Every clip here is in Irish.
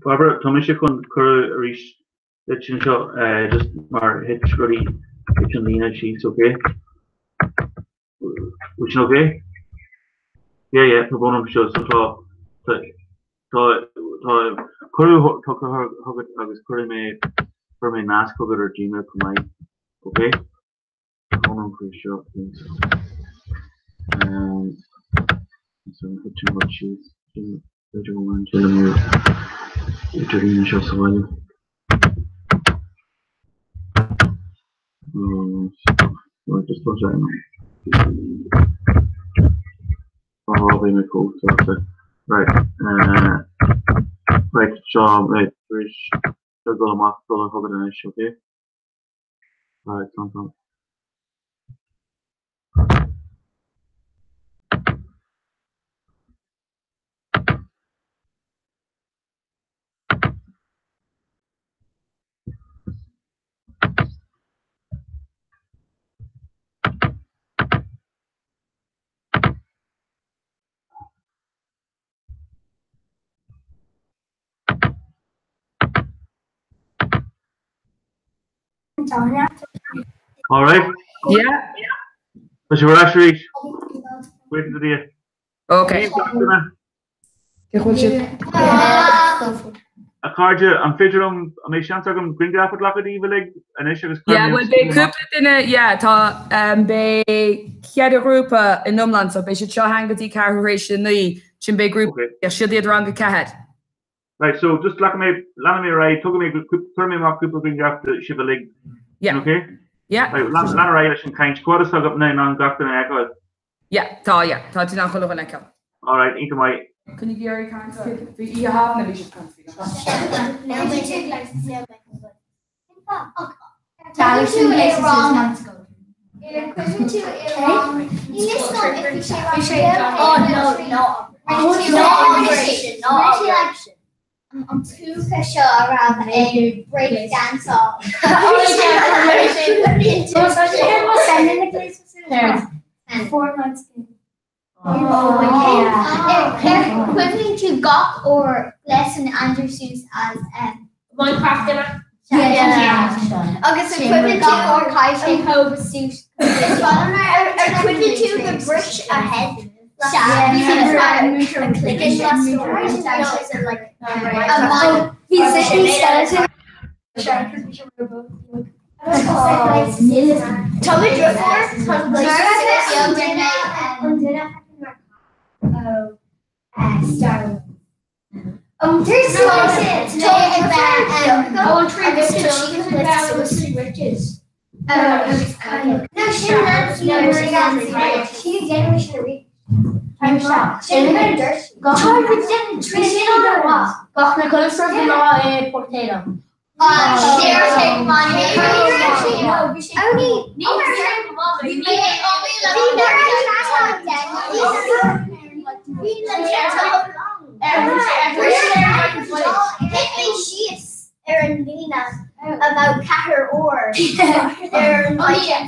Barbara, tá mise chun cuireadh arís duit anseo just mar thit rudaí, thit an líne síos, ok? Bhfuil sin ok? Yeah, yeah, tá brón orm seo, so tá, tá, tá, tá cuireadh tugtha chugat agus cuirfidh mé, cuirfidh mé nasc chugat ar Gmail chomh maith, ok? Tá brón orm faoi seo, please. Um, so thit an rud síos, sin b'fhéidir go bhfuil sé le mo idirlíon seo sa bhaile. Right, just put that in. Oh, bhí mé chomh sásta. Right, uh, right, seo, right, tar éis seo dul amach dul chugat anois, okay? Right, slán, slán. All right. Yeah. Tá sibh ar ais arís. Buíochas le Dia. Okay. A chairde, an féidir liom, an mbeidh seans agam grianghraf a ghlacadh díobh uilig anois agus cuirfidh mé. Yeah, bhuel beidh cúpla duine, yeah, tá, beidh ceithre ghrúpa in iomlán so beidh siad seo ann go dtí ceathrú tar éis a 9, ansin beidh grúpa, yeah, siad iad rang a 4. Right, so just glacfaidh mé, leanfaidh mé ar aghaidh, tógfaidh mé, cuirfidh mé amach cúpla grianghraf de sibh uilig. Yeah. Okay? Yeah. Right, lean ar aghaidh leis an chaint. Cá fhad is atá mé in ann gach duine a fheiceáil? Yeah, tá, yeah, tá tú in ann chuile dhuine a fheiceáil. Alright, iontach maith. Coinnigí oraibh caint faoi Oíche Shamhna, bhí siad caint faoi An púca seo a raibh ag breakdanceáil. Cuimhníonn tú gach uair gléasann Andrew suas as Minecraft duine. Agus an cuimhin gach uair caithfidh sé suas. Ar cuimhin tú go bris a head? Síos ar an líne about ceathair uair ar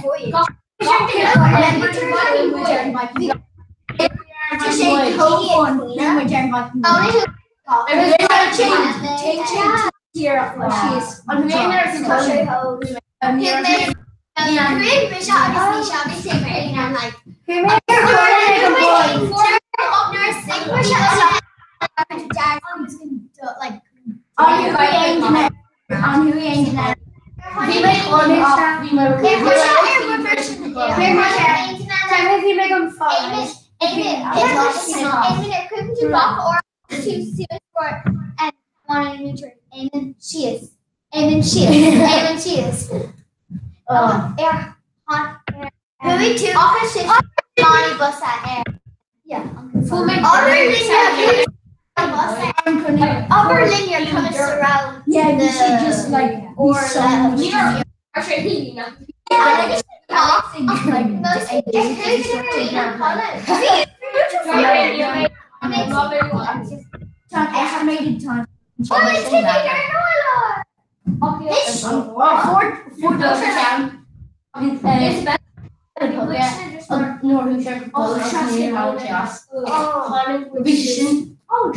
an voyage. Ach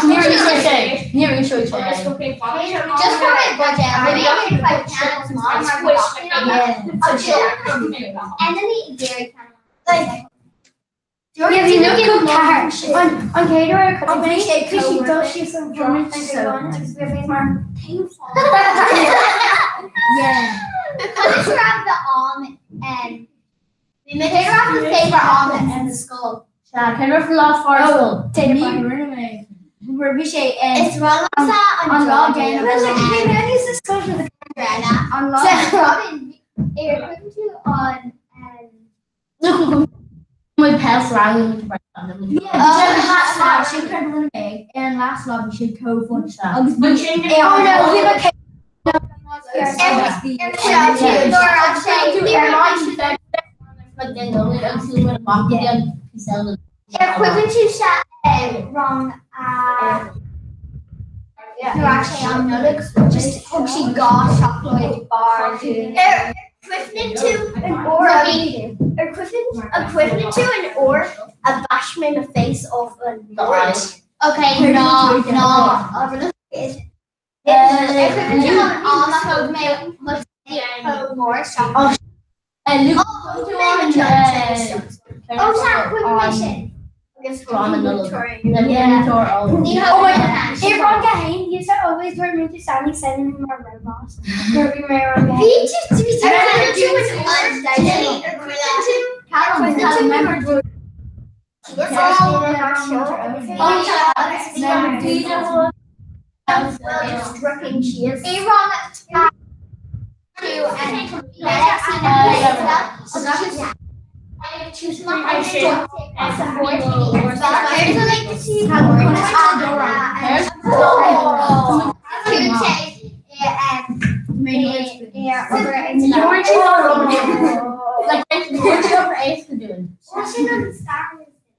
níor úsáid sé, níor úsáid sé é. Just for my budget, Bhí 94. An chéad uair a chonaic mé bhí sí dul síos an bhronn agus bhí mar Conas raibh the am Cé raibh the favourite am in the school? Sea, cé raibh lá fár scoil? Ní rinne mé. Bhí sé Is rud an an lá An lá Robin, ar chuimhnigh tú an My pals rang Sin cur rinne mé ar an last lá bhí sé comh Agus bhí sin Oh no, bhí mé Ar chuimhnigh tú se rang a nuair sé an Nollaig just thug sí dhá seacláid bar Ar chuimhnigh tú an uair a ar chuimhnigh a chuimhnigh tú an uair a bash mé my face off an board? Okay, no, no. Ar chuimhnigh tú an am a thug mé mo mór seacláid? Ó sea, chuimhnigh mé sin. Agus Oh my god. I rang a haon, you said always wear me to Sandy sending me my robot. Nuair bhí mé rang a haon. Bhí tú bhí tú an tú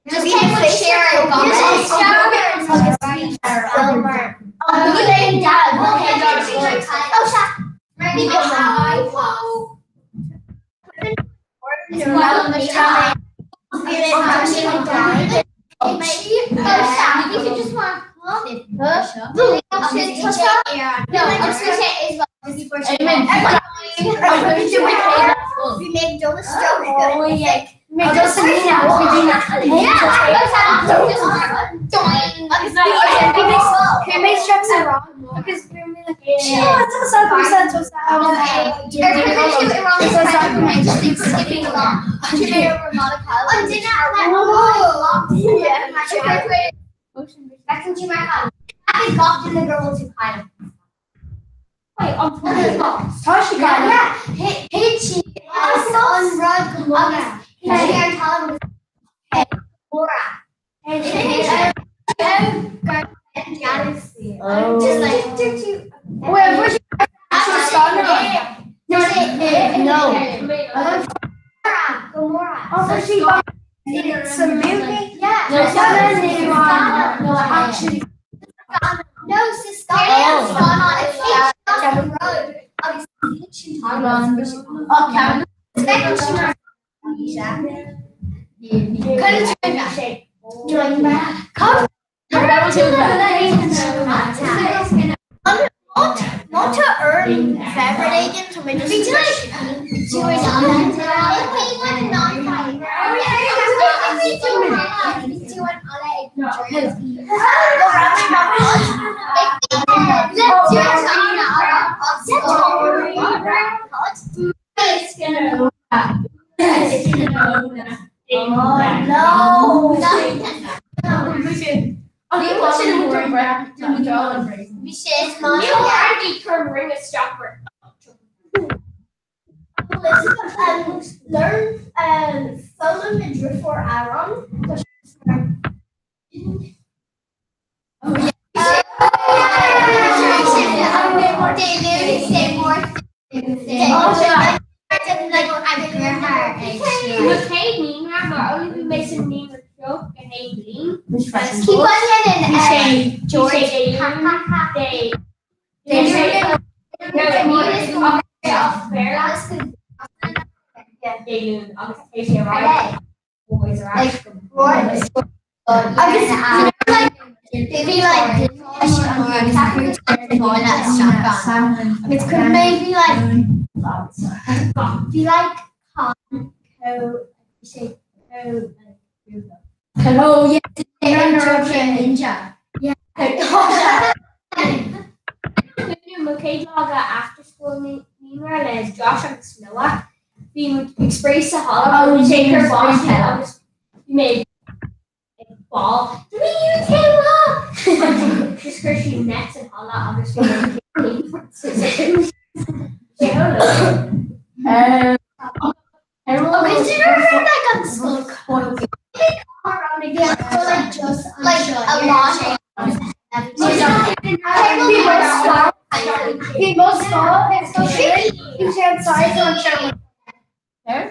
Just came with Sharon. Tá sí gan. It's a movie. Yeah. No, actually. No, it's Learn follow the drift for Aaron. Keep on getting George. Bhí like Agus chuir mé bhí like bhí like con co sé co Oh yeah, ninja. Yeah. Mo chéad lá after school naíonra le Josh agus Noah. Bhí muid ag spraoi sa halla agus bhí sé ag cur báistí agus bhí mé ag ball. Do we use him lá? Just chuir sí net san halla agus bhí mé Sé hello. Okay, do you remember like on school Yeah, like just like a lot. Bhí mo scoil is go bhí sé an size an seo.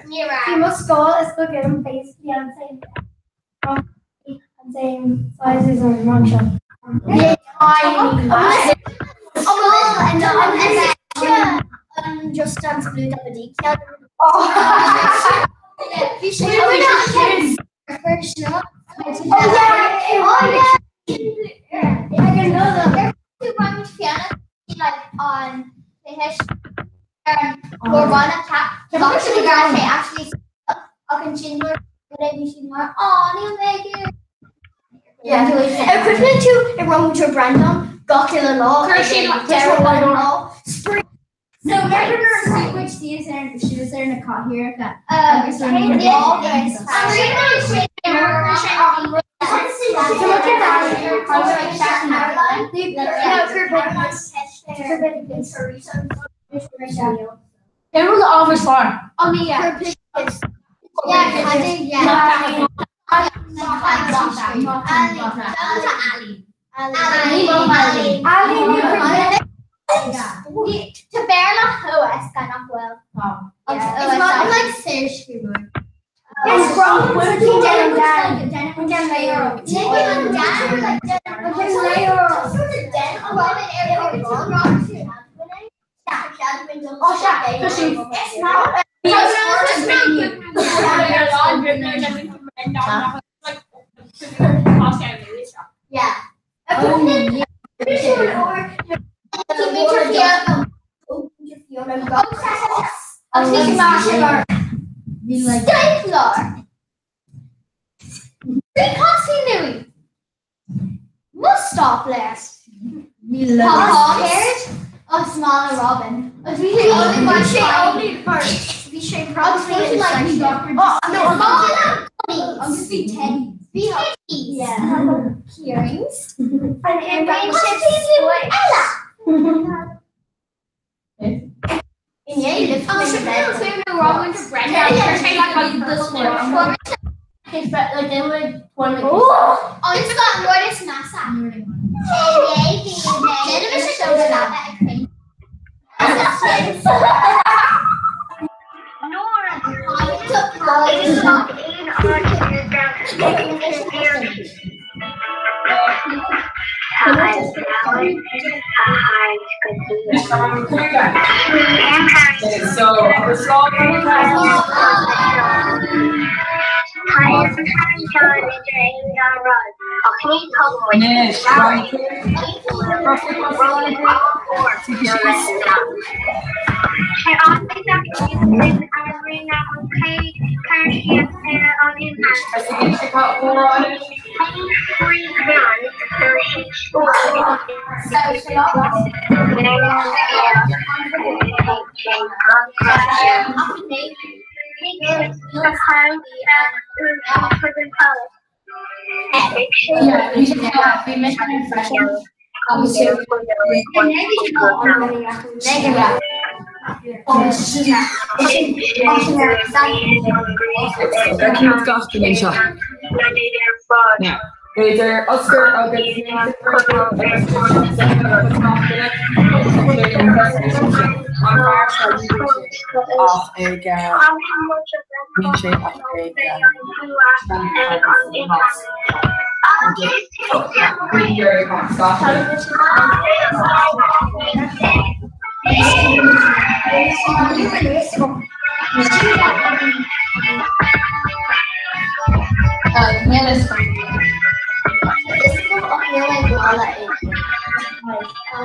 Bhí mo scoil is go gim basically an same an same size as an rang seo. Yeah, tiny. Um, just dance blue DVD. Oh. Bhí sé first no. Oh yeah. Oh yeah. I can know that. Like on the hish Gormana cat actually oh níl mé Yeah. Equivalent to a run to Brandon, gach uile lá. Chuir sí deireadh lá. Spring. So remember which she is there she was there in a cot here that Agus They were the office far. Oh yeah. Yeah, I did, yeah. Ali. Ali. To Béarla OS gan nach bhfuil. It's not like Saoirse It's wrong. Yeah. Stapler. Louis. Must stop list. Pop of Smaller Robin. Bhí first. Bhí sé probably like Oh, no, Bhí Teddy. Bhí Yeah. Earrings. And Ella. Oh, Oh, it's got Lourdes Massa. Okay, so our song Anois, Cén gach duine seo? Now, B'fhéidir Oscar agus ach ag bhí sé ach ag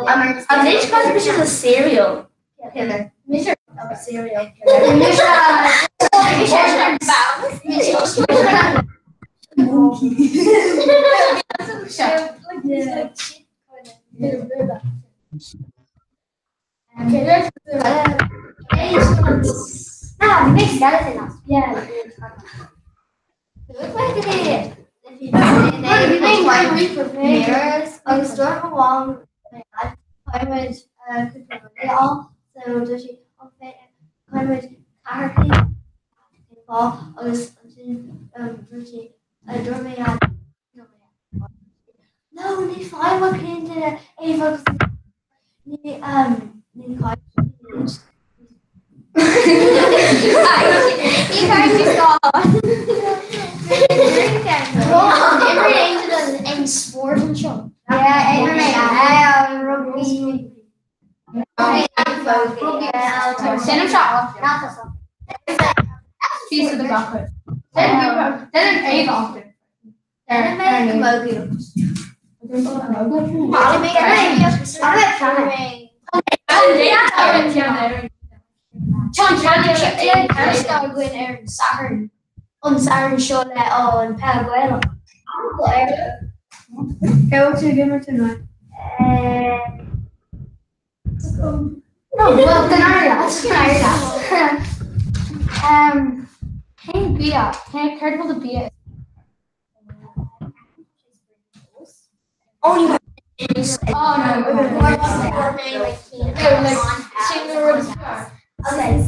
Anois caithfidh mise le serial killer. Mise serial killer. Mise Agus dúirt mo mham caithfidh muid cúpla rudaí a fháil so dúirt sí caithfidh muid ceathair fáil agus ansin dúirt sí dúirt mé No ní faighim mo cén duine é agus ní ní caithfidh Ní caithfidh Imir aon spórt anseo. Yeah, rugby. Sin seo Fís de gach. Den an An Satharn seo le an peil Gaelach. Cé tú ag imirt inniu? No, well, den airle. Cén bia? Cén céard bhfuil do bia? Oh, Oh no. Sin na rud is fearr. Oh yeah.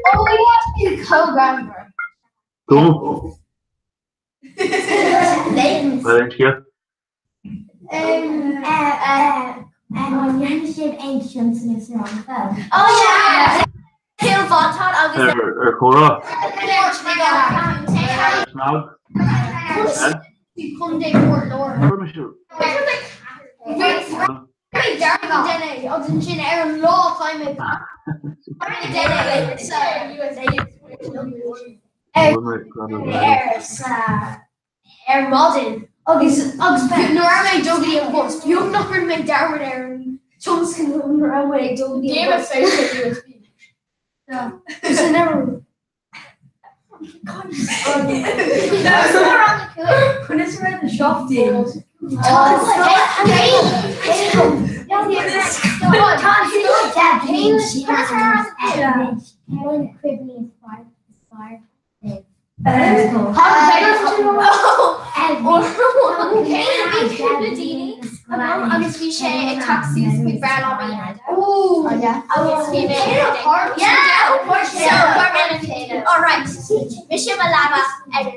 Oh, we have to co-grammar. Dónal, Bhfuil aon scéal? Oh yeah! Kill Vonton agus Ar chomhrá? Snag? Eh? Contae Port Láirge. Fuair mise Agus ansin ar an lá climate ar maidin agus agus nuair a mé dul an bus beag nach rinne mé dearmad ar an tionscnamh nuair a mé dul Game of Facebook USB. Conas a raibh na shop deals? Agus bhí sé ag teacht suas faoi breithlá mo dheartháir. Agus bhí mé Alright, mise mo leaba ar an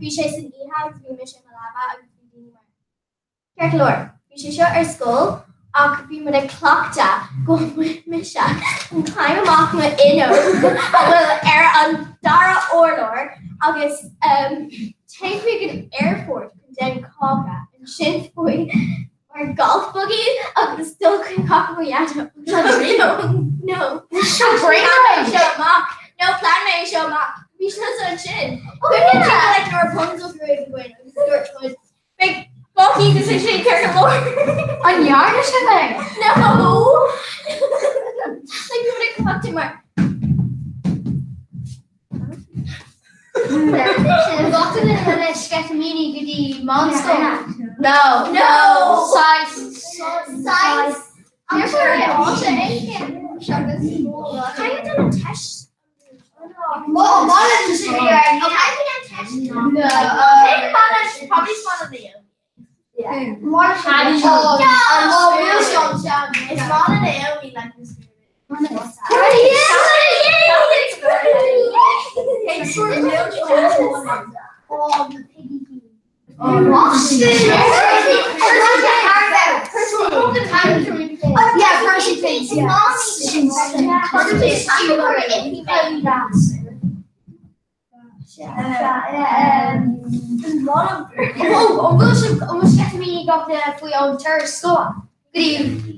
Bhí sé san oíche agus bhí mise mo leaba agus bhí daoine mar Ceart go leor, bhí sé seo ar scoil ach bhí muid ag cleachtadh go bhfuil mise ag climb amach mo fhuinneog a bhfuil ar an dara urlár agus téim chuig an airport chun déanamh cáca ansin faoi mar golf buggy agus dul chuig cáca mo dhaideo. No. Plean mé seo amach. No, plean mé seo amach. Bhí sé ansin. Cuimhníonn tú like na Rapunzel druid againn agus dúirt muid Beidh fácaí agus é sin ceart go leor. An ndearna sibh é? No! Like bhí muid ag cleachtadh mar Gach duine le sceitimíní go dtí meánscoil. No. No. Size. Size. Caithfidh duine an teist. An bhfuil sibh an bhfuil sceitimíní gach duine faoi an turas scoile go dtí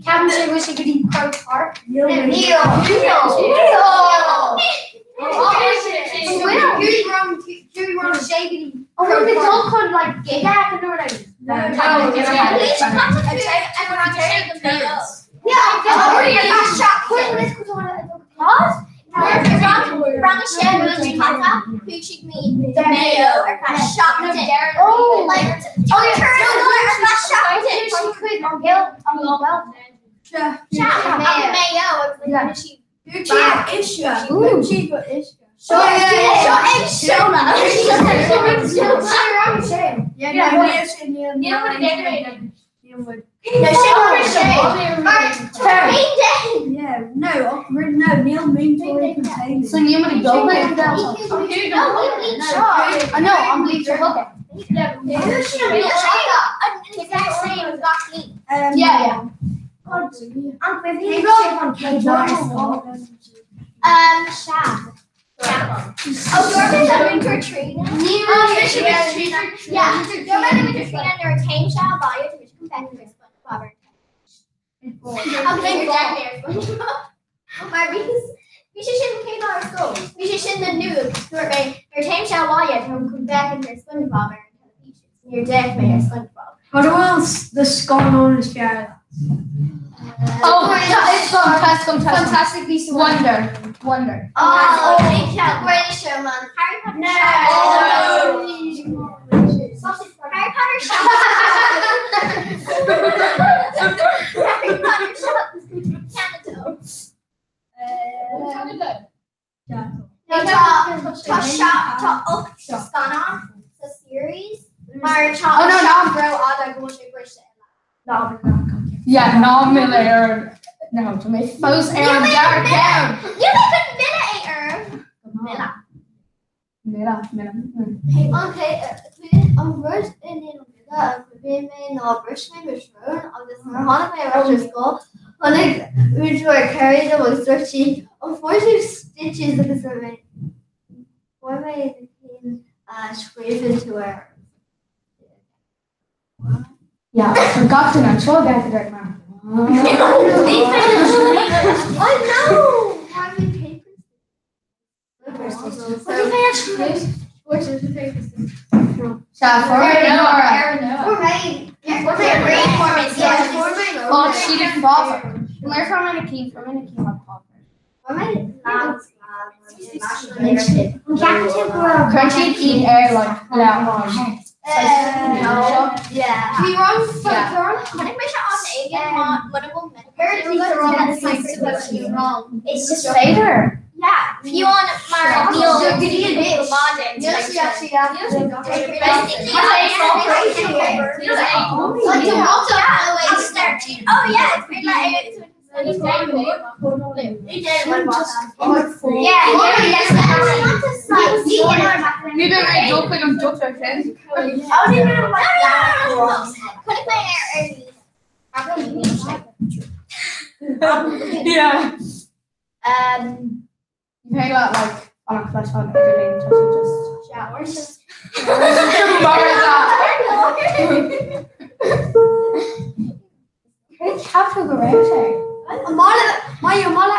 ceapaim sé bhfuil sé go dtí Croke Park? Níl. Níl. An bhfuil mé dul chun like giga a nó like So níl muid ag dul chuig an Ghaeltacht? No, an bhliain seo chugainn. Yeah, yeah. Cad a bhfuil na scannáin is fearr leat? Oh, Fantastic Beasts Wonder. Wonder. Tá 8 scannán sa series mar tá Oh, no, no rófhada go bhfuil sé briste. Yeah, ná mil ar no, tá mé fós ar an dara ceann. Níl mé chun milleadh é orm. Milleadh. Milleadh, milleadh. An rud i ndiaidh a bhí mé ná bhris mé mo shrón agus nuair a tháinig mé ar ais ar scoil tháinig múinteoir Kerry liom agus dúirt sí an bhfuair tú stitches agus dúirt mé fuair mé na cinn a scríobhann tú air. Yeah, for gach duine anseo a bheith ag mar. I know! Cuireann siad iad ar like le It's just féidir. Yeah, fiú an mar níl Oh yeah, it's been like Ní bheidh mé ag dul chuig an dochtúir sin. Yeah. Bhí le like fanacht leis an idirlíon tá sé just Mar Cé ceaptar go raibh sé? Cad a bhfuil an ábhar is fearr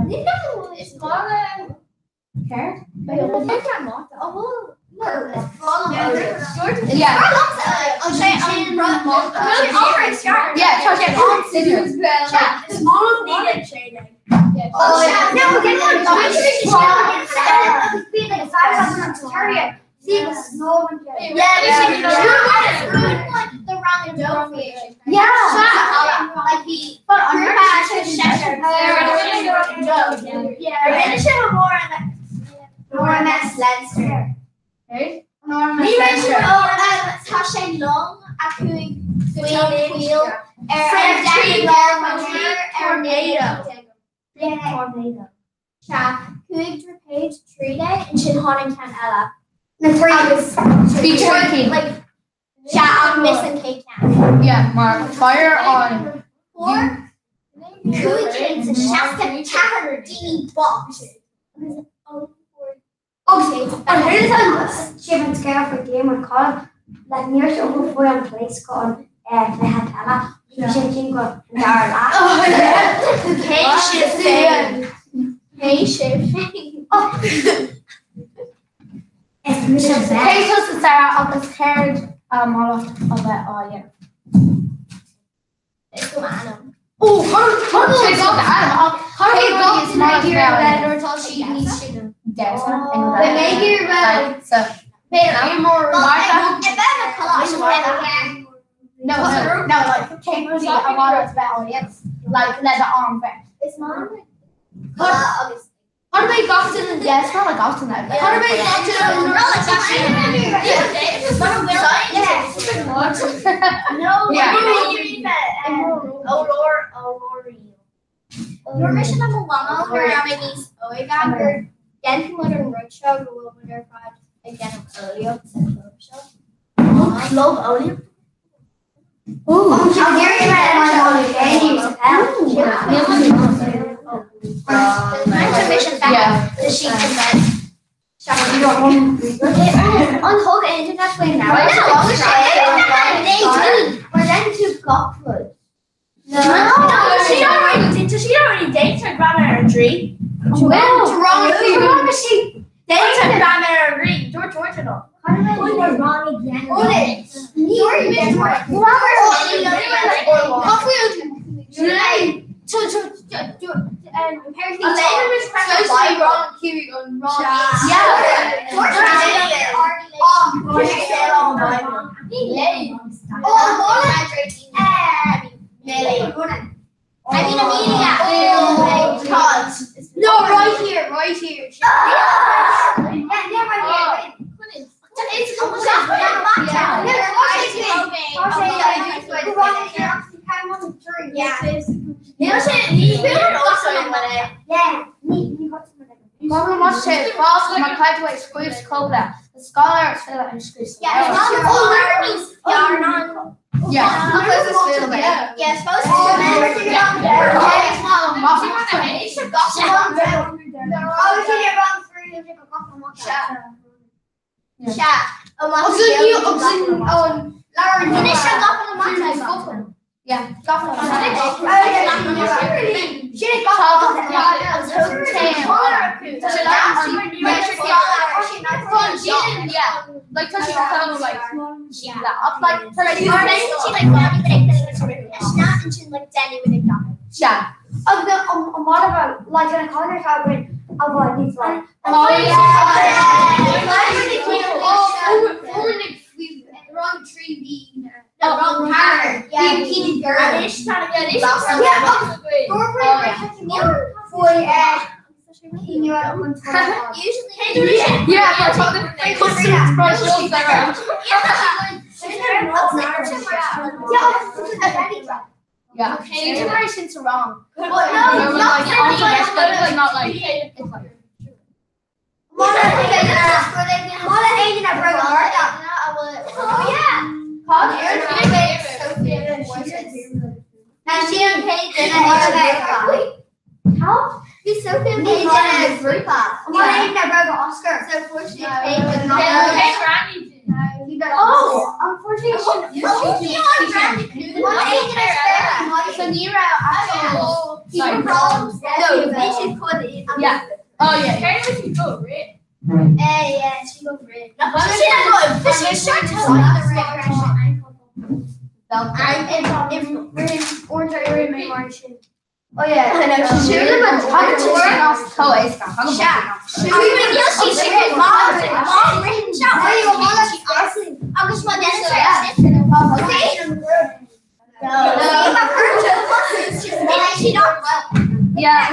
leat ar scoil? Mata. Yeah, tá sé Yeah. Rinne sé RMS Leinster. Ní raibh sé tá sé long a chuaigh faoin wheel ar an tornado. Tornado. Sea, chuaigh droichéad tríd é, ansin tháinig ceann eile. Na trí agus Bhí trí cinn. Like, sea, ach miss an chéad ceann. Yeah, mar fire on. Fuair 564 daoine bás. Agus an thuras sibh an scéal faoi Diarmuid Colm le níor sé ó fuair an police go an cluiche peile bhí sé sin go an dara leath. Cé sibh féin? Cé sibh féin? Is mise Cé Beth. tusa Sarah agus céard a mhalairt a bheith á dhéanamh? Is go ainm. Ó, sé gach ainm ach cé rudaí is maith leat a bheith á nuair atá sí níos sine. dhéanamh? Beidh mé ag iarraidh So, Bheith mór No, no, like cé rudaí a mhaith leat a bheith á dhéanamh? Like le d'am féin. Is maith agus How do they got to the yes, not like got to that. How do they got to No, Yeah. Nuair mise am bhama gur mé níos óige gur déanfaidh an rud seo go bhfuil muid ar fad ag déanamh eolaíocht sa chlub seo. Club eolaíocht? An thug internet faoin No, she already did. She already dates her grandma ar an tree. She dates her grandma ar an tree. George George and all. I mean, Amelia. No, right here, right here. Yeah, yeah, right here. Má má sé fás mar caiid scríos cóla, the scholar is file and scríos. Yeah. Yeah. Like touching your phone, like up, like yeah. Oh, Wrong tree being the wrong pattern. Yeah, Usually, Yeah, but Yeah. Generations are wrong. no, like, like, not like it's like Oh, unfortunately, So Nira Yeah. Oh yeah. Yeah, she go red. No, she not good. But she sure tells me the red. Oh yeah. I know, she's Siúla Agus má Yeah.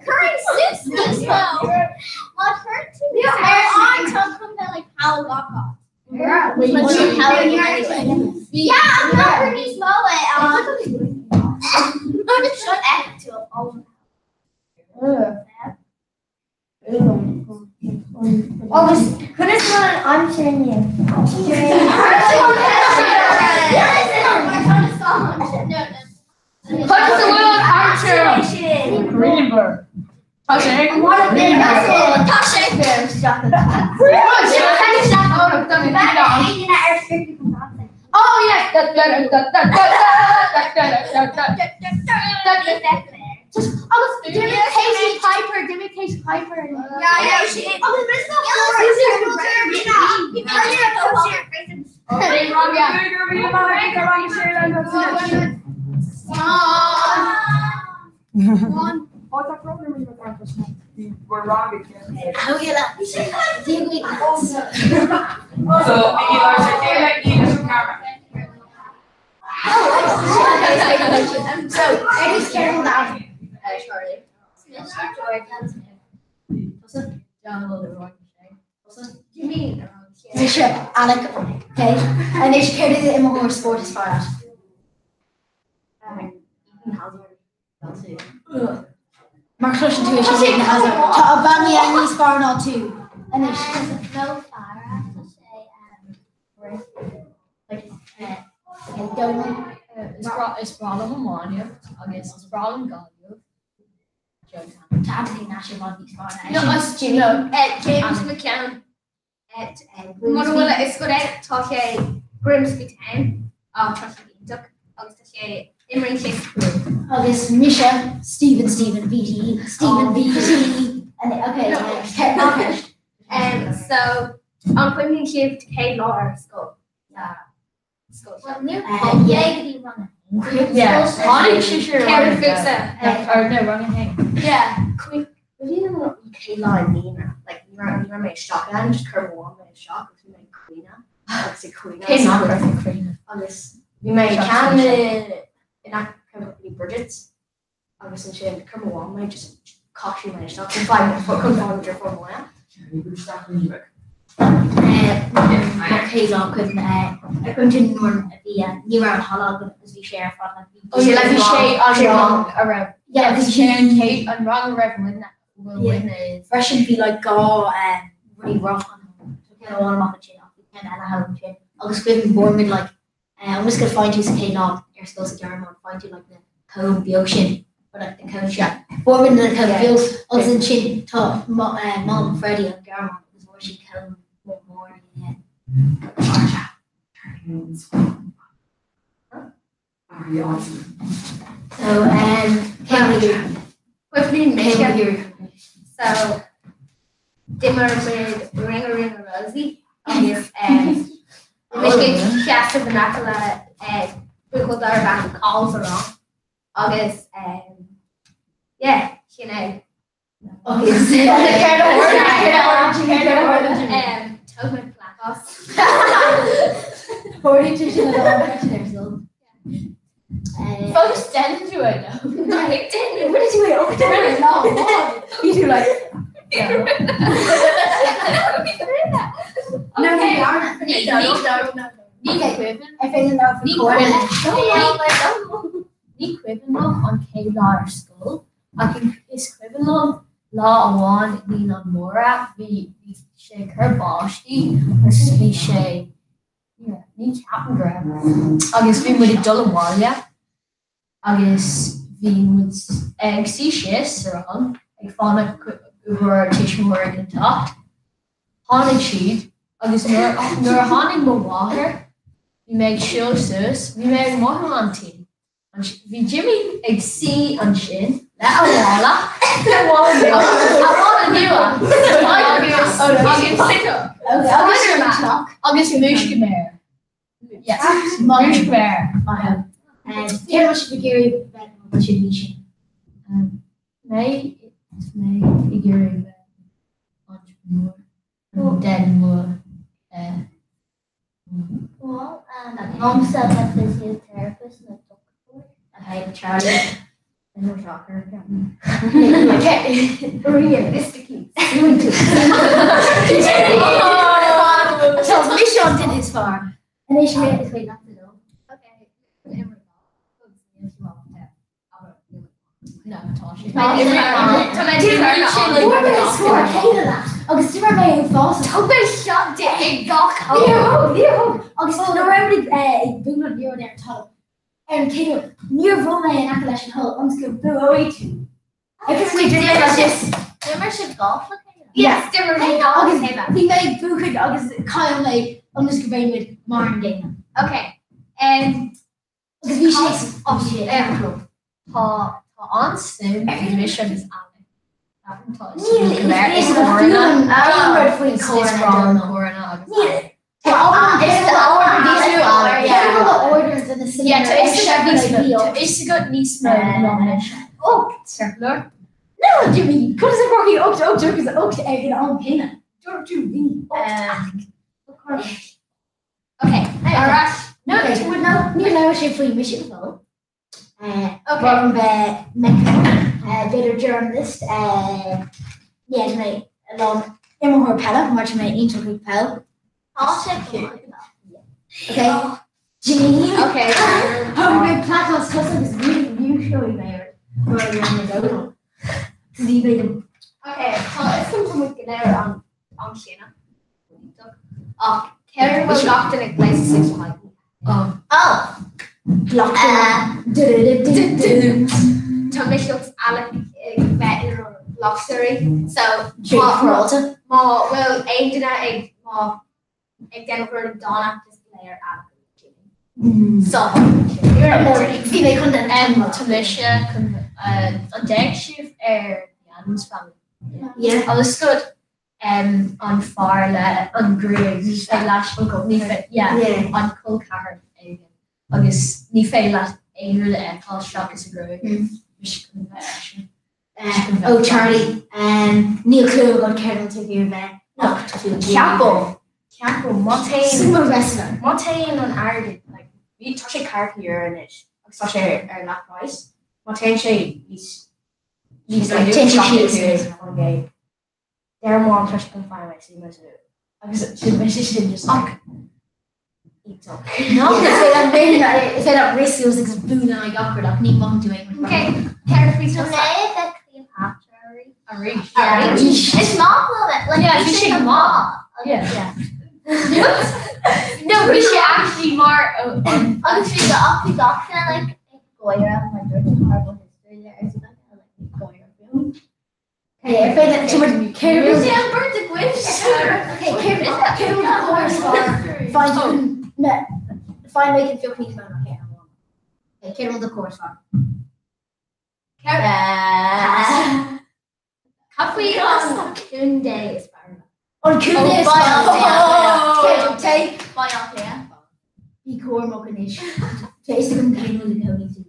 Cuireann suas níos mó. Má chuireann tú ar an tá chun bheith like poll gach áit. Yeah, I'm not for níos mó é. Seo tú. Agus conas mar an aimsir inniu? Conas a bhfuil an aimsir? Grianmhar. Tá sé Tá sé. Oh yes. Da da da da da da da da da da da da. Agus d'imigh Katie Piper, d'imigh Katie Piper. Yeah, yeah, she. Agus So, So, Eddie's careful now. Charlie. Mise Alec okay. Anois céard é imreoir spóirt is fearr leat? Mar chloiseann tú é sin Eden Hazard. Tá Aubameyang níos fearr ná tú. Anois. Mo Farah, tá sé like Is breá liom iománaíocht agus is breá liom Gaillimh. Tá Anthony Nash i bhfad níos fearr ná No, eisean. Jimmy. no, James McCann. Mura bhfuil a fhios agat é, tá sé Grimsby Town ach tá sé iontach agus tá sé imríonn sé sa chúl. Agus mise Stephen Stephen VT Stephen VT Okay, okay. So an cuimhníonn sibh céad lá ar scoil? Scoil. Yeah. Tháinig sise Céard a fútsa? Or no, rang a haon. Yeah. Céad lá i naíonra, like ní raibh ní raibh mé isteach ann, just chuir mo mham mé isteach agus bhí mé ag caoineadh agus ag caoineadh Cé nach raibh ag caoineadh? agus bhí mé ceann in aice Bridget agus ansin chuir mo mham mé just chaith sí mé isteach chun fáil chun fáil mo deirfiúr Moya. Mo chéad lá cuimhne ar cuimhne nuair a bhí ní raibh an halla agam agus bhí sé ar fad like bhí Oh yeah, like bhí sé an rang a raibh Yeah, bhí sé an chéad an rang a raibh muidne bhfuil muidne is. Freisin bhí like dhá rudaí roth ann so ceann amháin amach ansin ach bhí ceann eile thall ansin agus cuimhin fuair muid like I'm just gonna find tú sa chéad lá ar scoil sa Ghearmáin find tú like na cóin beag sin or like na cóin seo fuair muid na cóin beag agus ansin tá mom Freddie an Ghearmáin agus fuair sí cón mór mór So Cuimhníonn mise so d'imir muid Ring a Ring a Rosie agus bhí mise ag seasamh in aice le buachaill darbh ainm Cathal sa rang agus yeah sin é. Thug mé plaic as. Fós déanann tú é nó? What did you wait? No, you do like. No, Ní cuimhin liom an chéad lá ar scoil ach is cuimhin liom lá amháin Naíonáin Mhóra bhí bhí sé ag cur báistí agus bhí sé ní ceapaim go raibh agus bhí muid ag dul abhaile agus bhí muid ag suí síos sa rang ag fanacht go raibh ár tuismitheoirí chun teacht. Tháinig siad agus nuair nuair a tháinig mo mháthair bhí mé ag siúl suas, bhí mé ag mothú an-tinn. Bhí Jimmy ag suí ansin le a mhála, a mhála nua agus múisc méar. Yes, múisc méar. Cé raibh sibh ag iarraidh bheith nuair a bhí sibh níos sine? Mé mé ag iarraidh bheith entrepreneur den mo Well, liomsa bheith physiotherapist nó dochtúir. Okay, Charlie. No shocker. Rian, Mr. Keats. Tá mise an duine is fearr. Anois mé is féidir leat dul. Okay. No, tá sé. Fuair mé an scór céanna leat agus d'imir mé an fás. Thug mé shot di ag gach am. Níor thug, níor thug. Agus nuair a raibh muid ag bualadh an liathróid ar an talamh, ar an chéad uair, níor bhuail mé in aice leis an hole ionas go buafaidh tú. Agus bhí duine leis is. D'imir sibh golf le chéile? Yes, d'imir mé golf le chéile. Bhí mé ag buachan agus chaill mé ionas go mbeidh muid mar an gcéanna. Okay. Um, Agus bhí sé bhí sé ar an chlub. Tá tá an-suim ag mise agus Alex. Tá Níl is aon rud faoi Is breá an Corona agus Níl Tá Tá fhios agat níos mó ná mise. Ocht. No, do bhí Conas a bhí 8 8 agus 8 ag an am céanna. Dúirt tú bhí 8 Okay, ar ais. No, no, níor labhair sé faoi mise go fóill. Okay. Bhí bheith meiceanóir, b'fhéidir journalist, yeah, tá mé lán imreoir peile mar tá mé iontach ag peil. Tá sé go maith. Okay. Janine. Okay. Thóg mé plaic as tusa agus ní mhúiseoidh mé ort mar a dhéanann Dónal. Bhí mé go Okay, tá is go muid go léir an an chéanna. Ach céard a bhfuil gach duine ag plé sa social media? Oh! Block du-du-du-du-du. Tá mise agus Alec ag bheith inár mbleachtairí, so Trí chráite. má bhfuil aon duine ag má ag déanamh rud dána just léir Alec agus Janine. So Bhí mé chun den Tá mise chun an dtéann sibh ar The Addams Family. Yeah. Agus good an fear le an ghruaig ní féidir leat ní fé yeah Yeah. an col ceathar éigin agus ní féidir leat aon rud a fheiceáil seachas a ghruaig. Mise chun bheith eisean. Oh Charlie, níl clue agat céard an tú ag bheith. Ach tá tú Ceapaim ceapaim má téann Sumo wrestler. má téann an airgead like bhí tá sé ceathracha euro anois agus tá sé ar leath praghas má téann sé níos níos like Téann sé síos. síos. Deir mo mham tá sé chun fáil mé sumo agus sin mise sin just like iontach. No, is féidir leat is féidir leat rith suas agus bualadh ag gach rud ach ní mothaíonn tú aon rud. Okay, céard faoi Tá tusa? mé a bheith Cleopatra arís. Arís. Arís. Is maith liom é. Like, Yeah, bhí bhí sé sé go go maith. Yeah. Yeah. No, bhí sé actually mar an Agus bhí go ach bhí gach duine like ag gáire mar dúirt an horrible history there is gach duine like ag gáire fúm. Okay, ar féidir leat céard Bhí sé an beirt agaibh. Okay, céard céard an córas Find na find mé an fioch níos mó ná céard amháin. Okay, céard an córas fearr? Cad faoi an contae is fearr? An contae is Baile fearr. Átha Cliath. Céard té? Baile Átha Cliath. Bí cúramach anois. Tá fhios agam cén rud a chónaí tú.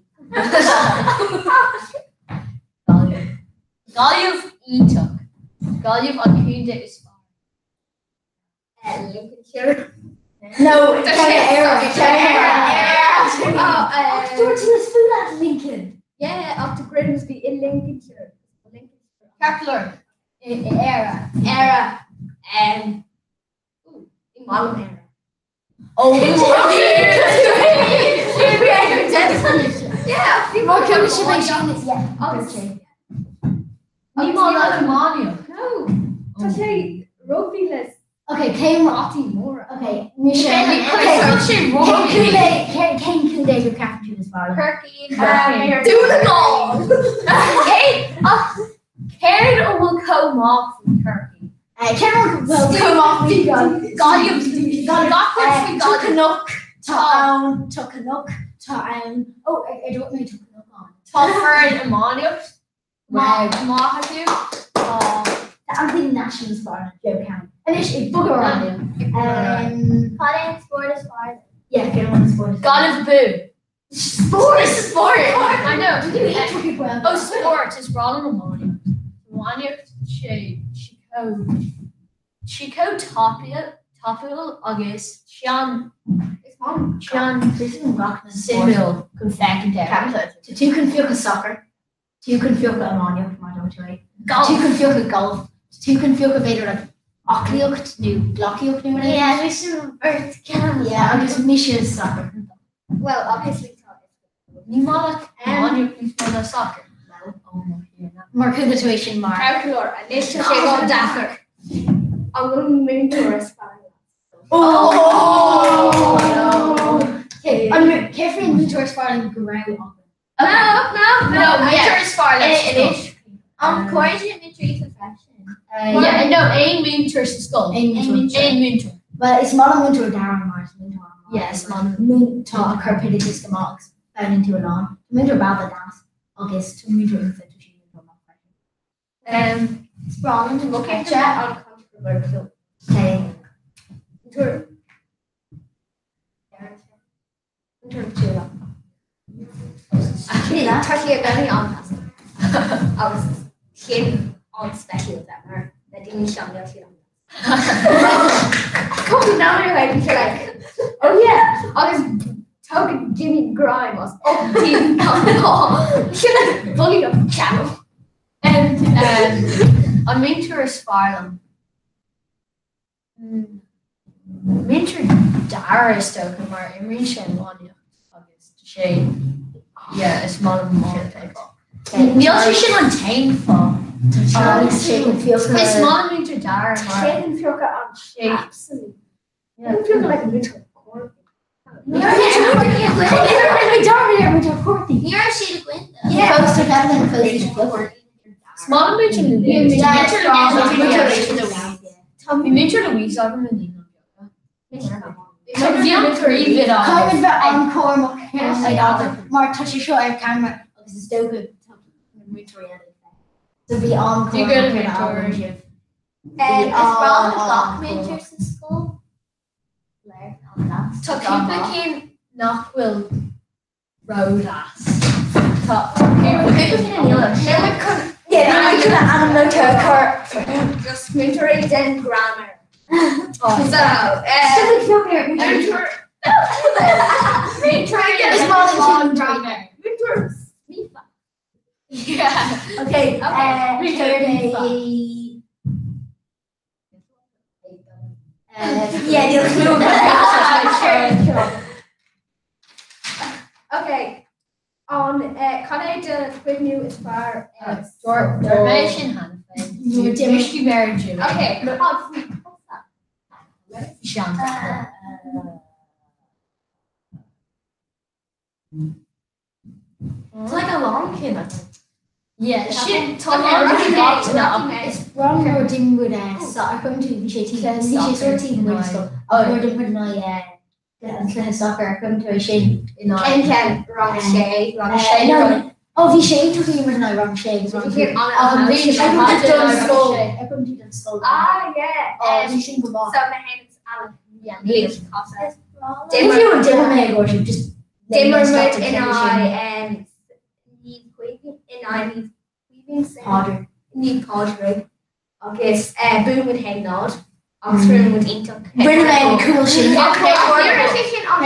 Gaillimh. Gaillimh iontach. Gaillimh an contae is fearr. Lincolnshire. No, Tá ceann sé- Éire, ceann Éire. Oh, Ach dúirt tú is fuath leat Lincoln. Yeah, ach tá Grimsby i Lincolnshire. Lincolnshire. Ceart go leor. I Éire. Éire. Um, ooh, i Malam Éire. Oh, Yeah, bhí Mar ceann sin é sin is yeah. Agus Ní má le iománaíocht. No, tá sé rugbaí le Okay, cén Scotty móra. Okay, mise. Okay, Okay, thug sé cén rugbaí. contae cén cén contae go ceapann tú is fearr? Corcaigh. Dún na nGall. Cé ach céard a bhfuil chomh maith faoi Chorcaigh? Cén rud go bhfuil chomh maith faoi Gaillimh? Gaillimh. Gach rud faoi Tá Gaillimh. cnoc, tá ann, tá cnoc, tá ann. Ó, ar dúirt mé tá cnoc ann. Tá foireann iománaíocht. Má má acu. Tá The Anthony National is fearr Joe County. Anois ag bogadh ar aghaidh. Cad é an spórt is fearr? Yeah, cén rud is spórt is fearr? Gaillimh bú. Spórt! Spórt! I know. Did you eat turkey well? Oh, spórt is breá liom iománaíocht. Iománaíocht sé sé chomh sé chomh tapúil tapúil agus sé an Is Seán, suimiúil chun féachaint air. Tá tú chun piocadh soccer, tú chun piocadh iománaíocht mar dúirt tú é, tá tú chun piocadh golf, tá tú chun piocadh b'fhéidir like aclaíocht nó gleacaíocht nó rud éigin. Yeah, mise mo bheirt ceann. Yeah, agus mise soccer. Well, obviously tá. Ní maith leat iománaíocht níos mó ná soccer? Well, ó mo thiarna. Mar chuala tú é sin mar. Ceart go leor, anois tá sé an-deacair. An bhfuil múinteoir is fearr leat? Cé faoin múinteoir is fearr linn go raibh againn? No, no, no, múinteoir is fearr leat anois. An cóir sin múinteoirí sa freisin? Yeah, no, aon múinteoir sa scoil. Aon múinteoir. Aon múinteoir. Well, is maith liom múinteoir Darren mar is múinteoir an-mhaith. Yeah, is maith liom. Múinteoir a chuir oideachas go maith agus foghlaimíonn tú a lán. Tá múinteoir Baba deas agus tá múinteoir Aoife, tá sí múinteoir maith freisin. Is breá liom Okay, tá an-controversial. Okay. Múinteoir Múinteoir Tuala. Tá sí i gcónaí an-sásta agus sin an-speisialta mar na daoine seo níl siad an-sásta. Now you're like, you're like, oh yeah, agus tógann Jimmy greim as ucht tí Sin bully of channel. And an múinteoir is fearr liom. Múinteoir Dara is dócha mar imríonn sé iománaíocht agus tá sé yeah is maith liom iománaíocht. Níl sé sin an t-aon fáth. Is maith liom múinteoir Dara mar. Sé an piocadh an sé. Absolutely. An piocadh like múinteoir Corby. Ní raibh siad againn though. Yeah. Poster Kevin and Poster Is maith liom múinteoir Louise. Bhí múinteoir Louise agam i Naíonáin Bheaga. Bhí an príomhoide Caithfidh bheith an-chúramach mar tá sé seo ar ceamara agus is dócha tá na múinteoirí eile ag féachaint. So bí an-chúramach ar na sibh. Is breá liom gach múinteoir sa scoil. Tá cúpla cinn nach bhfuil ródheas. Tá cúpla cinn a níl. Just múinteoirí den grammar. So, múinteoir Is maith liom grammar. Múinteoir Smifa. Yeah. Okay, céard é Yeah, níl clue. Okay. An cad é do chuimhniú is fearr ar Dúirt mé sin cheana féin. D'imigh mé ar Jimmy. Okay. Sean. It's like a long cinn I think. Yeah, sin tá Is breá liom nuair a d'imir muid soccer chum tú bhí sé tí bhí sé sórt taobh amuigh de scoil ach nuair a d'imir muid in aghaidh an cluiche soccer ar chum tú é sin in Cén aghaidh ceann rang sé rang sé Ó bhí sé iontach nuair a d'imir muid in aghaidh rang sé agus rang Bhí cúig. an Ach bhí sé Ar chum tú don scoil ar chum tú don scoil Ah yeah. Ó bhí sin go maith. So mé féin agus Alan. Yeah. Liam Costa. D'imir muid d'imir mé ag uair just D'imir muid in aghaidh Naomh Caoimhín in aghaidh Naomh Caoimhín Pádraig. Naomh Pádraig agus bhuaigh muid 1-0 agus rinne muid iontach. Rinne mé an cúl sin. Rinne sé sin an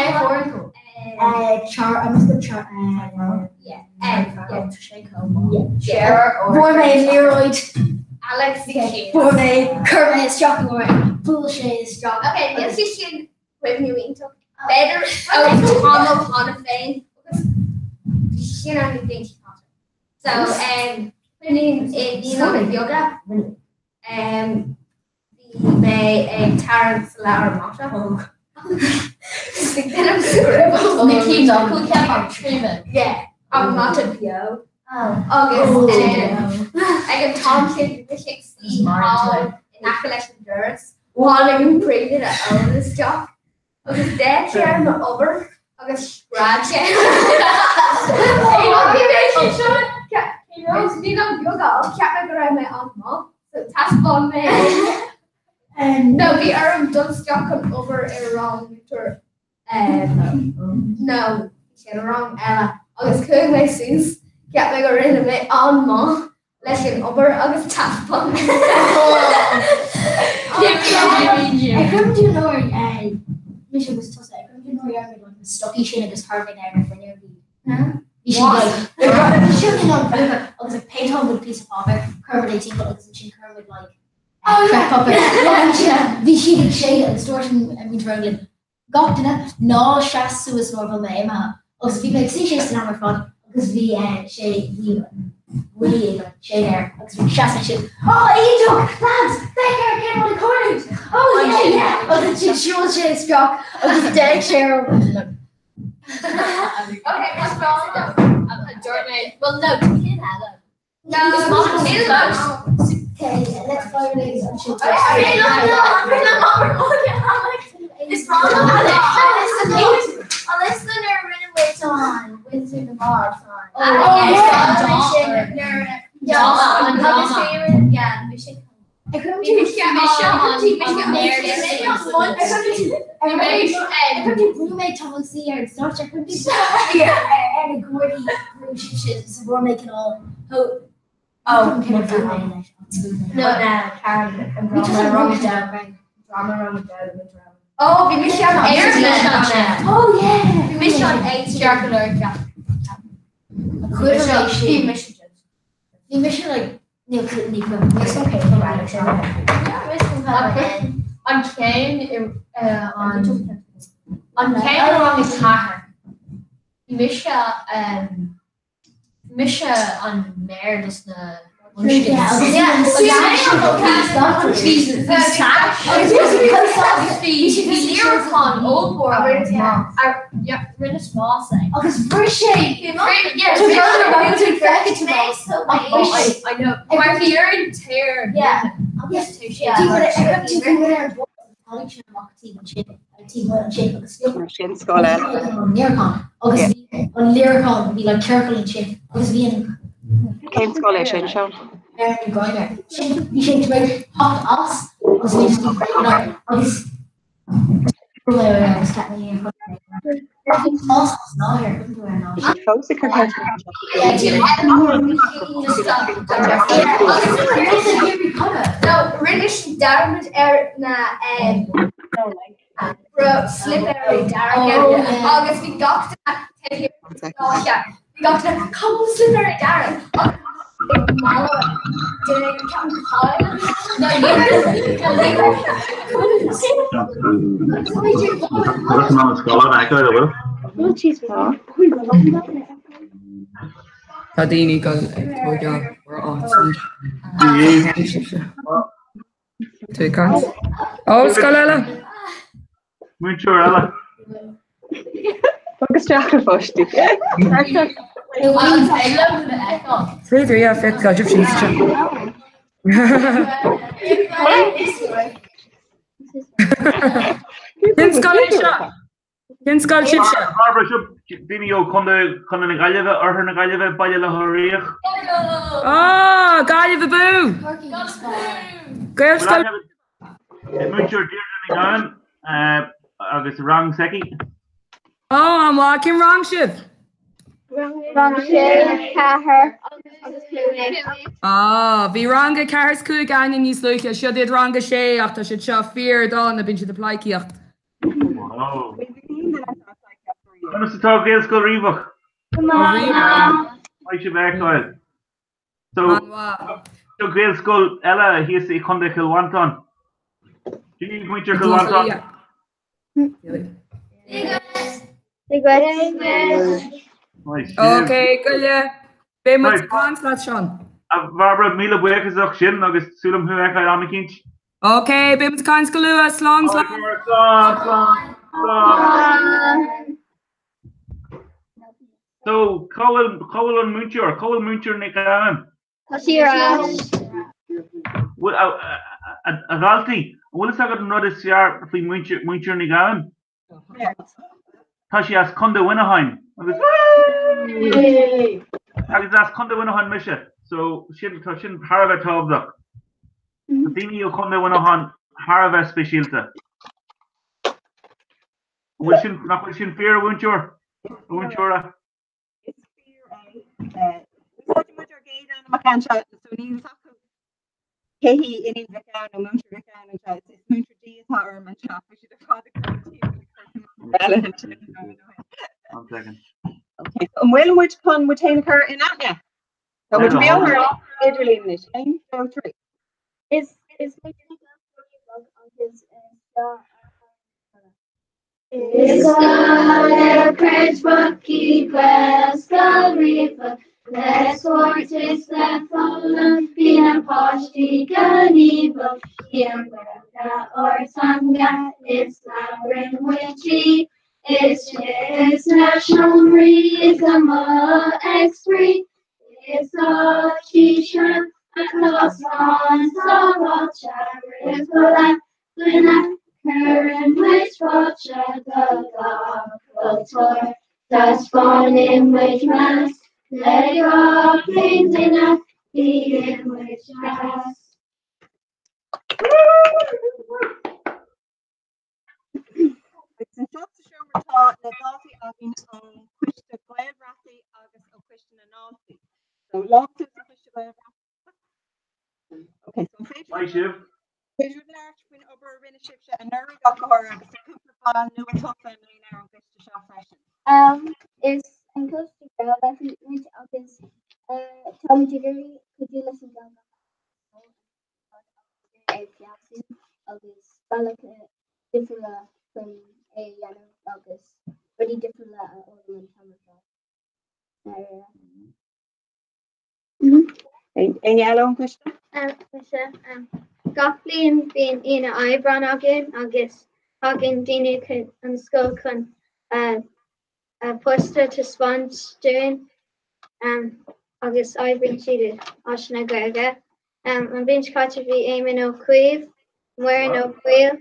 Char I'm just char Yeah. Fuair mé liathróid Alex fuair mé chuir mé isteach i bhuail sé isteach. Okay, níl sé sin cuimhniú iontach. B'fhéidir ó Tom O'Connor féin agus bhí sin an bhliain seo caite. So um, cuimhním i Naíonáin Bheaga um, bhí mé ag tarraingt sa leabhar mata. Déanaim scribble. Na cinn nach bhfuil ceap ach trína. Yeah, an mata beo. Agus um, ag an t-am sin bhí mise ag suí thall in aice leis an doras. Tháinig an príomhoide Eoin isteach agus d'fhéach sé ar m'obair agus scread sé. Bhí mé seo Naíonáin Bheaga ach cheap mé go raibh mé an-mhaith, so thaispeáin mé. No, bhí orm dul isteach chun obair ar rang múinteoir no, bhí sé i rang eile agus chuaigh mé suas, cheap mé go rinne mé an-mhaith leis an obair agus thaispeáin mé. Ar chum tú nuair mise agus tusa ar chum Cuimhin nuair a dhear muid na stocaí sin agus chuir muid ar na fuinneoga iad. Bhí siad like bhí siad in ann glúthar agus like péinteáil muid píosa páipéir, chuir muid é timpeall agus ansin chuir muid like crepe paper. Bhí siad ag séideadh agus dúirt an múinteoir linn gach duine ná seas suas nuair a bhfuil mé imithe agus bhí mé ag suí síos san am ar fad agus bhí sé bhí an buillí ag an séideadh air agus bhí seas ansin Oh iontach lads féach ar cén rud ag tarlú Oh yeah yeah agus ansin shiúil sé isteach agus d'fhéach sé orm Okay, what's wrong? Dúirt mé, well no, cén eile? No, níl Okay, let's fire it ansin. Is Alyssa nuair a rinne muid an Wizard of Oz an. Oh, yeah. Yeah, bhí sé Oh, bhí mise an Oh yeah! Bhí mise an Bhí mise Bhí mise like ní ní An ceann an an ceann i rang a ceathair. Bhí mise mise an méar dos na Bhí ollmhór rinne smás é. Agus bhris sé! I know. Mar bhí ar an tear. Sin scoil eile. Agus bhí an líreacán bhí like ciorcal ansin agus bhí an Cén scoil é sin, Seán? Sin bhí sé tar éis teacht as agus bhí sé agus Fós ag cur ceist. Rinne sí dearmad ar na slipéirí dearga agus bhí gach duine bhí gach duine cá bhfuil slipéirí dearg Tá daoine ag dul ag tógáil bhur áit anois. Tú ag caint? Ó, scoil eile! Múinteoir eile. Bog isteach a pháistí. Féidir, yeah, féach, tá sibh síos anseo. Cén scoil é seo? Cén scoil sibhse? Barbara, seo daoine ó Chontae Chontae na Gaillimhe, Oirthear na Gaillimhe, Baile Locha Riach. Ah, Gaillimh abú! Gaelscoil. Múinteoir Deirdre Ní Ghabhann agus rang s'aici. Ó, an-mhaith. Cén rang sibh? Rang sé, ceathair agus cúig. Ah, bhí rang a ceathair is cúig againne níos luaithe. Siod iad rang a sé ach tá siad seo fíor-dána, bíonn siad ag pleidhcíocht. Wow. Conas atá Gaelscoil Riabhach? Go maith. Maith sibh a fheiceáil. So, seo Gaelscoil eile thíos i Chontae Chill Mhantáin. Dia daoibh muintir Chill Mhantáin. Ok, go leith. Beidh muid ag caint leat, Seán. A Bharbara, míle buíochas as sin agus súil agam thú a fheiceáil am eicínt. Ok, beidh muid ag caint go luath. Slán, slán. Slán, slán, slán. So, cá bhfuil, cá bhfuil an múinteoir? Cá bhfuil múinteoir Nic Gabhann? Tá sí ar ais. Bhfuil, a, a, a, a dhaltaí, an bhfuil fhios agat an rud is fearr faoi múinteoir, múinteoir Ní Ghabhann? Tá sí as Contae Mhuineacháin agus agus as Contae Mhuineacháin mise, so sin, tá sin thar a bheith tábhachtach. Tá daoine ó Chontae Mhuineacháin thar a bheith speisialta. An bhfuil sin, nach bhfuil sin fíor, a mhúinteoir? A mhúinteora? Is fíor é. Úsáideann muid ár gcéad ainmneacha anseo, so níl fhios acu cé hí Iníon Mhic Gabhann nó Múinteoir Mhic Gabhann anseo. Is Múinteoir D atá orm anseo, bhí siad ar fad ag cur an T agus ag cur Eile One second. Okay, so an bhfuil muid chun muid féin a chur in aithne? Tá muid beo ar idirlíon anois. 1, 2, 3. Is is muid na Gaelscoil Bheag agus seo Is scoil ar creid í Gaelscoil Ríofa le spórt is le foghlaim bíonn na páistí gníomhach Í an Ghaeilge ár dteanga is labhrann muid í Istigh sna seomraí is amuigh ag spraoi Is áit í seo atá slán sábháilte roimh chuile dhuine Cuireann muid fáilte do gach cultúr Taispeánann muid meas le gach aon duine Bíonn muid deas. Agus anseo sa seomra tá na daltaí againn ón Choiste Gaelbhrataí agus ó Choiste na nDaltaí. So lámh suas don Choiste Gaelbhratach. Ok, so an féidir Maith sibh. Féidir libh labhairt faoin obair a rinne sibhse anuraidh ach go háirithe agus tá cúpla ball nua tofa i mbliana ar an gcoiste seo freisin. Is an Coiste Gaelbhrataí muid agus táimid ag iarraidh cuidiú leis an Ghaelbhratach é a fheabhsú agus bealach difriúla chun é a dhéanamh agus rudaí difriúla a fhoghlaim an t-am ar fad. Éinne eile ón gcoiste? Mise. Gach bliain bíonn Aoine Aibreáin againn agus tagann daoine chun an scoil chun a bpost a taispeáint dúinn agus oibríonn siad i áiteanna Gaeilge. An bhliain seo caite bhí Éamon Ó Cuív, Muireann Ó Baoill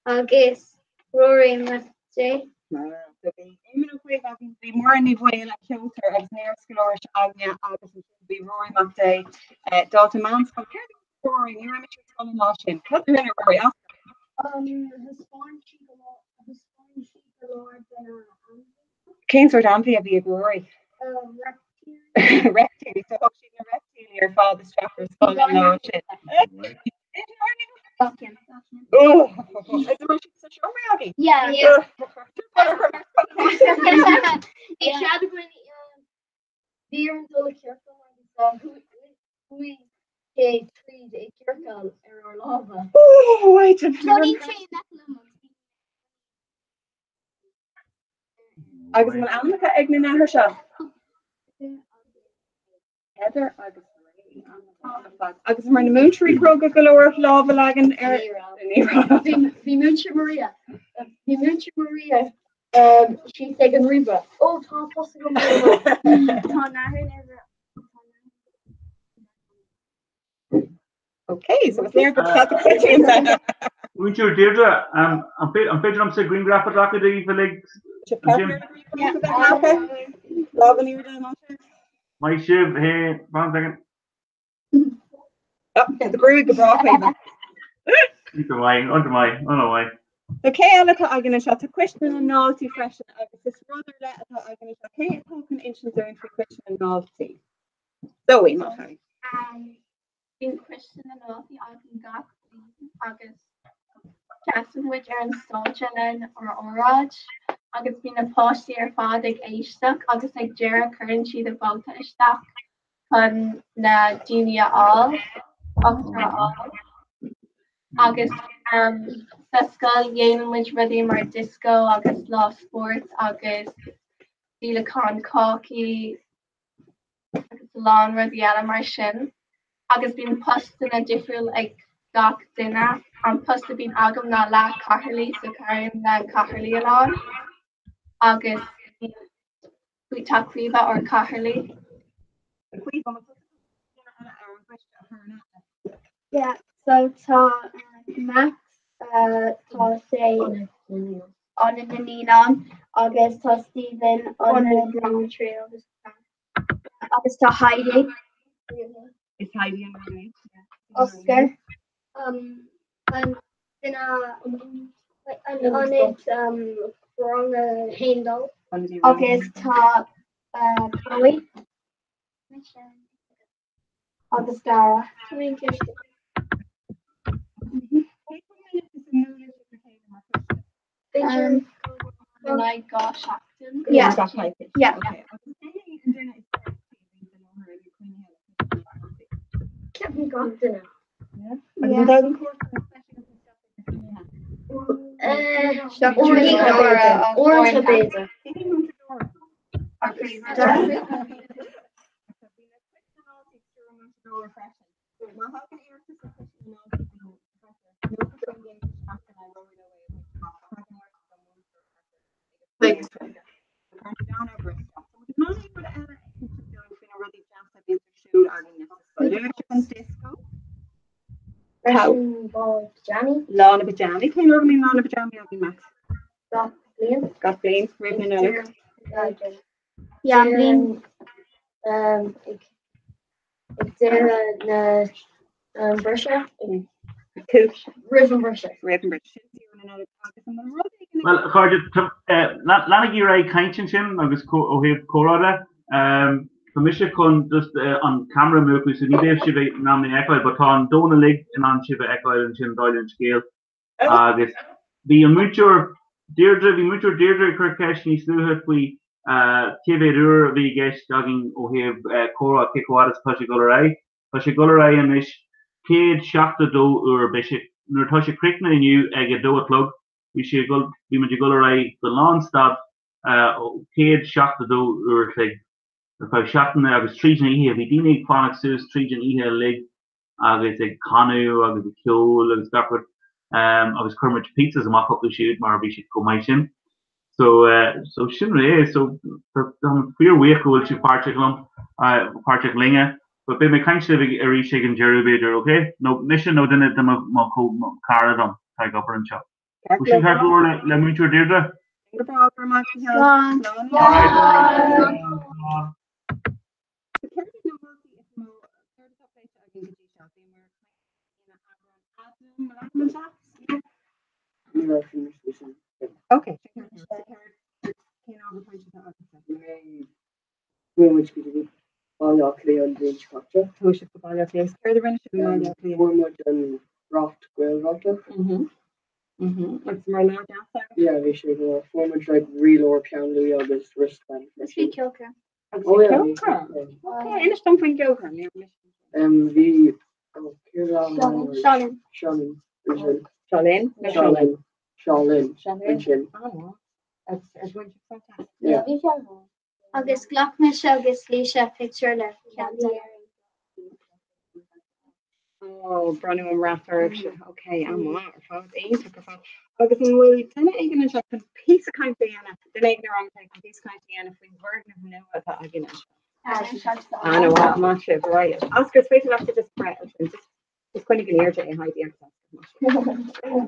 agus Ruairí Mac Dé. So bhí Éamon Ó Cuív againn, bhí Muireann Ní Bhaoill, an ceoltóir agus an iarscoláire s'againne agus ansin bhí Ruairí Mac Dé, dalta meánscoile. Céard a rinne Ruairí? Ní raibh mise ar scoil an lá sin. Cad a rinne Ruairí? Thaispeáin sí go leor, thaispeáin sí go leor de na ainmhithe. Cén sórt ainmhí a bhí ag Ruairí? Reiptílí. Reiptílí, so thug siad na reiptílí ar fad isteach ar scoil an lá sin. Agus an bhfuil ainmneacha ag na nathair seo? Heather agus Ray. An-mhaith ar fad. Agus an raibh na múinteoirí cróga go leor lámh a leagan ar Ní raibh. Bhí múinteoir Maria. Bhí múinteoir Maria síos ag an ríomhaire. Ó tá post agam. Tá nathair ar Ok, so is léir gur cead a coitianta. Múinteoir Deirdre, an féidir liomsa grianghraf a ghlacadh daoibh uilig ansin? Lámh in airde, más ea. Maith sibh, hey, one second. Do ghruaig go breá, Caoimhe. Iontach maith, iontach maith, iontach maith. So cé eile atá againn anseo? Tá Coiste na nDaltaí freisin agus is rud ar leith atá againn anseo. Cé atá chun insint dúinn faoi Choiste na nDaltaí? Zoe, maith thú. Bíonn Coiste na nDaltaí againn gach bliain agus seasann muid ar an stáitse lenár óráid agus bíonn na páistí ar fad ag éisteacht agus ag deireadh cuireann siad a vóta isteach chun na daoine a fháil ochtar a fháil. Agus sa scoil dhéanann muid rudaí mar disco agus lá spóirt agus díolachán cácaí agus a lán rudaí eile mar sin. Agus bíonn postanna difriúil ag gach duine. An post a bhíonn agam ná leath-chathaoirligh, so cabhraím le an cathaoirligh a lán. Agus tá Caoimhe ár cathaoirligh. Yeah, so tá Max, tá sé Ionad na Naíonán agus tá Stephen Ionad Rang 3 agus agus tá Heidi. Is Heidi an rúnaí. Oscar. Um, an duine an ionad um, rang a haon dó agus tá uh, Chloe agus Dara. In aghaidh 2 seachtain. Yeah. Gach coicís. Yeah. Okay. Agus cé hé an duine is tábhachtaí a bhíonn i láthair ag na cruinnithe le Coiste na nDaltaí? Ceapaim gach duine. Yeah. Agus an dtagann cuairteanna speisialta isteach ag na cruinnithe? Uaireanta b'fhéidir. Cé hé Múinteoir Dóra? Lá na bPijeámaí. Cén uair a mbíonn Lá na bPijeámaí againn, Max? Gach bliain. Gach bliain, roimh na Nollag. Yeah, an bliain. Ag deireadh na briseadh. Tús. Roimh an briseadh. Roimh an briseadh. Sin saoire na Nollag agus an bhfuil rud éigin Bhuel, a chairde, leanaigí ar aghaidh ag caint ansin agus ó thaobh comhrá de. Tá mise chun just an camera a mhúchadh so ní bheidh sibh in ann mé a fheiceáil but tá an domhan uilig in ann sibh a fheiceáil ansin dála an scéil. Agus bhí an múinteoir Deirdre, bhí múinteoir Deirdre ag cur ceist níos luaithe faoi cé mhéad uair a bhí i gceist againn ó thaobh comhrá, cé chomh fada is atá sé ag dul ar aghaidh. Tá sé ag dul ar aghaidh anois 172 uair, beidh sé, nuair atá sé críochnaithe inniu ag a dó a chlog, bhí sé ag dul, bhí muid ag dul ar aghaidh go lán stad 172 uair a chloig ar feadh seachtaine agus tríd an oíche, bhí daoine ag fanacht suas tríd an oíche uilig agus ag canadh agus ag ceol agus gach rud agus chuir muid pizzas amach chucu siúd mar bhí siad chomh maith sin. So so sin é so táim fíorbhuíoch go bhfuil sibh páirteach liom páirteach linne but beidh mé ag caint libh arís ag an deireadh b'fhéidir ok? Nó mise nó duine de mo mo chara dom atá ag obair anseo. Bhfuil sin ceart go leor le le múinteoir Deirdre? Go breá, go raibh maith agat, Slán. Slán. So céard iad na moltaí is mó, céard atá pléite againn go dtí seo? Bhíomar ag caint faoina eagrán Adam, an leath? Yeah. Ní raibh sin mise sin. Ok, sin ceart go leor. So céard, cén ábhar cainte atá agatsa? Chuaigh muid go dtí Baile Átha Cliath an bhliain seo caite. Chuaigh sibh go Baile Átha Cliath. Céard a rinne sibh i mBaile Átha Cliath? Fuair muid an brat Gaelbhratach. Mhm. Mhm. Agus mar lá deas agat? Yeah, bhí sé go maith. Fuair muid like rialóir peann luaidhe agus wristband Bhí ceolchoirm. Agus Oh bhí yeah, bhí ceolchoirm. ceolchoirm. Ok, inis dom faoin gceolchoirm. Ní raibh mise ansin. Bhí oh, céard a Seo Seo Linn. Seo Linn ansin. Seo Linn? Nó Seo Linn. Seo Linn Seo Linn. ansin. Ah, no. Agus ar bhain sibh sult as? Yeah. Bhí sé an-mhaith. Agus ghlac mise agus Laoise pictiúr le ceann de. Oh, bronnadh an brat oraibhse. Ok, an-mhaith ar fad, iontach ar fad. Agus an bhfuil duine éigin anseo chun píosa cainte a dhéanamh, duine éigin ar rang a sé chun píosa cainte a dhéanamh faoin bhfoirgneamh nua atá againn anseo? An-mhaith, maith sibh, right. Oscar, is féidir leat just breith ansin, just just coinnigh in airde é Heidi agus Oscar,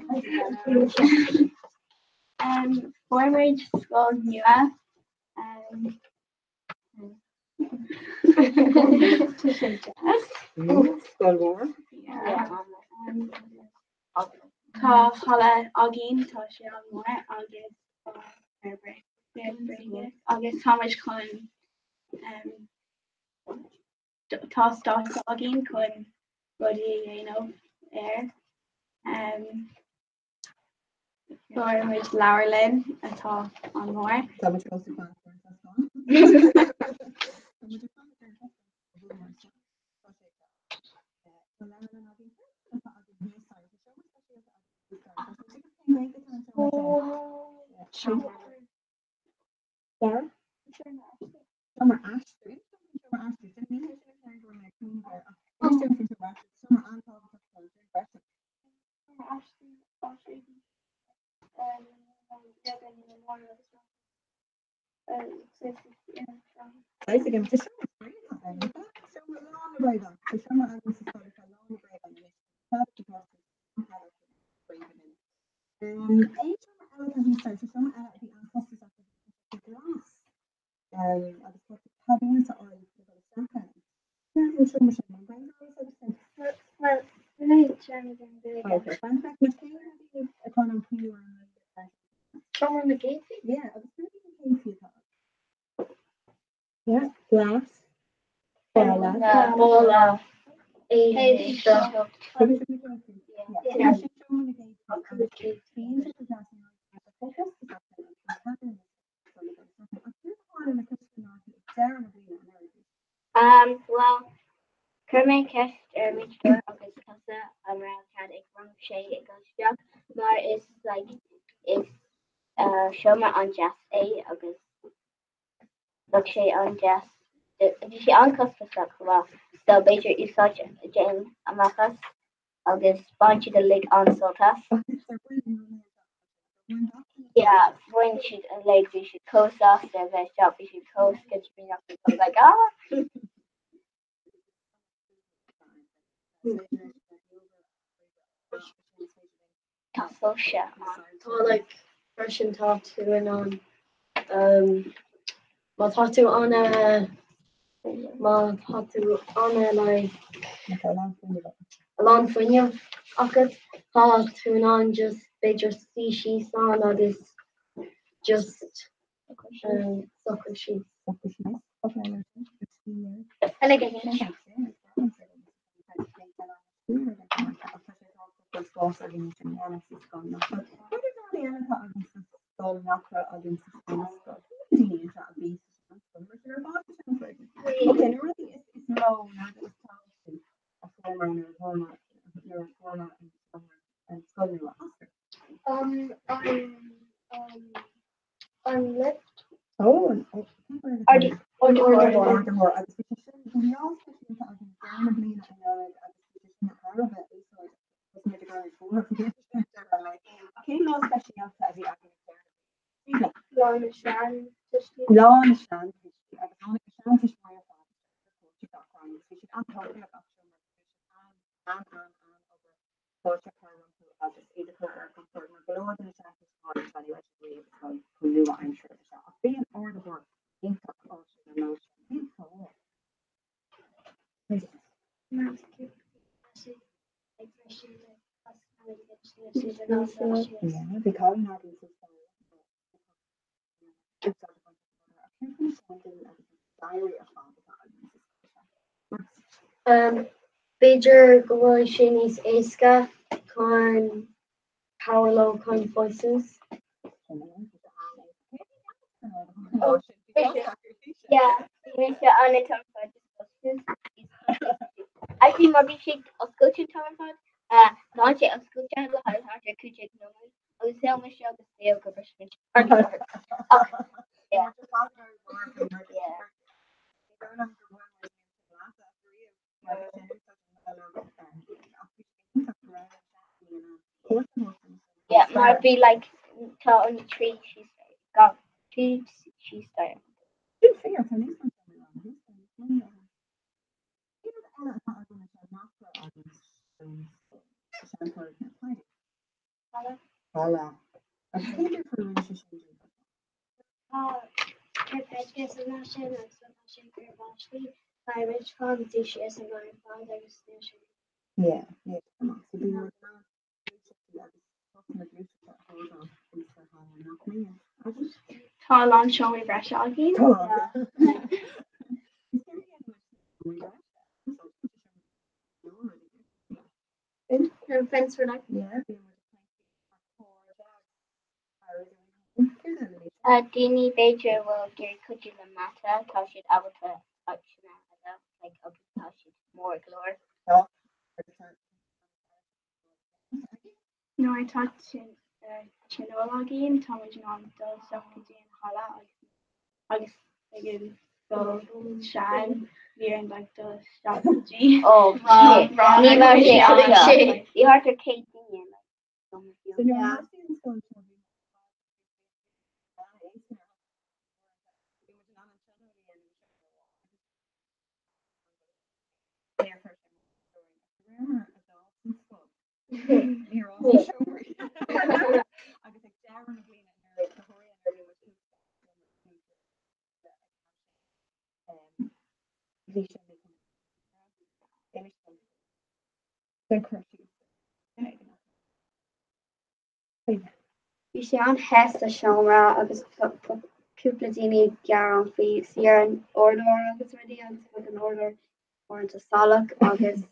maith sibh. Fuair muid scoil nua. Tá sé deas. Scoil mhór. Tá halla againn, tá sé an-mhór agus agus tá muid chun tá stáitse againn chun rudaí a dhéanamh air. Fuair muid leabharlann atá an-mhór. Tá muid fós ag fanacht ar an troscán. Tá muid ag fanacht ar an troscán ó bhuamar isteach. Tá sé ag Tá leabharlann againn freisin atá againn thuas. Sorry, tá seomra speisialta againn thuas. Sorry, tá sé ag cén Ghaeilge atá an seomra sin? Sarah? Seomra aistear. Inis dom faoin seomra aistear. Sin ní hé sin an ceann go raibh mé ag cuimhneamh air ach inis dom faoin seomra aistear. Seomra an-tábhachtach atá ansin freisin. Seomra na gcéadfaí? Yeah, agus céard iad na céadfaí atá agat? Yeah, glas, balla, Balla, éisteacht. Tugann sibh na céadfaí? Yeah. Sin seomra na gcéadfaí agus bíonn sé go deas nuair atá sé chomh costasach sin agus an ceadúnas. deireadh na bliana anuraidh. Um, bhuel, chuir mé ceist ar múinteoir agus tusa an raibh cead ag rang 6 ag dul isteach mar is like is uh, seomra an-deas é agus bheadh sé an-deas bhí sé an-chostasach chomh maith so b'fhéidir úsáid a déanamh amach as agus bhain siad uilig an-sult as. Yeah, bhain siad uilig, bhí siad chomh sásta a bheith isteach, bhí siad chomh sceitimíneach, bhí siad like ah! Tá soilse ann. Tá like freisin tá tú in ann um, má tá tú an má tá tú an like a lán fuinneamh agat tá tú in ann just b'fhéidir suí síos ann agus just um, socrú síos. Um, an, um, an lift. Lá na seantuistí. Lá na seantuistí agus tháinig na seantuismitheoirí ar fad isteach ar cuairt gach rang agus bhí siad an-tógtha le gach seomra agus bhí siad an-an-an-obair fáilte a chur rompu agus iad a chur ar a gcompord mar go leor de na seantuismitheoirí seo ní raibh siad riamh i scoil chomh nua-aimseartha seo ach bhí an ardaitheoir iontach áisiúil an lá sin. Cén fáth? Bhí cailín againn sa scoil B'fhéidir go bhfuil sé níos éasca chun cabhair leo chun fáil suas. Actually, mar bhí sé oscailte an t-am ar fad, d'fhan sé oscailte le haghaidh thart ar 15 nóiméad. Agus shíl mise agus Leo gur bhris muid an ard. Ach, yeah. Yeah. Yeah, mar bhí like tá an trí síos gan trí síos Tá peidge san lá sin agus tá sé ag cur báistí. Beidh muid chun suí síos an lá ar fad agus níl sé. Tá a lán seomraí breise againn. Daoine b'fhéidir a bhfuil ag iarraidh cuidiú le mata, tá siad ábalta áiteanna a fháil like agus tá siad mór go leor. Nuair atá tionól againn, tá muid in ann dul isteach go dtí an halla agus ag an scoil sean, bhí orainn like dul isteach go dtí Oh, ní raibh sé anseo. Bhí thart ar 100 duine like. Bhí sé an-the sa seomra agus cúpla daoine ag gearán faoi suí ar an urlár agus rudaí agus bheadh an urlár uaireanta salach agus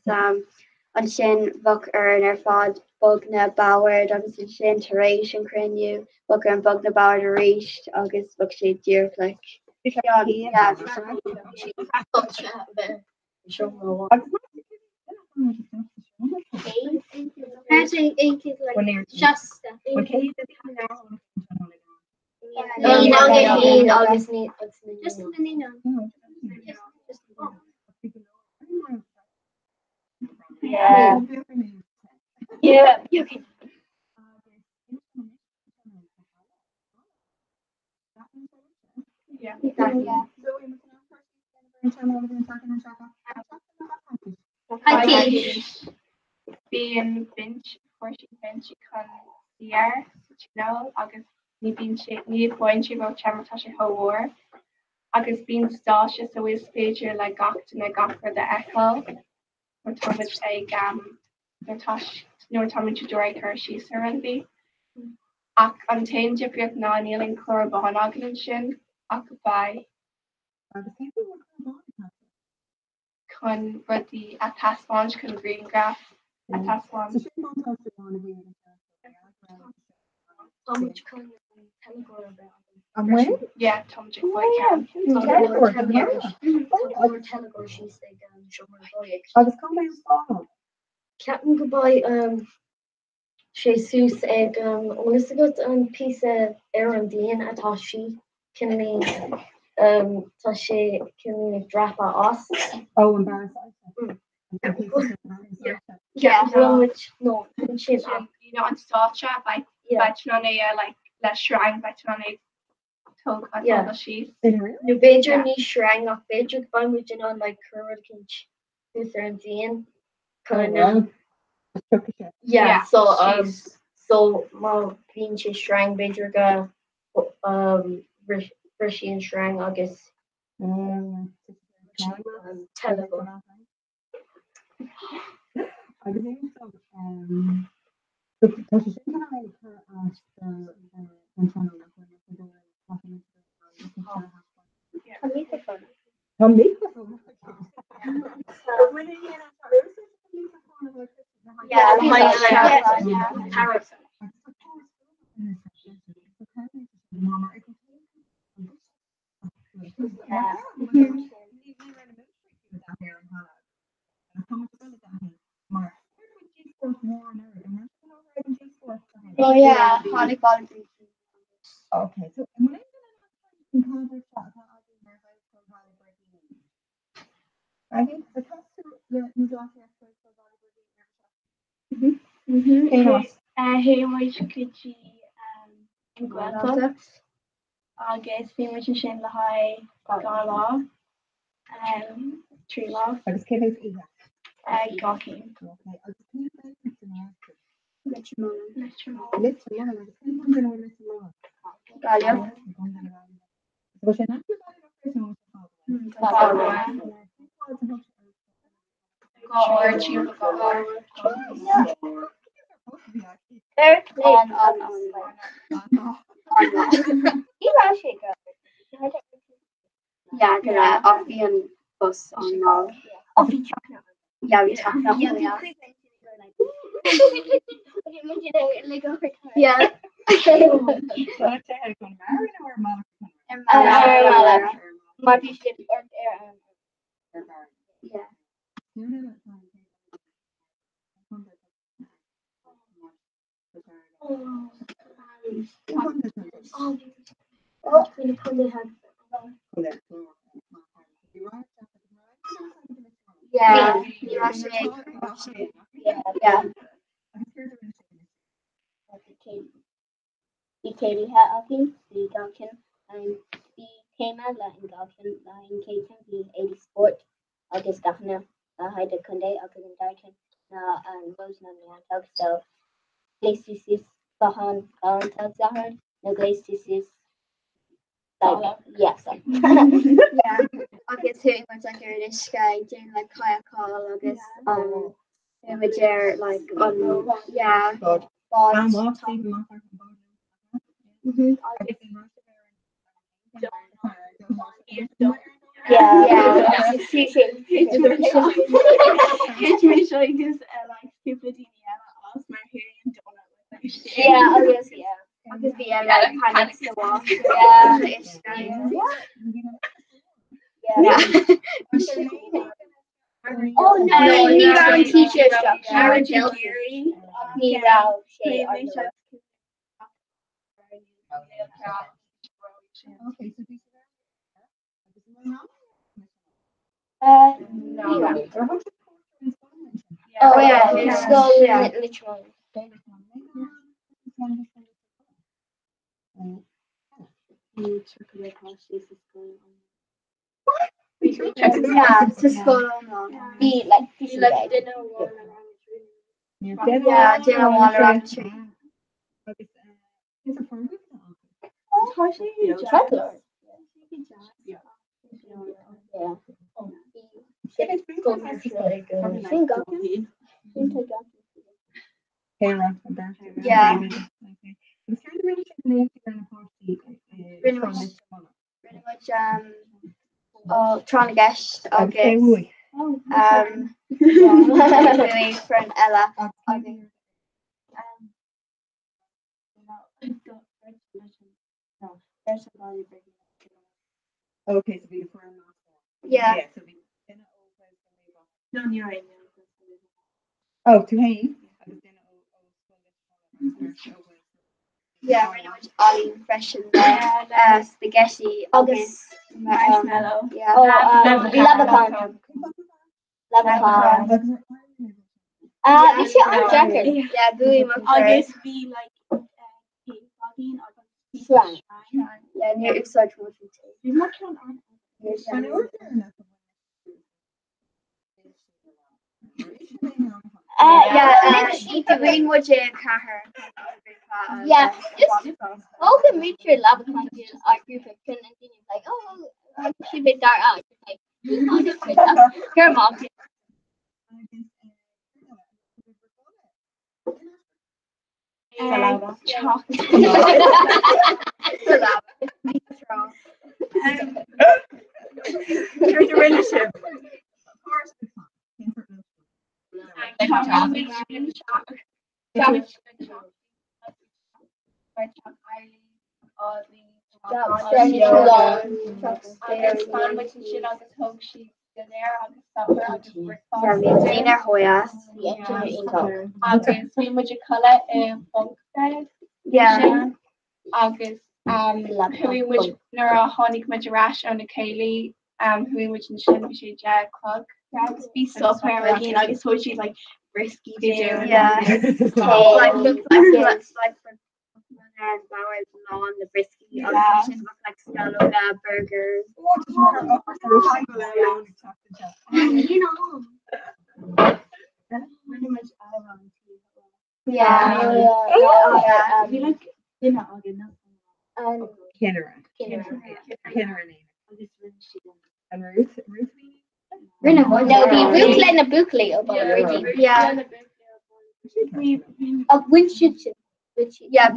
ansin bheadh orainn ar fad bog na boird agus ansin tar éis an cruinniú bheadh orainn bog na boird arís agus bheadh sé díreach like. Yeah. Yeah. Okay. Bíonn binse fuair binse chun suí air sa tionól agus ní bíonn sé ní bhíonn sé ró-te mar tá sé chomh mór agus bíonn stáitse so is féidir le gach duine gach rud a fheiceáil nuair tá muid ag nuair tá nuair tá múinteoir ag cur síos ar rud ar bith. Ach an t-aon difríocht ná níl an clár bán againn ansin ach beidh. Agus cén fáth a bhfuil clár bán ag teastáil? Chun rudaí a thaispeáint, chun grianghraif a thaispeáint. So sin buntáiste amháin a bhí ag an seanchór, Tá muid chun an teilgeoir a bheith againn. An bhfuil? Yeah, tá muid ag fáil ceann. Tá go leor teilgeoir síos ag an seomra báidh. Agus cá mbeidh an scáileán? Ceapaim go mbeidh sé suas ag an bhfuil fhios agat an píosa ar an díon atá sí cineál tá sé cineál ag dreapadh as. Ó an barra soilse. Yeah, bhfuil muid nó ansin ach. You know an stáitse beidh beidh tú in ann é a like le sreang beidh tú in ann é tóg a tógáil síos. Nó b'fhéidir ní sreang ach b'fhéidir go mbeidh muid in ann like cur rud eicínt suas ar an díon chun Yeah, so um, so má bhíonn sé sreang b'fhéidir go um, brisfidh an sreang agus um, teilgeoir. Agus tá sé sin ag cur as don tionól Tá microphone. Oh yeah, tháinig bail Okay, so Théigh muid go dtí an Ghaeltacht agus bhí muid ansin le haghaidh 2 lá, 3 lá. Agus cé mhéad oíche? 2 cinn. Okay, agus cén Ghaeltacht ina raibh sibh? Leitir Mealláin. Leitir Mealláin. Agus cén contae ina bhfuil Leitir Mealláin? Gaillimh. Bhfuil sé in aice le Gaillimh nó an bhfuil sé fada uaidh? Fada uaidh. 2 uair, timpeall 2 uair. Ní raibh sé go Yeah, go raibh ach bhí an bus an-mhall. Oh bhí teach na Yeah, bhí teach na Yeah. Mar bhí siad ar an Yeah. Yeah, ní raibh sé Yeah. Bhí céilithe againn, bhí dhá cheann ann. Bhí téama le an dhá cheann. Le haghaidh an chéad cheann bhí éadaí spóirt agus dathanna le haghaidh do chontae agus an dara ceann ná an Rós na Neantóg so ghléas tú suas bothán galánta agus gach rud nó ghléas tú suas like yeah so. Yeah agus chuaigh muid like ar an uisce ag déanamh like kayakáil agus um chuaigh muid ar like an yeah bád. Mhm. Yeah. Yeah. Agus like cúpla daoine eile as mar chuaigh an donut Yeah agus yeah. Agus bhí an like panic sa bháisteach. Yeah. Yeah. Oh no, ní raibh an teacher isteach. Ní raibh sé ar Oh yeah, scoil Leitir Yeah, sa scoil iomlán. Bhí like bhí like duine amháin ar rang a trí. Yeah, duine amháin ar rang a trí. Rinne muid tráth na gceist agus bhuaigh foireann eile agus Okay, so bhí na foireann Yeah. Yeah, so bhí duine ó No, ní raibh. Oh, tú féin agus duine ó Yeah, rinne muid ealaín freisin le spaghetti agus marshmallow. Yeah. Oh, leamhacán. Leamhacán. Bhí sé an-deacair. Yeah, bhuaigh mo Agus bhí like cake againn agus Shrine. Yeah, níor úsáid muid an tae. Bhí mo ceann an Yeah, rinne muid é ceathair. Yeah, just all the mutual leamhacán our group of chun an daoine like oh she bit dar out like Gur mom. Rinne sibh. Agus fan muid ansin agus thóg siad dinnéar agus supper agus breakfast. Dinner hoya. Agus bhí muid ag codladh i bunk bed. Yeah. Agus chuaigh muid nuair a tháinig muid ar ais ó na céilí chuaigh muid ansin bhí sé 10 a chlog. Agus bhí supper againn agus thug siad like brioscaí dúinn. Yeah. Like look like like an bord lán le brioscaí agus sin like sceallóga burgers. Rinne muid amhrán Yeah. Yeah. Bhí like duine againn Cinnire. Cinnire agus rinne siad an Ruth Ruth Rinne muid. No, bhí Ruth le na buachaillí ó Bhaile Yeah. Ach bhain siad sin. Yeah,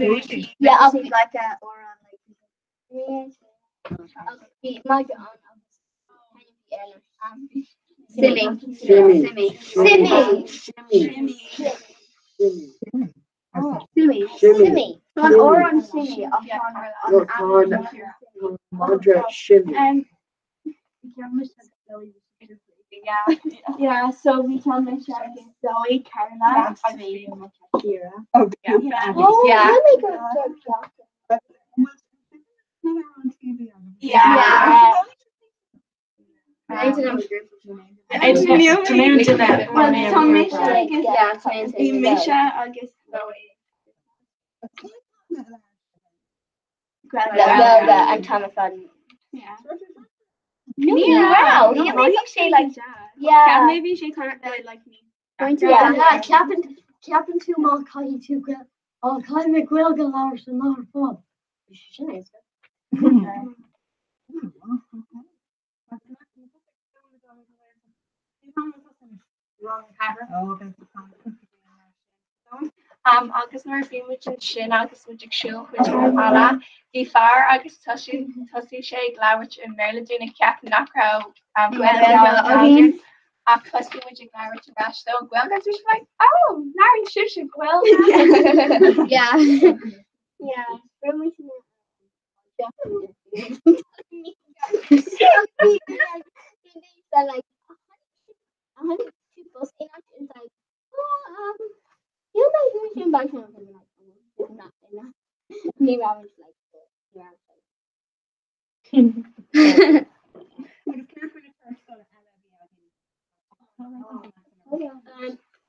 Yeah, ach bhí like a amhrán like Bhí maide an agus Simmy. Simmy. Simmy. Simmy. Simmy. Shimmy. Tá an amhrán Simmy ach tá an No, tá an madra shimmy. Yeah. Yeah, so bhí ceann mise agus Zoe Caroline Oh, Yeah. Oh, Yeah. really good. Yeah. I don't know. Well, tá mise agus Yeah, bhí mise agus Zoe. Gaeilge an t-am ar fad. Yeah. Ní raibh. He made sé like yeah. Maybe sé kind of like me. Yeah. Ceapann ceapann tú má caithfidh tú go á caithfidh mé Gaeilge a labhairt san lá ar fad. Sin é. Agus nuair a bhí muid ansin agus muid ag siúl chuig an halla, bhí fear agus tosaigh sé ag labhairt i mBéarla dúinn ag ceapadh nach raibh Gaeilge againn ach thosaigh muid ag labhairt ar ais dó Gaeilge agus bhí sé like, oh, labhraíonn sibhse Gaeilge. Yeah. Yeah, rinne muid na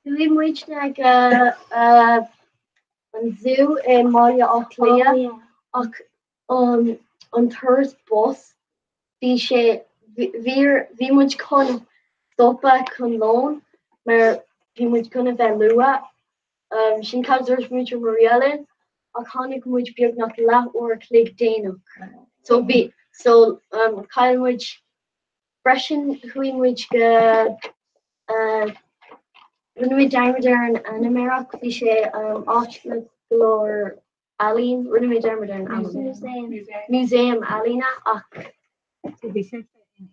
Chuaigh muidne go an zú i mBaile Átha Cliath ach an turas bus bhí sé bhí bhí muid chun stopadh chun lón mar bhí muid chun a bheith luath. Sin cad a dúirt Múinteoir Maria linn ach tháinig muid beagnach leath uair a chloig déanach. So bhí so chaill muid freisin chuaigh muid go rinne muid dearmad ar an ainm air ach bhí sé áit le go leor ealaín, rinne mé dearmad ar an ainm. Músaem ealaíne ach Bhí sibhse in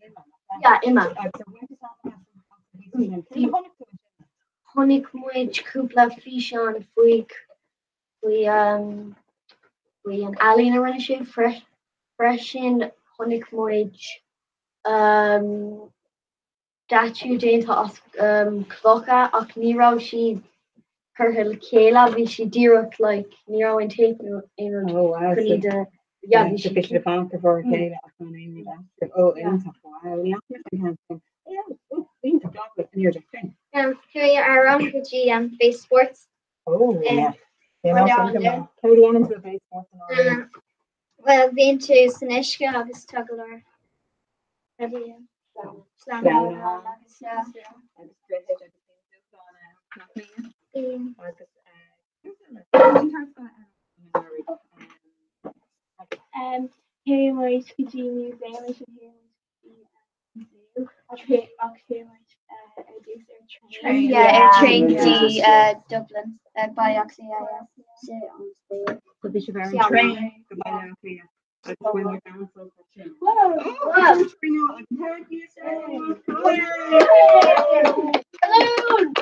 IMMA, nach Yeah, IMMA. Agus ar bhain tú taitneamh as an as an bhí sin? Cad a chonaic tú ansin? Chonaic muid cúpla físeán faoi faoi faoi an ealaín a rinne sé freisin chonaic muid statue déanta as clocha ach ní raibh siad curtha le chéile, bhí siad díreach like ní raibh aon tape nó aon rud Oh wow, chun so iad a yeah bhí so siad bhí siad ag fanacht ar bharr a chéile ach gan aon rud eatarthu. Oh iontach, wow, ní fhaca mise an ceann sin. Oh oh iontach, lovely, an iarraidh sin. Chuaigh ár rang go dtí Bay Sports. Oh yeah. Bhí an sin go maith. Céard a dhéanann tú i Bay Sports in Ireland? Bhuel, bíonn tú san uisce agus tá go leor rudaí ann. Sleamhnán agus yeah. Agus droichid agus bíonn dúshlán ann, nach mbíonn? Bíonn. Agus eh, Chuaigh muid go dtí museum ansin chuaigh muid go dtí zoo ach chuaigh muid ar dtús ar traein. Yeah, ar traein go dtí Dublin, Baile Átha Cliath, yeah. So bhí sibh ar an traein go Baile Átha Cliath agus bhain muid an-sult as sin. Thank you so much. Balloon!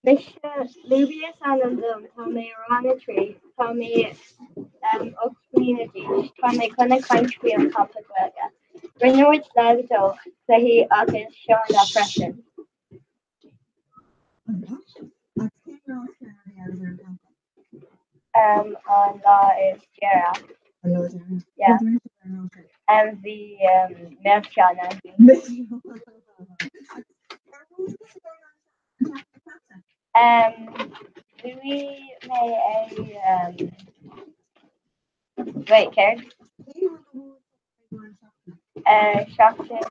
Mise Lúbaí is ainm dom, tá mé i rang a 3, tá mé 8 mbliana d'aois, tá mé chun a caint faoi an campa Gaeilge. Rinne muid Lego, cluichí agus seónna freisin. An lá is deireadh. Yeah. Bhí milseáin againn. Bhuaigh mé é wait céard? Seachtain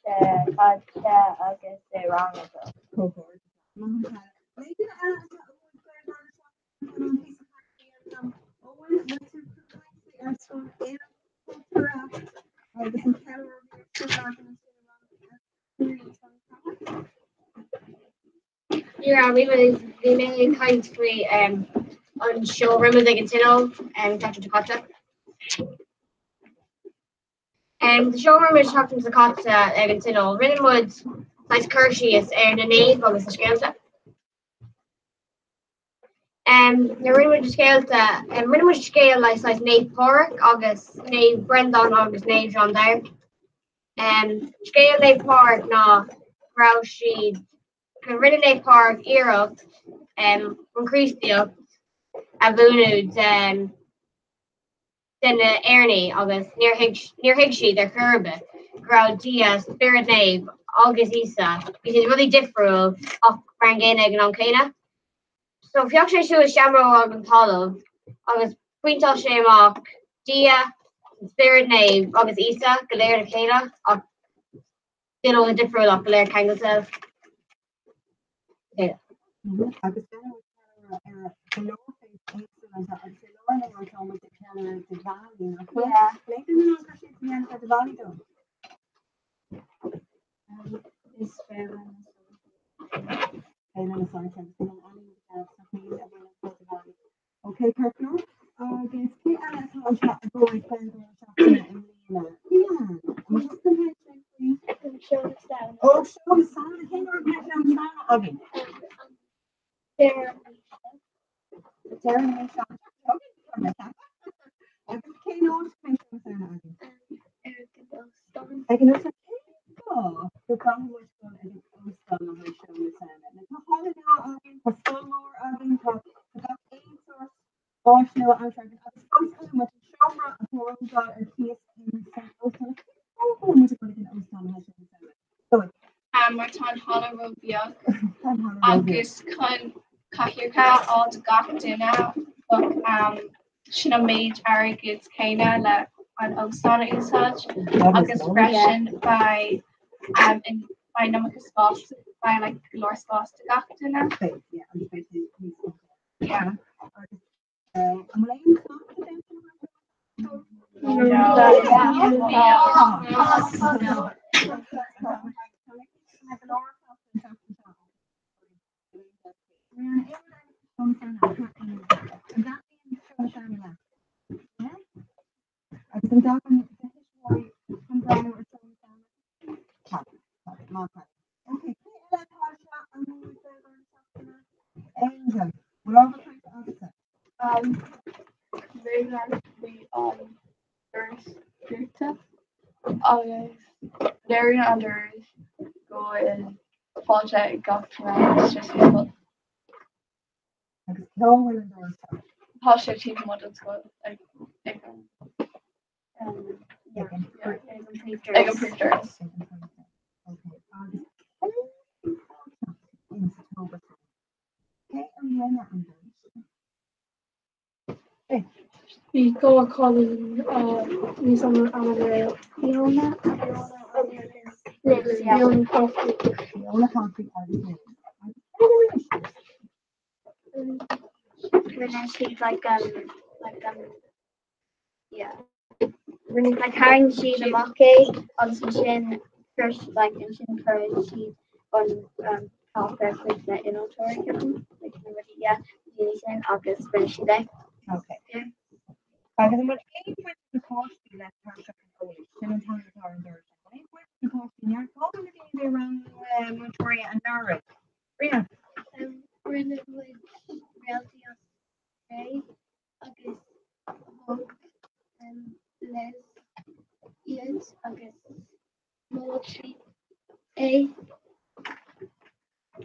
seo caite agus i rang a dó. Yeah, bhí mé bhí mé ag caint faoi an seó a rinne muid ag an Tionól an tseachtain seo caite. Sa seomra an tseachtain seo caite ag an Tionól, rinne muid saghas cur síos ar na naoimh agus na scéalta. Nuair a rinne muid na scéalta, rinne muid scéal le saghas Naomh Pádraig agus Naomh Breandán agus Naomh Jeanne d'Arc. Scéal Naomh Pádraig ná go raibh siad, go rinne Naomh Pádraig iarracht an Chríostaíocht a mhúineadh den de na Éireannaigh agus níor thuig níor thuig siad ar chor ar bith go raibh Dia, Spiorad Naomh agus Íosa, bhí siad rudaí difriúil ach mar an gcéanna ag an am céanna. So phioc sé suas seamróg an talamh agus phointeáil sé amach Dia, an Spiorad Naomh agus Íosa go léir le chéile ach cineál difriúil ach go léir ceangailte le chéile. Agus déanann muid ceiliúradh ar go leor féilte éagsúla anseo agus i láthair na huaire tá muid ag ceiliúradh Diwali, nach bhfuil? An aon duine in ann cur síos a dhéanamh ar Diwali dom? Is féile na soilse. Féile na soilse agus bíonn an ealaín go deas sa chaoi a bhfuil an Diwali. Ok, ceart go leor. Agus cé eile atá anseo a bhuaigh Gaeilgeoir na Seachtaine i mbliana? Cian! An bhfuil tusa ag caint faoi? Seó na Samhna. Ó, Seó na Samhna! Cén uair a bheidh Seó na Samhna againn? Deireadh na míosa. Deireadh na míosa. Agus cén áit a mbeidh Seó na Samhna againn? Ag an óstán. Ag an óstán. Cén fáth go gcaithfidh muid dul ag an óstán le haghaidh Seó na Samhna? Tá halla nua againn, tá scoil mhór againn, tá gach aon sórt áis nua aimsire againn agus fós caithfidh muid an seomra a thógáil ar cíos in san óstán. Cén fáth go bhfuil muid ag dul ag an óstán le haghaidh Seó na Samhna? Chloe. Mar tá an halla ró-bheag agus chun cathaoireacha a fháil do gach duine bheadh sin an méid airgid céanna le an óstán a úsáid agus freisin beidh beidh an iomarca spás beidh like go leor spás do gach duine. Beidh, yeah, agus beidh sé níos compordaí. Yeah. Agus an bhfuil aon sneachta déanta le haghaidh No. Agus an dtagann do thuismitheoirí chun breathnú ar Seó na Samhna? Tagann, tagann, má tagann. Ok, cé eile atá anseo a bhuaigh Gaeilgeoir na Seachtaine? Angel, bhfuil ábhar cainte agatsa? Rinne faoi an doras dúnta agus léiríonn an doras go bhfuil fáilte ag gach duine isteach sa scoil. Agus cá bhfuil an doras seo? Tá sé taobh amuigh den scoil ag ag an Ag an ag an príomhdhoras. Ag an príomhdhoras. Ok, agus cé bhí páirteach in sa togra seo? Cé a rinne an doras seo? Bhí dhá chailín níos ainm ar Fiona agus Liz, yeah. Fiona Coffey. Fiona Coffey agus Liz. Agus cé a rinne siad? Rinne siad like um like um yeah. Rinne like tharraing siad amach é agus ansin chuir like ansin chuir siad an um páipéar chuig na innealtóirí ceapaim like na rudaí yeah na daoine sin agus rinne siad é. Okay. Agus an bhfuil aon bhaint ag na páistí le tairseach an eolais? Sin an t-ainm atá ar an doras. An bhfuil aon bhaint ag na páistí? Neart cá bhfuil na daoine a bhí rang múinteoirí anuraidh? Ríona. Rinne muid réaltaí as cré agus thóg Liz iad agus mhol sí é.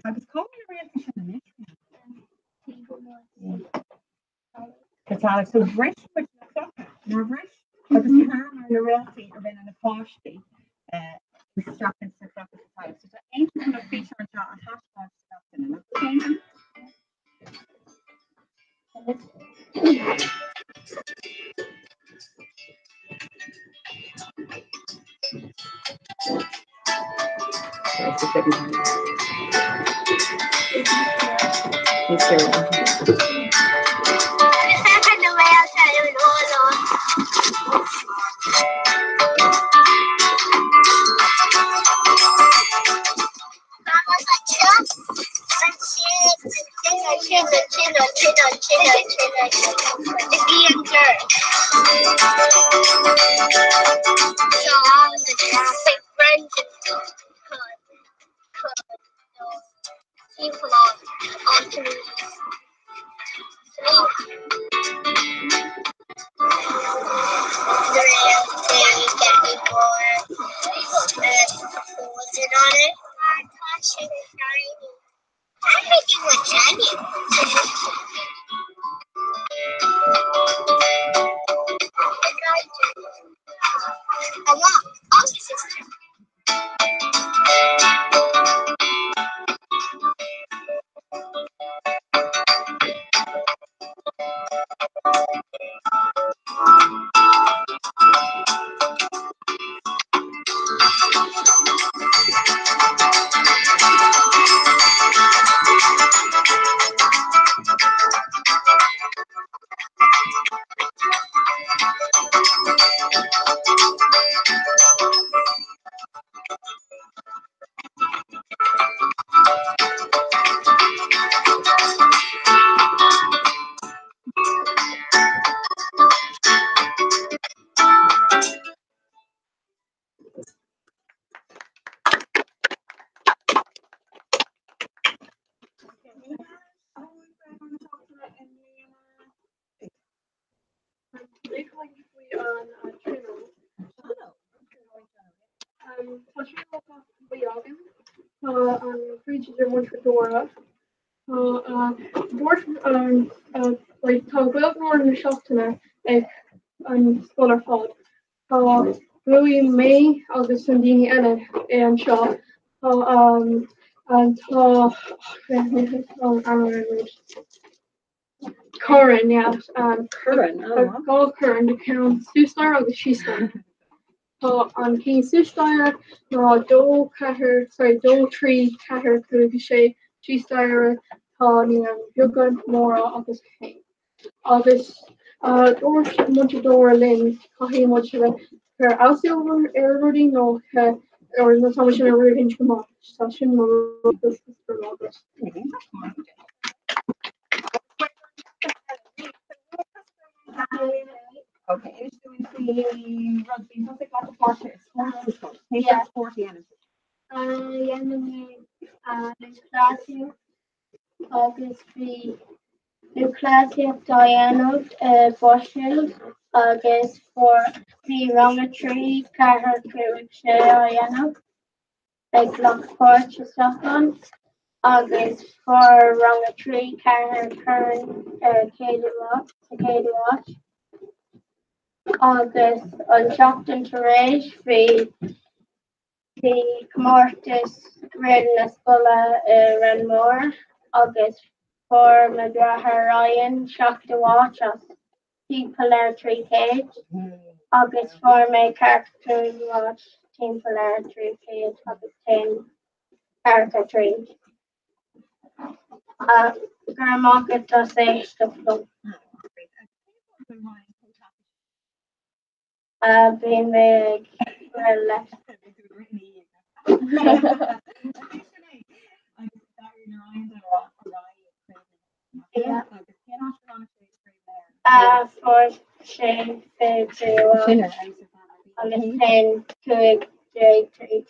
Agus cá bhfuil na réaltaí sin anois? Taobh amuigh sa Sa talamh. So bhris muid na clocha, nár bhris? Agus chuireamar na réaltaí a rinne na páistí isteach ins na clocha sa talamh. So tá Angel chun an físeán anseo a thaispeáint do gach duine, nach bhfuil Angel? Ansin, ansin, ansin, ansin, ansin, ansin, go dtí an deireadh. Tá an go deas ag Brendan chun chun dul timpeall an sliabh. Tá tríocha mí againn. Tá an príomhoide Múinteoir Dóra. Tá dúirt tá Gaeilgeoir na seachtaine ag an scoil ar fad. Tá bhuaigh mé agus na daoine eile é anseo. Tá tá Corn, yeah. Corn, oh wow. Dhá chorn, tá ceann suas staighre agus síos staighre. Tá an cinn suas staighre ná dó, ceathair, sorry, dó, trí, ceathair, cúig, sé, síos staighre tá naíonáin bheaga, móra agus haon. Agus dúirt Múinteoir Dóra linn caithfidh muid a bheith ar fheabhas ar rudaí nó nó tá muid ina ruaigint go maith. Tá sin mo rud is breá. Okay, inis dúinn faoi rud bíonn tusa ag glacadh páirte i spórt sa scoil. Cén sórt spóirt a dhéanann sibh? Dhéanann mé lúthchleasaíocht agus bhí lúthchleasaíocht á dhéanamh i Bushfield agus fuair bhí rang a 3, 4, 5, 6 á dhéanamh. ag glacadh páirt isteach ann agus fuair rang a 3, 4 corn ar chéadú áit, sa chéadú áit. Agus an tseachtain tar éis bhí bhí comórtas rith na scoile i Renmore agus fuair mo dheartháir Ryan seachtú áit as timpeall ar 300 agus fuair mé ceathrú áit timpeall ar 300 agus téim ceathracha tríd. Go raibh maith agat as éisteacht liom. Bhí mé ag rith leis. Fuair sé 23 áit agus téann 15 tríd.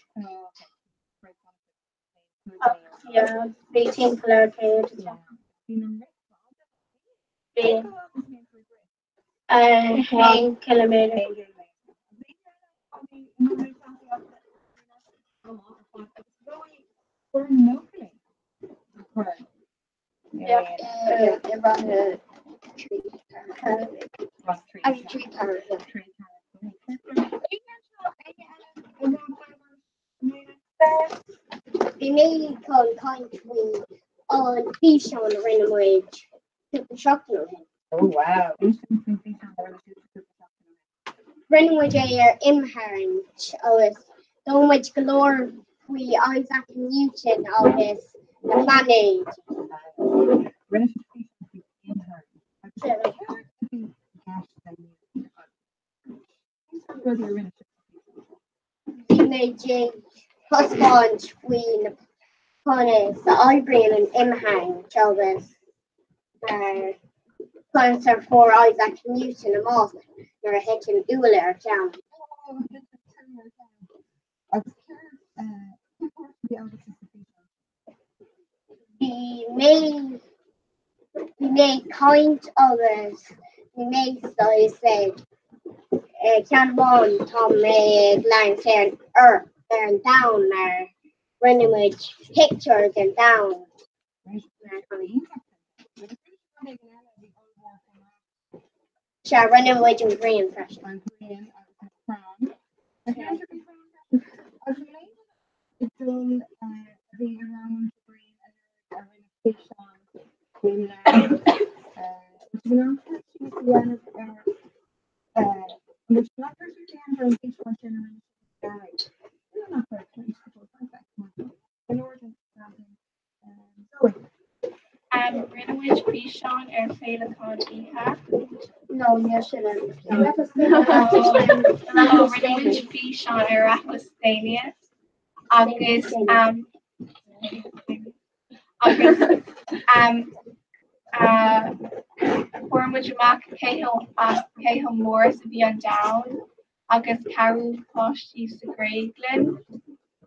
Bhí timpeall ar 100. Bhí. 1 ciliméadar. Bhí mé chun caint faoi an físeán a rinne muid cúpla seachtain ó shin. Oh wow. Inis dúinn faoin bhfíseán a rinne sibh cúpla seachtain ó shin. Rinne muid é ar imtharraingt agus d'fhoghlaim muid go leor faoi Isaac Newton agus na pláinéid. Rinne sibh físeán faoi imtharraingt agus céard a bhí i gceist le Newton agus cén sórt rudaí a rinne sibh sa bhfíseán seo? Bhí muid ag taispeáint faoi na conas a oibríonn an imtharraingt agus. Conas ar fuair Isaac Newton amach nuair a thit an úll ar a cheann? Bhí mé bhí mé ag caint agus bhí mé saghas ag ceann amháin tá mé ag labhairt ar an Earth ar an domhan mar rinne muid pictiúr den domhan. Sea, rinne muid an ghrian freisin. An ghrian agus na crainn. Na crainn agus an aon duine ag dul a bhí i rang sa ghrian anuraidh a rinne físeán faoin leabhar? Bhfuil sibh in ann cur síos a dhéanamh ar an bhfuil sibh in ann cur síos a dhéanamh ar an bhfíseán sin a rinne sibh anuraidh? Níl nach raibh tar éis go perfect. Go leor den Zoe. Rinne muid físeán ar féileacáin oíche. No, níl sin an Ó, rinne muid físeán ar Eratosthenes agus agus fuair muid amach cé chomh mór is a bhí an domhan agus cabhrú páistí sa Ghréig linn.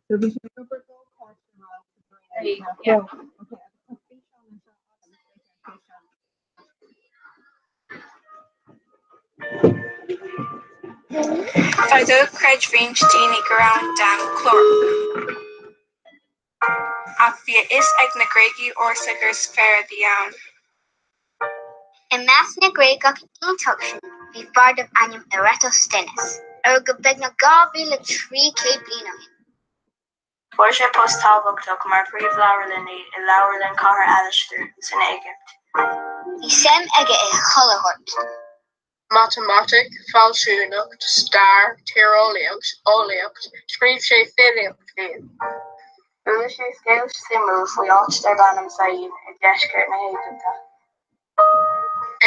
So bhí sé ag obair go páiste a raibh sa Ghréig, nach Yeah. raibh? Okay, agus tá físeán anseo agam, is féidir an físeán. Fadó chreid roinnt daoine go raibh an domhan clárach. Ach bhí a fhios ag na Gréagaigh ársa gur sféar a bhí ann. I measc na nGréagach iontach sin bhí fear darbh ainm Eratosthenes, a rugadh beagnach 2,300 bliain ó shin. Fuair sé post tábhachtach mar phríomh-leabharlannaí i Leabharlann Chathair Alastair san Éigipt. Bhí suim aige i chuile shórt. Matamaitic, fealsúnacht, stair, tíreolaíocht, eolaíocht, scríobh sé filíocht fiú. Chuala sé scéal suimiúil faoi áit darb ainm Syene i ndeisceart na hÉigipte.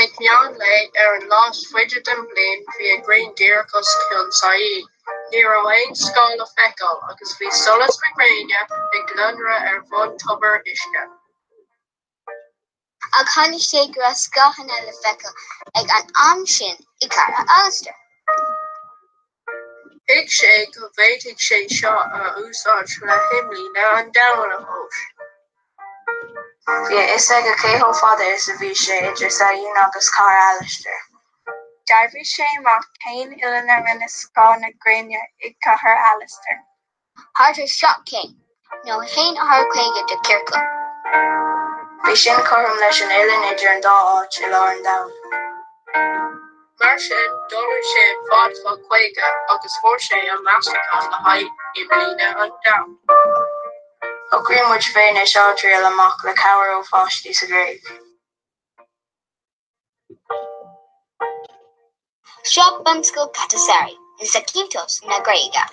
Ag meán lae ar an lá is faide den bhliain bhí an ghrian díreach os cionn Syene. Ní raibh aon scáth le feiceáil agus bhí solas na gréine ag lonradh ar bhun tobar uisce. Ach tháinig sé go raibh scáthanna le feiceáil ag an am sin i gCathair Alastair. Thuig sé go bhféadfadh sé seo a úsáid le himlíne an domhain a thomhas. Bhí a fhios aige cé chomh fada is a bhí sé idir Syene agus Cathair Alastair. D'oibrigh sé amach cén uillinn a rinne scáth na gréine i gCathair Alastair. Thart ar 7 céim, nó 1/50 de chiorcal. Bhí sin cothrom leis an uillinn idir an dá áit i lár an domhain. Mar sin, d'iolraigh sé an fad fá 50 agus fuair sé an meastachán le haghaidh imlíne an domhain. Shocraigh muid féin é seo a thriail amach le cabhair ó pháistí sa Ghréig. Seo Bunscoil Katasari in Zakynthos na Gréige.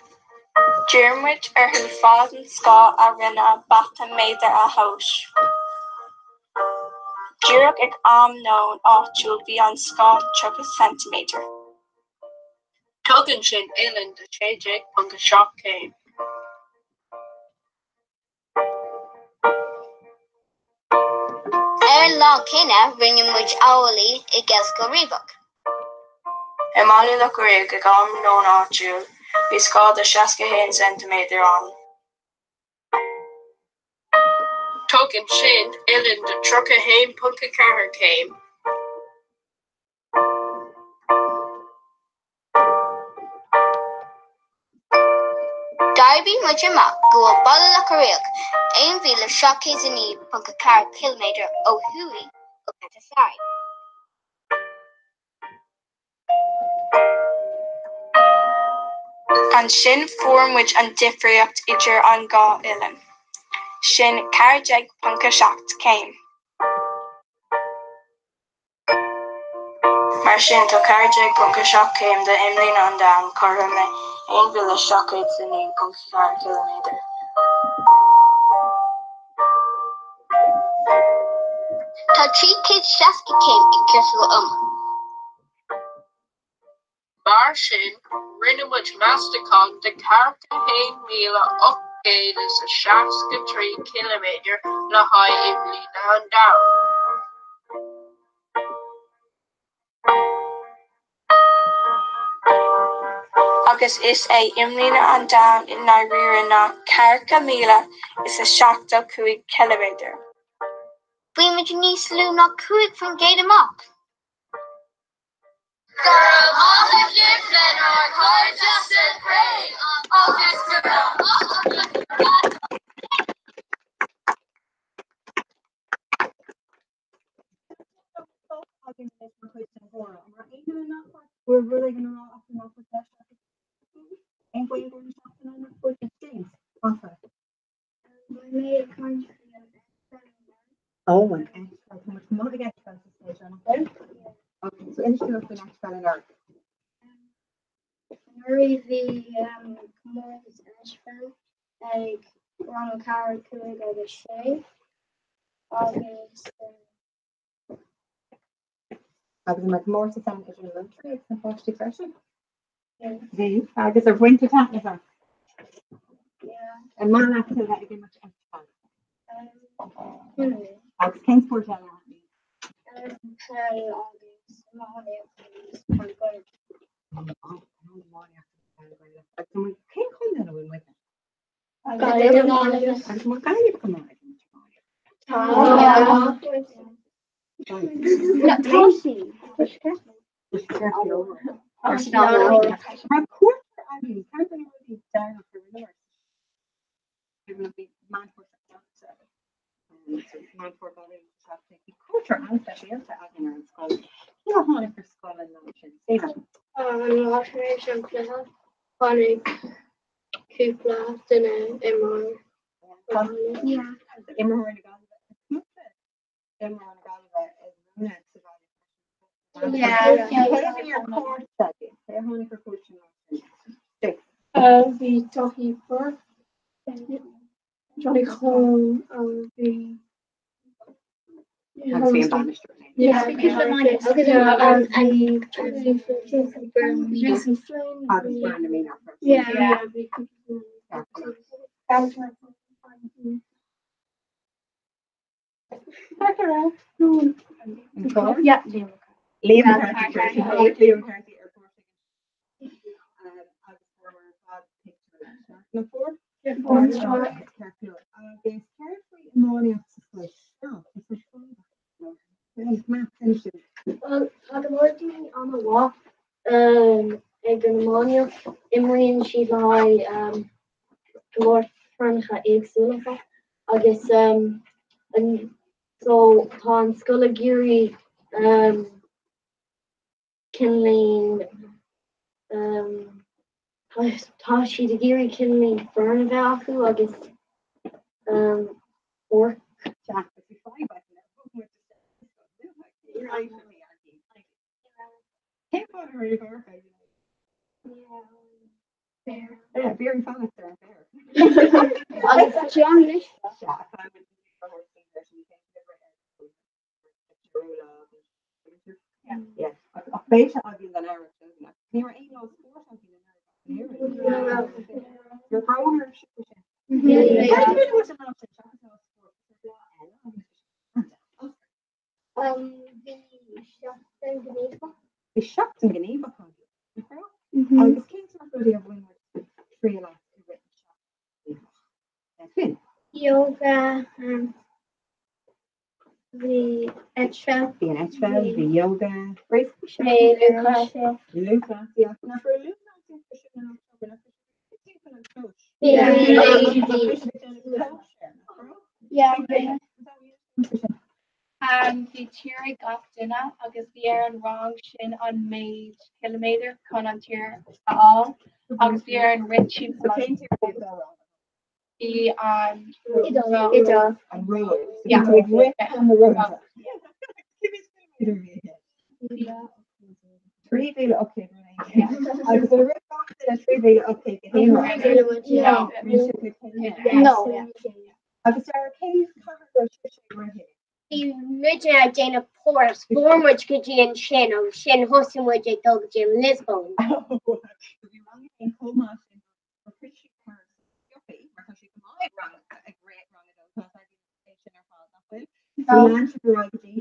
D'iarr muid orthu fad an scáth a rinne an bataiméadar a thomhas. Díreach ag am nóin áitiúil bhí an scáth 30 ceintiméadar. Tugann sin uillinn de 16.7 céim. Ar an lá céanna, rinne muid amhlaidh i Gaelscoil Riabhach. I mBaile Locha Riach ag am nóin áitiúil, bhí scáth de 61 ceintiméadar ann. Tugann sin uillinn de 31.4 céim. D'oibrigh muid amach go bhfuil Baile Locha Riach 1,709.4 km ó thuaidh ó Katasari. Ansin fuair muid an difríocht idir an dhá uillinn, sin 14.7 céim. Mar sin, tá 14.7 céim d'imlíne an Domhain cothrom le 1,709.4 ciliméadar. Tá 360 céim i gciorcal iomlán. Mar sin, rinne muid meastachán de 41,863 ciliméadar le haghaidh imlíne an Domhain. Agus is é imlíne an Domhain i ndáiríre ná 40,075 ciliméadar. Bhí muid níos lú ná 5% amach. Go raibh maith agaibh lenár gcairde sa Ghréig agus go raibh maith agat Oh, an eitpheil. Tá muid go maith ag eitpheil sa scoil seo, nach bhfuil? Ok, so inis dúinn faoin eitpheil anuraidh. Anuraidh bhí comórtas eitpheil ag rang 4, 5 agus 6 agus. Agus an raibh comórtas ann idir na múinteoirí agus na páistí freisin? Bhí. Agus ar bhain tú taitneamh as? An maith leat a bheith ag imirt eitpheil? Agus cén spórt eile a thaitníonn? Peil agus iománaíocht agus peil Gaelach. Iománaíocht agus peil Gaelach. Agus an bhfuil cén chontae ina bhfuil muidne? Gaillimh. Agus an bhfuil Gaillimh go maith ag imirt iománaíocht? Tá. Mar cuairteoir againn, ceann de na rudaí deireanacha a rinneamar Bhí cuairteoir an-speisialta againn ar an scoil. Cé a tháinig ar scoil an lá sin? Stephen. An lá tar éis an chluiche, tháinig cúpla duine imreoir. Imreoir na Gaillimhe. Cúpla imreoir na Gaillimhe ag múineadh sa bhaile freisin. Cé a bhí ar cuairt againn? Cé a tháinig ar cuairt an lá sin? Jake. Bhí Daithí Burke, Johnny Choen, bhí Agus bhí an bainisteoir féin. Jason Flynn. Agus Brian Meenagh freisin. Yeah. Yeah. Liam McCarthy. Liam McCarthy ar cuairt agus fuaireamar ar fad pictiúr leis. Na fuair? Agus céard faoi iománaíocht sa scoil seo? Is Bhuel, tá go leor daoine an-mhaith ag an iománaíocht. Imríonn siad le haghaidh go leor foirneacha éagsúla agus so tá an scoil ag iarraidh cineáilín tá siad ag iarraidh cineáilín foireann a bheith acu agus páirc. Cén fáth a raibh orthu? Yeah, bhí an fanacht ar an bhféar. Agus tá sé ann anois. Ach beidh sé againn don earrach seo. Ní raibh aon lá spóirt againn in Éirinn. You're grown or sin. Bhí seachtain gníomhach. Bhí seachtain gníomhach againn. Agus cén sórt rudaí a bhain muid triail as i rith na seachtaine gníomhach? Finn. Yoga, bhí eitpheil. Bhí an eitpheil, bhí yoga. Bhí lúthchleasaíocht. Lúthchleasaíocht. Nach raibh lúthchleasaíocht ar siúl in October? Nach raibh siad timpeall an chlóis? Bhí. Yeah. Bhí tír ag gach duine agus bhí ar an rang sin an méid ciliméadar chun an tír a fháil agus bhí orainn rith timpeall an Bhí an Iodáil. An Róimh. So bhí tú ag rith chun na Róimhe. Cé mhéad ciliméadar a bhí i gceist? 3,800 Agus ar rith gach duine 3,800 go haon rang? No. Agus Dara, cén chathair a raibh sibhse ag rith i? Bhí muid ag déanamh Paris, fuair muid go dtí ansin agus sin thosaigh muid ag dul go dtí an Lisbon. Bhí rang a haon chomh maith sin gur shroich siad Paris siopaí mar tá siad go maith ag rang ag rith rang a dó tá é sin ar fad nach bhfuil? So lean sibh ar aghaidh go dtí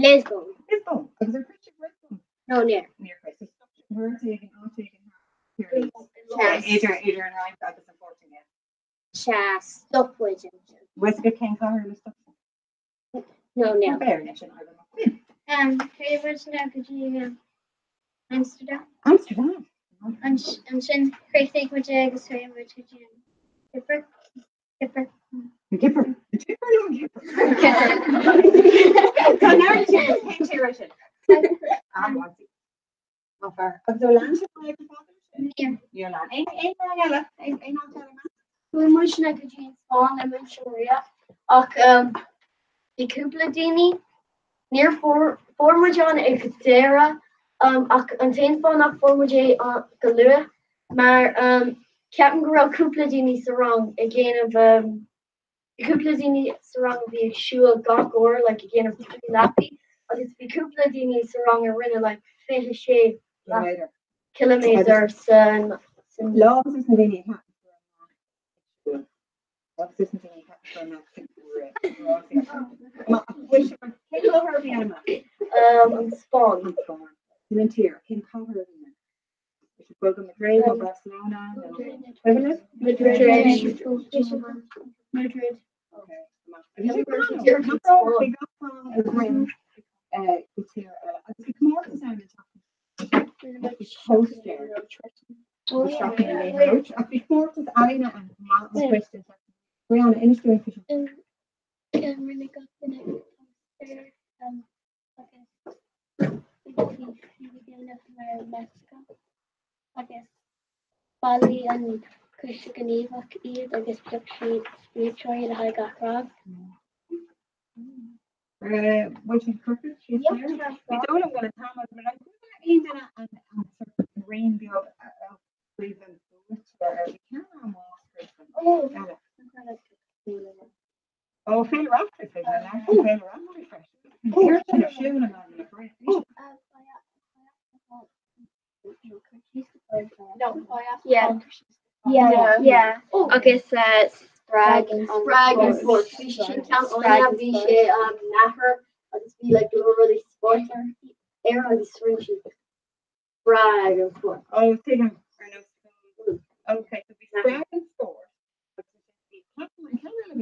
Lisbon. Lisbon agus ar shroich sibh Lisbon? No, níor. Níor shroich. So stop sibh rud éigin áit éigin thar Idir idir an Fhrainc agus an Phortaingéil. Sea, stop muid ansin. Bhfuil fhios agat cén cathair inar stop sibh? No, níl. B'fhéidir anois an fhadhb amach. Finn. Chuaigh muid go dtí Amsterdam. Amsterdam. Ansin chríochnaigh muid é agus chuaigh muid go dtí an Chipir. Cipir. An Chipir. An Chipir nó an Chipir? Tá neart tír, cén tír é sin? Ah, maith. Maith fear. Agus ar lean sibh ar aghaidh go fada sin? Níor. Níor lean. Aon aon rang eile? Aon aon áit eile meas? Chuaigh muidne go dtí an Spáinn le Múinteoir Maria ach bhí cúpla daoine, níor fuair fuair muid an ag deireadh ach an t-aon fáth nach fuair muid é go luath mar ceapaim go raibh cúpla daoine sa rang ag déanamh Bhí cúpla daoine sa rang a bhí ag siúl gach uair like ag déanamh 3 lapaí agus bhí cúpla daoine sa rang a rinne like 26 ciliméadar san san Lá agus na daoine a cheap agus na daoine a cheap go mbeadh sin Cén cathair a bhí ann? An Spáinn. An Spáinn. Sin an tír. Cén cathair a bhí ann? Is it go Madrid nó Barcelona nó Madrid? Madrid. Madrid. Rinne gach duine póstaer agus bhí siad ag déanamh mar Mexico agus bhailigh an Coiste Gníomhach iad agus phioc siad buaiteoirí le haghaidh gach rang. Bhfuil siad curtha síos there? Ní dóigh liom go bhfuil an t-am agam ar an aon duine an raon beag a chuimhin buaiteoir ar bhí ceann amháin eile. Ó Féile Raifteirí féidir le leis an Féile Raifteirí freisin. An sin ar siúl in am na Yeah, agus spreag Spreag an spórt. Bhí sé sin ceann iontach, bhí sé nathair agus bhí like go leor rudaí spóirt air agus rinne siad spreag an spórt. Ó tuigim ar nós Ok, so bhí spreag an spórt agus ansin bhí ceapaim an ceann eile a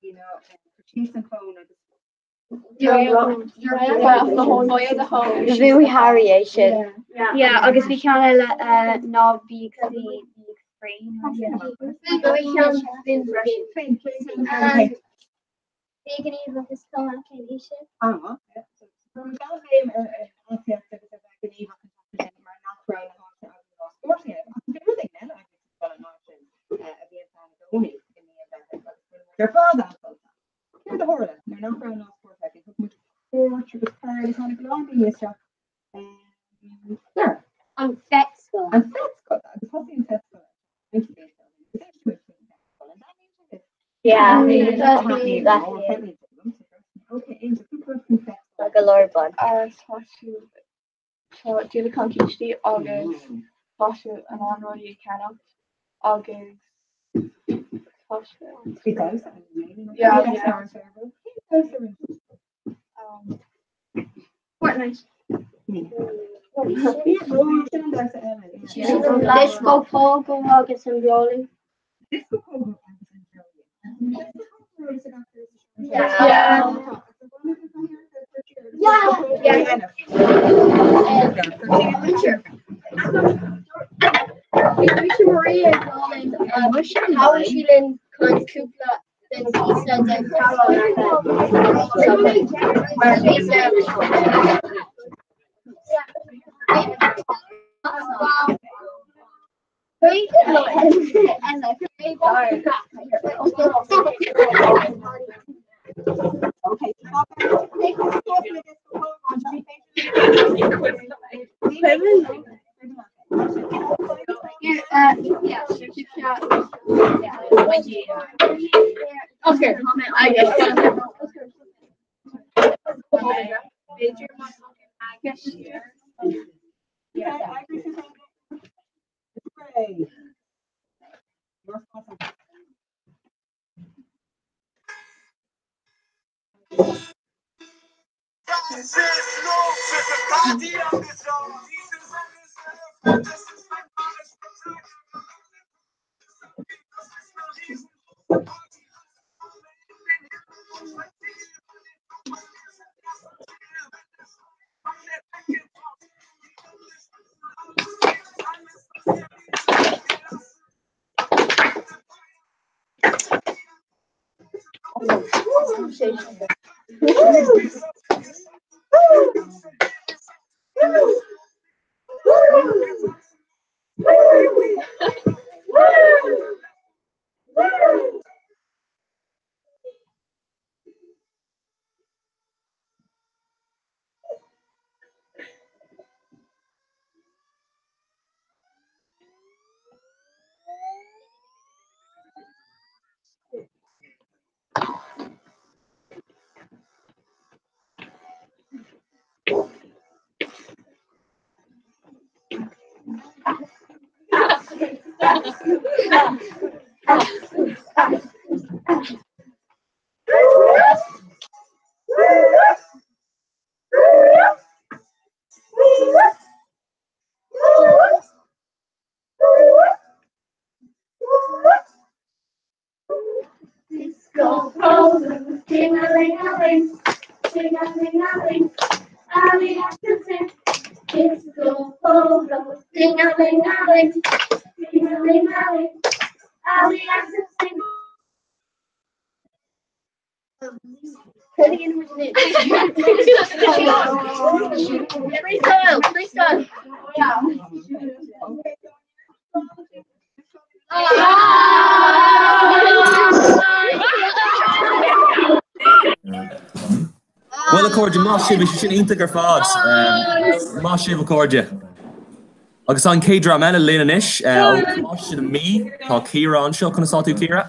bhí againn ná cur síos an fón agus Bhuaigh Harry é sin. Yeah, agus bhí ceann eile ná bí ag suí, bí ag spraoi. Bhí ceann Finn freisin. Bí gníomhach is cuma cén aois sibh. Ah, so mar gheall féin ar an áitíocht agus a bheith gníomhach an tseachtain sin mar nach raibh na háite againn lá spóirt a dhéanamh. Ach bhí rud éigin eile againn sa scoil an lá sin a bhíonn ann i gcónaí i mí an Mheithimh agus rinne muid ar fad an-sult as. Céard a tharla nuair nach raibh an lá spóirt againn? Thug muid cuairt agus cuaird agus tháinig a lán daoine isteach there. An Fête Scoil. An Fête Scoil agus thosaigh an Fête Scoil roinnt blianta ó shin. Agus éist muid faoin Fête Scoil. An dtaitníonn sé libh? Yeah. Okay, Angel, cúpla rud faoin Fête Scoil. Tá go leor bun. Tá tú tá díol concístí agus tá tú in ann rudaí a cheannacht agus tá sé Bhí damhsa ann, Yeah. Damhsa rinne tú? Fortnite. Disco Pogo agus an Dreoilín. Disco Pogo agus an Dreoilín. Yeah. Bhí Múinteoir Maria ag dul linn Thabhaigh sí linn chun cúpla den phíosa den mar phíosa Oscar, I guess. B'fhéidir má Disco frozen, ding-a-ling-a-ling, ding-a-ling-a-ling, Ali Atkinson. Disco polo, ding-a-ling-a-ling, ding-a-ling-a-ling, Ali Atkinson. Freestyle, freestyle. Bhuel a chairde, maith sibh, bhí sé sin iontach ar fad. Maith sibh a chairde. Agus tá an chéad dream eile linn anois, ó Choláiste na Mí, tá Ciara anseo, conas tá tú Ciara?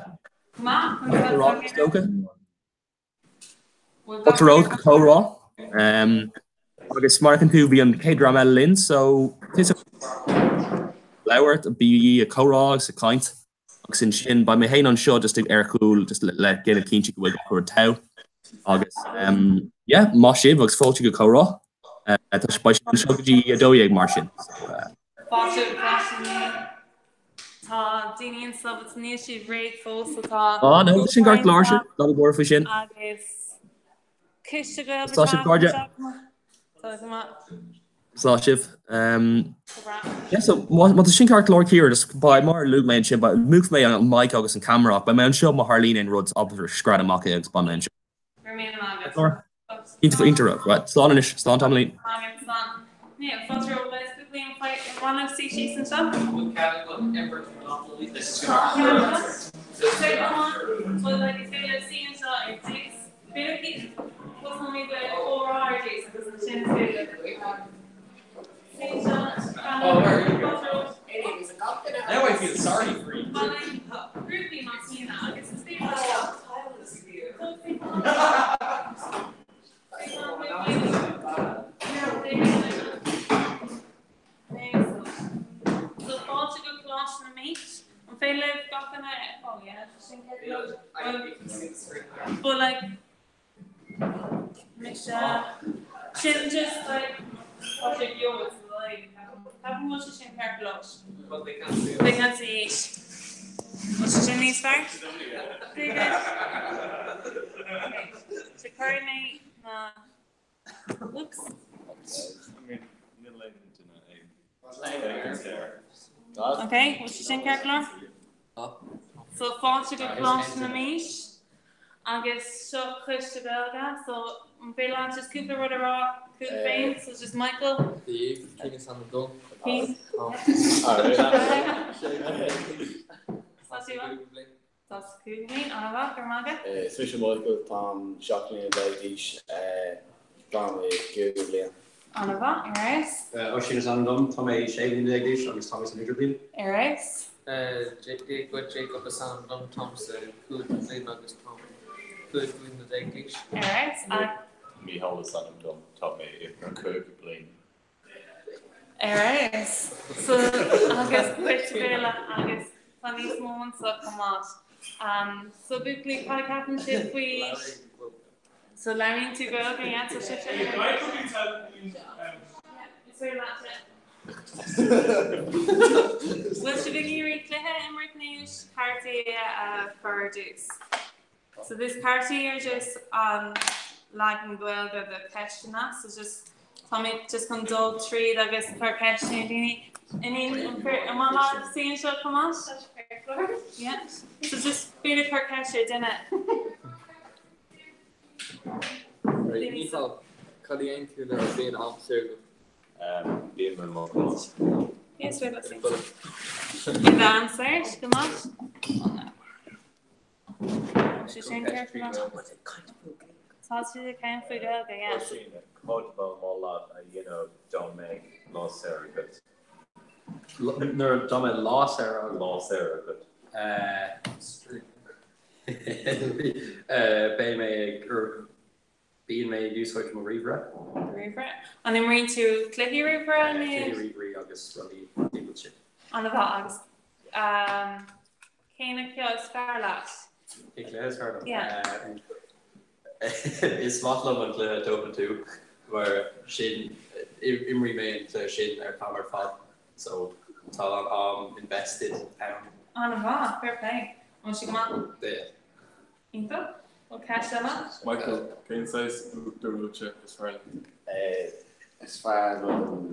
Is dócha. Fáilte romhat go comhrá. Agus mar a fheiceann tú, bhí an chéad dream eile linn, so tusa labhairt, bígí ag comhrá agus ag caint agus ansin beidh mé féin anseo just ar chúl just le déanamh cinnte go bhfuil gach rud togha. Agus yeah, maith sibh agus fáilte go comhrá. Tá beidh sibh anseo go dtí 12 mar sin. So, Fáilte go Coláiste na Mí. Tá daoine anseo but níl siad réidh fós so tá Ah, no, sin ceart go leor sin, ná bí buartha faoi sin. Agus Coiste Gaelbhratach Tá sibh cairde. Tá go maith. Tá sibh. Yeah, so má tá sin ceart go leor Ciara, just beidh mar a luaigh mé ansin, beidh múchfaidh mé an mic agus an camera ach beidh mé anseo má tharlaíonn aon rud, ábalta scread amach é agus beidh mé anseo. Go raibh míle maith agat. Iontach iontach right. Slán anois, slán tamaillín. Now I feel sorry for you. So fáilte go Coláiste na Mí. An féidir libh gach duine oh yeah sin But like mise sin just like tá sé beo it's alive. Ceapaim go bhfuil sé sin ceart go leor. But they can't see us. They can't see it. Bhfuil sé sin níos fearr? B'fhéidir. Okay. So cuirfidh mé na Whoops. Okay, bhfuil sé sin ceart go leor? So fáilte go Coláiste na Mí agus seo Coiste Gaeilge so an féidir leat just cúpla rud a rá fút féin so just Michael. Dia daoibh, Cian is ainm dom. Cian. Tá tú Tá sa chúigiú bliain, an-mhaith, go raibh maith agat. Is mise Michael, táim 17 mbliana d'aois, táim i gcúigiú bliain. An-mhaith, ar fheabhas. Oisín is ainm dom, tá mé 16 bliana d'aois agus tá mé san idirbhliain. Ar fheabhas. Dia duit, Jacob is ainm dom, táim sa chúigiú bliain agus táim 15 bliana d'aois. Ar fheabhas. Mícheál is ainm dom, tá mé i gcúigiú bliain. Ar fheabhas. So, agus Coiste Gaeilge agus tá níos mó anseo chomh maith. Um, so buachaillí, cad a ceapann sibh faoi So labhraíonn tú Gaeilge, yeah, so sibhse. Is féidir leat. Bhfuil sibh ag iarraidh cluiche a imirt nó cártaí a chur ar dtús? So this cártaí are just an leagan Gaeilge de ceisteanna so just tá mé just chun dul tríd agus cur ceisteanna ar daoine. Iníon an fir an maith leat suí anseo chomh maith? Yeah. So just b'fhéidir cur ceist ar duine. Right, Mícheál, cad a dhéanann tú nuair a bhíonn am saor agat? Bím i mo chodladh. Yes, wait, let's see. In the answers, go maith. Sé sin ceart go maith. Tá siad ag caint faoi Gaeilge, yeah. Oisín, cad ba mhaith leat a dhéanamh dá mbeadh lá saor agat? Nuair dá mbeadh lá saor agat? Lá saor agat. Beidh mé ag, or bíonn mé ag úsáid mo ríomhaire. Ríomhaire. An imríonn tú cluichí ríomhaire nó? Cluichí ríomhairí agus rudaí timpeall sin. An-mhaith agus cén cluiche is fearr leat? Cén cluiche is fearr liom? Yeah. Is maith liom an cluiche Dota 2 mar sin imrím mé an cluiche sin an t-am ar fad so tá a lán am invested ann. An-mhaith, fair play. An bhfuil sé go maith? Yeah. Iontach. Bhfuil ceist eile? Michael, cén saghas uachtar reoite is fearr leat? Is fearr liom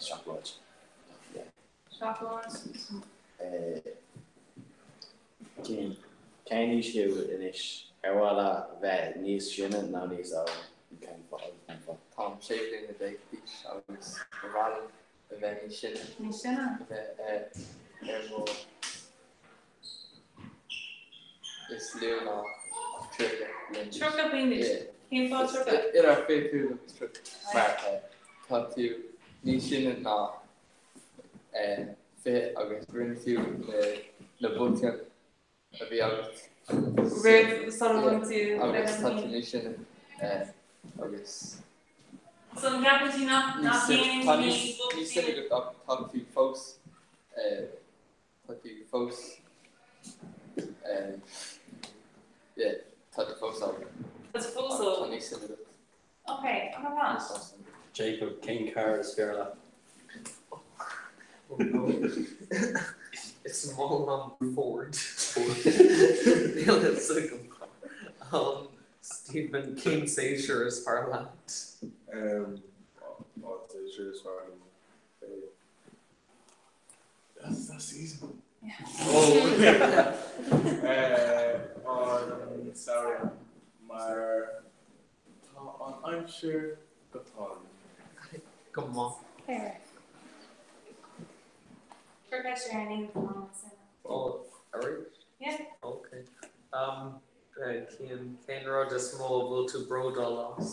seacláid. Seacláid. Cén aois thú anois? Ar mhaith leat bheith níos sine nó níos óige? Cén fáth agus cén fáth? Táim 16 bliana d'aois agus ba mhaith liom a bheith níos sine. Níos sine? A bheith ar mo is lú ná 30 bliain d'aois. 30 bliain d'aois? Cén fáth 30? Idir 25 agus 30. Mar tá tú níos sine ná 20 agus rinne tú na botúin a bhí agat. Roimh sula bhfuil tú Agus tá tú níos sine agus. So an gceapann tú nach nach ndéanann Tá tú níos sine agat ach tá tú fós tá tú fós yeah tá tú fós óg. Tá tú fós óg. Tá níos sine agat. Ok, an-mhaith. Jacob, cén carr is fearr leat? Oh no. Is maith liom Ford. Níl a fhios agam. Um, Stephen, cén séasúr is fearr leat? Um, an séasúr is fearr liom. That's that season. Oh, uh, an samhradh mar Tá an aimsir go hálainn. Go maith. Cuir ceist ar an aon Oh, arís? Yeah. Ok. Um, cén, cén rud is mó a bhfuil tú bródúil as?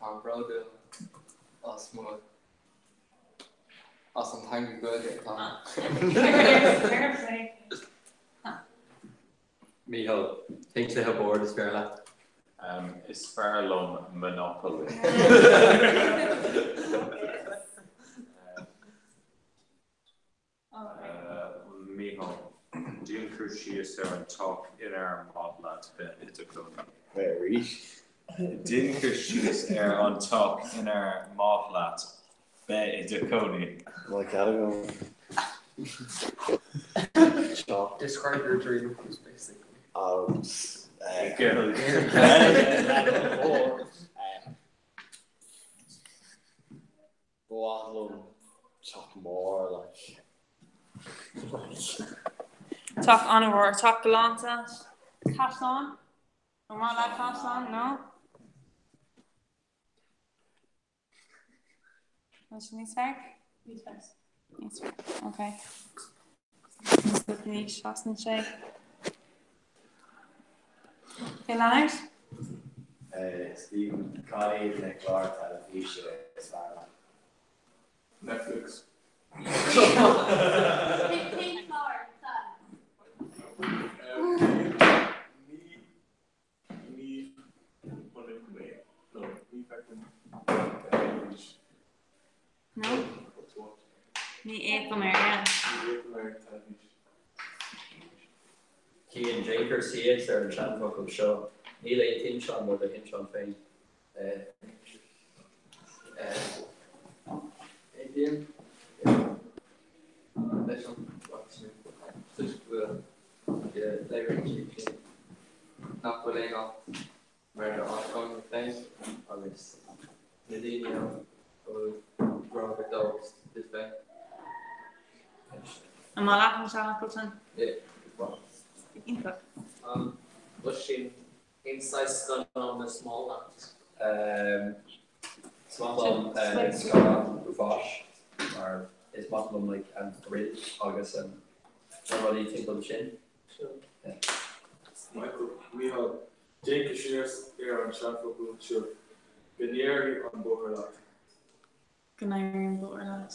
Táim bródúil as mo as an teanga Gaeilge atá. Mícheál, cén cluiche boird is fearr leat? Is fearr liom Monopoly. Mícheál, Déan cur síos ar an teach inar mhaith leat bheith i do chónaí. Arís? Déan cur síos ar an teach inar mhaith leat bheith i do chónaí. Bhfuil cead agam? Describe your dream house basically. Agus Ba mhaith liom teach mór like. Teach an-mhór, teach galánta, caisleán? An maith leat caisleán, no? Tá sé níos fearr? Níos fearr. Níos fearr. Ok. Níos seasann sé. Ok, Leonard? Stephen, cad iad na cláir teilifíse is fearr leat? Netflix. Cén clár atá? Ní chonaic mé, nó ní fheicim teilifís. No? Ní fhéachaim air, yeah. Ní fhéachaim ar teilifís. Cian, déan cur síos ar an seanfhocal seo, Níl aon tinteán mar do thinteán féin. Aontaím leis an bhfaisnéis toisc go bhfuil léiríonn sé sin nach bhfuil aon áit mar do áit chónaithe féin agus na daoine ann a bhfuil grá agat dóibh is duit féin. An maith leat an seanfhocal sin? Yeah, is maith. Iontach. Oisín, Cén saghas scannán is maith leat? Is maith liom scannán uafáis mar is maith liom like an thrill agus an na rudaí timpeall sin. Michael, Mícheál, déan cur síos ar an seanfhocal seo, Go n-éirí an bóthar leat. Go n-éirí an bóthar leat.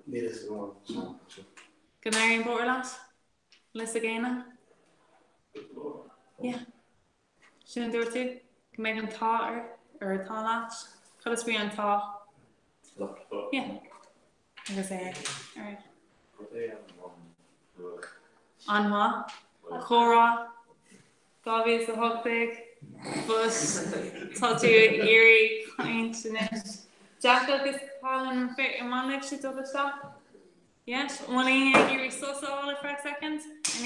Níl a fhios agam an seanfhocal seo. Go n-éirí an bóthar leat? Bhfuil fhios ag éinne? Yeah. Sin a dúirt tú? Go mbeidh an t-ádh ort, ar an t-ádh leat? Cad is brí an t-ádh? Luck. Yeah. Agus é. Alright. Cad é an rud? An-mhaith. Comhrá 2018 but tá tú ag iarraidh caint anois. Jack agus Colin an maith libhse dul isteach? Yes? An bhfuil éinne ag iarraidh sos a fháil ar feadh second? An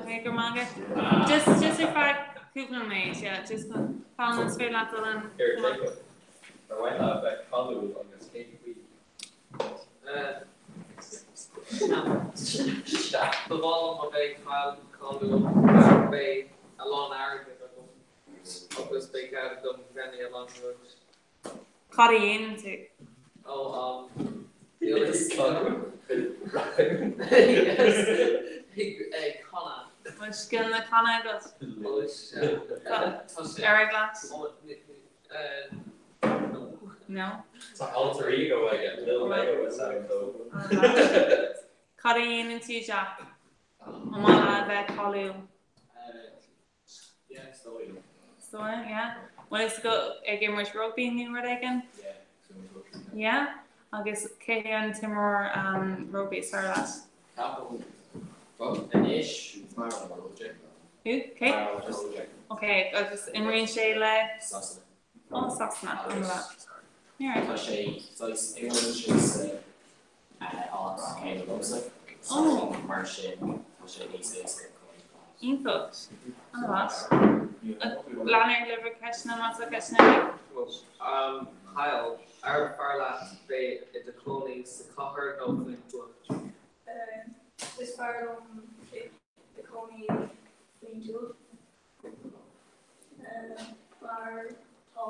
Ok, go raibh maith agat. Just, just ar feadh cúpla nóiméad, yeah, just Colin is féidir leat dul in. Here, Jacob. Ar mhaith leat a bheith cáiliúil agus cén chaoi? Sea. Ba mhaith liom a bheith cáiliúil mar beidh a lán airgid agam agus beidh cead agam ceannaigh a lán rud. Cad a dhéanann tú? Ó, um, níl a fhios agam. Yes. Ag canadh. Bhfuil scileanna canadh agat? Ó, sea. Tá sé. Éirigh leat? No. No? Tá alter ego aige, Lil Mayo is ainm dó. Cad a dhéanann tú, Jack? An maith leat a bheith cáiliúil? Yeah, is dóigh liom. Is dóigh liom, yeah. Bhfuil fhios agat ag imirt rugbaí nó rud éigin? Yeah, so rugbaí. Yeah? Agus cé hé an t-imreoir rugbaí is fearr leat? Ceapaim, well, anois, Maro Itoje. Who? Cé? Maro Itoje. Ok, agus imríonn sé le? Sasana. Ó, Sasana, an Agus tá sé, saghas, imríonn sé sa áit chéanna liomsa, so mar sin tá sé níos éasca chun. Iontach. An-mhaith. Lean ar le bhur ceisteanna má tá ceisteanna agaibh. Kyle, arbh fearr leat bheith i do chónaí sa chathair nó faoin tuath? Is fearr liom bheith i do chónaí faoin tuath. Mar tá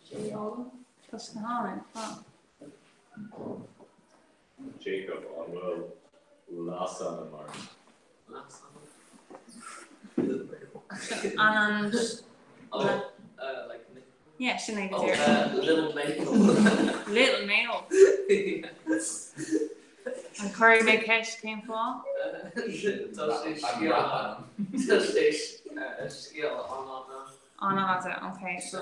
sé álainn. Tá sé álainn, tá. Jacob, an bhfuil leasainm ort? Leasainm? An Oh, uh, like Nick. Yeah, sin é go Oh, díreach. uh, Little Mayo. Little Mayo. Yes. An cuirfidh mé ceist cén fáth? Tá sé scéal Tá sé scéal an-fhada. An-fhada, ok, so.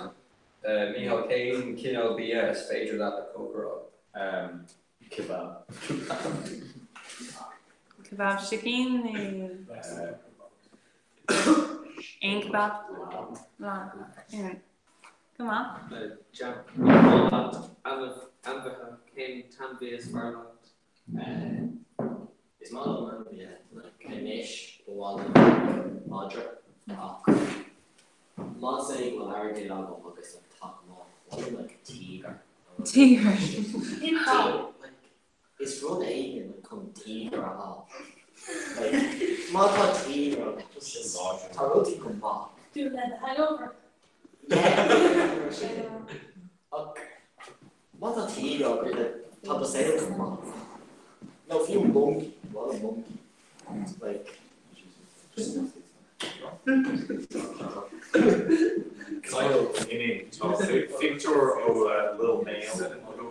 Mícheál, cén cineál bia is féidir leat a chócaráil? Kebab. Kebab sicín nó aon kebab? Lamb. Go maith. Jack, an maith leat ainmhithe, cén t-ainmhí is fearr leat? Is maith liom ainmhithe, like anois ba mhaith liom madra ach más é go bhfuil airgead agam agus like tá go maith, ba mhaith liom like tíogar. Tíogar. Like is rud éigin like chun tíogar a fháil. Like má tá tíogar agat just tá rudaí go maith. Do le the hangover. Yeah. Ach Má tá tíogar agat, like, tá do saol go maith. Nó fiú monkey, what a monkey. Like, Kyle, inné, tá pictiúr ó Lil Mayo agam.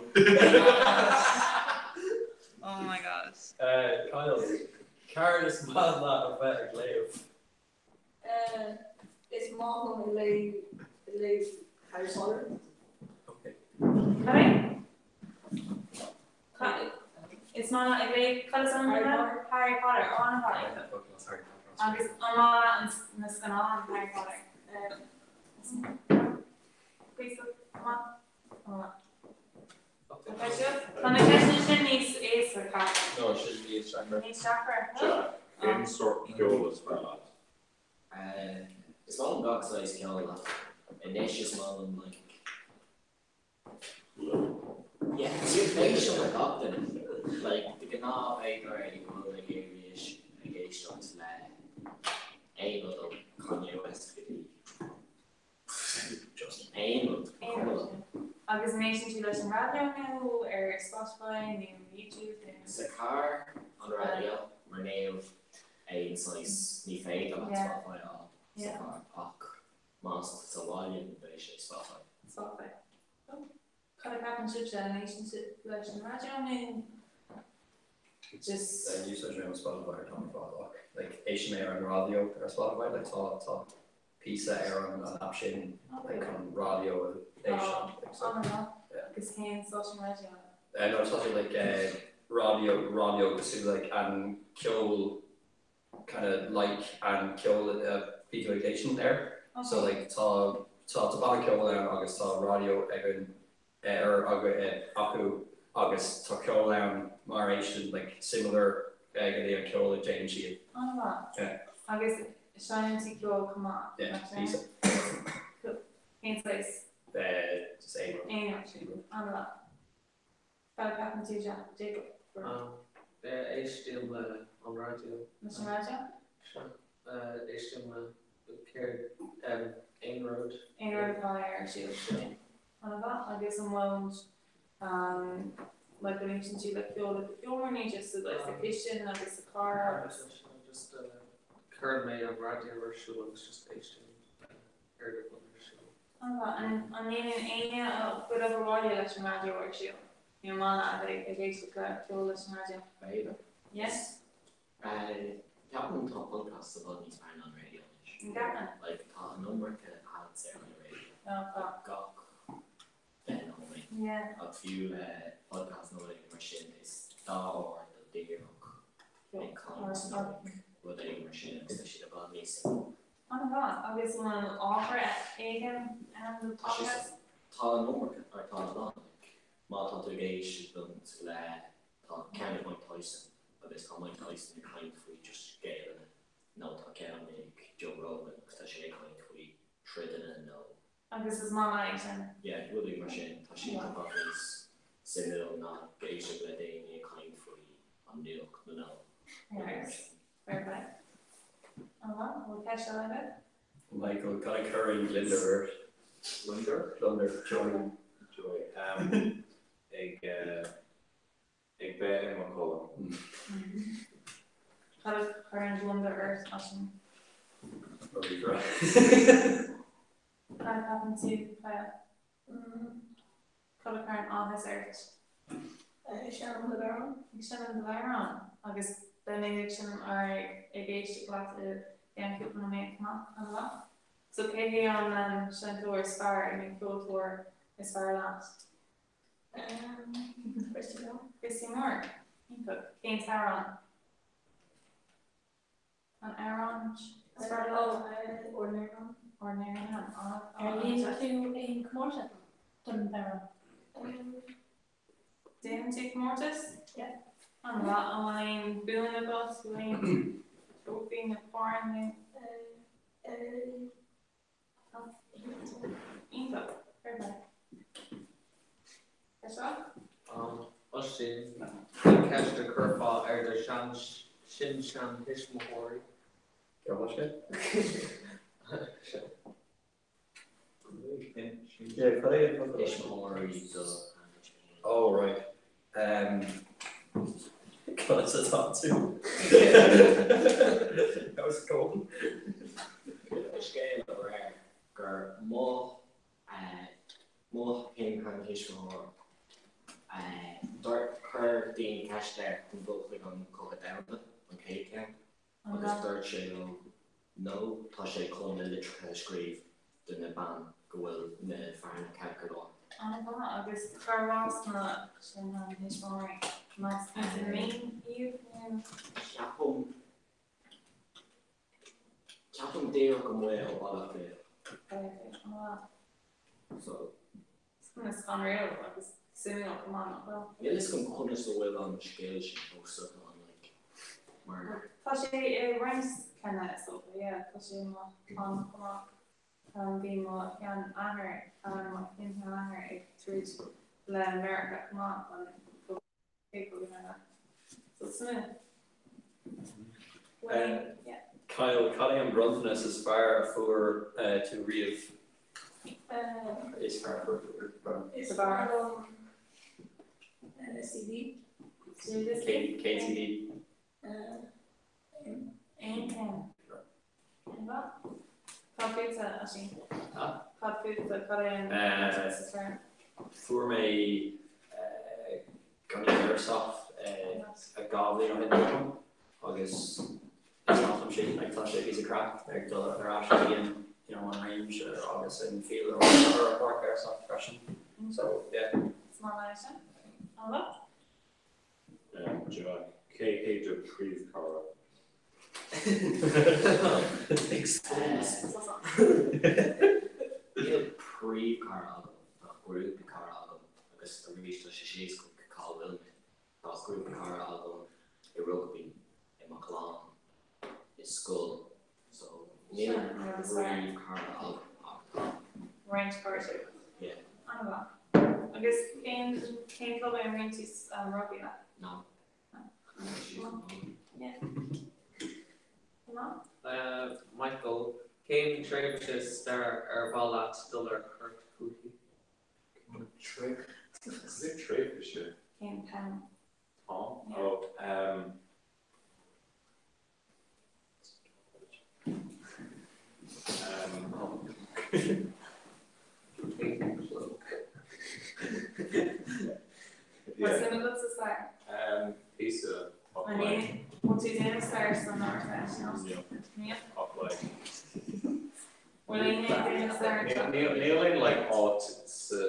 Oh my god. Kyle, céard is maith leat a bheith ag léamh? Is maith liom ag léamh ag léamh Harry Potter. Cad é? Cad is maith leat ag léamh cad is ainm dó? Harry Potter. Ó an-mhaith. Agus an maith leat na scannáin Harry Potter? Maith. Tá na ceisteanna sin níos éasca, ceapaim. No, sin níos deacra. Níos deacra? Jack, cén sórt ceoil is fearr leat? Is maith liom gach saghas ceoil ach anois is maith liom like yeah, beidh seo le gach duine. Like de ghnáth b'fhéidir go bhfuil ag iarraidh ag éisteacht le Aon rud ó Kanye West go dtí just aon rud, ba chuma liom. Agus an éisteann tú leis an raidió nó ar Spotify nó YouTube nó? Sa charr, an raidió, mar níl aon saghas, ní féidir leat Spotify a fháil sa charr ach más sa bhaile beidh sé Spotify. Spotify. Ok. Cad a cheapann sibhse, an éisteann sibh leis an raidió nó just. Ní úsáidim mé an Spotify ar an am ar fad ach like éisteann mé ar an raidió ar Spotify like tá tá píosa ar an an app sin like chun raidió a éisteacht like so yeah. Agus cén stáisiún raidió? No tá sé like raidió raidió cosúil like an ceol kind of like an ceol a bhí tú ag éisteacht air so like tá tá tá banna ceoil ann agus tá raidió ag an ar acu agus tá ceol ann mar éisteann like similar go dtí an ceol a déanann siad. An-mhaith. Yeah. Agus seinneann tú ceol chomh maith? Yeah, píosa. Cool. Cén saghas? Just aon rud. Aon rud. An-mhaith. Cad a cheapann tú, Jacob? Éistim le an raidió. Leis an raidió? Sea. Éistim le céard aon rud. Aon rud atá ar siúl. An-mhaith. Agus an bhfuil like an éisteann tú le ceol i do sheomra nó just like sa chistin agus sa charr agus? Just cuireann mé an raidió ar siúl agus just éistim céard a bhfuil ar siúl. An ndéanann éinne a chuid obair bhaile leis an raidió ar siúl? Nó an maith leat a bheith ag éisteacht le ceol leis an raidió? B'fhéidir. Yes? Ceapaim tá podcast i bhfad níos fearr ná an raidió anois. An gceapann? Like tá an iomarca ads ar an raidió. Ó tá. Gach 20 nóiméad. Yeah. Ach fiú le podcast nó rud éigin mar sin is dá uair do díreach ag caint nó rud éigin mar sin agus tá siad i bhfad níos An-mhaith. Agus an bhfuil ábhar éigin ann do podcast? Tá an iomarca, or tá a lán, like, má tá tú ag éisteacht le, tá ceann ag Mike Tyson agus tá Mike Tyson ag caint faoi just scéalana nó tá ceann ag Joe Rogan agus tá sé ag caint faoi troideanna nó. Agus is maith leat é sin? Yeah, rudaí mar sin, tá siad i bhfad níos suimiúil ná ag éisteacht le daoine ag caint faoi an nuacht nó rudaí mar sin. Fair play. An-mhaith. Bhfuil ceist eile agat? Michael, cad a chuireann gliondar ort? Gliondar? Gliondar, joy. Joy. Ag ag bheith i mo chodladh. Cad a chuireann gliondar ort, Oisín? Cad a cheapann tú, Kyle? Cad a chuireann áthas ort? Ag seinm do bhodhrán. Ag seinm do bhodhrán. Agus beidh mé ag seinm or ag éisteacht leat i gceann cúpla nóiméad chomh maith. An-mhaith. So cé hé an seinnteoir is fearr nó ceoltóir is fearr leat? Christy Moore. Christy Moore. Iontach. Cén t-amhrán? An amhrán is fearr leat? Ordinary Man. Ordinary Man. Ar dhein tú aon comórtas don amhrán? Déanann tú comórtas? Yeah. An-mhaith. An bhfuil aon buanna agat? Bhfuil aon trófaí nó corn nó? Iontach. Fair play. Ceist eile? Oisín, cén ceist a chuirfeá ar do shean-sin-sean-thuismitheoirí? Yeah, cad é an focal? Tuismitheoirí do shean-thuismitheoirí. Oh right. Um, conas atá tú? How's it going? Scéal aréir gur mo mo shin-shean-thuismitheoir dúirt chuir daoine ceist air chun dul chuig an Cogadh Domhanda, an chéad cheann, agus dúirt sé leo no, tá sé chun na litreacha a scríobh do na ban go bhfuil na fearna ceart go leor. An-mhaith, agus cárbh as na sin-shean-thuismitheoirí? An as Inis iad nó? Ceapaim, ceapaim díreach amuigh ó Bhaile Átha Cliath. Baile Átha Cliath, an-mhaith. So. Is scanrúil agus suimiúil chomh maith, nach bhfuil? Níl fhios agam conas a bhfuil an scéal sin fós ann, like, mar. Tá sé i roinnt ceanna is dócha, yeah, tá sé i mo chlann chomh maith. Bhí mo sheanathair, mo shin-sheanathair ag troid le Meiriceá chomh maith don Chéad Chogadh Domhanda. So suimiúil. Bhfuil aon, yeah. Kyle, cad é an bronntanas is fearr a fuair tú riamh? Is fearr a fuair tú riamh. Is fearr liom CD. Cén CD? Aon ceann. Cad fútsa, Oisín? Cad fútsa, cad é an bronntanas is fearr? Fuair mé gunna airsoft 2 bhliain ó shin ceapaim agus is maith liom sin, like tá sé píosa craic ag dul ar ais go dtí an you know an range agus an feel ar an pháirc airsoft freisin so yeah. Is maith leat sin. An-mhaith. Jack, cé hé do phríomhchara? Níl príomhchara agam, tá grúpa cara agam agus arís tá sé síos go cá bhfuil mé. Tá grúpa cara agam i rugbaí, i mo chlann, i scoil, so níl príomhchara agam ach tá. Roinnt cairde. Yeah. An-mhaith. Agus cén cén club a imríonn tú rugbaí le? No. Yeah. Michael, cén tréimhse stair ar mhaith leat dul ar cuairt chuici? Cén tréimhse? Cén t-am? Am? Oh, um, Bhfuil suim agat sa stair? Píosa ach like. Bhfuil tú ag déanamh stair san Ardteist? Níl. Ach like. Bhfuil éinne ag déanamh stair anseo? Níl aon like áit sa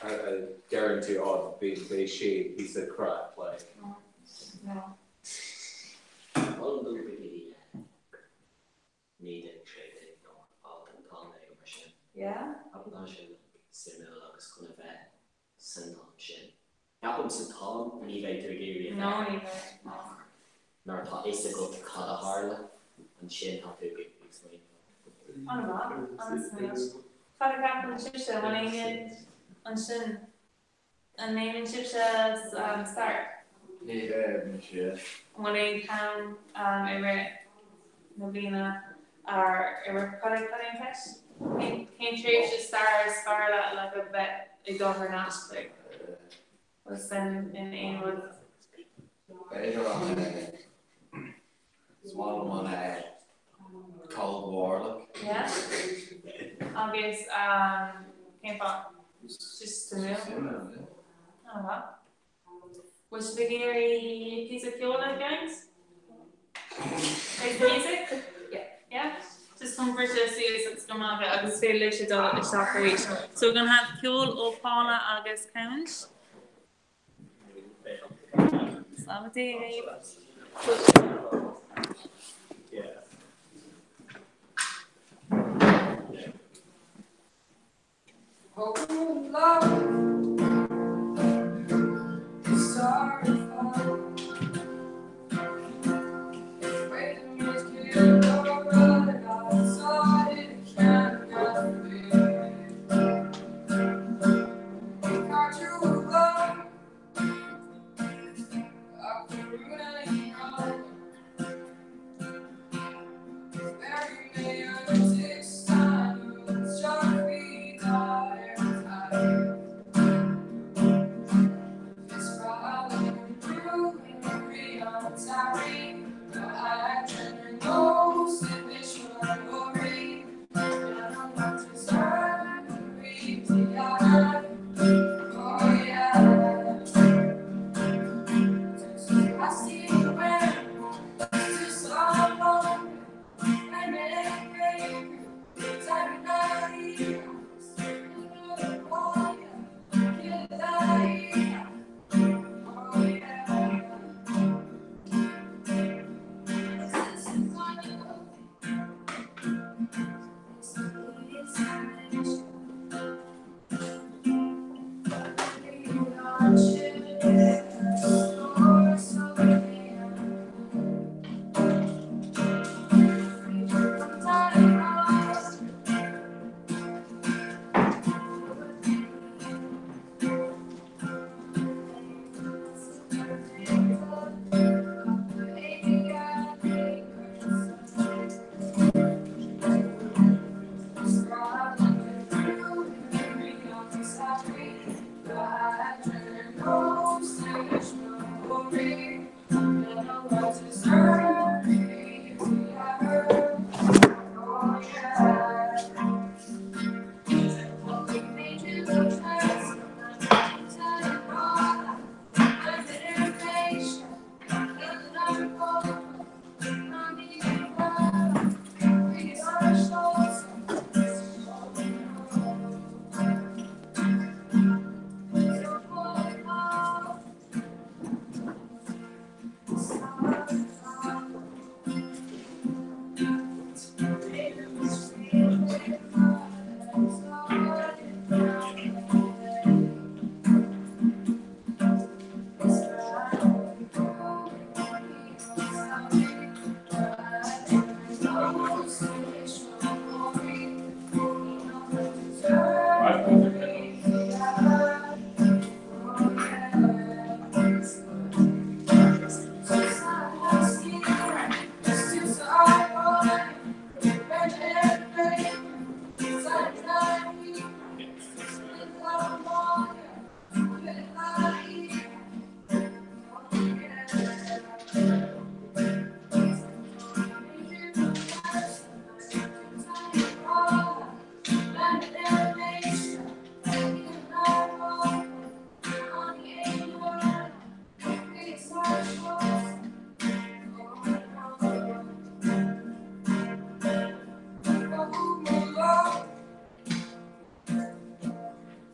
a deireann tú á beidh sé píosa craic like. No. Molaim dul go dtí 1916 nó an t-am éigin mar sin. Yeah? Ceapaim tá sé suimiúil agus chun a bheith san am sin. Ceapaim sa t-am ní bheidh tú ag iarraidh a No, ní bheidh. No. Nuair atá fhios agat cad a tharla, ansin tá tú ag smaoineamh. An-mhaith, an-smaoineamh. Cad a cheapann sibhse, an bhfuil éinne ansin, an ndéanann sibhse stair? Mise. An bhfuil aon cheann i rith na bliana ar i rith, cad é cad é an cheist? Cén tréimhse staire is fearr leat like a bheith ag dul thar n-ais chuig? Bhfuil suim in aon rud? B'fhéidir an is maith liom an Cold War like. Yeah? Agus cén fáth? Just suimiúil. Suimiúil, yeah. An-mhaith. Bhfuil sibh ag iarraidh píosa ceoil a sheinnt? Play some music? Yeah. Yeah? Just chun briseadh suas agus go maith agus is féidir libhse dul isteach arís. So we're gonna have ceol ó Paula agus Count. Slán daoibh. Yeah. Oh, love.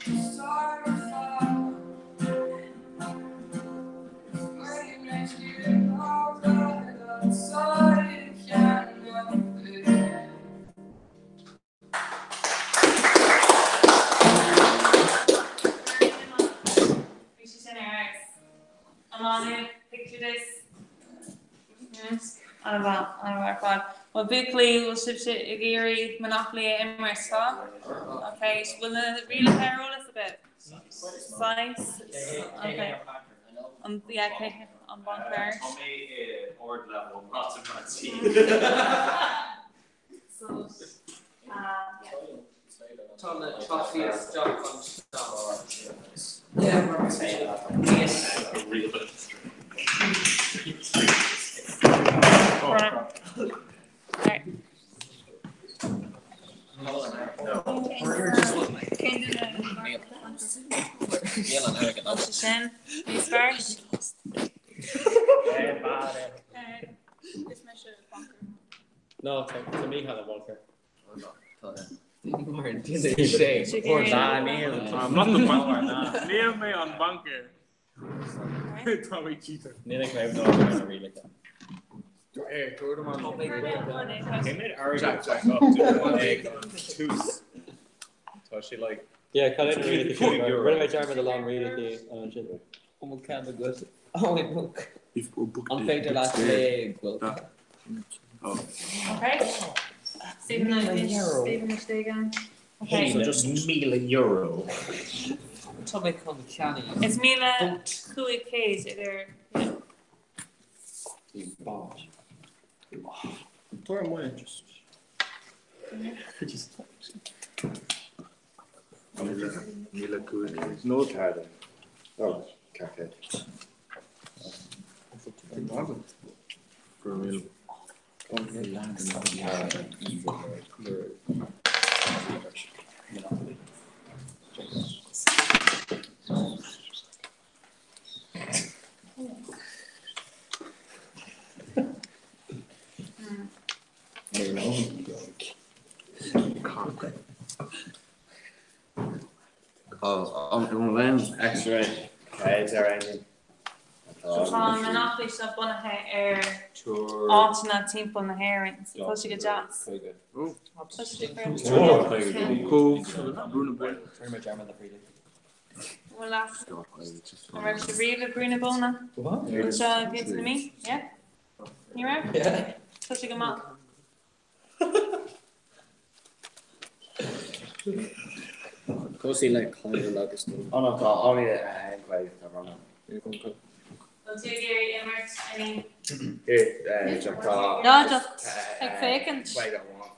Bhí sé sin ar fheabhas. Iománaí, picture this. An-mhaith, an-mhaith ar fad. Bhuel buachaillí, bhfuil sibhse ag iarraidh Monopoly a imirt, tá? Ok, bhfuil na rialacha ar eolas agaibh? Saghas? Ok. An, yeah, cé an bancaire? Tá mé i ardleibhéal matamaitice. So, yeah. Tá na trophy isteach anseo. Yeah, mar níos. Sin níos fearr. No, tá Mícheál an bancaire. I'm not the banker. Níl mé an bancaire. Tá mé cheater. Níl ag raibh ná ar rialacha. Tús. Tá sé like. Yeah, cad é na rialacha sin? Rinne mé dearmad a lán rialacha ansin. An bhfuil ceann agat? An féidir leat léigh Okay. Stephen Stephen Stephen. Okay. So just €1,000. Tá mé chun ceannaigh. Is 1,500 idir Tabhair amuigh just. 1,500. No card. Oh, card. Go Oh, X-ray. Céad ar aon. So tá an Monopoly seo bunaithe ar áiteanna timpeall na hÉireann. So tá sé go deas. Tá sé Bhfuil leat? An raibh sibh riamh i Brú na Bóinne? Anseo i gContae na Mí? Yeah? Ní raibh? Tá sé go maith. Cosúil le Conall agus nó. Oh no, tá only a haon tá rang. Bhfuil tú ag iarraidh imirt any? Here, Jack, tá. No, just ag féachaint. Wait, I want.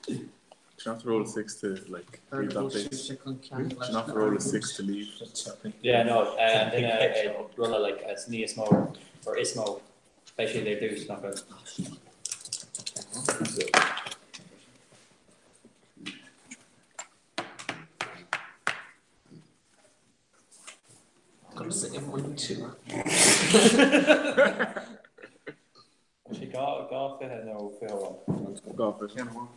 Do you have to roll a six to like leave that place? Do you have to roll a six to leave? Yeah, no, and then rolla like as níos mó or is mó beidh sé ar dtús nach bhfuil. Conas a imríonn tú? Sé 2 20 nó 21.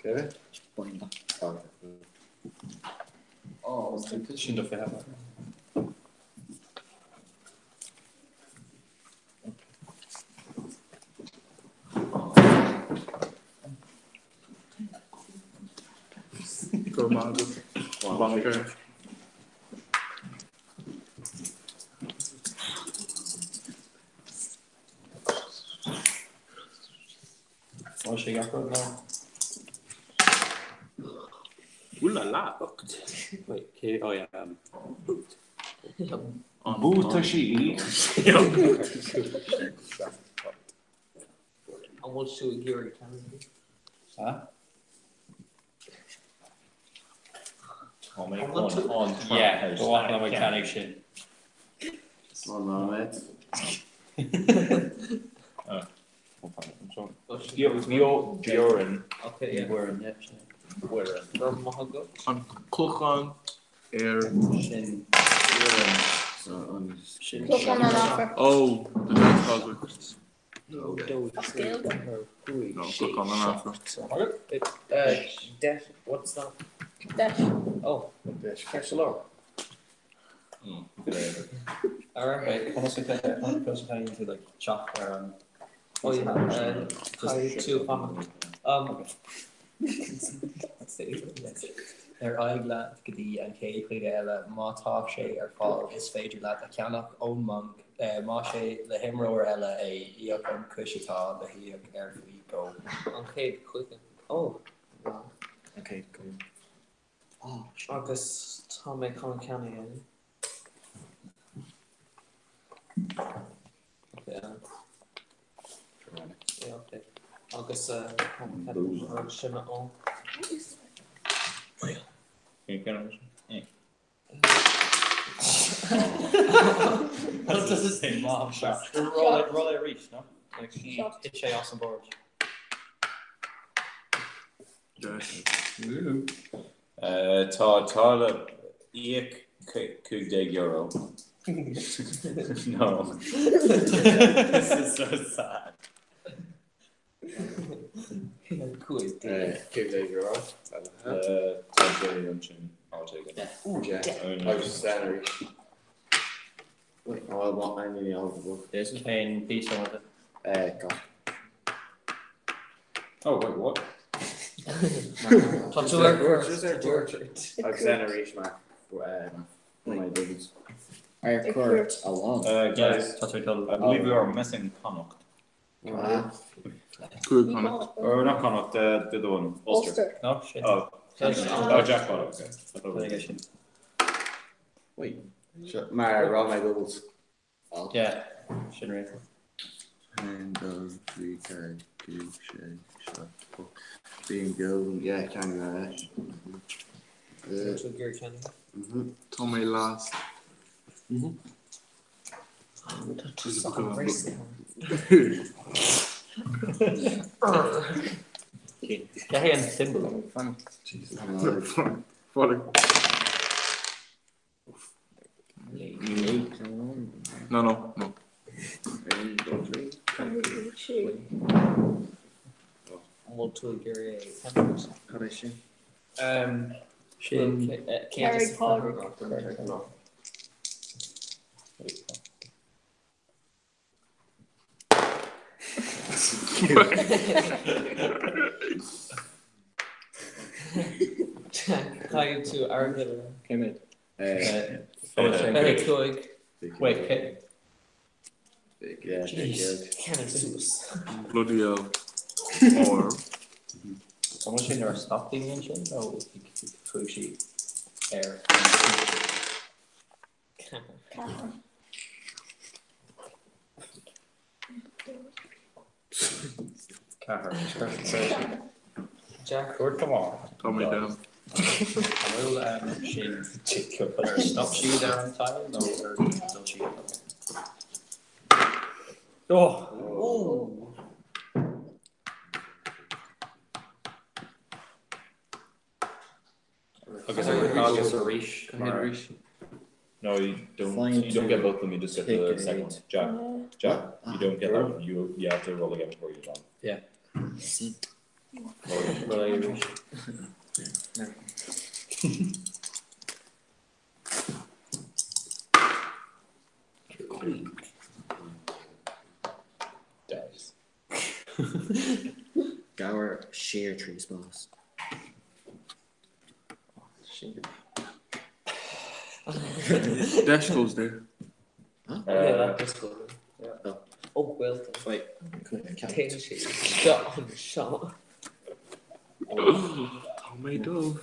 2 20. Sin do 20. Go maith agat. Bancaire. Tá sé gach rud now. Ooh la la. Wait, cé, oh yeah. Buataisí. An bhfuil tú ag iarraidh ceannaigh? Ha? Tá mé chun an Yeah, ba mhaith liom ag ceannaigh sin. An nóiméad. Biorann. Okay, yeah. Bhuireann, yeah, sin. Bhuireann. Go raibh maith agat. An Clochán ar. Sin. Sin. Clochán an Aifir. Oh, the Dead Causeway. No, 2, 3, 4, 5, No, 6, Clochán an Aifir. 7. Desh, what's that? Desh. Oh. Desh. Kershalor. Alright. Conas tú like teacht ar an Oh yeah, caithfidh tú fanacht. Ar aghaidh leat go dtí an chéad chluiche eile, má tá sé ar fáil is féidir leat a cheannach ón mbanc, más é le himreoir eile é, íoc an chuid atá le híoc air faoi dhó. An chéad chluiche. Oh. An chéad chluiche. Agus tá mé chun ceann a dhéanamh. Okay, yeah, okay. Agus an sin a fháil. What does it say? Mom shot. Roll it, roll it, reach, no? Like, hit sé as an board. Tá táille íoc €15. No. This is so sad. €15. Tá J ansin. I'll take it. Yeah. I was just saying arís. Wait, oh, I want I need all the book. There's Cén píosa with it? Go. Oh, wait, what? Tá tú ar cuairt. Just ar cuairt. Agus then arís mar my doubles. Ar cuairt a lán. Guys, Tá tú ag dul. I believe we are missing Connacht. Cúig Connacht. Or not Connacht, the other one, Ulster. Ulster. No, shit. Oh, oh, jackpot, okay. I thought we- sin. Wait. Sure. Mar raibh my doubles. Yeah, sin réir. 1, 2, 3, 4, 5, 6, 7, 8. Bíonn go, yeah, ceann eile. Tú ag iarraidh ceann. Tá mé last. Tá tú san race. Cé hé an symbol? Funny. No, no, no. 1, 2, 3. Bhfuil tú ag iarraidh ceann. Cad é sin? Sin. Carraig Pádraig. Caithfidh tú airgead a Cé mhéad? Cúig. Wait, cé? Yeah, Jeez. Ceannaigh suas. Bloody hell. Or. An bhfuil sé nuair a stop daoine ansin nó chuaigh sí ar Ceathair. Ceathair. Jack. Cuairt come on. Tá mé down. An bhfuil sin ar stop siad ar an tile nó ar dul siad? Oh! Oh! Agus agus arís mar No, you don't. Fine You don't get both of them. You just get the Take second eight. one. Jack, Jack, you don't get that one. You have to roll again before you're done. Yeah. Roll again. Roll again arís. Dice. Gower shear tree spás. Dash goes there. Yeah, that does go. Yeah. Oh. Oh, well done. Wait, Téann sé seo an seo. Tá mé dubh.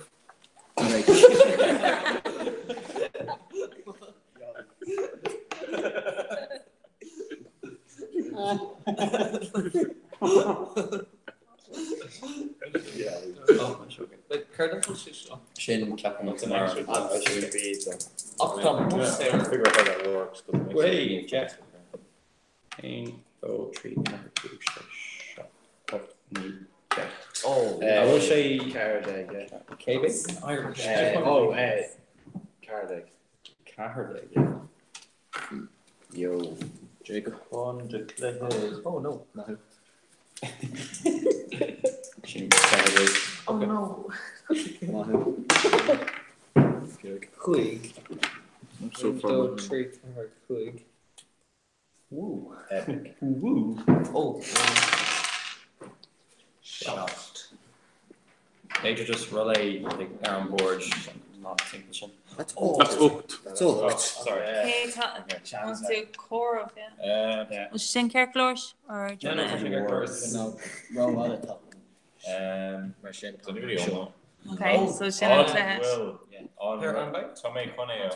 Yeah. Oh, okay. Like, céard an sé seo? Sin ceapaim That's an mar extra. Ach tá Yeah, bus I'm trying to figure out how that works. 'cause it makes Wait, Jack. 1, 2, 3, 4, 5, 6. 9, 10. Oh, an bhfuil sé 14, yeah. Cé Irish. Oh, 14. 14, yeah. Yo. Jacob. Chun do chluiche. Oh no, not who. Sin 14. Oh no. Maith thú. Cúig. I'm so 1, far 2, behind. 3, 4, 5. Woo. Epic. Woo. Oh, Shot. B'fhéidir just relay like ar an board ná timpeall sin. That's That's ucht. That's ucht. Oh, sorry. Cé tá Chance tú comhaireamh, yeah. Yeah. Was sin ceart go leor or do you No, no, wanna- tá sé ceart go leor. No, rófhada tá. Um, Mar sin. Does anybody own that? Okay, so sin an cluiche. Bhfuil Ar an bike? Tá mé chun é An á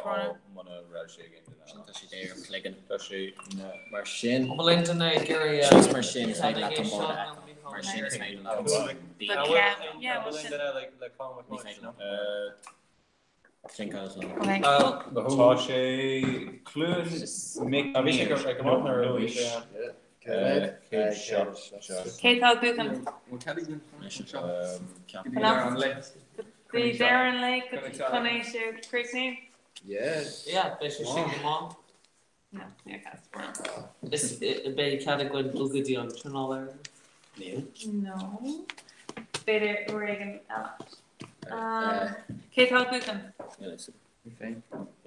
muna raibh sé ag Sin an tá sé ar an chloigeann. Tá sé na Mar sin. An bhfuil aon duine ag iarraidh Síos mar sin is féidir leat an bord a fheiceáil. Mar sin is féidir leat an But bord. yeah, well, sin. le Colin Ní féidir no? Sin cad is Okay, Uh, cool. Tá sé Cluain Mic Bhí sé go ag an nó Céad seacht. Cé tá buachan? Bhí Darren Lake chun é sé críochnú? Yeah. Yeah, beidh sé sin go maith. No, níor ceart. Is beidh cead againn dul go dtí an traenáil ar. Níl. No. B'fhéidir uair éigin eile. Cé tá buachan?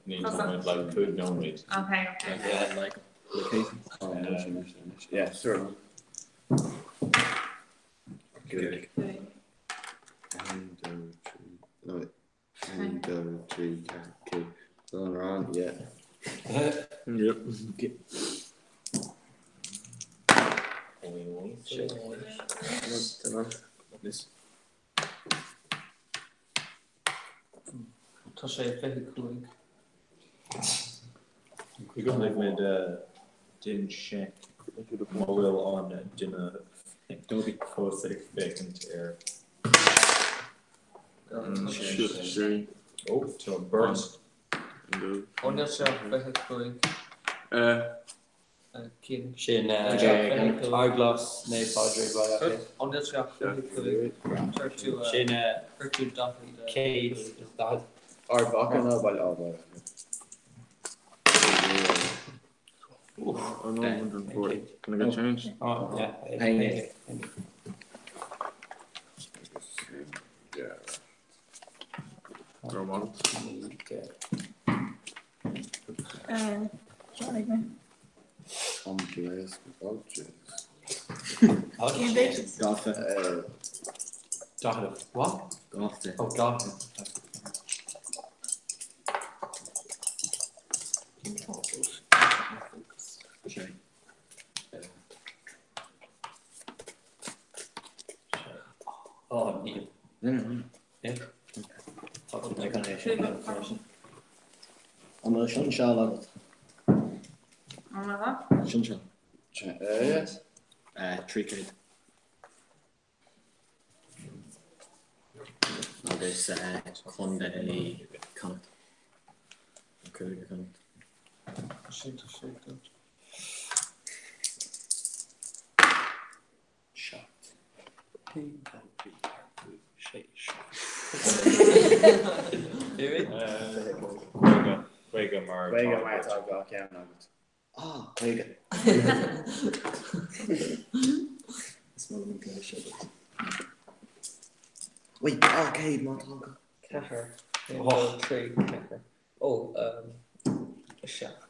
Ní like cúig nóiméad. Okay, okay. Yeah, like. Okay. Oh, no, Yeah, sure. Good. 1, 2, 3. No, wait. 1, 2, 3, 4, 5. Going wrong, yeah. Yep. This. Tá sé 25. Chuig an mid din sé má bhfuil an duine fós ag féachaint ar Sé. Ó tá beirt. Ó níl sé 25. Cén. Sin Arglas nó Pádraig Baile. Ó níl sé 25. Chuir tú Sin chuir tú daichead. céad is daichead. Ard Mhacha nó Baile Átha. Oh no, 140. Can I get changed? Oh, yeah. Hey. Yeah. Throw models. Johnny me. Tom Blaze Vultures. Cén bit? Gafa. Daichead. What? Gafa. Oh, God. Sé. Oh, níl. No, no, no. Yeah. I can't hear sin. An bhfuil sin seal agat? An bhfuil? Sin seal. Yes. 3 céad. Agus Contae Connacht. Cúige Connacht. Sin tá sé go. Seacht. 1, 2, 3, 4, 5, 6. Chuige chuige mar Chuige mar tá gach ceann agat. Ah, chuige. Is maith liom an cluiche seo. Wait, ah, céad má tá agat. Ceathair. 1, 2, 3, 4. Ó, seacht.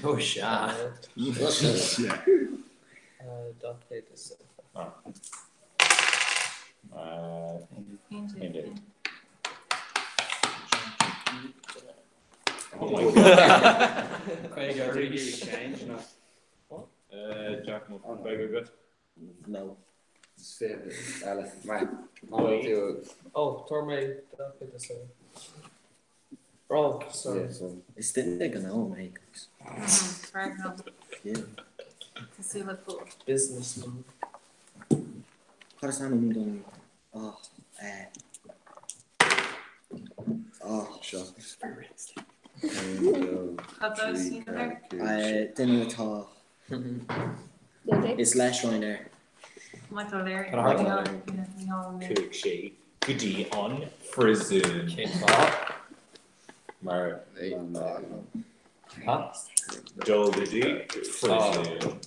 Ó, sea. Daichead is. Indeed. Oh my God. Chuige arís. Change no. Jack mo beidh agat. No. Eile. Mar. Tú. Ó, tabhair mé daichead is. Oh, sorry. Is duine go ná mé. Right now. Yeah. Cosúil le fuath. Businessman. Cad is ainm don ah eh ah Seo. Cad dó sin air? Duine atá is leis Ryanair. Michael O'Leary. Tá thart. Micheál O'Leary. Chuaigh sé go dtí an phríosún. Cén fáth? Mar dul go dtí príosún.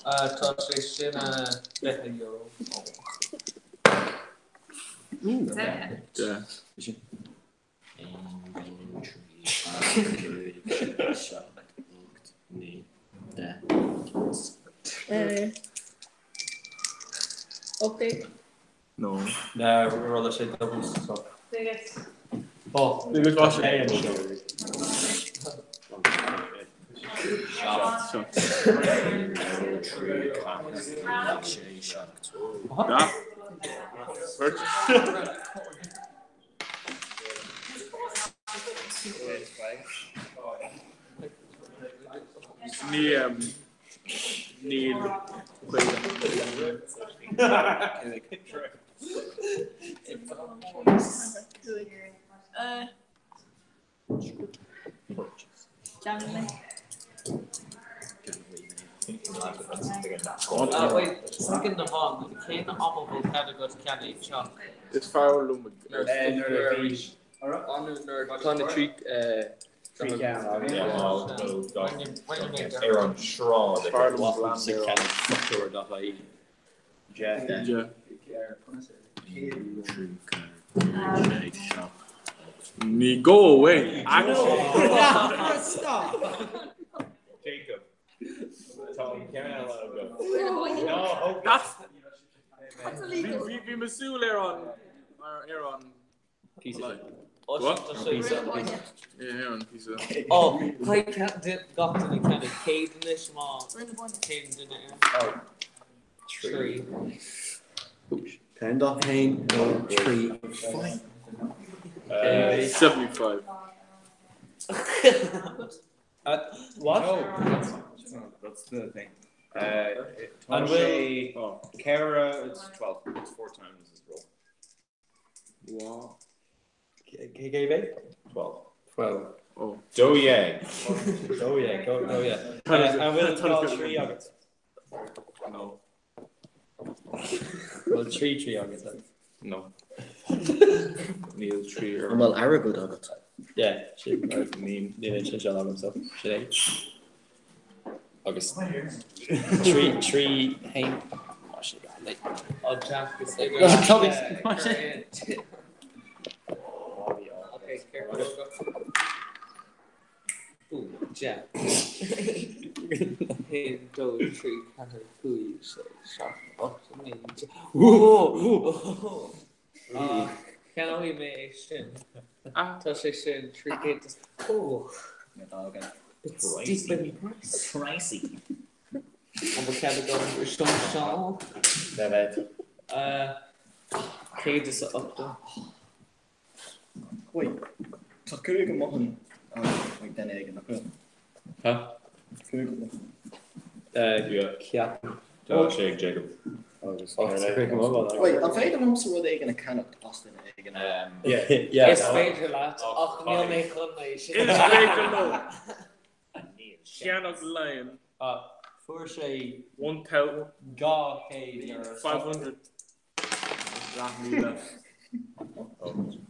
Tá sé sin €20. 10. 10. 1, 2, 3, 4, 5, 6, 7, 8, 9, 10. Ok. No. No, rolla sé doubles so. Biggest. Oh, Biggest washer. Ní níl Wait, second of all, cén am a bhfuil cead agat ceannaigh teach? Is fearr liom Tá na trí Ar an sráid. Foclóir.ie. Ní go away. Stop. Jacob. Tá an ceann eile agam. That's Bhí bhí mé súil ar an ar an Píosa. What? Píosa. Yeah, ar an píosa. Ó, caithfidh gach duine ceannaigh 100 anois má 100 duine air. Trí. Ten dot haon, dó, trí, five. 75. What? No, that's not, that's the thing. Tá An sé ceithre, it's 12. It's four times as roll. Wow. Cé mhéad? 12. 12. Oh. 12. 12, go, go, yeah. An bhfuil dhá trí agat? No. Bhfuil trí trí agat? No. Níl trí ar. An bhfuil airgead agat? Yeah, sin níl aon sin seo agam so sin é. Agus trí trí haon Ó, Jack is Okay, careful. Ooh, Jack. 1, 2, 3, 4, 5, 6, 7, 8, 9, 10. Ooh! Ceannóidh mé é sin. Tá sé sin 300 is. Oh! It's steep in price. Pricey. An bhfuil cead agam sean seán? Bheith. 180. Wait, tá cúig amuigh an ag duine éigin, nach bhfuil? Huh? Cúig amuigh. Ceap. Tá sé ag Jacob. Wait, an féidir liomsa rud éigin a cheannacht as duine éigin? Yeah. Is féidir leat ach níl mé chun é sin. Is féidir liom ceannach lion. Fuair sé 1,500. 200 euro. 1,000.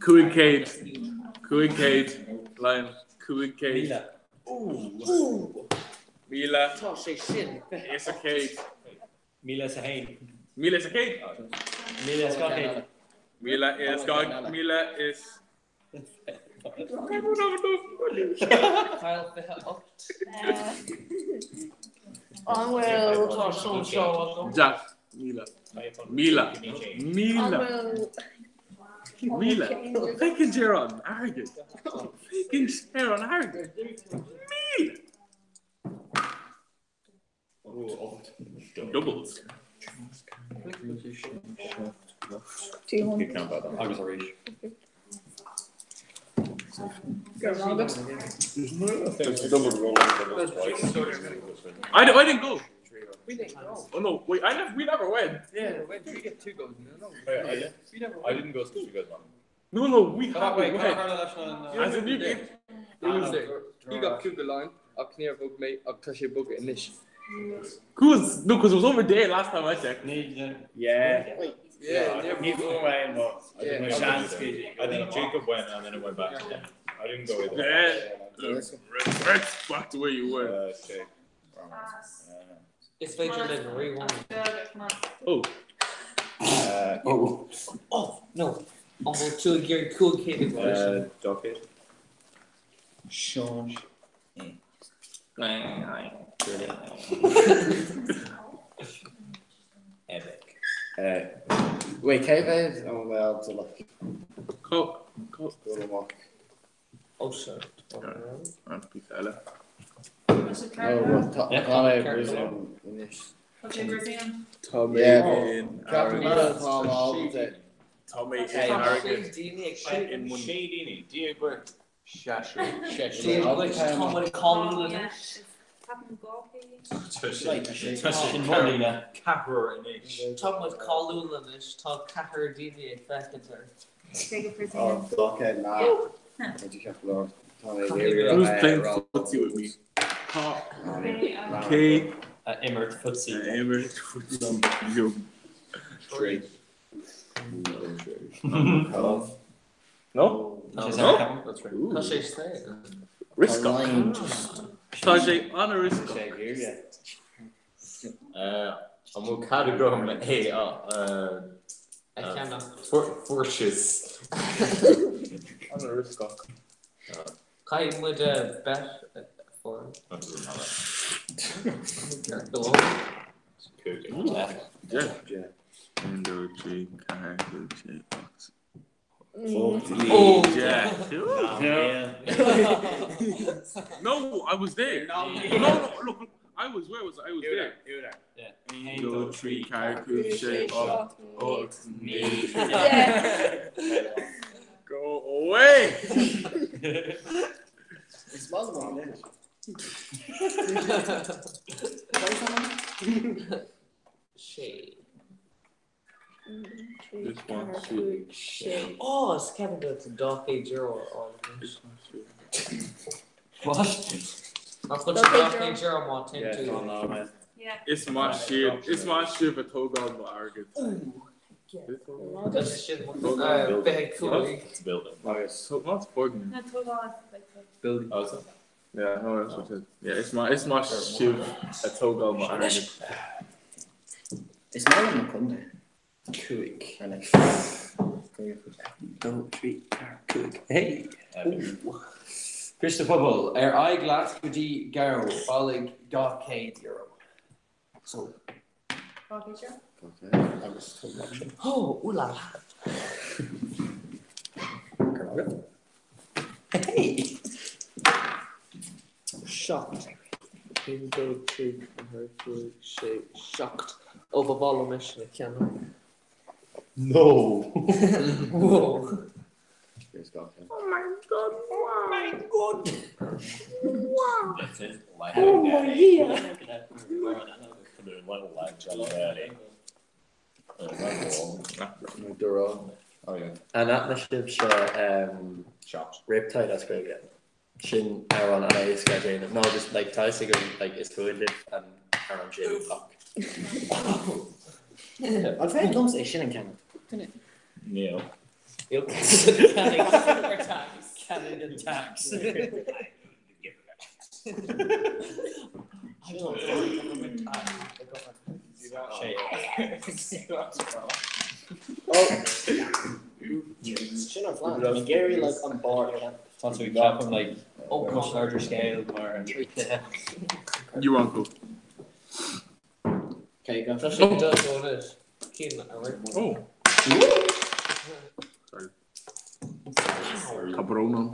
500. 500 lion. 500. Míle. Míle. Tá sé sin. Is a céad. Míle is a haon. Míle is a céad. Míle is 200. Míle is dhá míle is. Kyle 28. An bhfuil Tá sean seo agam. Jack. Míle. Míle. An Míle. bhfuil Míle. Féachann sé ar an airgead. Féachann sé ar an airgead. Míle. Doubles. 200? Agus arís. There's double roll twice. I, I didn't go. We didn't go. Oh no, wait, I never, we never went. Yeah, wait, we get two goes. No, no. I, We never I didn't go since you guys won. No, no, we had Wait, we wait, went. As in, you, it, He got cúig line ach níor bhog mé ach tá sé bogtha anois. Cause, no, cause it was over there last time I checked. Yeah. Yeah, Ní bhfuair mé I think Jacob went and then it went back to him. I didn't go either. Yeah. Reverts back to where you were. Is féidir linn rewind. Oh. Oh. Oh, no. An bhfuil tú ag iarraidh 500 a gcuir? Docket. Sean. Epic. Wait, cé mhéad an bhfuil de like Co co go amach? Oh, sure. An píosa eile. No, tá mé anois. Tá mé in airgead. Tá mé in airgead. In money. Sé daoine, Dia dhuit. Seisear. Tá muid cáiliúil anois. Tá sé Ceathrar anois. Tá muid cáiliúil anois, tá ceathrar daoine ag féachaint ort. Oh, docket ná. Tá ceap leor. Tá mé Who's playing footsie with me? Tá K Imirt footsie. Imirt footsie. Yo. Trí. No? No. No? That's right. Tá sé saor. Risk Tá sé an-rioscach. An bhfuil cead agam é a A cheannach. Fuirsis. An-rioscach. Caithfidh muid bet for. Go Yeah. 1, 2, 3, 4, 5, 6, 8. Oh. Yeah. No, I was there. No, no, look, I was where was I? I was there. Yeah. 1, 2, 3, 4, 5, 6, 8, 9. Go away. Is maith liom an Sé. This one, two, Sé. Oh, is Kevin go to dá chéad euro ar This one, two. What? Nach bhfuil sé dá chéad euro má tá tú. Yeah. Is maith siad is maith sibh ag tógáil mo airgead. Tá sé sin 25. It's a building. So what's foirgneamh? Na tógáil Building. Oh, is it? Yeah, no, that's what it is. Yeah, is maith is maith sibh ag tógáil mo airgead. Is maith liom na contae. Cúig. Ar like Dó, trí, ceathair, cúig. Hey! Críost Pobal, ar aghaidh leat go dtí Gabh, bailigh €200. So. Agus tógáil sin. Oh, ooh la la. Hey! Seacht. 1, 2, 3, 4, 5, 6, 7. Ó ba mhaith liom é sin a cheannach. No. Whoa. Oh my god, wow. my god. Wow. That's it. Oh my yeah. Oh yeah. An aithne sibhse Riptide as Gaeilge. Sin amhrán an-éasca a dhéanamh. No, just like tá fhios agam like is fuath libh an amhrán sin ach. An féidir liomsa é sin a cheannach? Níl. Canada tax. I don't know government tax. Sin an phlean. Tá Gary like an bar. Tá tú ag ceapadh like oh much larger scale mar You uncle. Okay, go. Tá sé go dona anois. Cén amhrán? Oh. Sorry. Tá brón orm.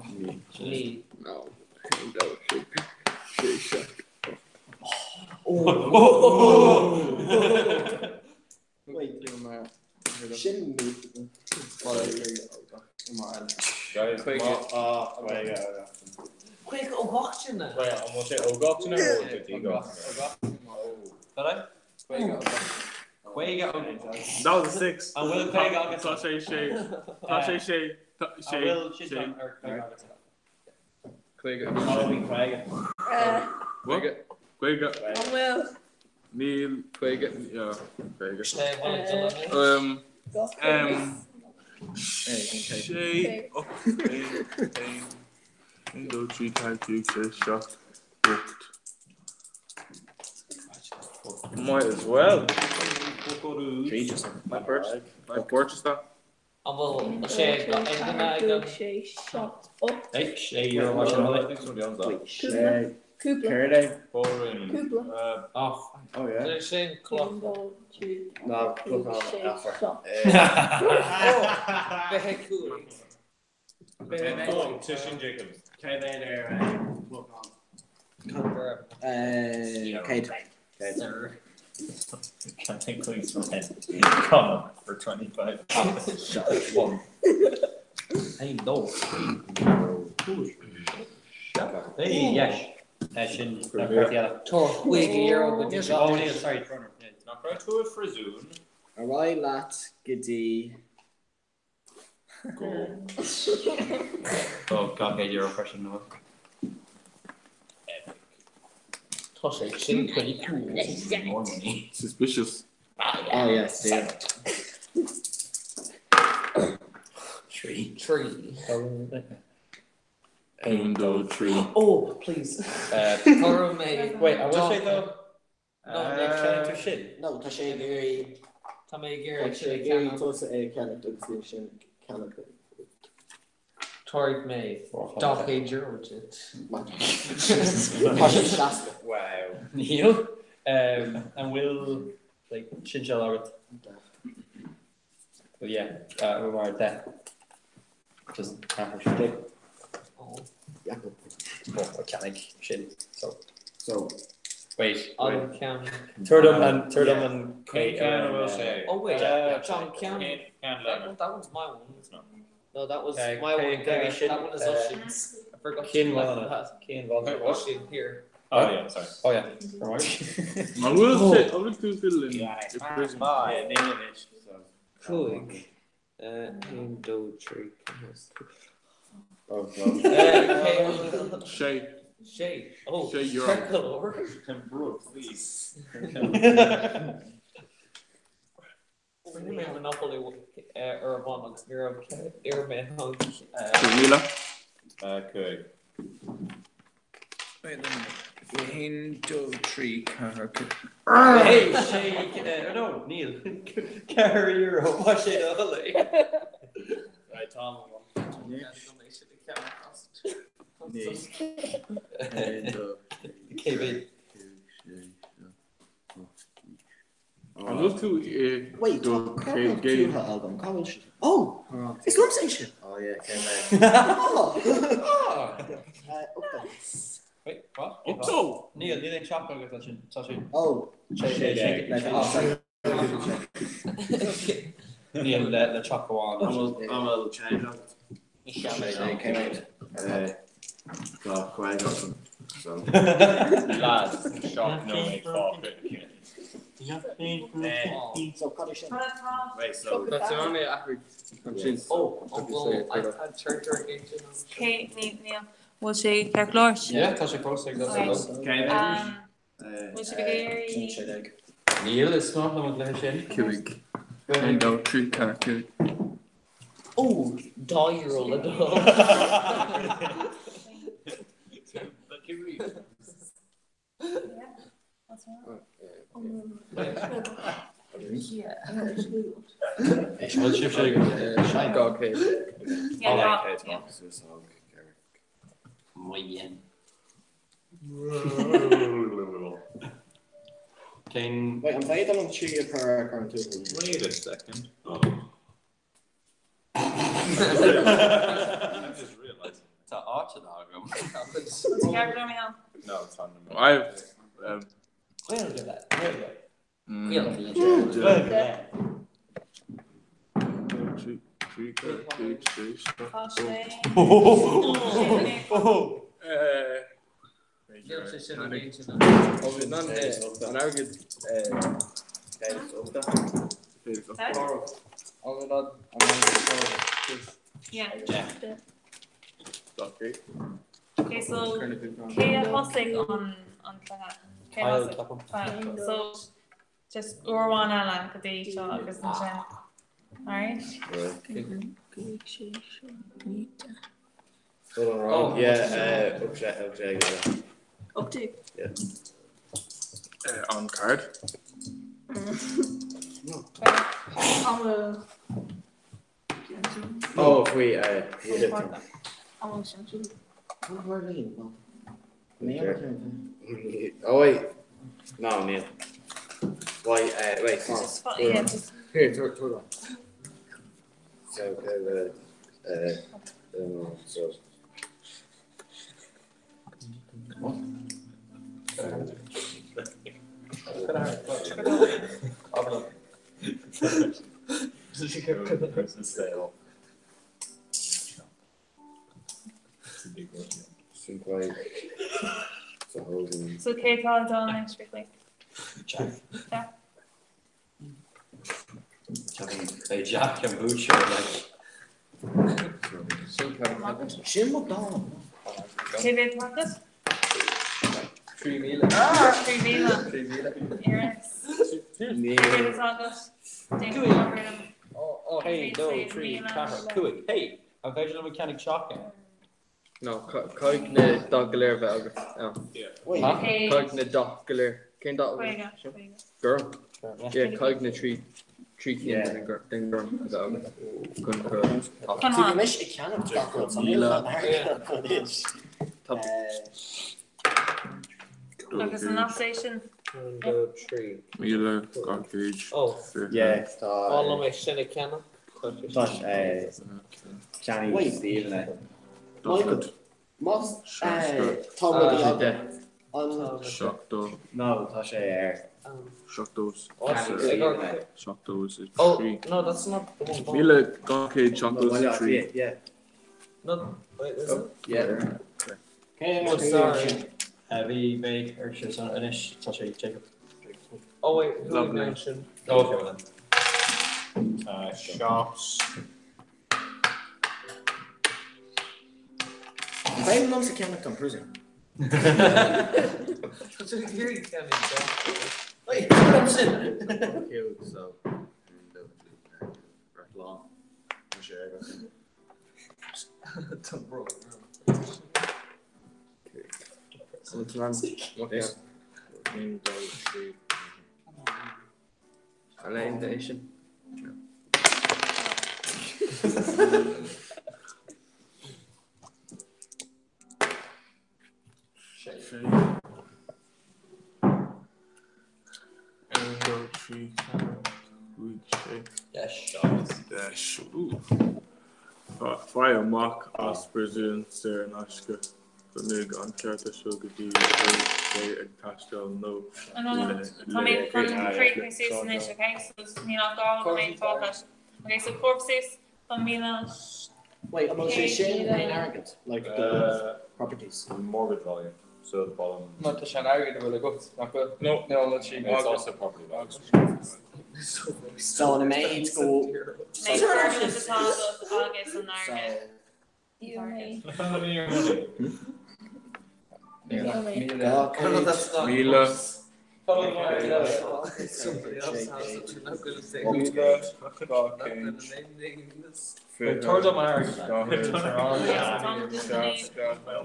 Ní. No. 1, 2, 3, 6, 7. Wait, sin Guys, ah, wait, yeah. Quick ó gach Wait, an bhfuil sé ógátain nó But Cuaige That was a six. An bhfuil cuaige agat? Tá sé sé. Tá sé sé. Tá sé An bhfuil sé. sin ar cuaige agat? Cuaige. Halloween cuaige. What? 50. An bhfuil? Níl. 50. Yeah, 50. Um, sé, 8, 1, 1, 1, 2, 3, 4, 5, 6, 7, 8. Might as well. My first. My purchase that. An bhfuil sé aon duine ag an. 6, 7, 8. Hey, sé euro mar sin eile. Cúpla. Cúpla. Céard é? Cúpla. Off. Oh yeah. Sé sin cloch. 1, 2, 3, No, 4, cloch 5, 6, afar. 7. 25. Oh, Tishin Jacobs. Cé mhéad ar clochán? Céad. Céad. Can I please rent Connor for 25 pounds? One. Hey, no. Hey, yes. Sin eile. Tá €50 go dtí Oh, Neil, sorry. Nach raibh tú i bpríosún? Ar aghaidh leat go dtí Go. Oh, €200 freisin nó. Tá sé sin pretty cool. More money. Suspicious. Oh yes, yeah. Three. Three. 1, 2, 3. Oh, please. Tá mé. Wait, I will say though. No, Uh, sin. No, tá sé ag iarraidh Tá mé ag Tá iarraidh sé ag iarraidh tusa é a cheannach agus sin ceannach. Tabharfaidh mé €200 duit. Tá sé 60. Wow. Neil, an bhfuil like, sin seal agat? Well, yeah, mar de. Just ceathrar sin. Oh. Jakob. Oh, ceannaigh sin. So, So, wait. An ceann. Turdum and Turdum and Cén ceann a bhfuil sé? Oh wait, Uh, John Ceann. Cén ceann That le? one, that one's my one. It's not. No, that was Okay, my one there. Cé- That one is Ushin's. I forgot to Cén collect bhána. that. Cén bhána. Wait, what? Ushin here. Oh yeah, sorry. Oh yeah. An bhfuil sé, an bhfuil tú still in i prison? Yeah, Neil and Ish, so. Cúig. 1, 2, 3, 4. oh, well. Sé. Sé. Oh, Sé euro. circle over. Bro, please. Rinne mé Monopoly ar a bhun agus ní raibh ar mé thug. Míle. Cúig. Wait, 1, 2, 3, 4, 5. Hey, sé, no, Neil. €4 má sé eile. Right, Tom. KB. An bhfuil tú i Wait, do tá cé cárta gé? tuaithe agam, cá bhfuil sé? Oh, is liomsa é sin. Oh yeah, cé mhéad? Oh! Ochtó. Wait, what? Ochtó! Neil, níl aon teach agat ansin. Tá sé. Oh, Sé sé sé. oh, sorry. Neil le teach amháin. An bhfuil change agat? Cé mhéad? Tá 50 agam. So. Lads, shock no make fáilte. So cad é sin? Wait, so That's only athraigh ansin. Oh, an bhfuil iPad charger ag éinne? Cé níl bhfuil sé ceart go leor? Yeah, tá sé fós ag Okay. Cé mhéad? Bhfuil sibh ag iarraidh 16. Neil is maith liom an cluiche sin. 5. 1, 2, 3, 4, 5. Oh, €2 le dó. Bhfuil sibh sé Dhá chéad. Yeah, yeah. Moyen. Cén Wait, an féidir liom trí a chur ar an tuaithe? Wait a second. I just realised. Tá áit agam. Bhfuil sé ceart go leor Micheál? No, it's on the I've Gaeilge le. Gaeilge. Gaeilge. 3, 3, 4, 5, 6, 7, Tá sé. 8. Níl sé sin ag éinne. Ó, bhí an airgead Ó, bhí an Yeah. Okay. Okay, so cé a thosaigh an cluiche? Kyle, ceapaim. So just uair amháin eile go dtí seo agus ansin. Alright? Oh, yeah, okay, okay. 18. Yeah. On card. An Oh, faoi Oh wait. No, níl. Wait, wait, come on. Just yeah, just Here, turn on. So, so. Christmas sale. It's a big one. Sin quite. It's a whole thing. So cé tá ag dul anois quickly? Jack. Jack. Hey Jack an butcher like. Sin mo dán. Cé mhéad atá agat? 3,000. 3,000. 3,000. Yes. Cé mhéad atá agat? Déan comhaireamh. Oh, hey, dó, trí, ceathair, cúig. Hey, an féidir liom a cheannaigh teach ann? No, caithfidh na dath go léir bheith agat. Wait. Huh? Caithfidh na dath go léir. Cén dath? 50, 50. Gorm. Yeah, caithfidh na trí trí cinn den den gorm a bheith agat. Chun cur Chun Bhí mise ag ceannach gach rud, so níl an airgead anois. Agus an last station. 1, 2, 3. 1,200. Oh. Yeah, tá. Má liom é sin a cheannach. Tá Johnny Wait. Stephen é. Michael, más tá rudaí agat an 70. No, tá sé ar. 70. 73. Oh, no, that's not the one. 1,273. Yeah. No, wait, is it? Yeah. Oh, sorry. Bhí mé ar sé san anois tá sé Jacob. Oh, wait, who Lovely. mentioned? Oh, okay, well then. Shops. Féidir liomsa ceannach an prison. Tá sé ag iarraidh ceannaigh gach. Wait, put sin. Cute, so. Lá. Tá sé agat. Tá bro. Okay. 1, 2, 3. An aon é sin? 1, 2, 3, 4, 5, 6. Yes. Deis. Ooh. Faigh amach as príosún saor in aisce go mbeidh an cárta seo go dtí go bhfuil sé ag taisteal nó No, no, tá mé chun críochnú suas anois, okay? So níl ach 2 nóiméad fágtha. Okay, so comhair suas tá míle. Wait, an bhfuil sé sin in airgead, like the properties? Mortgage value. So the bottom. No, tá sé an airgead a bhfuil agat, nach bhfuil? No. No, bhfuil sí. It's also property value. So an méid go Méid airgead atá agat agus an airgead. Míle. Míle.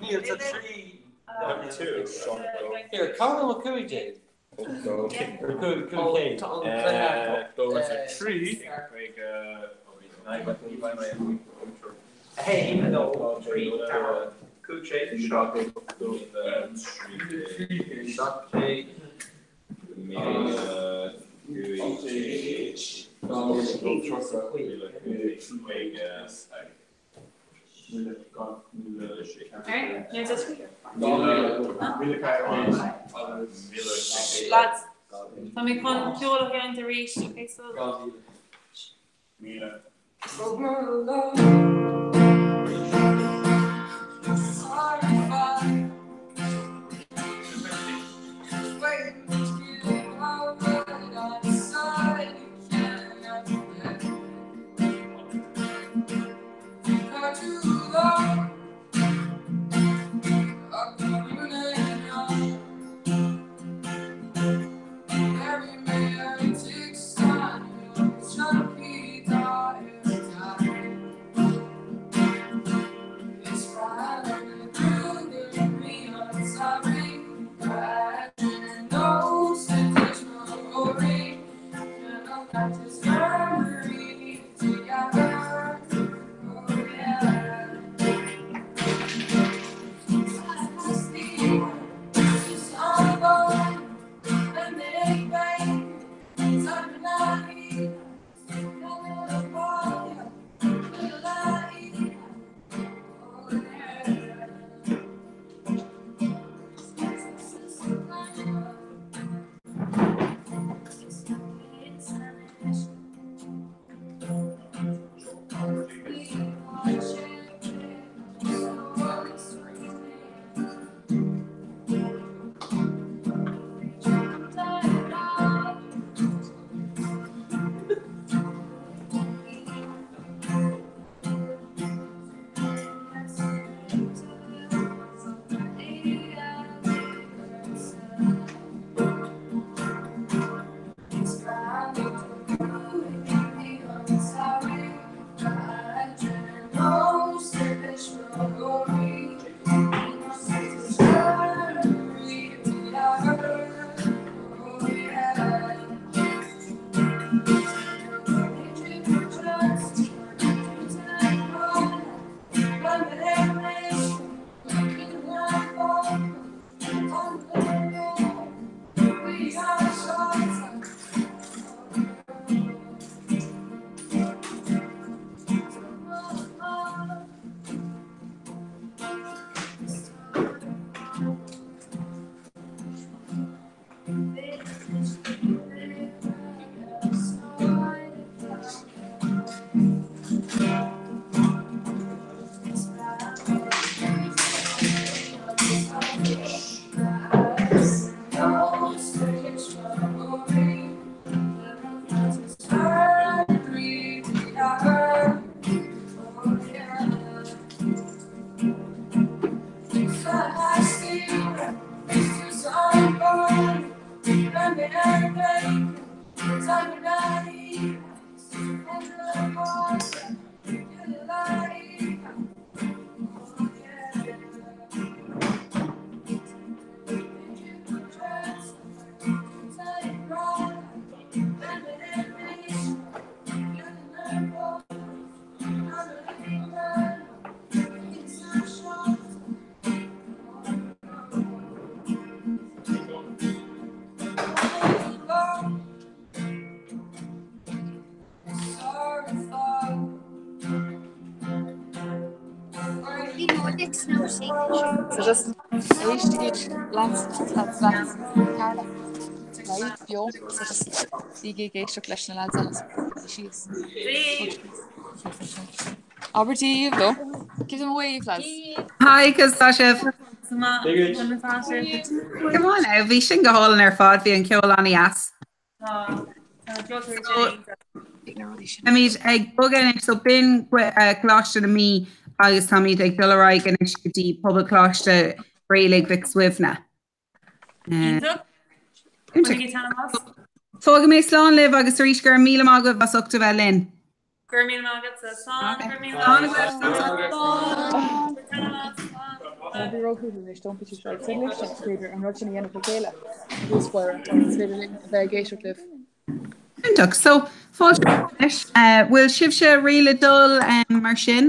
Níl tá trí. Two. Here, cá bhfuil 15? 80. Or cúig cúig céad. 83. Hey, dó, trí, ceathair, cúig sé, 7, seacht sé, Alright, níl just Lads, tá mé chun ceol a sheinnt arís, okay, so. So just éistigí lads, lads, lads, Carla, live, beo, so just bígí ag éisteacht leis na lads eile síos. Abair Dia daoibh leo. Give them a wave, lads. Hi, conas tá sibh? Go maith now, bhí sin go hálainn ar fad, bhí an ceol an-deas. Táimid ag bogadh anois, so b'in Coláiste na Mí agus táimid ag dul ar aghaidh anois go dtí Pobalcholáiste Reilig Mhic Suibhne. Iontach. Fágfaidh mé slán libh agus arís go raibh míle maith agaibh as ucht a bheith linn. Go raibh míle maith agatsa. Slán, go raibh míle maith agat. Ná bí róthúthail anois, don't be too shy. Is féidir libhse, is féidir an rud sin a dhéanamh le chéile, i dtús báire, is féidir linn a bheith ag éisteacht libh. Iontach. So, fáilte anois. Bhfuil sibhse réidh le dul mar sin?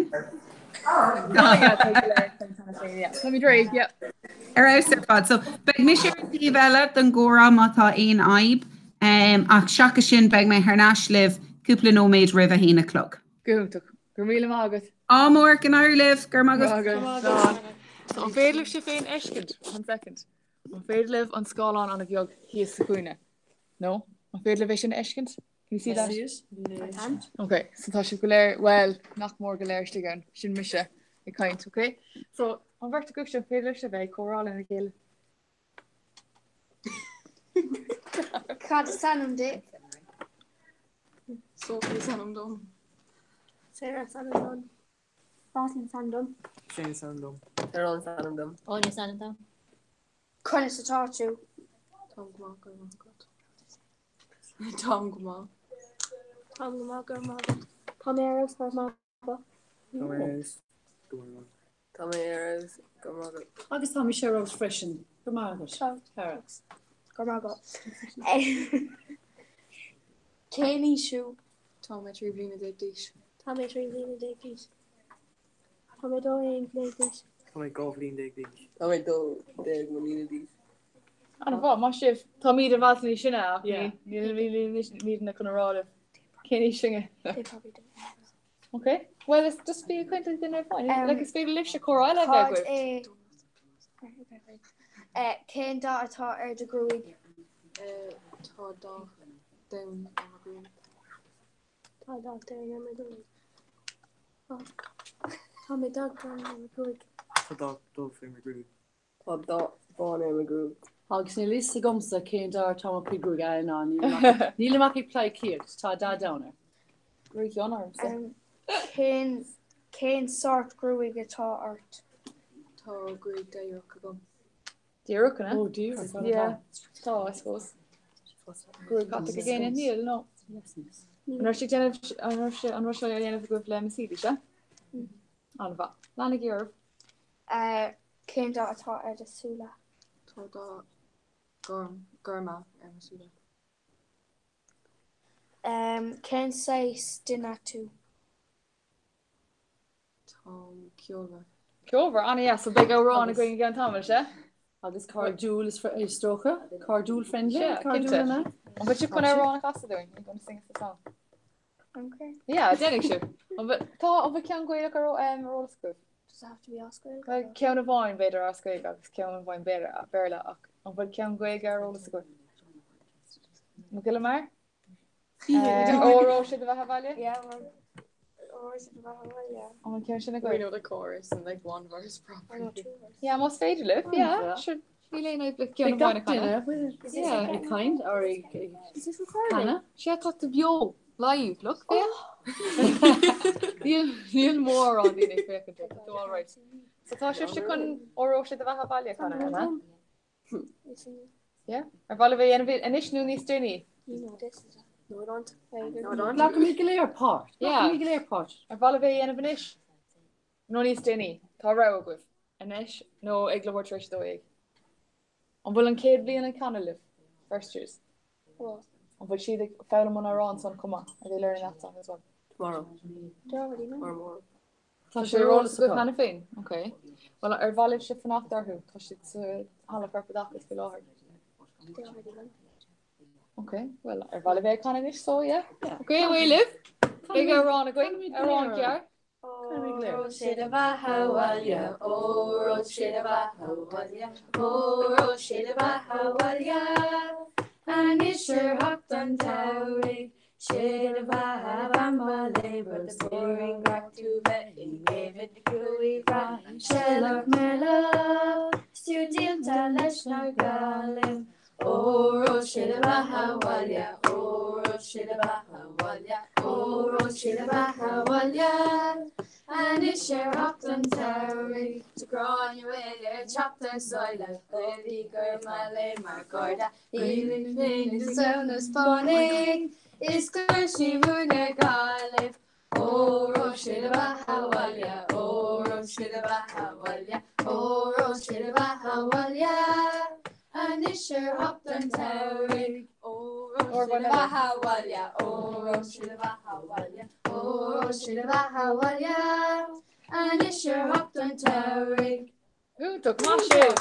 Táimid réidh, yeah. Ar fheabhas ar fad. So, beidh mise ar an taobh eile den gcomhrá má tá aon fhadhb. Ach seachas sin, beidh mé thar n-ais libh cúpla nóiméad roimh a haon a chlog. Go hiontach. Go raibh míle maith agat. Ádh mór, go n-éirí libh. Go raibh maith agat. Slán. So, an féidir libh sibh féin a fheiscint? One second. An féidir libh an scáileán an-bheag thíos sa chúinne? No? An féidir libh é sin a fheiscint? Can you see that? I can't. Ok, so tá sibh go léir, bhuel, nach mór go léir istigh ann. Sin mise ag caint, ok? So, an bheirt agaibhse, an féidir libhse bheith ag comhrá lena chéile? Cad is ainm duit? Sophie is ainm dom. Sarah is ainm dom. Roslyn is ainm dom. Shane is ainm dom. Tyrone is ainm dom. Áine is ainm dom. Conas atá tú? Táim go maith, go raibh maith agat. Táim go maith. Táim go maith, go raibh maith agat. Tá mé ar fheabhas, go raibh maith agat. Tá mé ar fheabhas, go raibh maith agat. Tá mé ar fheabhas, go raibh maith agat. Agus tá mise ar fheabhas freisin, go raibh maith agat. Cara. Go raibh maith agat. Cén aois thú? Tá mé 13 bliana d'aois. Tá mé 13 bliana d'aois. Tá mé 12 bliana d'aois. Tá mé 12 bhliain d'aois. Tá mé 12 mbliana d'aois. An-mhaith, maith sibh. Táimid i bhfad níos sine ach nílimidne chun a rá libh cén aois sinne. Ok, well is just bí ag caint le duine amháin. Like is féidir libhse comhrá eile a bheith agaibh. Cén dath atá ar do ghruaig? Tá dath donn ar mo ghruaig. Tá dath donn ar mo ghruaig. Tá mé dath donn ar mo ghruaig. Tá dath dubh ar mo ghruaig. Tá dath bán ar mo ghruaig. Agus níl fhios agamsa cén dath atá mo chuid gruaige ná nílim ach ag pleidhcíocht, tá dath donn air. Gruaig fhionn ormsa. Cén cén sórt gruaig atá ort? Tá gruaig díreach agam. Díreach, an ea? Ó, díreach, an ea? Yeah, tá, I suppose. Gruaig chatach ag éinne? Níl, no. An raibh sé ag déanamh, an raibh sé, an raibh sé á dhéanamh agaibh le Miss Healy, sea? An-mhaith. Leanaigí oraibh. Cén dath atá ar do shúile? Tá dath gorm, gorma ar mo shúile. Cén saghas duine tú? Táim ceolmhar. Ceolmhar, an-deas. So beidh amhrán againn i gceann tamaill, sea? Agus cairdiúil is dócha? Cairdiúil friendly? Sea, Cairdiúil cinnte. an ea? An bhfuil sibh chun amhrán a chasadh dúinn? Are you going to sing us a song? Okay. Yeah, déanfaidh sibh. An bhfuil, tá, an bhfuil ceann Gaelach ar, ar eolas agaibh? Does it have to be as Gaeilge? Well, ceann amháin b'fhéidir as Gaeilge agus ceann amháin Béarla ach an bhfuil ceann Gaeilge ar eolas agaibh? Mo Ghile Mear? Óró sé do bheatha abhaile? Yeah, well, óró sé do bheatha abhaile, yeah. An bhfuil ceann sin agaibh? We know the chorus and like one verse properly. Yeah, más féidir libh, yeah, sure. Níl aon fhadhb le ceann amháin a chanadh. Yeah. Ag caint or ag Is this recording? Canadh? Sea, tá tú beo, live, look, féach. Níl níl mórán daoine ag féachaint ort, tá tú all right. So tá sibhse chun Óró sé do bheatha abhaile a chanadh, an ea? Yeah? Ar mhaith libh é a dhéanamh anois nó níos déanaí? No, I don't. No, I don't. Glacfaimid go léir páirt. Yeah. Glacfaimid go léir páirt. Ar mhaith libh é a dhéanamh anois? Nó níos déanaí? Tá rogha agaibh. Anois nó ag leathuair tar éis a 12. An bhfuil an chéad bhliain ag canadh libh? First years. An bhfuil siad ag foghlaim an amhrán san chomh maith? Are they learning that song as well? Tomorrow. They already know. Or more. Tá sé ar eolas agaibh cheana féin? Ok. Bhuel, ar mhaith libhse fanacht orthu? Tá siad sa halla corpoideachais faoi láthair. They already know. Ok, bhuel, ar mhaith libh é a chanadh anois so, yeah? Ok, réidh libh? Beidh amhrán againn, amhrán gearr. Óró sé do bheatha abhaile, óró sé do bheatha abhaile, óró sé do bheatha abhaile. Anois ar theacht an tsamhraidh, sé do bheatha bambaile, the boring grack tú bheith i ngéibheann chuaigh bhraith seileach meirleach, 's tú díolta leis na Gallaibh. Óró sé do bheatha abhaile, óró sé do bheatha abhaile, óró sé do bheatha abhaile. Anois ar theacht an tsamhraidh, tá Gráinne Mhaol ar teacht thar sáile, Gaelaí gur maith léi mar gharda, Gaelainn féin is ann is Spáinnigh, is chuir sí mún ar Ghaillimh. Óró sé do bheatha abhaile, óró sé do bheatha abhaile, óró sé do bheatha abhaile. Anois ar theacht an tsamhraidh, óró sé do bheatha abhaile, óró sé do bheatha abhaile, óró sé do beatha abhaile. Anois ar theacht an tsamhraidh. Iontach, maith sibh!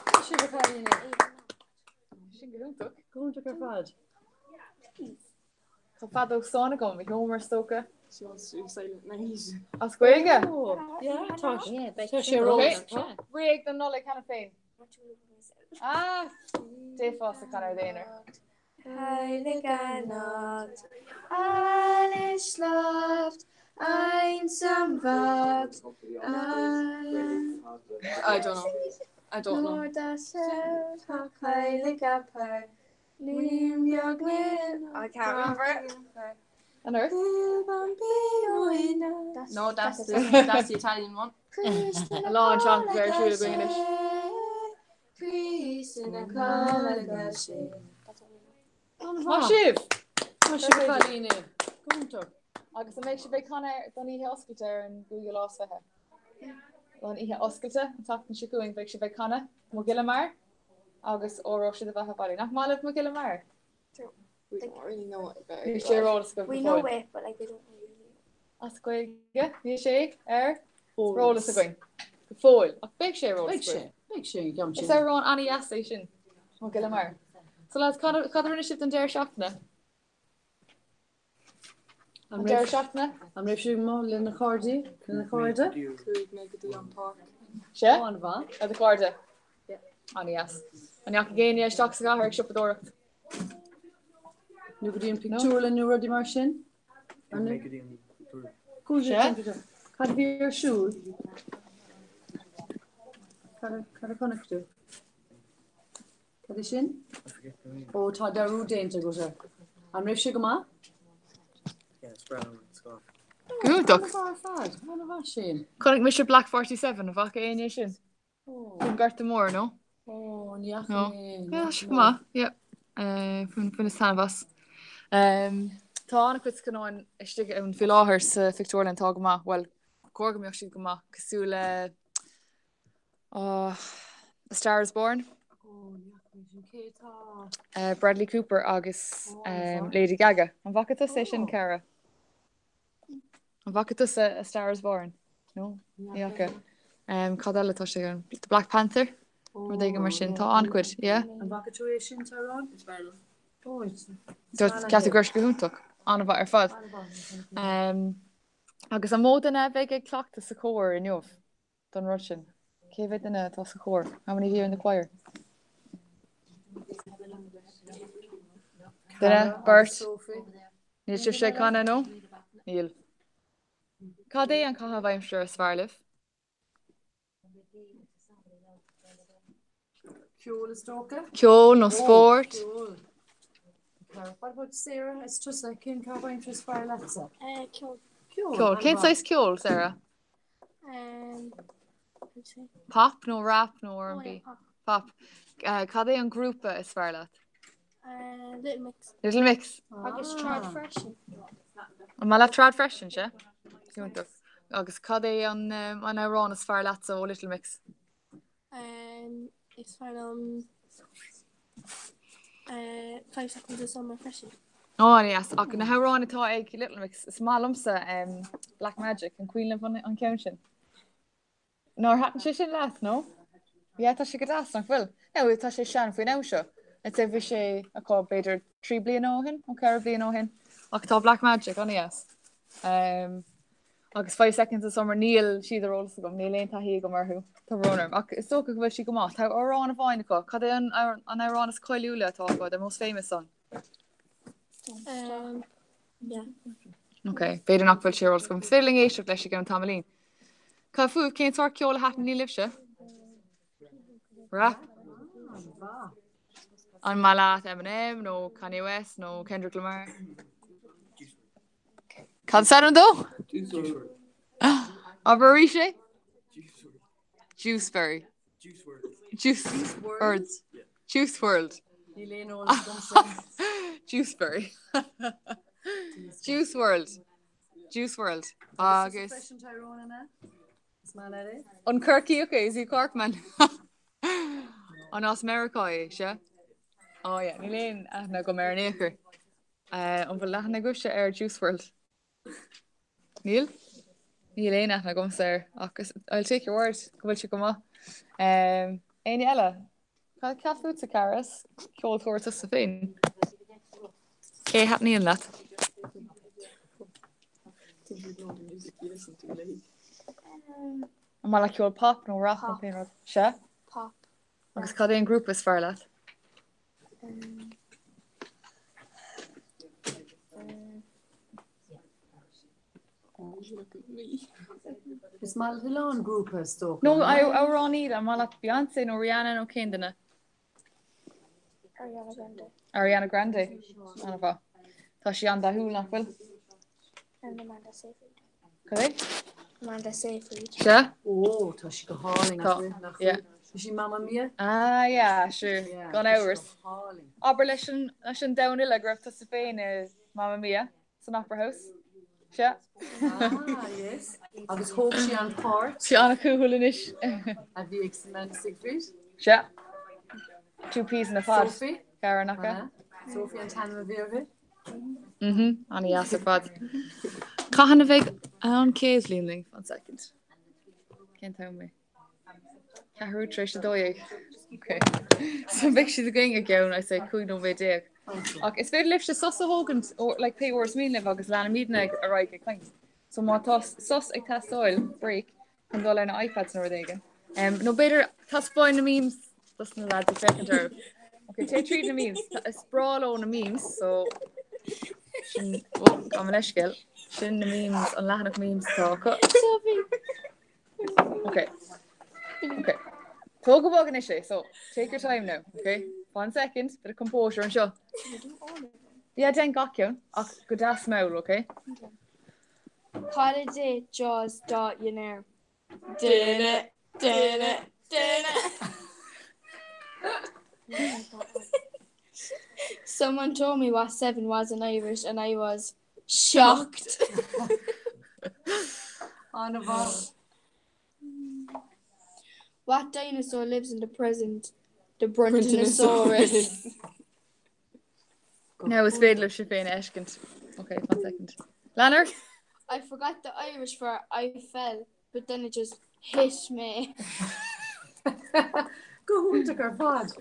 Maith sibh a chailíní. Sin go hiontach. Go hiontach ar fad. Tá feadóg stáin agam, i sheomra is dócha. She wants to do Silent Night. As Gaeilge? Yeah, tá tá sé ró. Réidh don Nollaig cheana féin. Ah, d'fhéadfása canadh i d'aonar. Heilige Nacht, alle schlaft, einsam wacht, alle I don't know. I don't know. Nur das heilige Paar I can't remember it. An earth? No, that's the, that's the Italian one. A lán teangacha ar siúl againn anois. Maith sibh! Maith sibh a chailíní. Go hiontach. Agus an mbeidh sibh ag canadh don oíche oscailte ar an gcúigiú lá is fiche? Don oíche oscailte an tseachtain seo chugainn beidh sibh ag canadh Mo Ghile Mear? Agus óró sé do bheatha abhaile. Nach maith libh Mo Ghile Mear? We don't really know it very Níl sé ar eolas agaibh We go know fóill. it, but like we don't really. As Gaeilge, níl sé ar eolas againn. Go fóill. Ach beidh sé ar eolas Beidh sé, againn. beidh sé an ceann Is sin. amhrán an-dheas é sin, Mo Ghile Mear. So lads, cad a cad a rinne sibh don deireadh seachtaine? An An deireadh raibh seachtaine? an raibh sibh amuigh lena chairde? Lena chairde? Chuaigh mé go dtí an páirc. Sea? Ó, an-mhaith. Le do chairde? Yeah. An-dheas. An ndeachaigh éinne isteach sa chathair ag siopadóireacht? Nó go dtí an pictiúrlann nó rudaí mar sin? An Mé go dtí an pictiúrlann. Chuaigh Sea? sibh go dtí an pictiúrlann. Cad a bhí ar siúl? Cad a cad a chonaic tú? Cad é sin? Ó, tá dearúd déanta agat air. An raibh sé go maith? Yeah, is breá liom an scannán. Go hiontach. An-mhaith ar fad. An-mhaith sin. Chonaic mise Black 47, an bhfaca éinne sin? Faoin Gorta Mór, nó? Ó, ní fhaca No. mé é, ní Yeah, fhaca sé go mé é. maith, yeah. Bhaineas taitneamh as. Tá an-chuid scannáin istigh ann faoi láthair sa phictiúrlann atá go maith, bhuel, chóir go mbeadh siad go maith, cosúil le A Star is Born. Bradley Cooper agus Lady Gaga. An bhfaca tusa é sin, Cara? An bhfaca tusa A Star is Born? No? Ní fhaca. Cad eile atá sé ann? The Black Panther? Rud éigin mar sin. Tá an-chuid, yeah? An bhfaca tú é sin, Tyrone? Is fearr liom. Ceaptar go raibh sé go hiontach. An-mhaith ar fad. Agus an mó duine a bheidh ag cleachtadh sa chór inniu? don rud sin. Cé mhéad duine atá sa chór? How many here in the choir? Duine, beirt. Níl sibhse ag canadh, nó? Níl. Cad é an caitheamh aimsire is fearr libh? Ceol is dócha. Ceol nó spórt? Ceol. What about Sarah? Is tusa cén caitheamh aimsire is fearr leatsa? Ceol. Ceol. Cén saghas ceoil, Sarah? Pop nó rap nó R&B? Pop. Cad é an grúpa is fearr leat? Little Mix. Little Mix. Agus trad freisin. An maith leat trad freisin, sea? Iontach. Agus cad é an amhrán is fearr leatsa ó Little Mix? Is fearr liom 5 Seconds of Summer freisin. Ó, an-dheas. Ach na hamhráin atá ag Little Mix, is maith liomsa Black Magic, an cuimhin libh an ceann sin? Nár thaitin sé sin leat, nó? Yeah, tá sé go deas, nach bhfuil? Now, tá sé sean faoin am seo. I'd say bhí sé acu b'fhéidir 3 bliana ó shin, nó 4 bliana ó shin. Ach tá Black Magic an-dheas. Agus 5 Seconds of Summer, níl siad ar eolas agam, níl aon taithí agam orthu, tá brón orm. Ach is dócha go bhfuil siad go maith. Tá amhrán amháin acu, cad é an amhrán is cáiliúla atá acu, their most famous song? Um, yeah. Ok, b'fhéidir nach bhfuil sé ar eolas agam. Is féidir linn éisteacht leis i gceann tamaillín. Cad fúibh, cén sórt ceoil a thaitníonn libhse? Rap? An maith leat Eminem nó Kanye West nó Kendrick Lamar? Cad is ainm dó? Abair arís é? Juiceberry. Juice WRLD. Juice WRLD. Níl aon eolas agamsa. Juiceberry. Juice WRLD. Juice WRLD. Agus. Freisin Tyrone an ea? Is maith leat é? An Corcaíoch é? Is he a Corkman? An as Meiriceá é, sea? Oh yeah, níl aon aithne agam air in aon chor. An bhfuil aithne agaibhse ar Juice WRLD? Níl? Níl aon aithne agamsa air ach I'll take your word go bhfuil sé go maith. Éinne eile? Cad cad fútsa, cara? Is ceoltóir tusa féin. Cé a thaitníonn leat? An maith leat ceol pop nó rap nó pé rud? Sea? Pop. Agus cad é an grúpa is fearr leat? Is maith leat an grúpa is dócha. Nó amhránaí, an maith leat Beyoncé nó Rihanna nó cén duine? Ariana Grande. Ariana Grande. An-mhaith. Tá sí an-dathúil, nach bhfuil? And Amanda Seyfried. Cad é? Amanda Seyfried. Sea? Ó, tá sí go hálainn, Tá, nach bhfuil? Nach yeah. bhfuil? Is í Mamma Mia? Ah, yeah, sure. Yeah, Gan tá sí amhras. go hálainn. Abair leis an, leis an domhan uile go raibh tusa féin i Mamma Mia san Opera House. Sea? Ah, yes. Agus thóg sí an páirt. Sí an-chúthail anois. A bhí ag Amanda Seyfried. Sea. Two peas in a pod. Sophie? Cara nach ea? An ea? Sophie an t-ainm a bhí uirthi? Mhm, an-dheas ar fad. Cathain a bheidh an chéad bhliain linn? One second. Cén t-am é? Ceathrú tar éis 12. Ok. So beidh siad againn i gceann, I say, 15 nóiméad. Ach is féidir libhse sos a thógaint, ó, like, pé uair is mian libh agus leanfaimidne ar aghaidh ag caint. So má tá sos ag teastáil, break, chun dul ar na iPads nó rud éigin. Nó b'fhéidir taispeáin na memes dos na lads ag féachaint oraibh. Ok, téigh tríd na memes. Is breá leo na memes, so sin oh, gabh mo leithscéal. Sin na memes, an leathanach memes atá acu. Ok. Ok. Tóg go bog anois é, so take your time now, ok? One second, bit of composure anseo. Yeah, déan gach ceann, ach go deas mall, ok? Cad a d'ith Jaws dá dhinnéar? Duine, duine, duine. Someone told me what seven was in Irish and I was shocked. An-mhaith. What dinosaur lives in the present? The Brontosaurus. Now is féidir libh sibh féin a fheiscint. Ok, one second. Lean ort? I forgot the Irish for I fell, but then it just hit me. Go hiontach ar fad.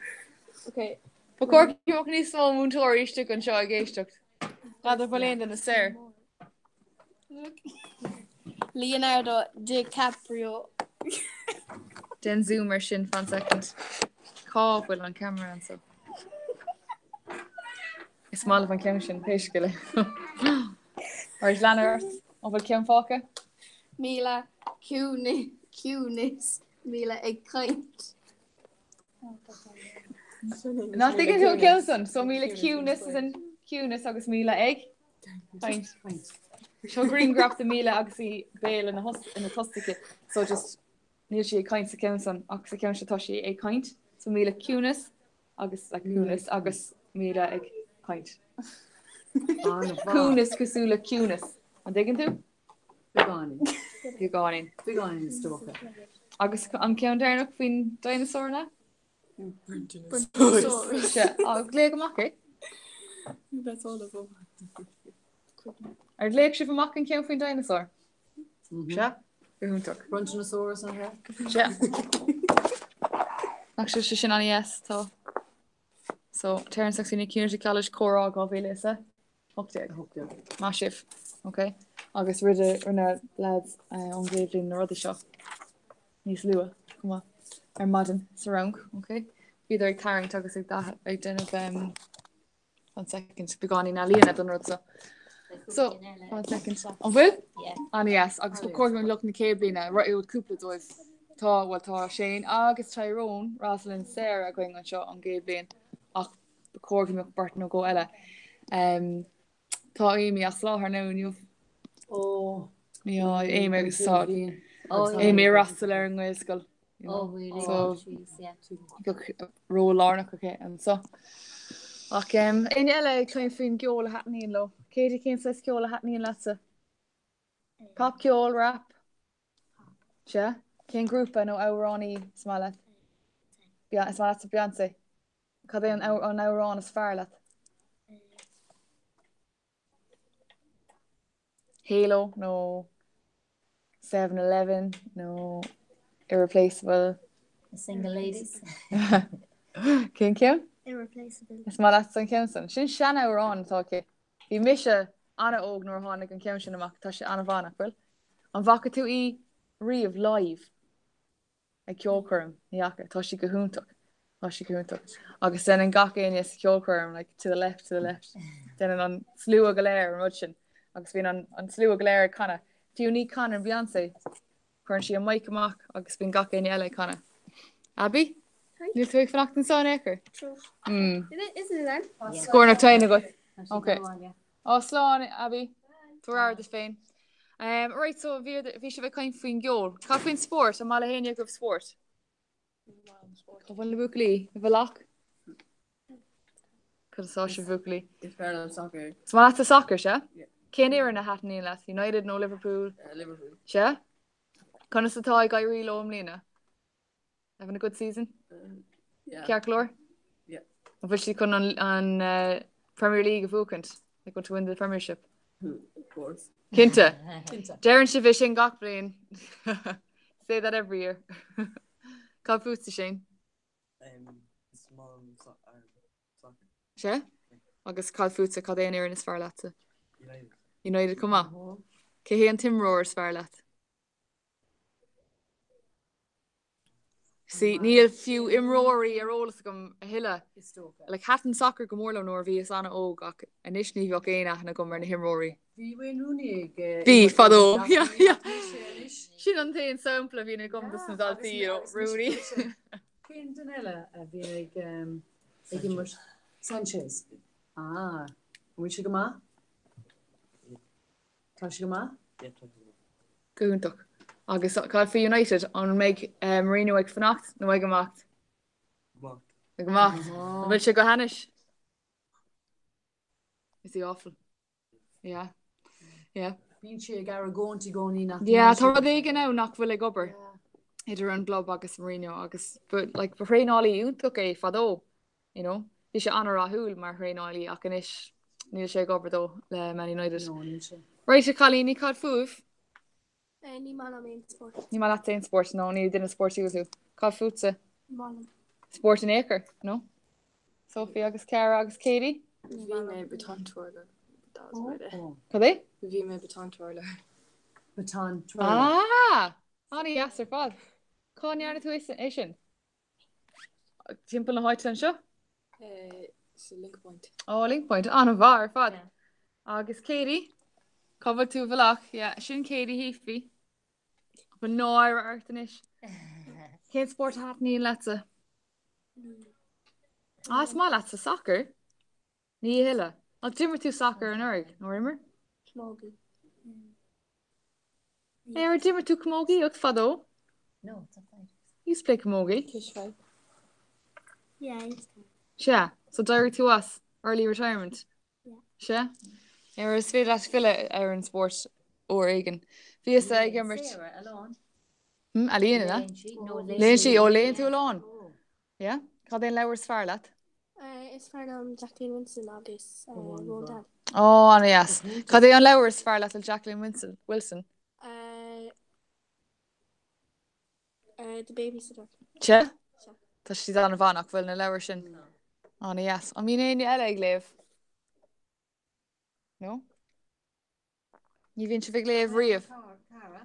Ok. Ba chóir go mbeadh níos mó múinteoirí istigh anseo ag éisteacht. N'fheadar an bhfuil aon duine saor. Leonardo DiCaprio. Déan zoom ar sin fan second. Cá bhfuil an camera anseo? Is maith liom an ceann sin, pé scéal é. Right, lean ort. An bhfuil ceann fágtha? Míle ciúnas, Míle ag caint. Nach dtuigeann tú an ceann san? So Míle ciúnas as in ciúnas agus Míle ag caint. Seo grianghraf de Míle agus í béal ina ina tost aici. So just níl sí ag caint sa ceann san ach sa ceann seo tá sí ag caint. So Míle ciúnas agus like ciúnas agus Míle ag caint. Ciúnas cosúil le ciúnas. An dtuigeann tú? Beagáinín. Beagáinín. Beagáinín is dócha. Agus an ceann deireanach faoin dinosaur na? Brontosaurus. Léigh amach é. That's all of them. Ar léigh sibh amach an ceann faoin dinosaur? Sea? Go hiontach. Brontosaurus an ea? Sea. Nach bhfuil sé sin an-deas tá. So, Terence Saxena Community College Comhrá 2018. Maith sibh. Ok. Agus rinne rinne lads ón gcéad bhliain na rudaí seo níos luath chomh maith ar maidin sa rang, ok? Bhíodar ag tarraingt agus ag ag déanamh um, one second, beagáinín ealaíona don rud seo. So, one second. An bhfuil? An-deas, agus ba chóir go mbeadh lucht na céad bliana, right, cúpla dóibh. Tá, bhuel tá Shane agus Tyrone, Rosalind, Sarah againn anseo ón gcéad bhliain ach ba chóir go mbeadh beirt nó dhó eile. Um, Tá Amy as láthair now inniu. Ó. Yeah, Amy agus tá Amy ag freastal ar an nGaelscoil. Oh, really? So, Jeez, yeah. bheadh ról lárnach aici anseo. Ach um, éinne eile ag caint faoin gceol a thaitníonn leo? Katie, cén saghas ceol a thaitníonn leatsa? Popcheol, rap? Sea? Cén grúpa nó amhránaí is maith leat? Is maith leatsa Beyoncé? Cad é an amhrán is fearr leat? Halo nó 7-Eleven nó Irreplaceable? The Single Ladies. Cén ceann? Irreplaceable. Is maith leatsa an ceann san. Sin sean-amhrán atá aici. Bhí mise an-óg nuair a tháinig an ceann sin amach. Tá sé an-mhaith, nach bhfuil? An bhfaca tú í riamh live? ag ceolchoirm, ní fhaca, tá sí go hiontach, tá sí go hiontach. Agus déanann gach éinne sa cheolchoirm like to the left, to the left, déanann an slua go léir an rud sin agus bíonn an, an slua go léir ag canadh. Fiú ní chanann Beyoncé, cuireann sí a mic amach agus bíonn gach éinne eile ag canadh. Abby? Níl tú ag fanacht anseo in aon chor? Mm. Isn't it then? Scornach tine agat. Ok. Ó, slán, Abby. Tabhair aire duit féin. Um, right, so bhí, bhí sibh ag caint faoin gceol. Cad faoin spórt? An maith le héinne agaibh spórt? Cá bhfuil na buachaillí? I bhfolach? Cad is áis sibh buachaillí? Is fearr liom soccer. Is maith leatsa soccer, sea? Yeah. Cén fhoireann a thaitníonn leat? United nó Liverpool? Uh, Liverpool. Sea? Conas atá ag éirí leo i mbliana? Having a good season? Yeah. Ceart go leor? Yeah. An bhfuil siad chun an, an uh, Premier League a bhuachaint? Like going to win the Premiership? Of course. Cinnte. Cinnte. Deireann sibh é sin gach bliain. Say that every year. Cad fútsa Shane? Um, is maith liom so- um, soccer. Sea? Agus cad fútsa cad é an fhoireann is fearr leatsa? United. United chomh maith. Cé hé an t-imreoir is fearr leat? See, níl fiú imreoirí ar eolas agam a thuilleadh. Is dócha. Like, thaitin soccer go mór liom nuair a bhíos an-óg ach anois ní bheadh aon aithne agam ar na himreoirí. Bhí Wayne Rooney ag eh, Bhí, imirt fadó. ach Yeah, níl yeah. níl sé anois. Sin an t-aon sampla a bhíonn agam dos na Yeah, agus daltaí, ní- you know, agus anois Rooney. níl sé. Cén duine eile a bhí ag um, ag imirt? Sanchez. Ah, an bhfuil sé go maith? Tá sé go maith? Yeah, tá sé go maith. Go hiontach. Agus cad faoi United? An mbeidh Mourinho ag fanacht nó ag imeacht? Imeacht. Ag imeacht. An bhfuil sé go hainnis? Is he awful? Yeah. Yeah. Bíonn sé ag argóint i gcónaí nach Yeah, mbíonn tá sé. rud éigin ann nach bhfuil ag obair idir an gclub agus Mourinho agus but, like, ba thraenálaí iontach é fadó. You know, bhí sé an-rathúil mar thraenálaí ach anois níl sé ag obair dó le Man United. No, níl sé. Right, a chailíní, cad fúibh? Eh, ní maith liom aon spórt. Ní maith leat aon spórt, no, ní duine spórtúil tú. Cad fútsa? Ní maith liom. Spórt in aon chor, no? Sophie agus Cara agus Katie? Bhí mé baton twirler. That was about it. Cad é? Bhí mé baton twirler. Baton twirler. Ah! An-deas ar fad. Cá ndearna tú é sin? Timpeall na háite anseo? Sa Link Point. Ó, Link Point, an-mhaith ar fad. Agus Katie, cá bhfuil tú i bhfolach? Yeah, sin Katie Heaphy. Tá náire ort anois. Cén spórt a thaitníonn leatsa? Ah, is maith leatsa soccer? Ní a thuilleadh. Ach d'imir tú sacar anuraidh, nár imir? Camogie. Ar d'imir tú camógaíocht fadó? No, it's not that. You used to play camogie. Cispheil. Yeah, I used to. Sea, so d'éirigh tú as early retirement. Yeah. Sea. Ar is féidir leat filleadh ar an spórt uair éigin. Bhíos ag imirt. Sarah, a lán. Hmm, ealaíon, ina? Léann sí. No, Léann sí, ó léann tú a lán. Yeah? Cad é an leabhar is fearr leat? Is fearr liom Jacqueline Winston agus Roald Dahl. Ó, an-deas. Cad é an leabhar is fearr leat le Jacqueline Winston? Wilson? The Babysitter. Sea? Tá siad an-mhaith nach bhfuil na leabhair sin? An-deas. An mbíonn éinne eile ag léamh? No? Ní bhíonn sibh ag léamh riamh. Cara.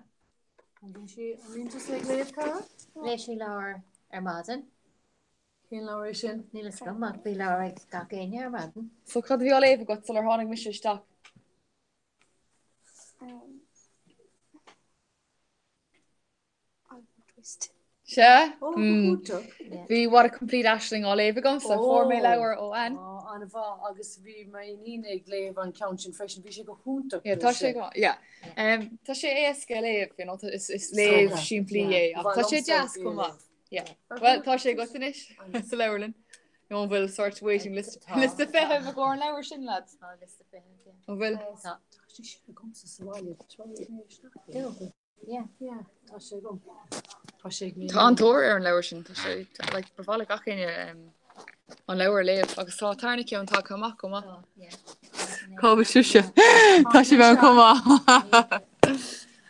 An bhíonn sí, an mbíonn tusa ag léamh, Cara? Léigh sí leabhar ar maidin. Cén leabhar é sin? Níl a fhios agam ach bhí leabhar ag gach éinne ar maidin. So cad a bhí á léamh agat sular tháinig mise isteach? Twist. Sea? Ó, go hiontach. Bhí What a Complete Aisling á léamh agamsa. Fuair mé leabhar ó Ann. Ó, an-mhaith agus bhí m'iníon ag léamh an ceann sin freisin. Bhí sé go hiontach. Yeah, tá sé go maith. Yeah. Tá sé éasca a léamh, you know, is is léamh simplí é ach tá sé deas chomh maith. Yeah. Well, tá sé agat anois sa leabharlann. Nó an bhfuil sort waiting list liosta feithimh i gcomhair an leabhar sin, lads? Tá liosta feithimh, yeah. An bhfuil? Tá. Tá sé sin agamsa sa bhaile. Tá mé isteach. Yeah. Yeah, tá sé agam. Tá sé ag Tá an-tóir ar an leabhar sin, tá sé like ba mhaith le gach éinne an leabhar a léamh agus tá tarna ceann tagtha amach chomh maith. Tá, yeah. Cá bhfuil sibhse? Tá sibh ann chomh maith.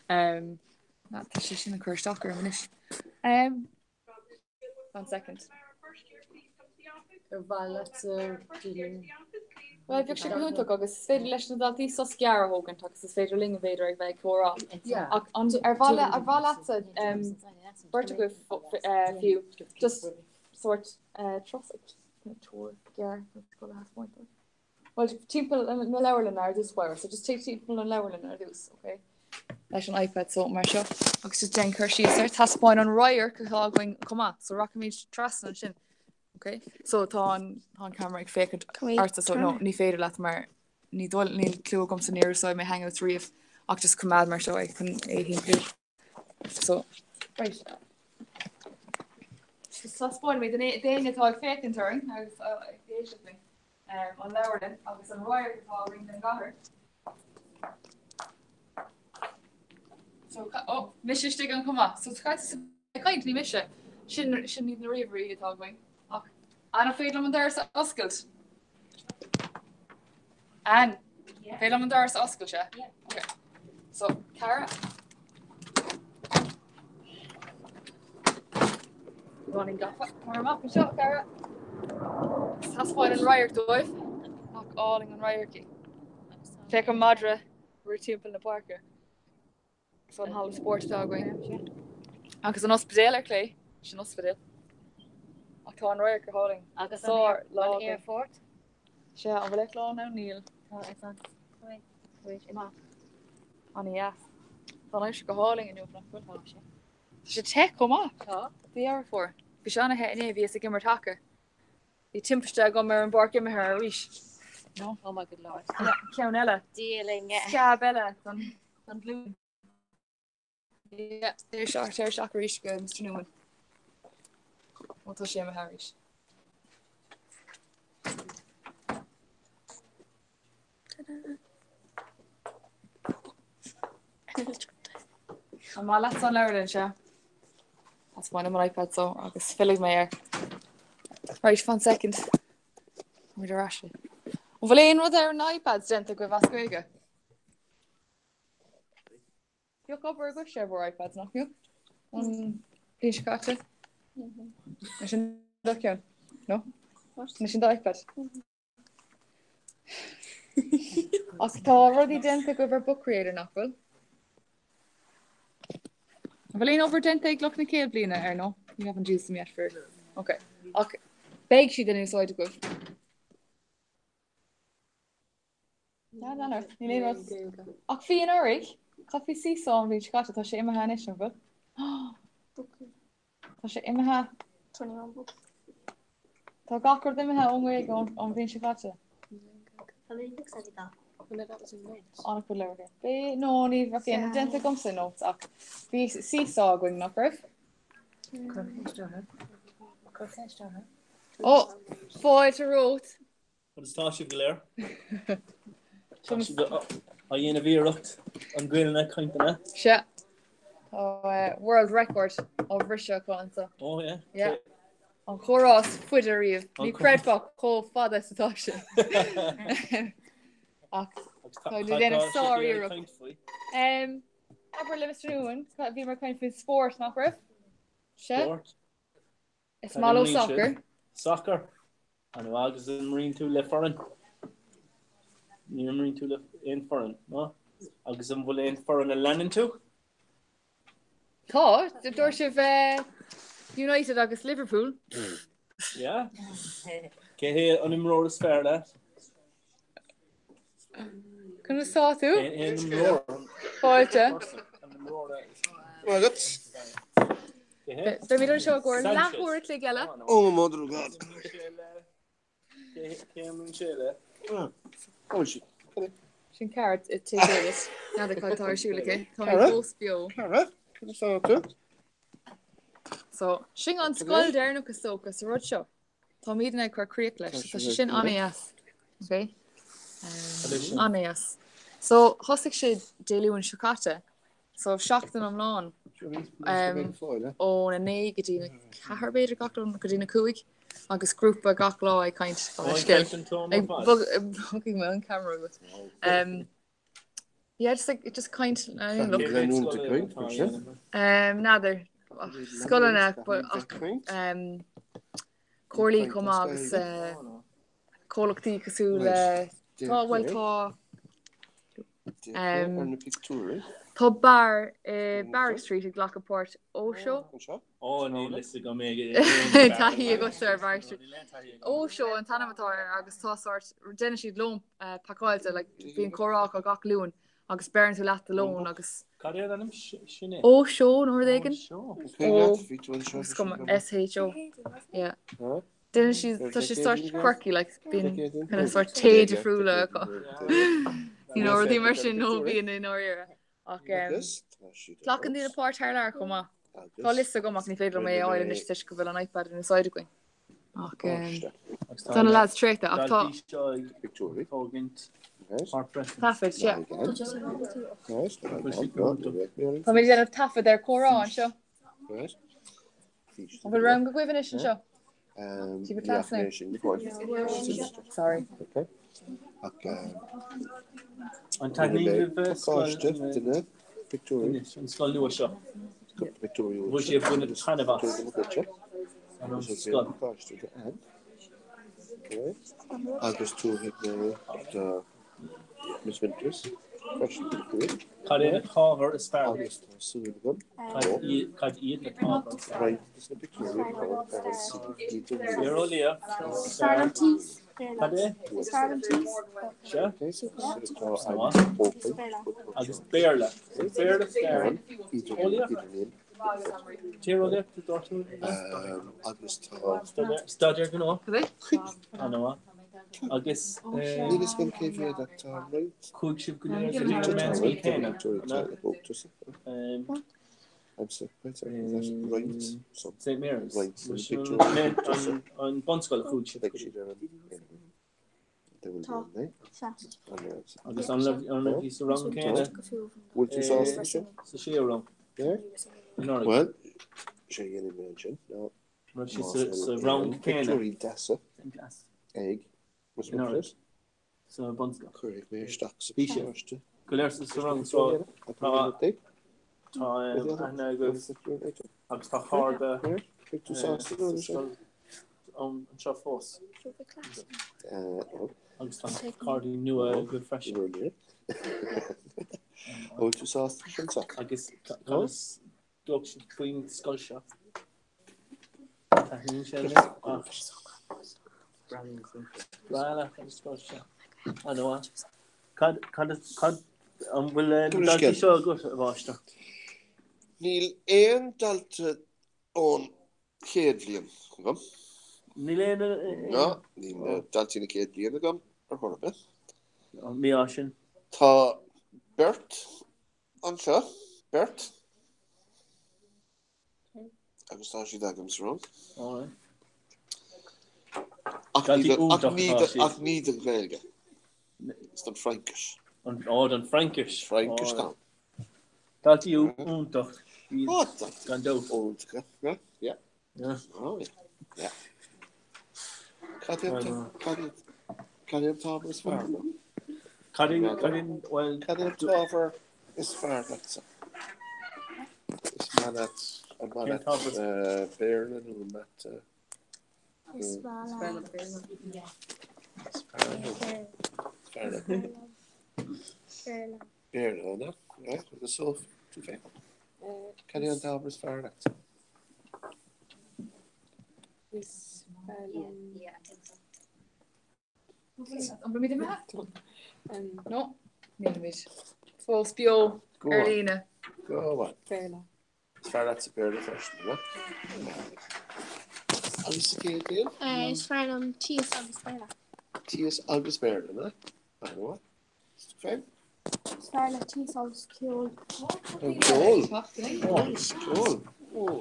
Um, tá sé sin ag cur isteach orm anois. Um, one second. Ar mhaith leatsa Gillian? Bhuel, bheadh sé go hiontach agus is féidir leis na daltaí sos gearr a thógaint agus is féidir linn b'fhéidir ag bheith ag comhrá. Yeah. Ach an, ar mhaith le, ar mhaith leatsa um, beirt agaibh fiú just sort uh, turas tour gearr na scoile a thaispeáint dóibh. Bhuel, timpeall na leabharlann ar dtús báire, so just téigh timpeall an leabharlann ar dtús, ok? Leis an iPad so mar seo, agus just déan cur síos air, taispeáin an radharc atá againn chomh maith, so rachaimid trasna ansin, ok? So tá an, tá an camera ag féachaint ortsa, so no, ní féidir leat mar ní dóigh, níl clue agamsa, níor úsáid mé Hangouts riamh, ach just coimeád mar seo é chun é a shimpliú. So, right. So taispeánfaimid d'éinne atá ag féachaint orainn agus ag éisteacht linn an leabharlann agus an radharc atá againn den gcathair. So, oh, mise istigh ann chomh maith. So, caithfidh tú ag caint, ní mise. Sin, sin iad na ríomhairí atá againn. Ach, an féidir liom an doras a oscailt? An féidir liom an doras a oscailt, sea? Okay. So, Cara. Running gafa. Tar amach anseo, Cara. Taispeáin an radharc dóibh. Nach álainn an radharc í. Féach an madra ag rith timpeall na páirce. So an halla spóirt atá againn. Agus an ospidéal ar clé, sin ospidéal. Ach tá an radharc go hálainn. Agus an aerfort? Sea, an bhfuil eitleán ann? Níl. Tá eitleán. Wait, wait, amach. An-dheas. Tá an aimsir go hálainn inniu, nach bhfuil? Tá sé. Tá sé te chomh maith. Tá. Dhearfóir. Bhí sé an-the inné, bhíos ag imirt haca. Bhí timpiste agam ar an bpáirc imeartha arís. No. Oh my good lord. Ceann eile. Dia linn. Scab eile don ghlúin. Yeah, téir isteach, téir isteach arís go Mr Newman. Ó tá sé imithe arís. An maith leat an leabharlann sea? Taispeánfaidh an iPad so agus fillfidh mé air. Right, fan second. Muid ar ais. An bhfuil aon rud ar an iPads déanta agaibh as Gaeilge? Bheadh obair agaibhse ar bhur iPads nach mbeadh? An bhliain seo caite? Leis an dá cheann? No? Leis an dá iPad? Ach tá rudaí déanta agaibh ar Book Creator, nach bhfuil? An bhfuil aon obair déanta ag lucht na céad bliana air no? You haven't used them yet for... Ok. Ach beidh siad in úsáid agaibh. Na, na, na, níl aon rud. Ach bhí anuraidh, chaithfí Seesaw an bhliain seo caite, tá sé imithe anois, an bhfuil? Tá sé imithe. Tá gach rud imithe ón nGaeilge ón bhliain seo caite. An-chuid leabhar. Bhí nó ní bheadh aon rud déanta agamsa notes ach bhí Seesaw againn nach raibh? Ó, fáilte romhat. Conas tá sibh go léir? Tá sibh á dhéanamh iarracht an Ghaelainn a chaint an ea? Sea. Tá world record á bhriseadh acu anseo. Ó yeah. Yeah. An comhrá is faide riamh. Ní chreidfeá chomh fada is atá sé. Ach tá ag déanamh sár-iarracht. Abair le Mr Newman, bhíomar ag caint faoin spórt, nach raibh? Sea. Spórt? Is maith leo sacar. Sacar? An bhfuil agus imríonn tú le foireann? Ní imríonn tú le aon foireann, ná? Agus an bhfuil aon foireann a leanann tú? Tá, dúirt sibh United agus Liverpool. Yeah? Cé hé an imreoir is fearr leat? Conas tá tú? Aon imreoir. Fáilte. Agat. Beimid anseo i gcomhair leathuair a chloig eile. Oh, mother of God. Sin Cara i Tigh Davis. N'fheadar cad atá ar siúl aici. Tá mé fós beo. Cara, conas tá tú? So, sin an scoil deireanach is dócha sa rud seo. Táimidne ag cur críoch leis. Tá sé sin an-deas. Okay? Um, an-deas. So, thosaigh sé Dé Luain seo caite. So seachtain iomlán ón 9 go dtí na 4 b'fhéidir gach lá go dtí na 5 agus grúpa gach lá ag caint Ag bogfaidh mé an camera agat. Um, yeah, just like, just caint look. Um, N'fheadar scoileanna ach um, comhairlí chomh maith agus uh, comhlachtaí cosúil le tá bhuel tá Tá beár i Barrack Street ag glacadh páirt Osho. Ó, níl fhios agam é. Taithí agatsa ar Barrack Street. Osho an t-ainm atá air agus tá sórt, déanann siad lón pacáilte, like, bíonn comhrá acu gach Luan agus beireann tú leat do lón agus. Cad é an ainm sin é? Osho nó rud éigin. O, S-H-O. Yeah. Déanann siad, tá sé sórt quirky, like, bíonn kind of sórt tae difriúla acu. You know, rudaí mar sin nó bíonn i ndáiríre. Ach um, glacann daoine páirt thar lear chomh maith. Tá liosta agam ach ní féidir liom é a fháil anois toisc go bhfuil an iPad in úsáid againn. Ach um, tá na lads traochta ach tá taifead, yeah. Tá mé ag déanamh taifead ar comhrá anseo. An bhfuil rang agaibh anois anseo? Do you have a class now? Sorry. An taitníonn libh scoil an scoil nua seo? Bhfuil sibh ag baint taitneamh as an scoil? Agus tabharfaidh mé do Miss Winters freisin pictiúirí. Cad é na t-ábhar is fearr Agus tá súil agam Cad iad na t-ábhar is fearr? roinnt de na pictiúirí atá ar an suíomh idirlín. Tíreolaíocht is fearr. Cad é? Sea? Agus Béarla. Béarla is fearr. Eolaíocht? Tíreolaíocht a dúirt tú? Agus tá. Staidéar gnó? An-mhaith. Agus Níl fhios agam cé mhéad ach tá roinnt chuaigh sibh go léir go dtí an meánscoil céanna, St Mary's. An bunscoil a chuaigh sibh go dtí. Agus an raibh tú sa rang céanna? Bhfuil tú sásta leis sin? Sa séú rang. Anuraidh. Bhuel, sé a dhéanfaidh mé ansin ná Raibh sí sa rang céanna. Pictiúirí deasa ag Miss Winters. Sa bhunscoil. Cuirfidh mé isteach sa Bhí sibh pacáiste. go léir sa rang so tá tá aithne agaibh agus tá cairde sa scoil anseo fós. Agus tá cairde nua agaibh freisin. Bhfuil tú sásta sin sa? Agus conas dóigh sibh faoin scoil seo? Taitníonn sé libh ach breá leat an scoil seo. An-mhaith. Cad, cad, cad, an bhfuil na daltaí seo agat, a mháistir? Níl aon dalta ón chéad bhliain agam. Níl aon... No, níl na daltaí na chéad bhliain agam ar chor ar bith. Mí-ádh sin. Tá beirt anseo, beirt, agus tá siad agam sa rang. Ach ní don Ghaeilge, is don Fraincis. Ó, don Fraincis. Fraincis tá. Daltaí iontach iad gan dabht. Iontacha, yeah. Yeah. Oh, yeah. Yeah. Cad é cad é an t-ábhar is fearr leat? Cad é cad é bhuel Cad é an t-ábhar is fearr leatsa? Is maith leat an maith leat Béarla nó an maith Is fearr liom Béarla. Is fearr liom. Is fearr liom. Béarla. Béarla, an ea? Right, agus Sophie, tú féin? Cad é an t-ábhar is fearr leat? Is fearr liom. An bhfuil muid imithe? No, nílimid. Fós beo Go ar on. líne. Go on. Béarla. Is fearr leat sa Béarla freisin, an ea? Agus sa chéad bhliain? Is fearr liom tíos agus Béarla. Tíos agus Béarla, an ea? An-mhaith. Is tú féin? Is fearr le tíos agus ceol. An ceol? Nice, ceol. Oh.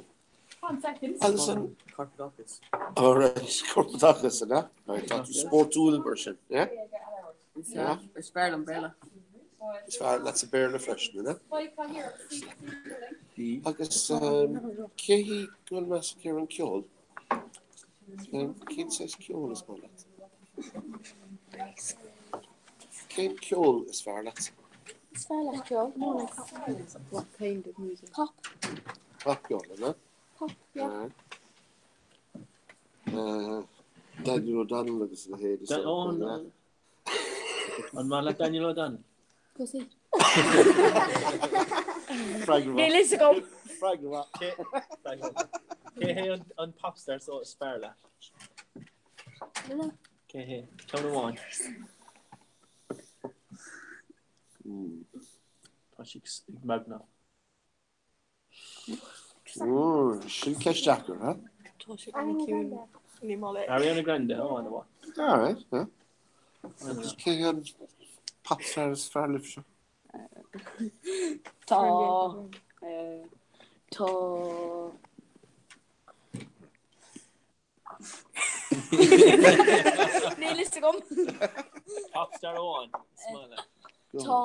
One second. Agus an... Corpoideachas. All right, corpoideachas, an ea? Right, tá tú spórtúil mar sin, yeah? Yeah. Is fearr liom Béarla. Is fearr leat sa Béarla freisin, an ea? Agus cé hí go bhfuil meas aici ar an ceol? Cén saghas ceol is maith leat? Cén ceol is fearr leat? Is fearr leat ceol? More like pop. What kind of music? Pop. Pop ceol, an ea? Pop, yeah. Daniel O'Donnell agus a leithéid is dócha, An maith leat Daniel O'Donnell? Pussy. Freagra Níl fhios agam. Freagra maith. Cé hé an popstar so is fearr leat? Cé hé? Ceann amháin. Tá sí ag machnamh. Sin ceist deacair, ha? Tá sé an-ciúin. Ní maith leis. Ariana Grande, ó, an-mhaith. All right, yeah. Agus cé hé an popstar is fearr libhse? Tá tá Níl fhios agam. Popstar amháin, is maith leat. Tá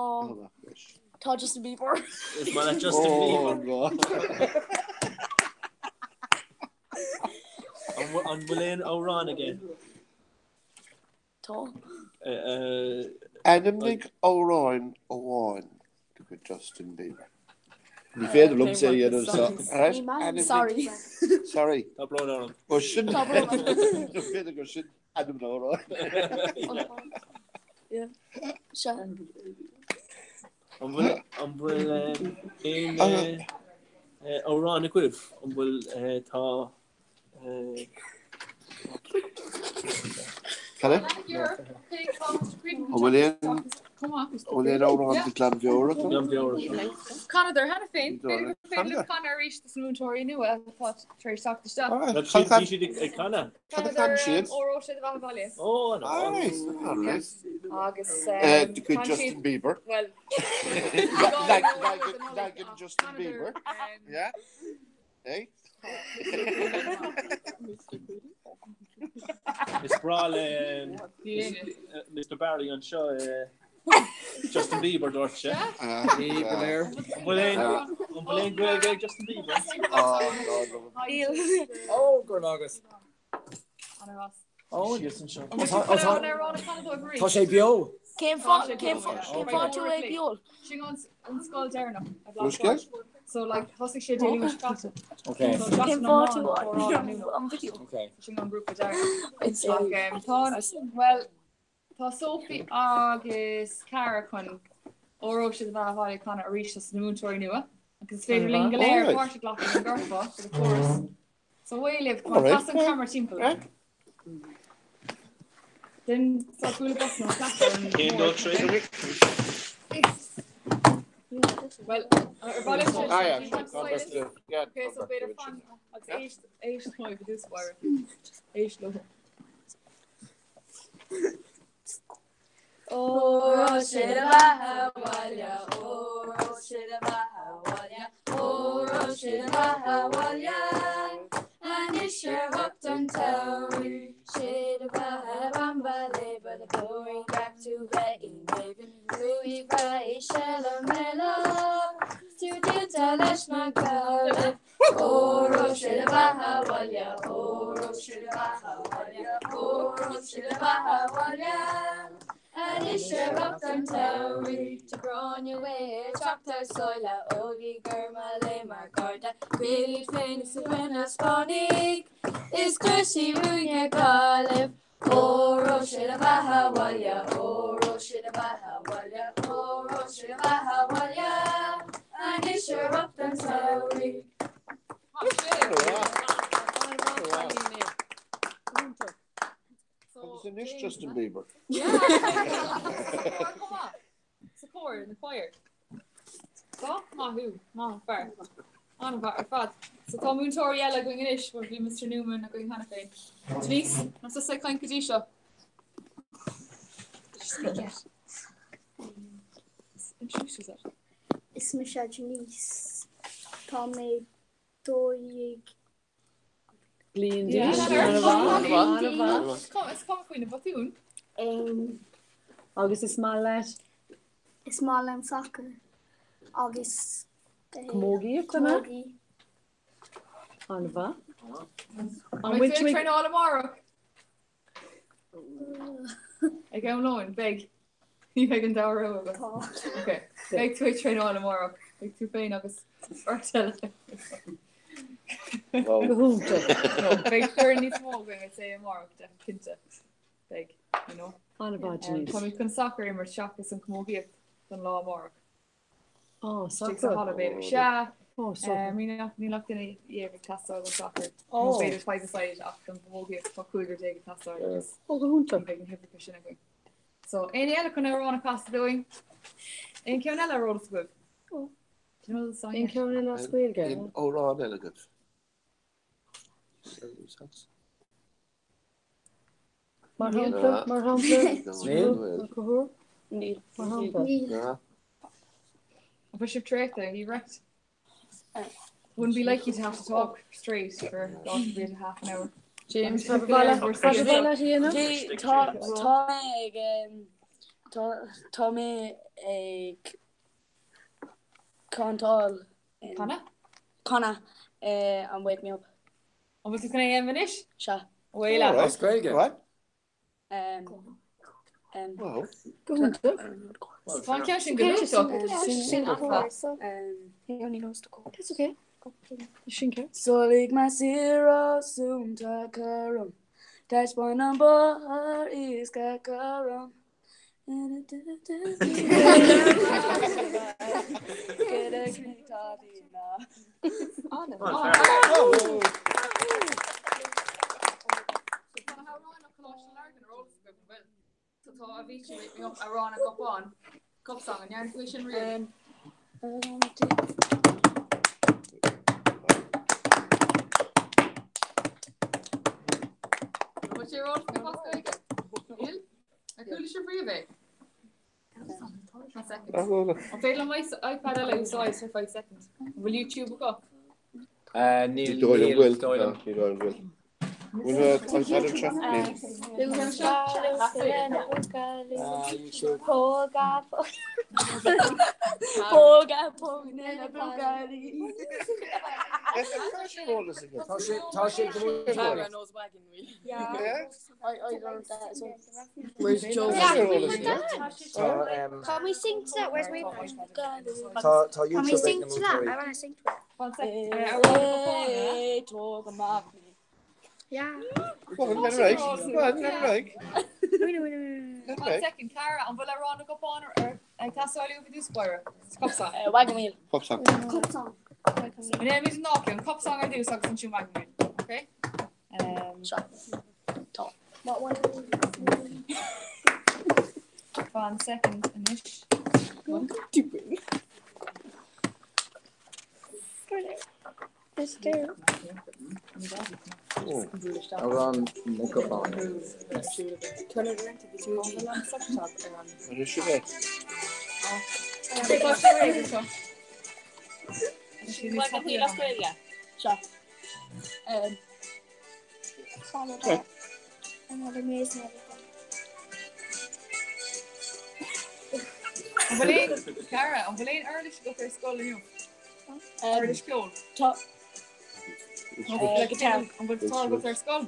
Tá Justin Bieber. Is maith leat Justin Bieber. An bhfuil aon amhrán aige? Tá. Ainmnigh amhrán amháin de chuid Justin Bieber. Ní féidir liomsa é a dhéanamh so. Ní maith liom Sorry. Sorry. Tá brón orm. Ó sin Tá brón orm. B'fhéidir gur sin ainm an amhráin. Seo. An bhfuil an bhfuil aon amhrán agaibh? An bhfuil tá Cad é? An bhfuil aon an bhfuil aon amhrán de Ghlanmheabhair acu? Chanadar cheana féin, b'fhéidir gur féidir libh canadh arís dos na múinteoirí nua atá tar éis teacht isteach. Bhí siad ag canadh. Cad a chan siad? Óró sé do bheatha 'bhaile. Ó, no. Alright, alright. Agus De chuid Justin Bieber. Well, Leagan Justin Bieber. Yeah. Hey? Is breá le Mr Barry anseo Justin Bieber dúirt sé. Bieber. An bhfuil aon an bhfuil aon Gaeilge ag Justin Bieber? Ó, gur agus. Ó, yes anseo. Tá sé beo. Cén fáth cén fáth tú é beo? Sin an scoil deireanach. Rúisce? So like thosaigh sé Dé Luain seo caite. Okay. So seachtain Cén fáth tú iomlán an video? Okay. Sin an grúpa deireanach. Ach tá well tá Sophie agus Cara chun Óró sé do bheatha 'bhaile a chanadh arís dos na múinteoirí nua. Agus is féidir linn go léir Alright. páirt a ghlacadh an gcorpá sa chóras. So away libh, come on, Alright. pas an camera timpeall. Den sa cúla bus nó clap ar an Cén dó trí? Well, ar bhaile sé Ah, yeah, do you sure. have Gone back silence? to yeah, Okay, gone so back to b'fhéidir it. fan agus éist éist leo i dtús báire. Éist leo. Óró sé do bheatha 'bhaile, óró sé do bheatha 'bhaile, óró sé do bheatha 'bhaile. Anois ar theacht an tsamhraidh, sé do bheatha bambaile, but the going back to bheith i nGéibheann, ruaig bheith i seile tú dúnta leis na Gallaibh. Óró sé do bheatha 'bhaile, óró sé do bheatha 'bhaile, óró sé do bheatha 'bhaile. Anois ar theacht an tsamhraidh, tá Gráinne Mhaol ag teacht thar sáile, Ógie Gormley mar gharda, Gaeil iad féin os a gcoinne Spáinnigh, is cuir sí ruaig ar Ghaillimh. Óró sé do bheatha abhaile, óró sé do bheatha abhaile, óró sé do bheatha abhaile, anois ar theacht an tsamhraidh. Agus anois Justin Bieber. Sa chór, in the choir. Go maith thú, maith fear. An-mhaith ar fad. So tá múinteoirí eile againn anois, mar bhí Mr Newman againn cheana féin. Denise, an tusa ag caint go dtí seo? Introduce yourself. Is mise Denise. Tá mé 12 Bliain Yeah, d'aois. Is cuma faoi na botúin. Agus is maith leat? Is maith liom sacar agus Camógaíocht, an ea? Camógaí. An-mhaith. An bhfuil tú ag traenáil amárach? Ag am lóin, beidh. Ní bheidh an dara rogha agat. Ok. Beidh tú ag traenáil amárach. Beidh tú féin agus beirt eile. Go hiontach. No, beidh foireann níos mó againn ag é amárach, de cinnte. Beidh, you know. An-mhaith, Denise. Táimid chun sacar a imirt seachas an camógaíocht don lá amárach. Ó, Istigh sa sacar. halla b'fhéidir. Sea. Ó, sacar. Níl ach duine dhéag ag teastáil don sacar. Ó. Nó b'fhéidir five-a-side ach don chamógaíocht tá cúigear déag ag teastáil agus Ó, go hiontach. ní bheidh na huimhreacha sin againn. So, éinne eile chun amhrán a chasadh dúinn? Aon ceann eile ar eolas agaibh? Ó. Do you know the song Aon yet? ceann eile as Gaeilge? Aon amhrán eile agaibh? Mar shampla, mar shampla, Níl. Mar chabhair? Níl. Mar shampla. Níl. An bhfuil sibh traochta, are you wrecked? Wouldn't be like you to have to talk straight for God forbid half an hour. James, tá bhaile dhéanamh? Bhí tá tá mé ag um, tá tá mé ag cantáil in- Canadh? Canadh eh, an Wake Me Up. An bhfuil tú chun é a dhéanamh anois? Sea. Bhuel, a. As Gaeilge. What? Um, um, Wow. Go hiontach. Tá an ceann sin go hiontach. Sin um, He only knows the chord. That's okay. Sin ceart. Solig me siar súnta cothrom, Taispeáin an bóthar éasca cothrom. Tá Avicii Wake Me Up amhrán na gcupán. Cup song, an ndearna tú é sin riamh? An bhfuil sé ar eolas agaibh as Gaeilge? Níl? Ar chuala sibh riamh é? One second. An féidir liom iPad eile a úsáid for 5 seconds? An bhfuil YouTube acu? Níl, Ní dóigh liom níl, go bhfuil. dóigh liom. Ní dóigh liom go bhfuil. Bhfuil iPad anseo? Níl. Tá sé, tá sé go Yeah. I learned that as well. Where's Joe? Tá, um, Can we sing to that? Where's my tá, tá Can we YouTube ag sing na to that? múinteoirí. I want to sing to it. One second. Amhrán na gcupán, Hey, tóg amach mé. Yeah. Well, let it right. Well, let it right. Wait a minute. Let it One right. second, Cara, an bhfuil amhrán na gcupán ar ag teastáil uaibh i dtús báire? Cup song. Wagon wheel. Cup song. Cup song. An é an ná cup song ar dtús agus ansin wagon wheel. Okay? Seo. Tá. What one? One second anois. This there. Amhrán na gcupán. Anois sin é. Wagon wheel as Gaeilge. Seo. Follow that. I'm not amazing everything. An bhfuil aon Cara, an bhfuil aon uirlis agat ar scoil inniu? Uirlis ceoil? Tá. Guitar. An bhfuil guitar agat ar scoil?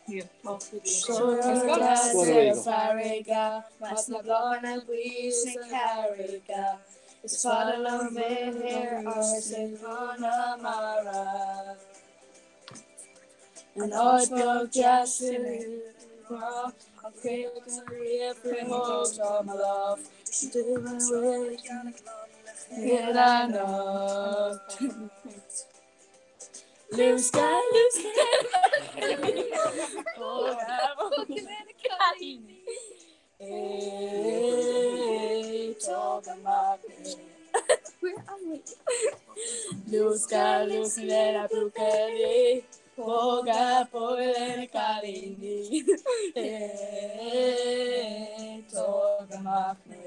Níl. Ar scoil? Farraige, Mas na bláthanna buí sna carraige, Is fada liom bheith thiar arsa Conamara. An áit bheag deas Luska, luska le buachaillí, póg póg le na cailíní. Hey, tóg amach mé.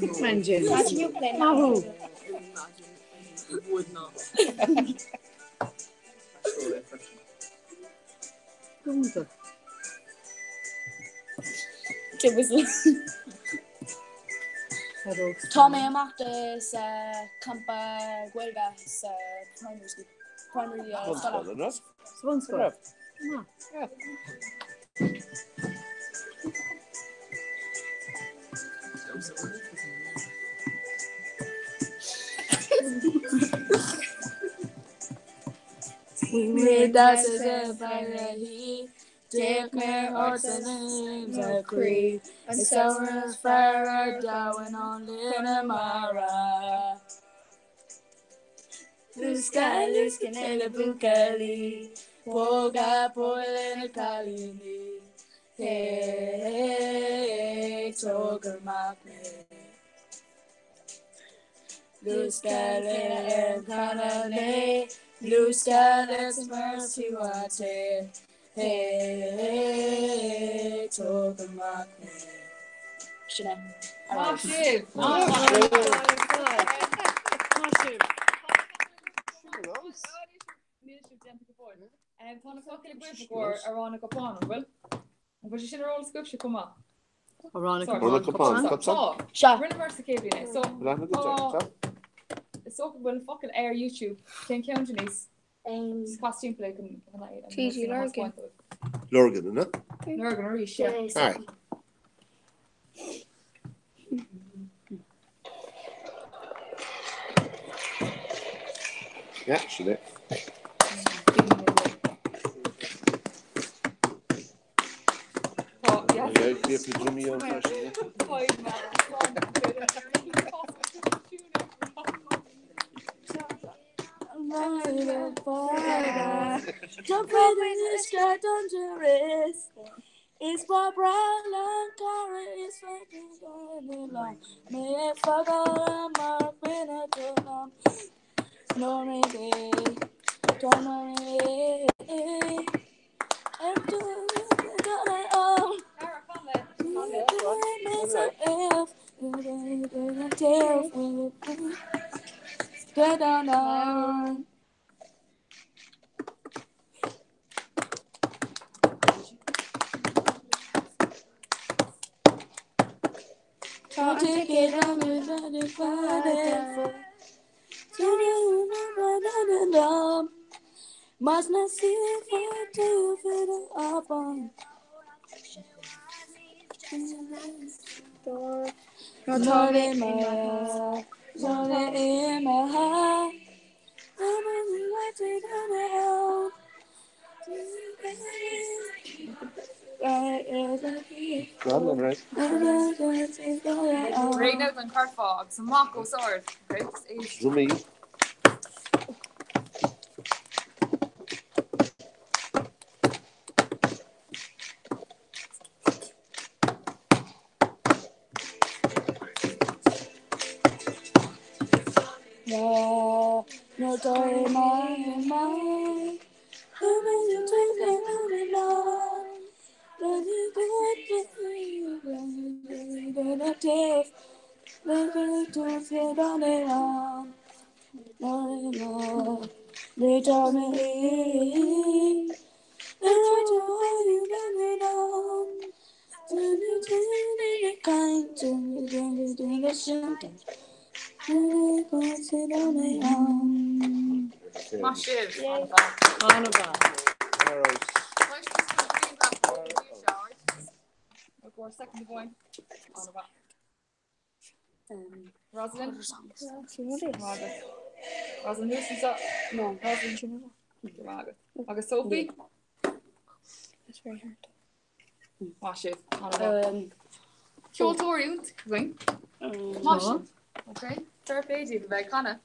Imagine. Imagine you playing that. Mahu. Would not. Gúnta. It was Tá mé amach sa campa Gaeilge sa primary school. Primary scoil. Sa bhunscoil. D'fhéach mé ort in mo chroí Is samhradh fear ar domhan an líne mara. Luska, luska le buachaillí, Póg póg le na cailíní. Hey, tóg amach mé. Luska le ar canna Luska le mar tú a Hey, tóg amach mé. Sin é. Maith sibh! Maith sibh! Níl sibh déanta go fóill. Tá na focail agaibh i gcomhair arán i gcupán, an bhfuil? An bhfuil sé sin ar eolas agaibhse chomh maith? Arán i Sorry. gcupán, Tá. Sea. Rinneamar sa chéad bhliain é. So, tá, is dócha go bhfuil na focail ar YouTube. Cén ceann, Denise? Just cas timpeall é chun TG Lurgan. Lurgan, an ea? Lurgan arís, yeah. Aye. Yeah, sin é. Tá, yeah. Yeah, bhí na drumaí ann freisin, yeah. Is Bob Brown cara is Mé fágáil mar bine dom No mé Mas na Réidh now don curfá agus amach os ard. Okay, just éist. Drumaí. Maith sibh. An-mhaith. Go second amháin. An-mhaith. Rosalind? Rosalind, who's anseo? No. Rosalind. Go maith agat. Agus Sophie? That's very hard. Maith sibh. An-mhaith. Ceoltóirí iontach againn. Maith sibh. Ok. Fair play daoibh a bheith ag canadh.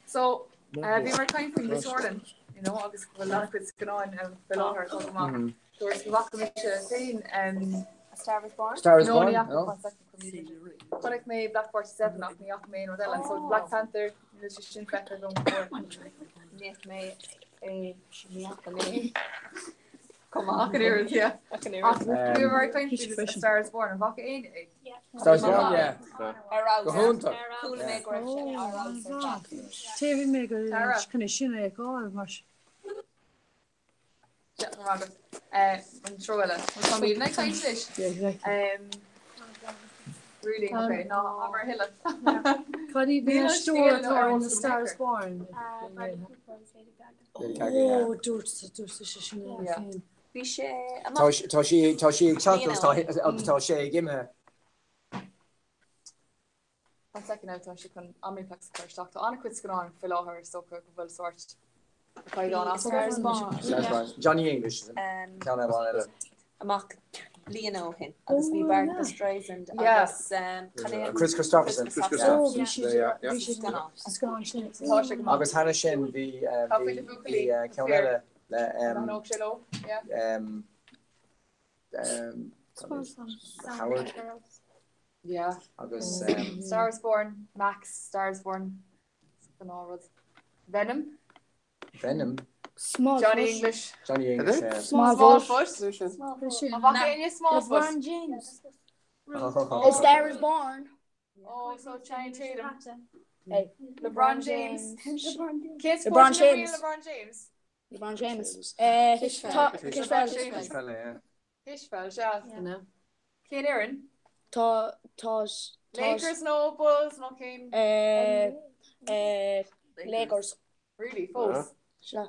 So, bhíomar ag caint faoin bpictiúrlann, you know, agus go bhfuil an-chuid scannáin faoi láthair atá go maith. Dúirt go bhfaca mise féin A Star is Born? Star is No, Born, ní fhaca, no. one second, Chonaic mé Black 47 ach ní fhaca mé aon rud eile. So Black Panther, níl sé sin feicthe agam go fóill. Ní fhaca mé é, ní fhaca mé. Chomh maith. Ach an oiread, yeah. Ach an oiread. Ach bhíomar ag caint faoi A Star is Born, an bhfaca éinne é? Star is Born, yeah. Ar fheabhas. Go hiontach. Chuala mé go raibh sé ar fheabhas ar fad. Déarfaidh mé go Tara. chun é sin a fheiceáil mar Yeah, go maith agat. An treo eile. Bhuel, tá míle ag caint anois. Yeah, exactly. Really, okay, ná habair a thuilleadh. Cad iad na Níl an aisteoirí scéal atá ar in an A Star is Maker. Born? Bradley Cooper agus Lady Gaga. Lady Gaga, yeah. Ó, dúirt dúirt sé sin Yeah. féin. Bhí sé Tá amach. sí- tá sí tá sí ag teacht agus tá Bliain agus tá sé ag imithe. One second now, tá sé chun Omniplex a chur isteach. Tá an-chuid scannán faoi láthair is dócha go bhfuil sórt caighdeán A Star is Born. Star is Born. Johnny English is Um, ceann eile eile. amach bliain ó shin agus bhí Barbra Streisand Yeah. agus um, cad é an- Kris Kristofferson. Kris Ó, bhí Kristofferson. siad Yeah, yeah. bhí siad Scannán. sa scannán sin. Tá sé go maith. Agus cheana sin bhí eh, Tá bhí faoi na buachaillí bhí eh, ceann fair. eile le An um, óg sé leo? Yeah. um, um, Howard Yeah. agus um, Star is Born, Max, Star is Born. Gnáth rud. Venom, Venom, Small Johnny Foot. English, Johnny English. Yeah. Small Small Foot. Foot. Sin. An bhfaca éinne Small Foot? LeBron James. Oh. A Star is Born. Oh, so Channing Tatum. Hey. LeBron James. LeBron James. Cén spórt LeBron ina bhfuil James. LeBron James? LeBron James. Eh, tá LeBron Cispheil. James. Cispheil, yeah. Cispheil, sea. No. Cén fhoireann? Tá tá tá Lakers nó Bulls nó cén? eh eh Lakers. Really, fós. Sea.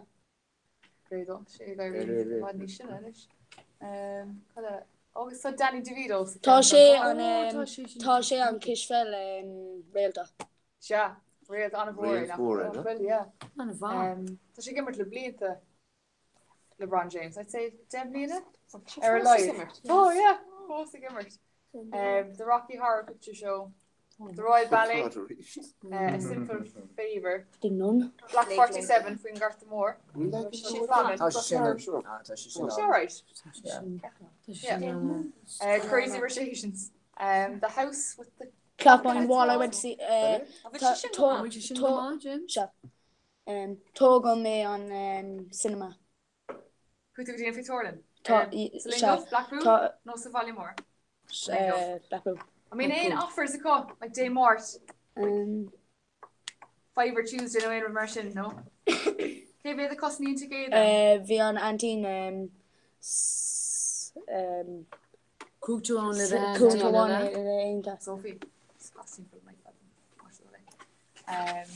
B'fhéidir, sé ag éirí Really, really. bhfad níos sine anois. Um, cad é? Agus tá Danny DeVito sa Tá cheann sé seo. an Ó, um, tá sé sin. tá sé an cispheil um, réalta. Sea, réalt an-mhór é, Réalt nach mhór é, nach no? bhfuil, yeah. An-mhaith. Um, tá sé ag imirt le blianta LeBron James. I'd say 10 mbliana ar a laghad. Oh yeah, fós ag imirt. Um, the Rocky Horror Picture Show, The Royal Ballet, uh, A Simple Favour, The Nun. Black 47 faoin Gorta Mór. Sé Famine. Tá sé sin ah, tá sé sin Sé ann. right. Yeah. Tá sé Yeah. sin an. Uh, Crazy Rich Asians. Um, the House with the Clock behind the wall. I went to see. Uh, Bhí tá sé sin go tá Bhfuil sé sin tá go maith, James? sea. Um, tógadh mé an um, cinema. Chuaigh tú go dtí an phictiúrlann. Tá Um, i- sa sea. Linn Dubh, Blackpool Tá nó sa Bhaile Mór? Linn Dubh. uh, Blackpool. I mean aon offers acu, like Dé Máirt, Um, Fiver Tuesday nó aon rud mar sin, no? Cé mhéad a chosnaíonn ticéad? uh, bhí an aintín um, s- um, Cúig tú ann le cúig do amháin aon le aonta. Sophie. Disgusting for my Um,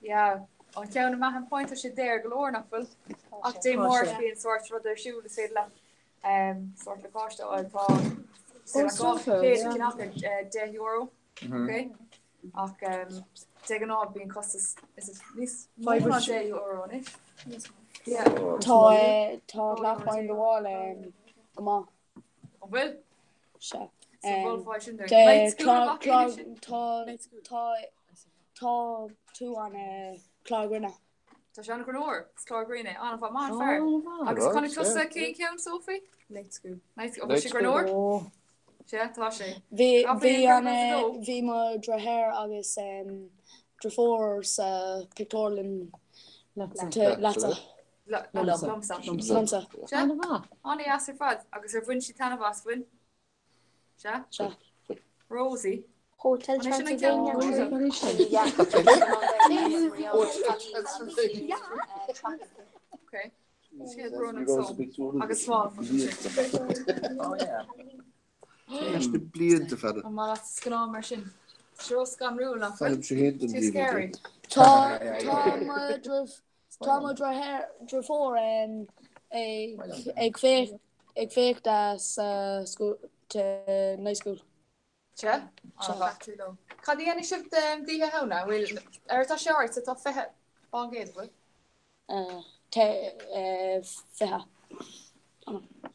yeah, an ceann i Mahon Point tá sé daor go leor nach bhfuil. Ach Dé Tá Máirt sé. bíonn sórt rud ar siúl is féidir leat um, sórt lacáiste a fháil tá Ó, like, sofa, céad yeah. cinn acu 10 euro. Okay? Ach um, de ghnáth bíonn costas is it níos mó Fiver ná tu- 10 euro anois. Yeah. Tá eh, tá Clock behind the wall um, go maith. An bhfuil? Sea. So Um, bhfuil sin there. de Night School clár amach clár éinne sin? tá tá tá tú an uh, clár grinne. Tá sé an-ghreannmhar, is clár grinn é, an-mhaith, maith an Ó, fear. an-mhaith. Agus Right, chonaic tusa yeah. cén ceann, Sophie? Night School. Night School. Bhfuil Night sé School. greannmhar? Ó, Sea, tá sé. Bhí Gach bhí bliain an ceann eh, dó. bhí mo dheartháir agus um, deirfiúr sa pictiúrlann leatsa. te- leatsa Liomsa. Liomsa. liomsa. Sea, An-mhaith. an-dheas ar fad. Agus ar bhain sí taitneamh as bhain? Sea? Sea. Rosie. Hotel An é sin an ceann Transylvania. Rosie? Cad é sin? Okay. Siad grown up so. Agus small foot sin. Oh yeah. Leis na blianta fada. An maith leat scannán mar sin? Sé ró-scanrúil nach bhfuil? Faighim sé féin don Too DVD. scary. Tá tá mo deirf tá mo deartháir deirfiúr um, ag ag féach ag féach sa school to night school. Sea? An-mhaith. Cad a dhéanfaidh sibh d'Oíche Shamhna? Bhfuil ar tá sé ort, tá 20 fán gcéad, bhfuil? 20.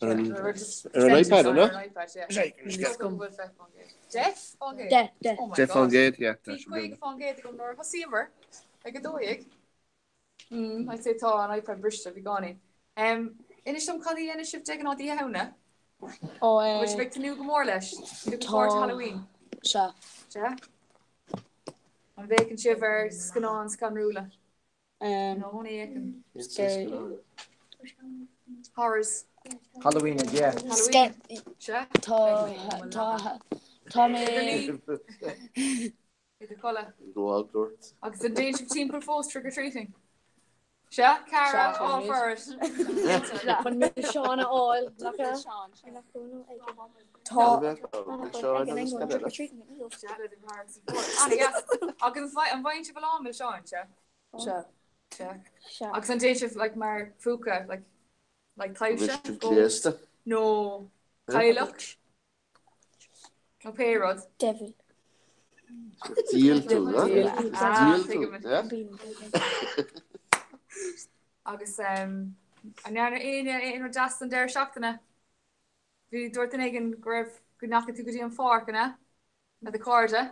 Ar an iPad, an ea? 10%? 10, 10. Oh my 10 God. fán gcéad, yeah. Bhí 50% agam nuair a thosaíomar ag 12. Mm, I'd say tá an iPad briste beagáinín. Um, inis dom cad a dhéanann sibh de ghnáth Oíche Shamhna? Ó, Bhfuil sibh ag tnúth go mór leis? Looking forward to Tá. Halloween? Sea. Sea? An bhféachann sibh ar scannáin scanrúla? No, ní fhéachaim. Scary. Horrors. Halloween, yeah. Halloween. Sea? Tá, tá, tá mé. I do chodladh. Go dúirt. Agus an dtéann sibh timpeall fós trick or treating? Sea, Cara, all for it. Chun milseáin a fháil, nach ea? Tá. Agus an bhfaigheann sibh a lán milseáin, sea? Sea. Sea. Agus an dtéann sibh like, mar phúca, like, like taibhse? Bhí sibh gléasta. Nó cailleach? Nó pé rud. Devil. Díol tú, Díol. Díol tú, yeah? Agus an ndearna éinne aon rud deas don deireadh seachtaine? Bhí dúirt duine éigin go raibh go ndeachaigh tú go dtí an pháirc, an ea? Le do chairde?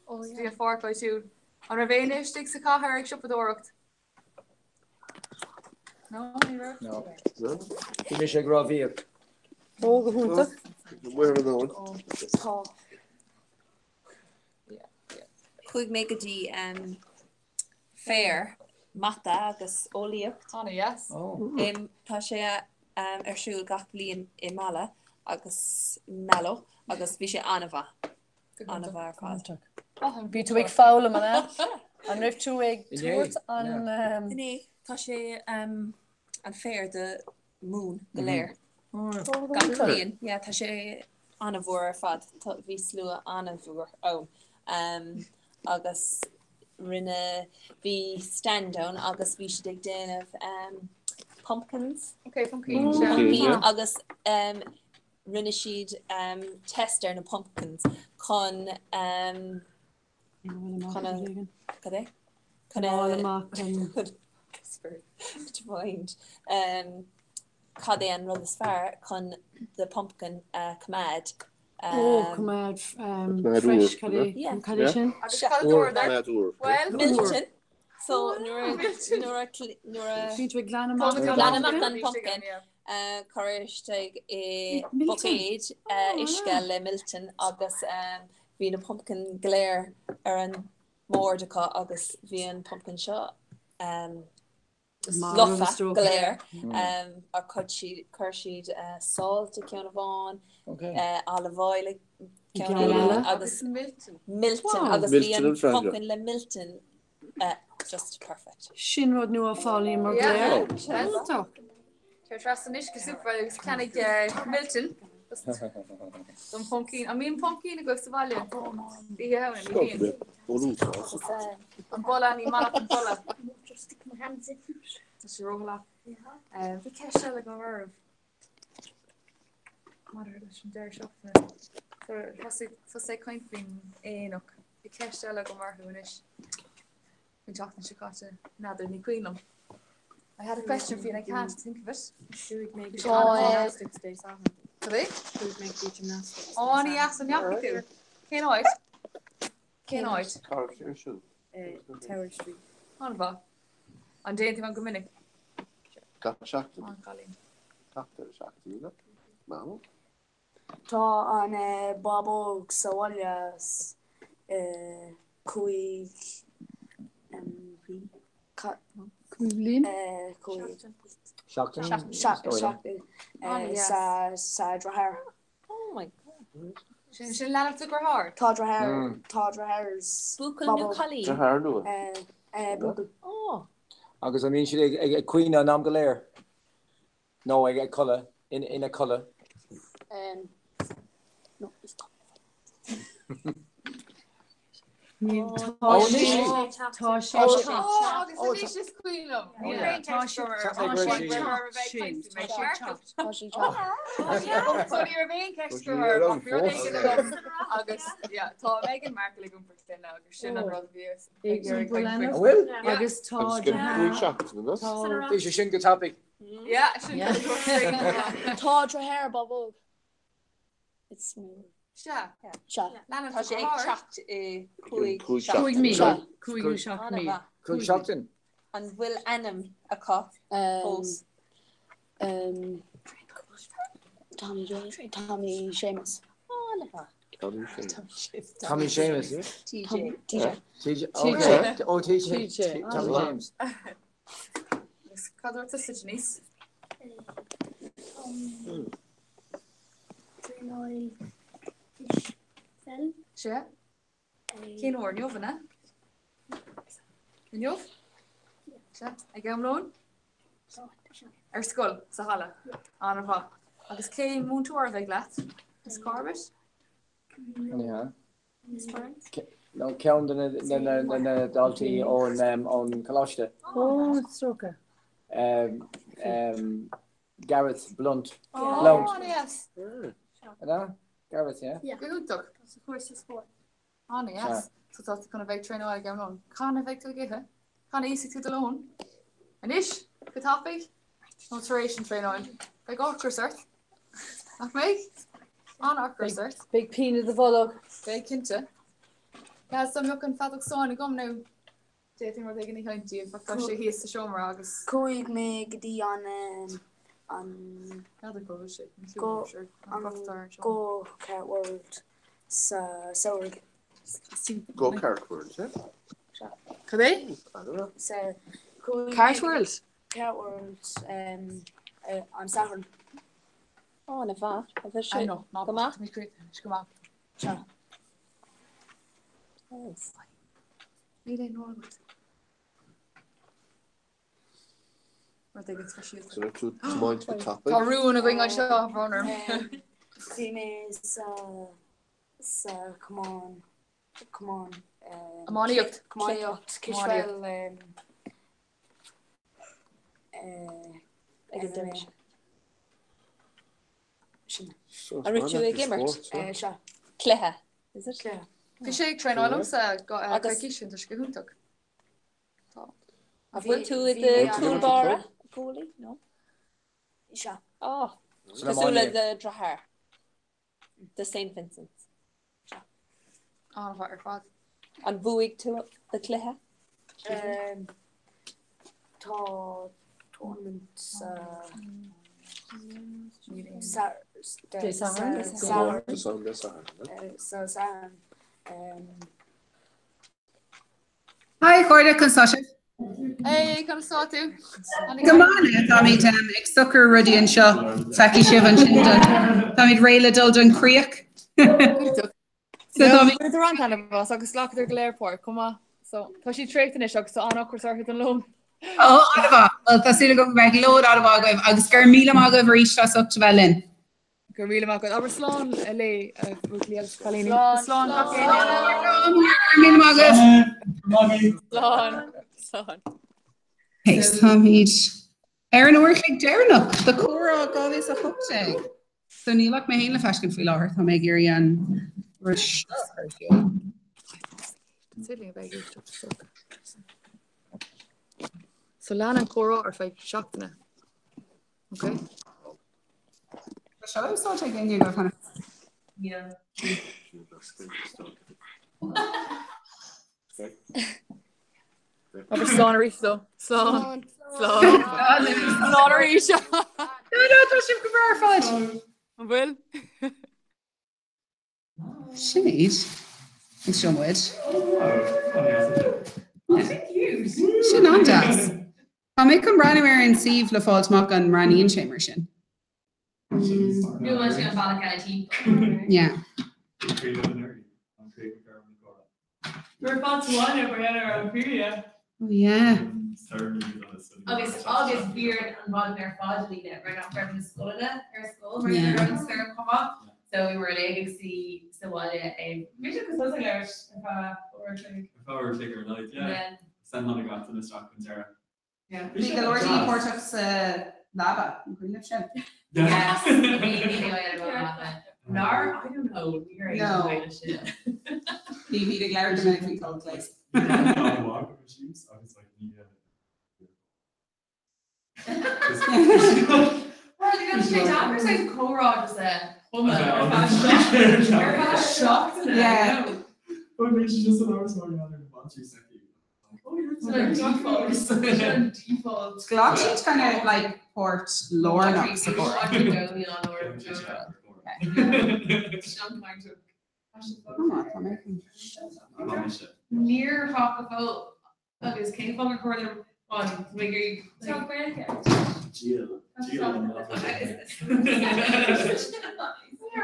Go dtí an pháirc áitiúil. An raibh éinne istigh sa chathair ag siopadóireacht? No, ní raibh. No. Bhí mise ag rámhaíocht. Ó, go hiontach. Where are those? Tá. Chuaigh mé go dtí um, fair mata agus eolaíocht. Ana dheas. Oh. Um, tá sé um, ar siúl gach bliain i Mala agus Mallow agus bhí sé an-mhaith. An-mhaith ar fad. Bhí tú ag foghlaim, an ea? An raibh tú ag tabhairt an... Inné, tá sé um, an fair do Moone go léir. Gach bliain. Yeah, tá sé an-mhór ar fad. Tá, bhí slua an-mhór ann. Um, agus rinne, bhí stand ann agus bhí siad ag déanamh um, pumpkins. Okay, pumpkins. yeah. Pumpkin agus um, rinne siad um, test ar na pumpkins chun um, chun a, cad é? Chun a, Fháil amach an- to find um, cad é an rud is fearr chun the pumpkin a choimeád. Ó, coimeád um, fresh, cad é Yeah. cad é sin? Agus cad a dúradar? Coimeád úr. Well, Milltean. So nuair a nuair a cl- nuair a Bhí tú ag glanadh amach an Glanadh amach pumpkin? an pumpkin cuir isteach i Milltean. buicéad uisce le milltean agus bhí na pumpkin go léir ar an mbord acu agus bhí an pumpkin seo Marbh lofa is dócha. go léir ar chuir siad chuir siad salt i ceann amháin, olive oil i ceann Ceann eile eile. agus Milltean. milltean Wow. agus bhí Milltean an an freagra. pumpkin le milltean just perfect. Sin rud nua foghlaim mar Yeah. go léir. Iontach. Téir trasna anois go Supervalu agus ceannaigh milltean don phumpkin. An mbíonn pumpkin agaibh sa bhaile? Oíche Shamhna, ní bhíonn. An boladh, ní maith leat an boladh. Tá sé róshalach. Bhí ceist eile agam oraibh. Maidir leis an deireadh seachtaine. Thosaigh tusa ag caint faoin aonach. Bhí ceist eile agam orthu anois. Faoin tseachtain seo caite. N'fheadar, ní cuimhin liom. I had a question for you and I can't think of it. Chuaigh mé go Tá, gymnastics Dé Sathairn. Cad é? Chuaigh mé go gymnastics. Ó, ana dheas, an ndeachaigh tú? Cén áit? Cén áit? Cá raibh sé ar siúl? Tower Street. An-mhaith. An dtéann tú ann go minic? Gach seachtain. An cailín. Gach deireadh seachtaine. Meán. Tá an bábóg sa bhaile 5 bliain? Seachtain. Seachtain sa deartháir. Oh my God. Sin sin leanbh do dheartháir? Tá deartháir tá deartháir Buachaill nó cailín? Deartháir nua. Buachaill. Oh. Agus an mbíonn siad ag caoineadh an am go léir? Nó ag codladh, ina codladh? Tá sé tá sé Agus anois is cuimhin liom. Tá sé sin Tá sé So ní raibh aon ceist orm ach bhí rud éigin agam agus tá Meghan Markle ag iompar clainne agus sin an rud a bhí ag iarraidh caint faoi. Agus tá Bhí sé sin go tapaidh. Yeah, sin Tá deartháir Bob Óg. It's smooth. Sea. Sea. Tá sé ag teacht i gcúig Cúig mí. Cúig nó seacht mí. Cúig seachtain. An bhfuil ainm acu fós? Tommy Tommy Seamus. Tommy Seamus. TJ. TJ. TJ. Okay. Oh, TJ. Tommy James. Cad dúirt tusa, Denise? Traenáil cispheil. Sea. Cén uair? Inniu, an ea? Inniu? Sea. Ag am lóin? Ar scoil, sa halla. An-mhaith. Agus cén múinteoir a bheidh leat? Miss Corbett? Yeah. Miss Burns? No, ceann de na daltaí ón choláiste. Ó, is dócha. Gareth Blunt. Oh, Blount. yes. An ea? Gareth, yeah? Yeah. Go hiontach. Sa chúrsa spóirt. An-deas. So tá tú chun a bheith ag traenáil ag am lóin. Cathain a bheidh tú ag ithe? Cathain a íosfaidh tú do lón? Anois? Go tapaidh? Nó tar éis an traenáil? Beidh ocras ort. Nach mbeidh? An-ocras ort. Beidh pian i do bholg. Beidh cinnte. Yeah, so mbeadh an feadóg stáin agam nó D'fhéadfainn rud éigin a sheinnt daoibh ach tá sé thíos sa seomra agus. Chuaigh mé go dtí an an N'fheadar cá bhfuil sé. go an Go Kart World sa samhradh. Go Kart World, yeah? Sea. Cad é? I don't know. Sa chuaigh Kart World? Kart World an Satharn. Ó, an-mhaith. An bhfuil sé go maith? Go maith. Sea. Níl aon rud agat. Rud éigin speisialta. So tú tiomáint go tapaidh? Tá rún againn anseo, brón orm. Bhí mé sa sa camán camán Iománaíocht. Iománaíocht cispheil Ag an deireadh. Sin. An raibh tú ag imirt? Sea. Cluiche, is it? Cluiche. Bhí sé ag traenáil liomsa coicís ó shin, tá sé go hiontach. Tá. An bhfuil tú i do chúl báire? Goalie? No? Sea. Oh, cosúil le do dheartháir. Do St Vincent's. Sea. An-mhaith ar fad. An bhuaigh tú do chluiche? Tá tournament sa sa Dé Sathairn? Sa Satharn. Hi, a chairde, conas tá sibh? Hey, conas tá tú? Go maith, táimid ag socrú rudaí anseo, feicfidh sibh ansin don, táimid réidh le dul don chríoch. So táimid. Bhaineadar an-taitneamh as agus ghlacadar go léir páirt chomh maith. So tá siad traochta anois agus tá an-ocras orthu don lón. Ó, an-mhaith. Bhuel, tá súil agam go mbeidh lón an-mhaith agaibh agus go raibh míle maith agaibh arís as ucht a bheith linn. Go raibh míle maith agat. Abair slán le a bhuachaillí agus cailíní. Slán gach éinne. Go raibh míle maith agaibh. Slán. Slán. Okay, táimid ar an uair a chloig deireanach de Comhrá 2018. So níl ach mé féin le feiscint faoi láthair, tá mé ag iarraidh an rud seo a chur ar siúl. So lean an comhrá ar feadh seachtaine. Ok. Tá seo úsáidte ag éinne agaibh cheana? Níl. Abair slán arís dó. Slán. Slán. Slán arís. No, no, tá sibh go breá ar fad. An bhfuil? Sin iad. Agus seo muid. Sin an-deas. Tá mé chun breathnú ar an suíomh le fáilt amach an mbreathnaíonn sé mar sin. Nó sin an bealach eile timpeall. Yeah. Oh yeah. Agus agus bhí an mhaidin ar fad líne mar nach raibh na scoileanna ar scoil mar yeah. an stoirm chomh maith. So bhíomar uilig ag suí sa bhaile ag bhí go sos ag labhairt ar feadh uair a chloig. Ar feadh uair a chloig ar a laghad, yeah. Yeah. San tháinig gach duine isteach an deireadh. Yeah. Bhí go leor daoine páirteach sa leaba, an cuimhin libh sin? Yes, bhí bhí mé ar an leaba. Nár, I don't know, ní raibh No. aon sin. Bhí bhí ag labhairt go minic faoi cold place. Agus like ní Well, you know, sé deacair saghas comhrá just a chumadh ar feadh ar feadh seachtaine. Yeah. But bhí sé just an áras mar gheall ar na madraí s'aici. Oh, you're Sin an default. Sin an default. Ghlac siad kind of like páirt lárnach sa chomhrá. Níor thach go fóill agus cén fáth gur chóir dom an Tá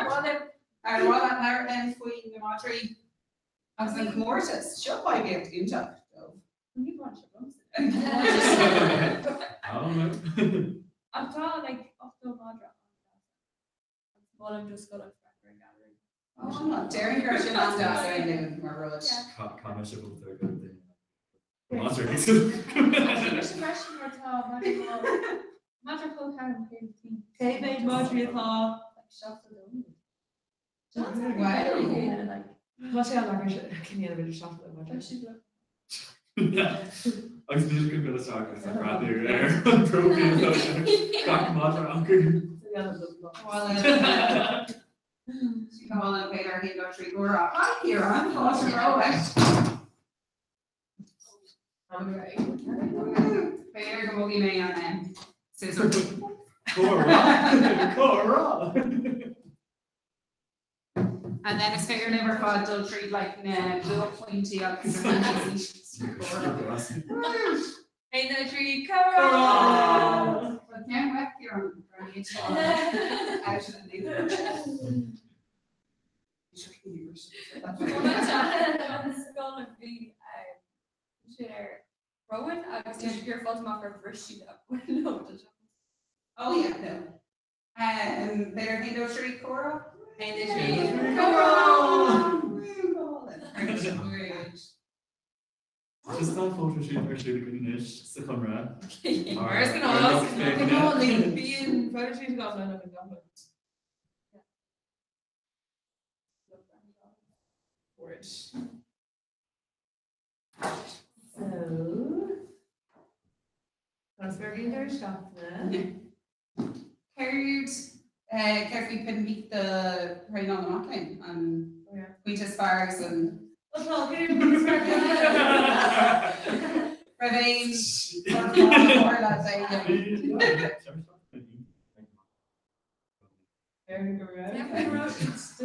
Gaeilge. Ar mhaith leat labhairt linn faoi na madraí agus an comórtas? Seo poiblíocht iontach dóibh. Ní bhain sé liomsa. Ach tá like 80 madra Agus molaim do scoil an Freagra an Gallery. Déarfainn go raibh sin an-deas ar aon nós mar rud. Cá mbeidh sé bhfuil go duine. Madra. Mise freisin mar tá madra chomh ceann céad tí. Cé mhéad madraí atá? Like 72. Tá sé an-deacair cinneadh idir 72 madra. Agus bhí go go isteach agus ag breathnú ar an bpróifíl gach madra acu. Go an b'fhéidir 1 2 3 4 Hi Ciarán, fáilte romhat. B'fhéidir go mbogfaidh mé an scissor. Comhrá! Comhrá! And then is féidir libh ar fad dul tríd like na buaicphointí agus na 1 2 3 comhrá! Well, ceann uait Ciarán, out of the loop. Scoil bhí sin ar Rowan agus tá sé gur fáilte amach ar bhris siad a Oh yeah, no. B'fhéidir 1 2 3 comhrá? 1 2 3 comhrá! Just tá photoshoot ar siúl againn anois sa Chonradh. Mar is gnách, bíonn photoshoot agam le an gamba. So, Tá an deireadh seachtaine. Céard céard faoi pian do thraenáil na mac léinn an pointe is fearr agus an raibh aon rud le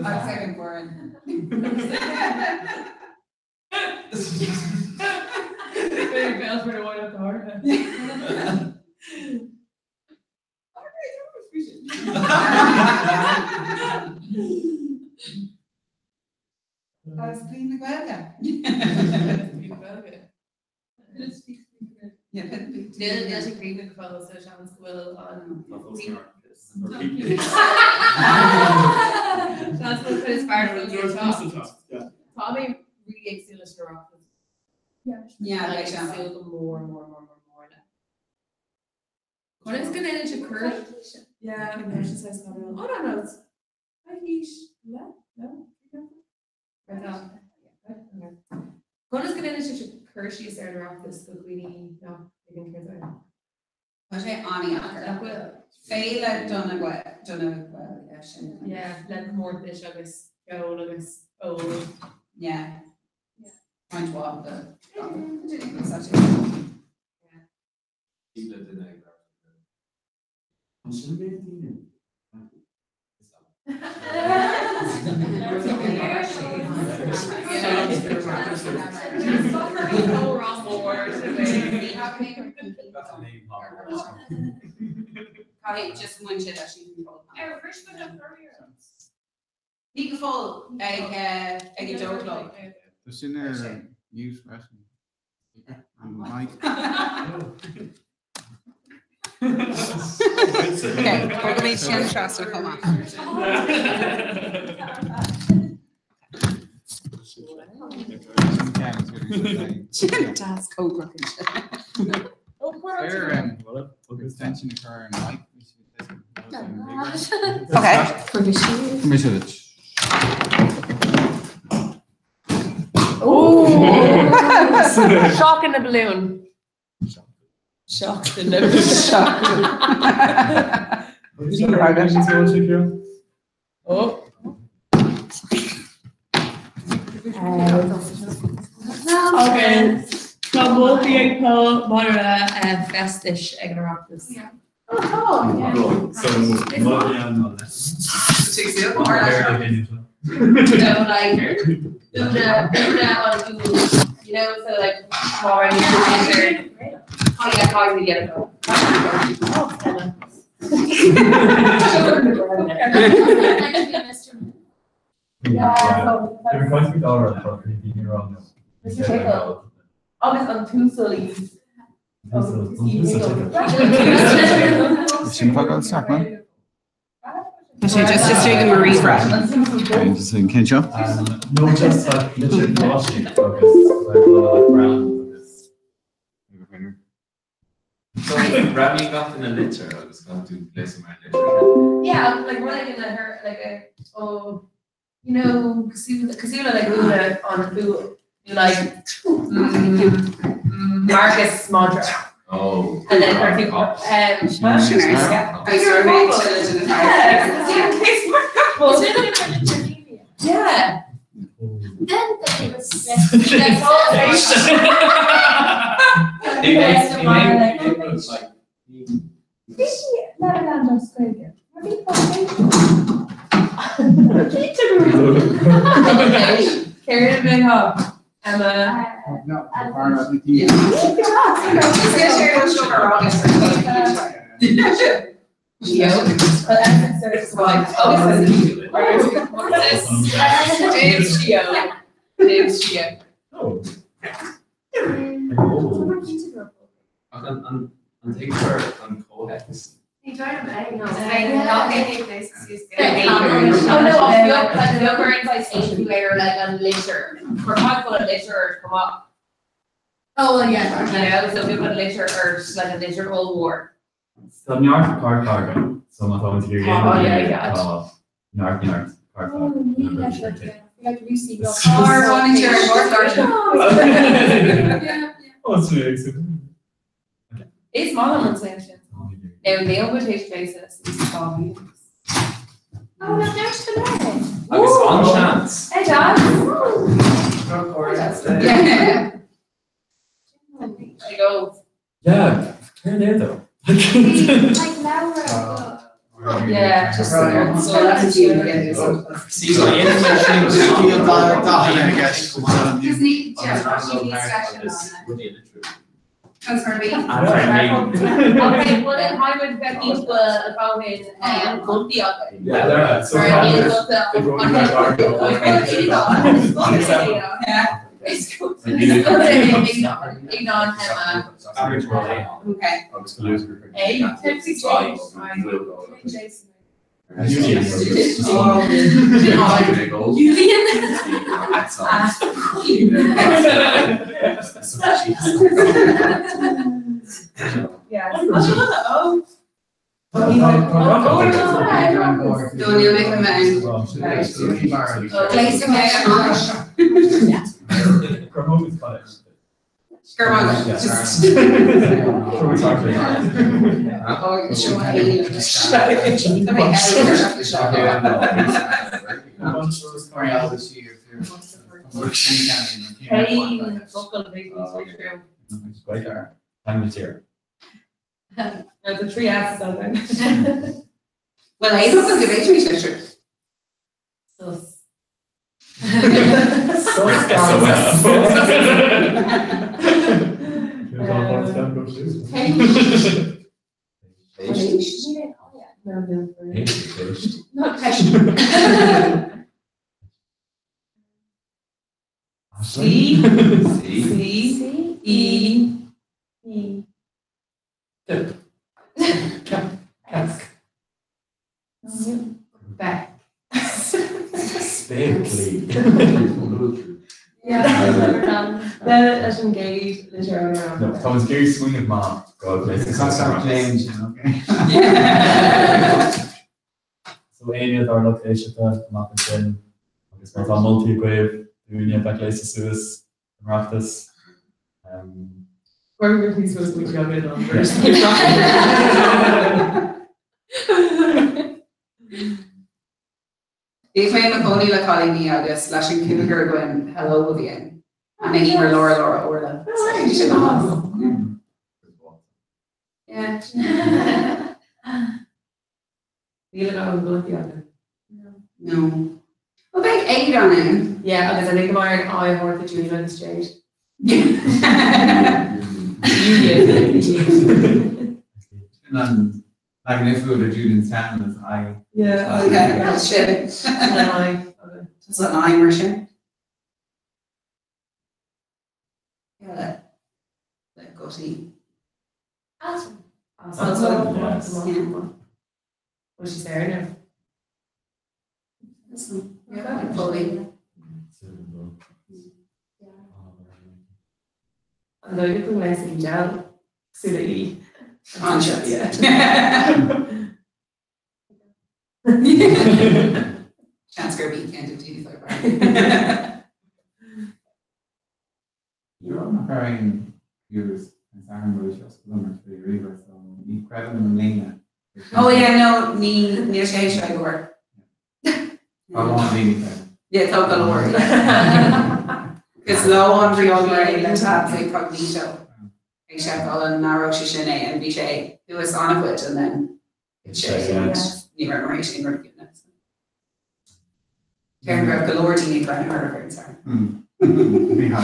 Agus ag an bhfoireann. Agus Bliain na Gaeilge. Níl sé críochnaithe go fóill so seans go bhfuil an Seans go bhfuil cuid is fearr Tá mé really ag súil leis an Oireachtas. Yeah, Like, beidh sé ag súil go mór mór mór mór mór le. Conas go ndéanann sé cur? Yeah, no, sin saghas scanrúil. Oh, no, no, it's coicís le? No? Conas go ndéanann sé cur síos ar an Oireachtas do dhaoine nach dtuigeann céard é? Tá sé an-dheacair. Nach bhfuil? Féile do na Gaeil, do na Gaeil, yeah, sin. Yeah, le comórtais agus ceol agus ól. Yeah. Roinnt mhaith de. Cúpla duine ag labhairt. An sin méid daoine? Caithfidh just bhain sé leis an control panel. Ní go fóill ag ag a dó a chlog. Tá sin ar mute freisin. An mic. Okay, bogfaimid sin trasna chomh maith. Sin deas cócaireacht ansin. Extension a chur ar an mic. Okay. Mise duit. Shock in a balloon. Shock in a Shock. Oh. Agus tá moltaí ag Paul maidir le feistis ag an Oireachtas. So, No, like, Una, Una on Úll, you know, so like, mar an Oh yeah, how do you get it? Mr. Pickle. Agus an t-uasal Sin fágáil isteach, man. Tá sé just istigh i mo ríomhaire. Just an cinn seo? No, just like litir báistí agus like brown agus. So Rami got in a litir agus gan tú léas mar litir. Yeah, like we're like in a her like a oh you know cosúil cosúil le like Una an Úll you like Marcus Madra. Oh. And then her people Sin Yeah. Then they was Carry me home. Emma. No, An an an tuigtear an comhthéacs. Oh no, I'll go inside later like a litter. We're talking about a litter come up. Oh well, yeah. You know, so we put a litter or just like a litter all war. Tá neart cartága so má tá tú Oh, yeah, yeah. Tá neart neart cartága. Like Lucy. Or one in your Is mom on sanction. Now Neil would take places. Oh, no, there's the Agus an seans. Hey, Dad. Yeah. There you go. Yeah, clear there though. Like Laura. Yeah, just so that's you again. See, so Just need, yeah, she needs session on it. That's her me. Okay, well then I would bet you will about in Gunty Yeah, they're so Yeah. Okay. Yeah. Oh. Don't you make a man? Place a man on. Just. No, the three S's on there. Well, I don't think it's researcher. Sus. Not C C E E. Leis an gcéad litir ón No, tá muid ag iarraidh smaoineamh maith go Tá James, okay. So éinne dár lucht éisteachta amach ansin agus má tá moltaí agaibh dúinne bheith gléasta suas don Oireachtas. Cuirfidh muid suas muid againn an Bhíodh mé i mo chónaí le cailíní agus leis an cúigear againn hello a bhí ann. Anna, Emer, Laura, Laura, Orla. Bhí sé go maith. Yeah. Níl a dhath moltaí againn. No. Well beidh Aodán ann. Yeah, agus I think go mbeidh orainn aghaidh a thabhairt do Julian agus Jade. Sin an leagan oifigiúil de Julianstown is I. Yeah. Okay, sin. I. Tá an I mar sin. Yeah, le gutaí. Awesome. Awesome. Awesome. Bhfuil sí saor now? Awesome. Yeah, fully. An dóigh go mbeidh sí gel cosúil le í? Anseo. Yeah. Seans gurb í ceann de daoine fá Ní raibh nach raibh aon viewers an Satharn go bhfuil sé oscailte mar trí riamh so ní chreidim i mbliana. Oh yeah, no, ní níl sé seo i gcomhair. Tá a lán daoine creidim. Yeah, tá go leor. Cos lá an bhriail le tabs incognito ag seiceáil an n-athródh sé sin é and bhí sé thuas an-chuid and then sé and ní raibh mar éis aon rud a dhéanamh. Déarfainn go raibh go leor daoine ag breathnú orthu ar an Satharn. Ní hea.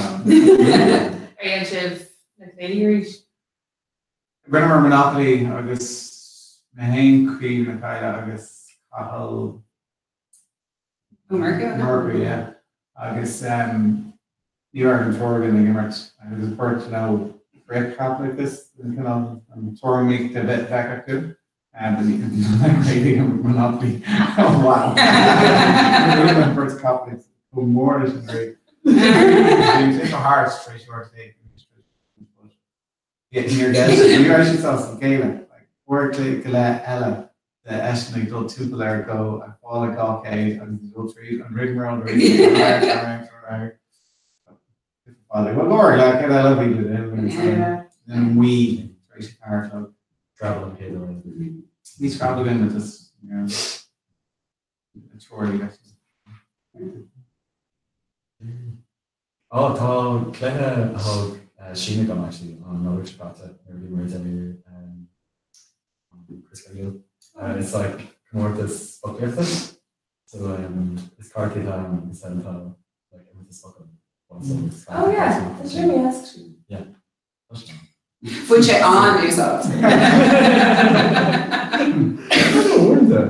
Ar dhein sibh na céilí arís? Rinneamar Monopoly agus mé féin, Caoimhe Mac Giolla agus Cathal Ó Murchú, an ea? Murchú, yeah. Agus ní raibh an triúr againn ag imirt agus is beirt you know frith-Chaitliceachas an cineál an tuairimíocht a bheith acu. But ní ag imirt Monopoly. Oh wow. An beirt Catholics chomh mór leis an rí. Bhí sé go hard tar éis uair a Níor ní raibh siad sásta géilleadh. Uair go leith eile d'eisean ag dul timpeall air go a fáil a 200 agus ag dul tríd an rigmarole arís. Well leor, le céad eile bhí le déanamh. Then we tar éis a ceathair a chlog. Scrabble an chéad uair. Ní Scrabble againn, but just, you know, a treoir leis. Ó, tá cluiche a thug Síne dom actually an Nollaig seo caite nuair a bhí muid ar an Chris Gael. It's like comórtas foclaíochta. So is cártaí atá ann agus then tá like imeartas focal. Oh yeah, tá sé mé actually. Yeah. Tá sé. Bhain sé an-úsáid. Uaireanta.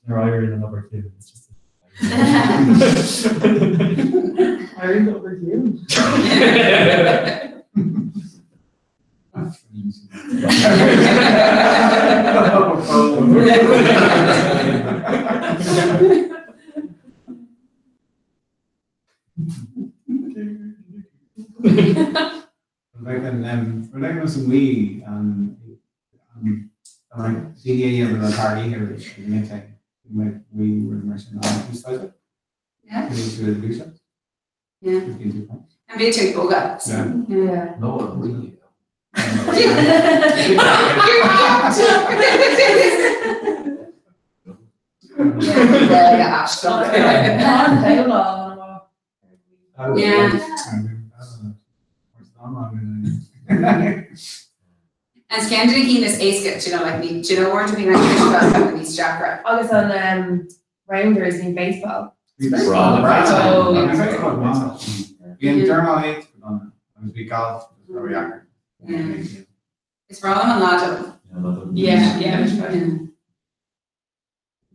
Nuair a éiríonn an obair ciúin, it's just Éiríonn an obair ciúin. Like an rud éigin os an Wii an daoine a dhéanamh le thar oíche arís ag an intinn like Wii rud mar sin an úsáide. Yeah. Bíonn tú ag gluaiseacht. Yeah. Bíonn tú ag An bhíonn tú ag bogadh. Yeah. Yeah. No, an Wii. Aisteach. Yeah. Is ceann de na cinn is éasca, do you know, like, ní, do you know, uaireanta bíonn an ceist seo níos deacra. Agus an um, Rounders ní baseball. Bhí an dornálaíocht agus bhí golf ródheacair. Is breá liom an lado. Yeah, yeah.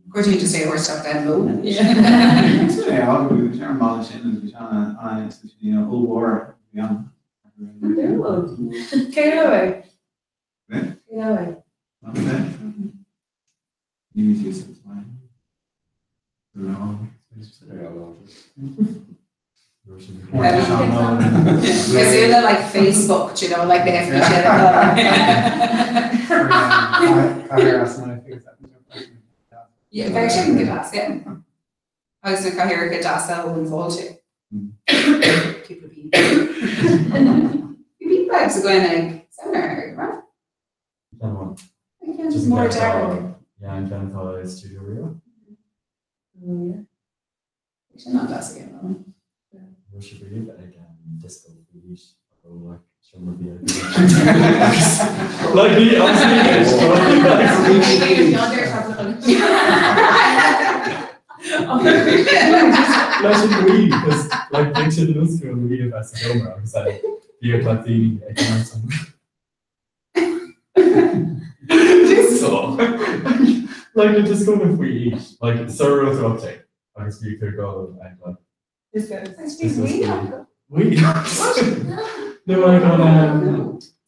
Of course you just say horse stuff then mó. Yeah. Ar an mbaile sin agus bhí sé an ollmhór bhí an. Cé é? Cé é? Ní bhí sí. No. Cosúil le like Facebook, do you know, like the FB Yeah, bheadh sin go deas, yeah. Agus na cathaoireacha deasa ón bhfáilte. Cúpla bean. Bhí bean bags againn ag seminar, right? Just More dearg. Yeah, an ceann atá i Studio Rio. Oh, yeah. Sin an deas again, though. Bhí sé riamh ag disco faoi aois ó like seomra VIP. Like ní Leis an Wii, cos like bhí siad anuas go an Wii a bheith sa seomra agus like bhíodh like daoine ag imirt an Disco? Like na discónna faoi aois, like sara raibh tú 18 agus bhí tú ag dul ag like Disco. discos faoi Wii. No like on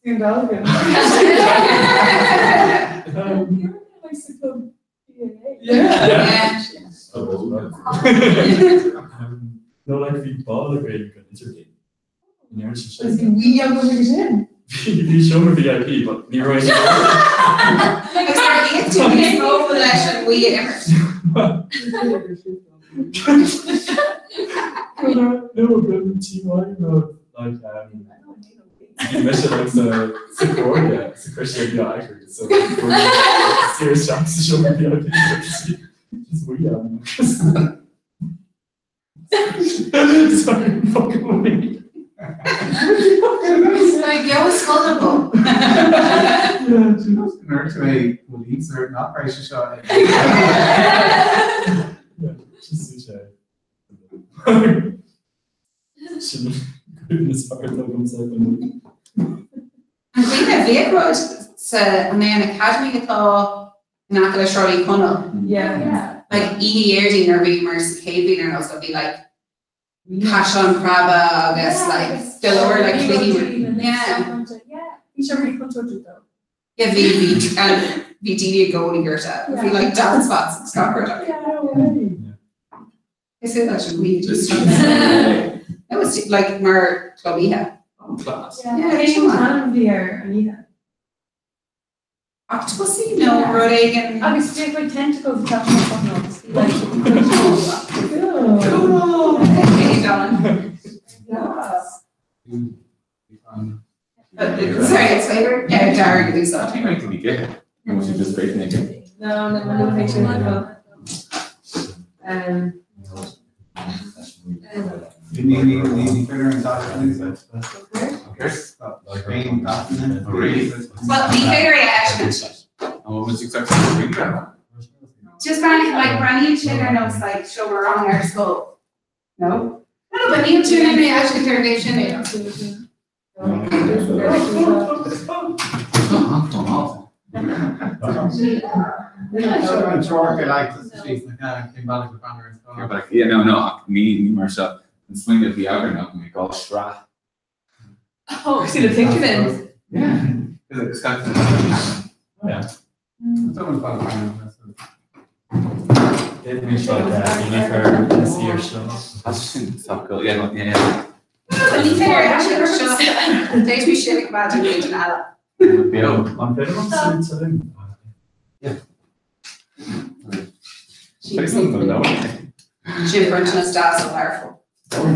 Bíonn Belgian. Yeah. No like bhí ball againn go idirlíon. Ní raibh sé sin. Bhí Wii agat ag sin? Bhí seomra VIP but ní raibh Agus ar íoc tú níos mó leis an Wii a imirt? No, go TY nó like bhí mise like sa sa Chomhairle sa Choiste a bhí á eagrú so saor isteach sa seomra VIP just Wii ann. Sorry, fucking Wii. Like, yo, scoil go. Yeah, do you know nerd to é go línsar nach raibh sé seo ag. Yeah, just sé. Sin cuimhne is fearr atá agamsa ar an Wii. An cuimhin libh bhíodh rud sa an é an Academy atá in aice le Sráid Uí Chonaill? Yeah. Like oíche Dhéardaoin nuair a bhíomar sa chéad bhliain ar nós bhí like Caisleán Preaba agus like go leor like cluichí Yeah. Bhí sé really contúirteach though. Yeah, bhí bhí bhí daoine i gcónaí gorta. Bhí like dance spots agus gach rud acu. Is é leis an Wii just It was like mar club oíche. Class. Yeah, Cén bhí sé maith. t-ainm bhí ar an oíche? Octopussy nó rud éigin. Agus d'fhéadfadh like tentacles atá amach agus bhí like Cool. Hey, John. Sorry, it's favorite. Yeah, Darren úsáid. I think we get it. We should just break it. No, no, no picture. Ní ní ní ní féidir an dá úsáid. Aon dath. Really? Well, ní féidir é a fheiscint. And what was exactly the green ground? Just breathnaigh, like breathnaíonn sin ar nós like seomra ranga ar scoil. No? No, but níl tú in é a fheiscint ar an dtaobh sin é. An teoiric like síos na cén bealach le banner is But yeah, no, no, ní ní mar seo an smaoineamh a bhí agam ná go mbeadh gá sraith. Oh, see the picture then. Yeah. Is it Scott? Yeah. Someone's got a banner. Did me like Unifer this year seo. That's sin so yeah, no, yeah, yeah. No, but ní féidir é a fheiscint ar seo. D'fhéadfaí sin ag bad an méid an eile. Beo. An féidir liom súil sa linn? Say something, no? Sin bronntanas deas ó Learpholl. Oh,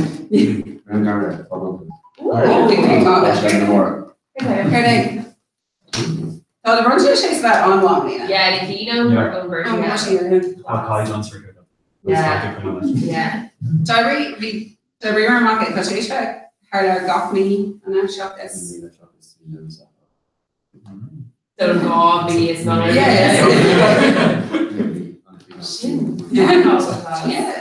Céard é? Tá na bronntanais sé bheith an-mhaith Lena. Yeah, the Kino Yeah. or over. Oh, Yeah. Tá caighdeán sricha. Yeah. Yeah. D'oibrigh bhí d'oibríomar amach é tá sé bheith thar lear gach mí an am seo is. So gá mí is not. Yeah. Yeah. Yeah.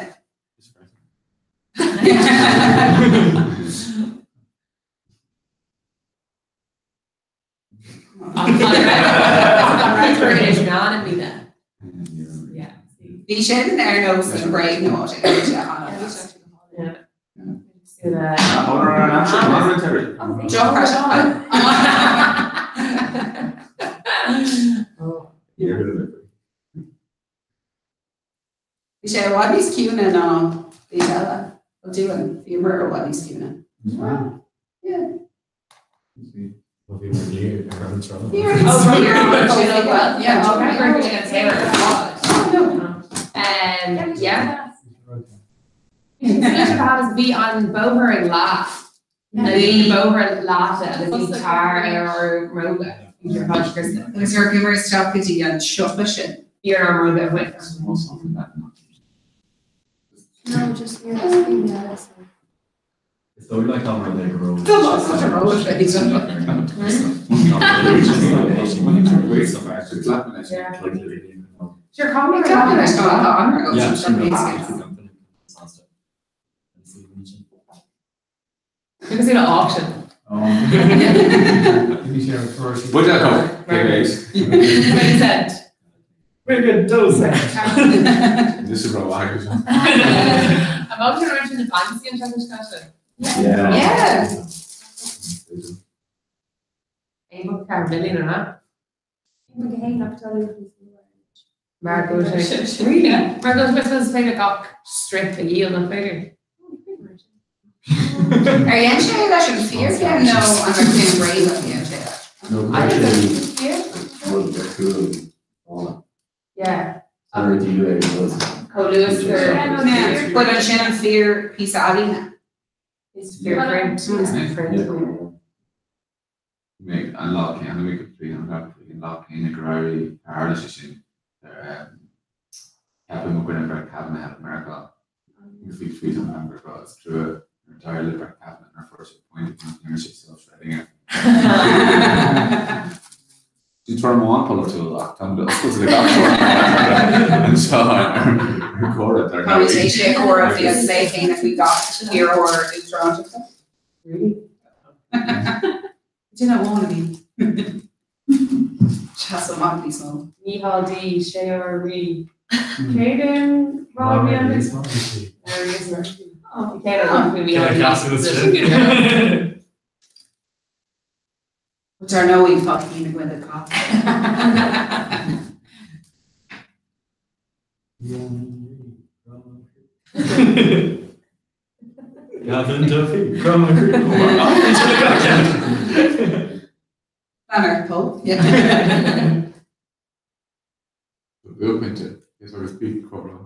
Yeah. Bhí sin ar nós an bréag nó sé an Yeah. Joke. Bhí sé i bhfad níos ciúine ná daoine eile. Well dúinn, bhíomar i bhfad níos ciúine. Yeah. Well, bhí mar léir ar an tráth. Bhí ar an tráth. Yeah. Yeah. Bhí an bóthar ag leá. Bhí bóthar leáite agus bhí carr ar ár mbróga. Bhí ar fad scriosta. Agus ar chuamar isteach go dtí an siopa sin. Bhí ar ár mbróga amuigh. No, just near the screen, yeah, that's all. Is dóigh le am rud é go raibh. Tá lá such a roll Sure, cá mbeidh leis go tá an Yeah, Because in an auction. Buidéal Coke, cent. We're dose. This is raibh Am áit ar sin na fancy an seachtain seo caite? Yeah. Yeah. 1.4 million or not? Mar go sé Really? Mar go sé féidir gach strip a dhíol nach féidir. Ar dhein sé leis an fíorcheann nó an raibh ceann bréagach a dhein sé leis? No, I think it's Rud Yeah. Nuair a díol é was. Chomh luas gur But ansin an fíor píosa ealaíne. Is fíor print. Is print. Mé an lá céanna mé go trí an rap an lá céanna gur éirigh ar tharla sé sin ar ceapadh mo dhuine Brett Kavanaugh i Meiriceá agus bhí tweet an am gur is trua ar d'éirigh le Brett Kavanaugh nár fuair sé point nach ndearna sé self-shredding. Bhí tuairim amháin polaitiúil ach tá muid oscailte le gach tuairim anseo ar Comhrá dar Tá muid tar éis é comhrá bhí an plé céanna faoi gach iarrthóir uachtaránachta. Really? Duine amháin a bhí. Sheas amach níos mó. Mícheál D, sé ár rí. Céadin Robbie agus But ar ndóigh tá cinn againn do cách. Gavin Duffy, Banner, Paul. Yeah. Buaicphointe is agus bí comhrá.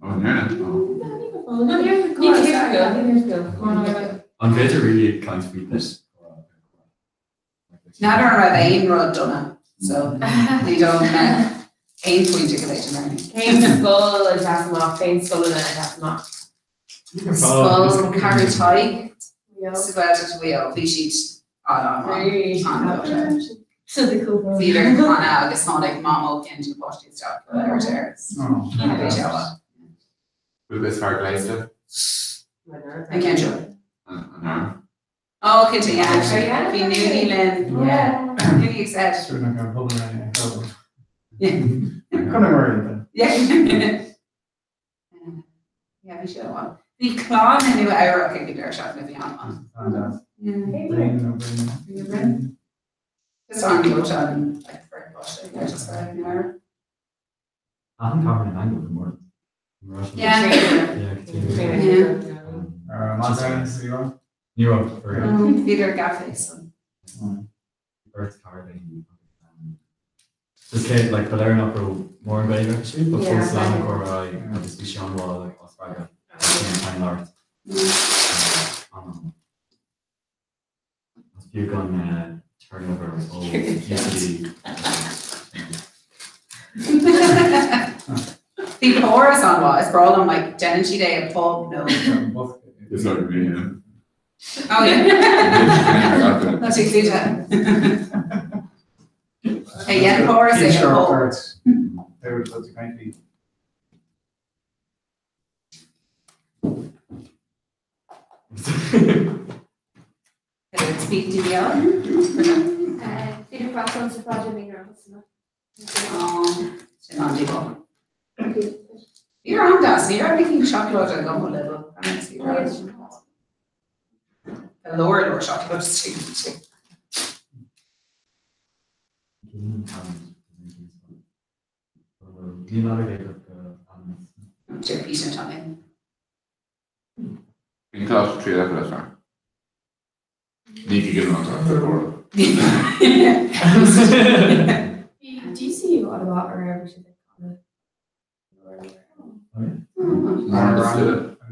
Ó ndearna? An féidir really caint faoi this? N'fheadar an raibh aon rud dona, so ní dóigh mbeadh aon phointe go bhféidir mar Cén scoil a sheas amach, cén scoileanna a sheas amach? Scoil Cheathrú Thaidhg sa Ghaeltacht Mhaigh Eo, bhí siad an-an-mhaith, an-mhaith. Bhíodar ag canadh agus tháinig mamó ceann de na páistí isteach go ar deireadh. Bhí sé mhaith. Bhfuil is fearr gléasta? An ceann seo. An arm? Ó, cinnte, yeah. Bhí Noonie linn. Yeah. Noonie said. Sure, nach raibh pobal ar aon Conor Murray then. Yeah. Yeah, bhí sé mhaith. Bhí clann i Nua Eabhrac ag an deireadh seachtaine bhí an-mhaith. Fantastic. Brian. Just an gleoite an like bheirt páiste yeah, just for an hour. Achan cathair in Angle go mór. Yeah. Yeah, Yeah. Ní Ní raibh. Bhíodar gafa so. Beirt cara linn Just cé like ba léir nach raibh mórán Gaeilge acu siúd, but fós lean an comhrá ar aghaidh agus bhí sé an-mhaith like á spreagadh an teanga a labhairt. Is fiú gan turnover ó UCD. Bhí Páras an-mhaith, is breá liom like déanann siad é i pub nó. Is like me, yeah. Oh yeah. Tá sé clúdaithe. Hey, dhein Páras é i pub. They were supposed to kind of Speak to the Bhí na croissants sa bhráid mí Sin an díobháil. Bhí ar an-deas, ní raibh cinn seacláide agam ó Lidl. Go leor leor seacláide istigh. Ní mar a bheadh go Deir Peter tá mé. Bíonn coláiste trialach le fear. Ní go ginearálta ach ar bord. Bhí DCU an-mhaith ar bhí siad ag canadh.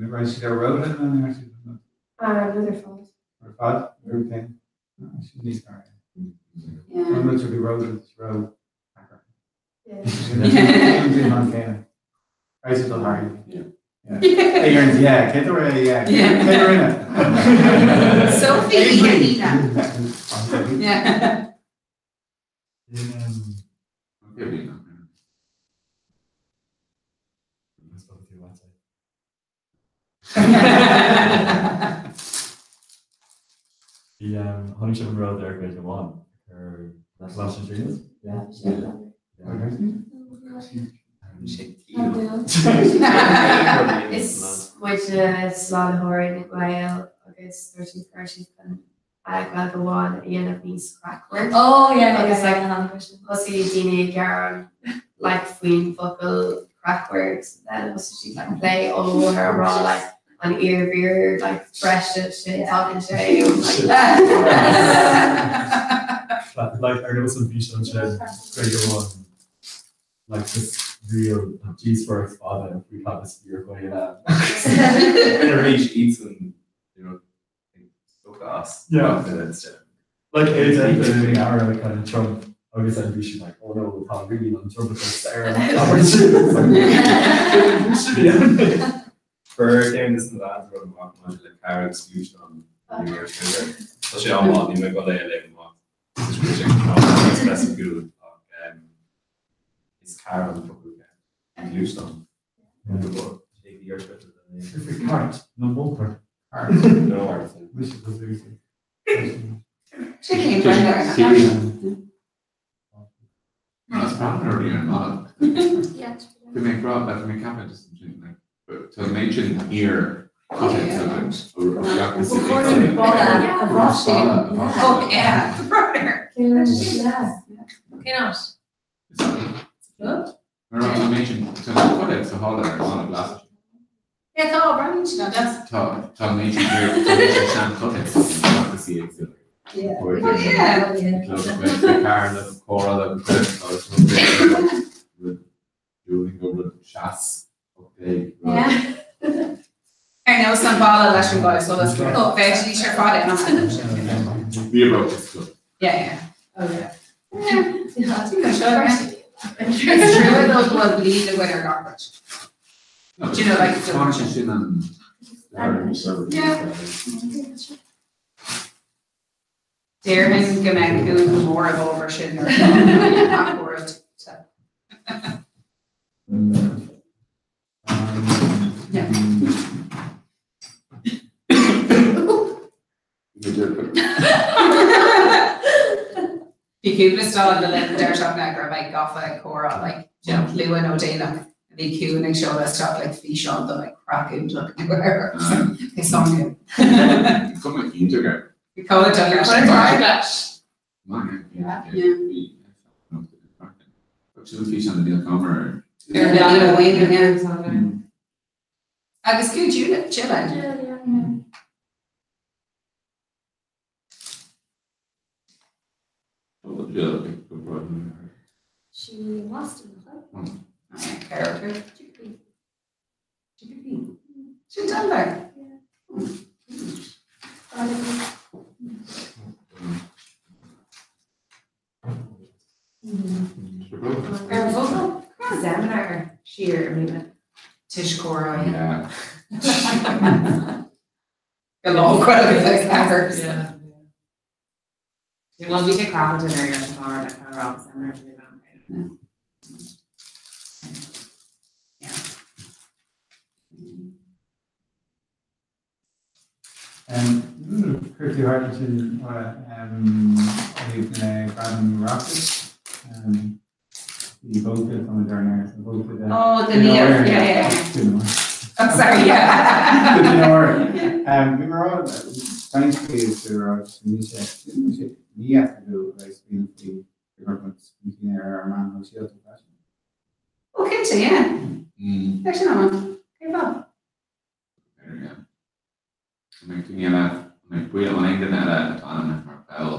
Raibh siad ar róla nó ní raibh siad Rud ar fad. Ar fad? Ar féin? Sin níos fearr. An rud bhí róla ró Sophie Nina. Yeah. Bhí tháinig sibh an ród ar Gaeilge Amháin ar Coláiste na Tríonóide? Yeah. Is muide slánaitheoirí na Gaeil agus dúirt siad go raibh siad chun Gaeilge Amháin a dhéanamh níos craiceáilte. Oh, yeah, Agus yeah, like yeah. thosaigh daoine ag gearán like faoin bhfocal crackword then thosaigh siad like plé ollmhór ar rá like an iarmhír like breise sin tagann sé ó like Like ar nós an bhfíseán sin Gaeilge Amháin like just real díospóireacht fada faoi cad is fíor-Ghael ann. Arís iadsan you know Like é déanta ag aire like kind of Trump agus then bhí siad like oh no tá rian an Trumpachais ar an abairt sin. Chuir ceann de na lads rud amach maidir le carr agus gluaisteán inniu ar Twitter. Tá sé an-mhaith, níl mé ag dul é a léamh amach toisc go bhfuil sé an-speisifiúil ach is carr an focal ceart, ní gluaisteán. Cairt nó mótar. Bhí mé ag rá bhí mé ceaptha just ansin like tá an méid sin iar Mar tá an méid sin tá an codex sa halla ar an glas. Yeah, tá breathnaíonn siad an-deas. Tá tá an méid sin iar tá an méid sin sean codex agus í ag Ar nós an balla leis an gcois solas, bheidís ar fad in ann. Yeah, yeah. Oh, yeah. Is trua though go bhfuil bleed againn ar gach rud. Do you know, like, sin an Yeah. Déarfainn go mbeidh cúl go mór ag obair sin nuair atá an rud. Bhí cúpla stad le linn an deireadh seachtaine go raibh mé gafa ag comhrá like you know luath nó déanach bhí Cian ag seoladh isteach like físeán de like craic iontach nó whatever is song him. Cuma iontach air. Bhí cuma iontach leis. Sin físeán de Neil Comer. Ar na Wayne, Agus cú Jill Jill, She lost in the Character. Sin Denver. Ar an bhfocal seminar siar i mbliana. Tuisceoir. Go lá ceathair. Well, bhí sé craiceáilte ar an chlár le rá seminar Chuir tú thart ansin ó thaobh na Gradaim Oireachtais. Bhí vóta tá muid ar an air, so vóta de. Oh, the Niamh, yeah, yeah. Oh, sorry, yeah. Bhí mé rá caint faoi is tú rá ní sé ní fheicfidh tú a bheidh smaoineamh faoi go raibh muid ar ár meáin shóisialta freisin. Ó cinnte, yeah. Tá sin ann. Cén fáth? An mbeidh daoine eile, an mbeidh baill an aon duine eile atá ainmnithe mar bhall?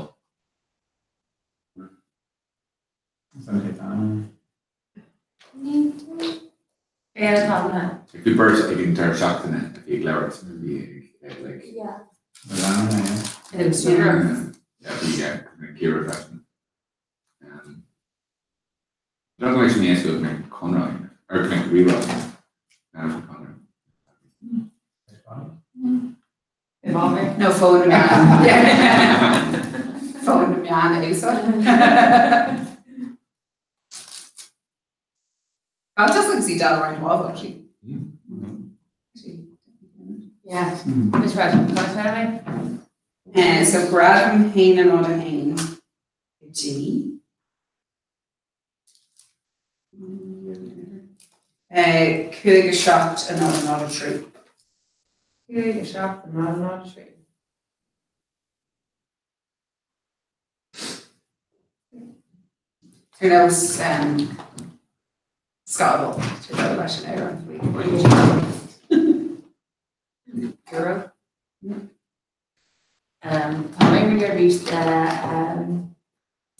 Bhí beirt ag an deireadh seachtaine a bhí ag labhairt a bhí ag like Yeah. Yeah, bhí yeah, Ciara freisin. Um, Don't know sin éasca go mbeidh conradh ar go mbeidh rírá ann faoi conradh. No fón na meán. Fón na meán a úsáid. Tá agus í dal roinnt mhaith actually. Yeah. Which one? What one? So gradam haon a náid a haon G. 5 7 0 0 3. 5 7 0 0 3. Ar nós scafall leis an amhrán faoi. Euro. Tá mé ag iarraidh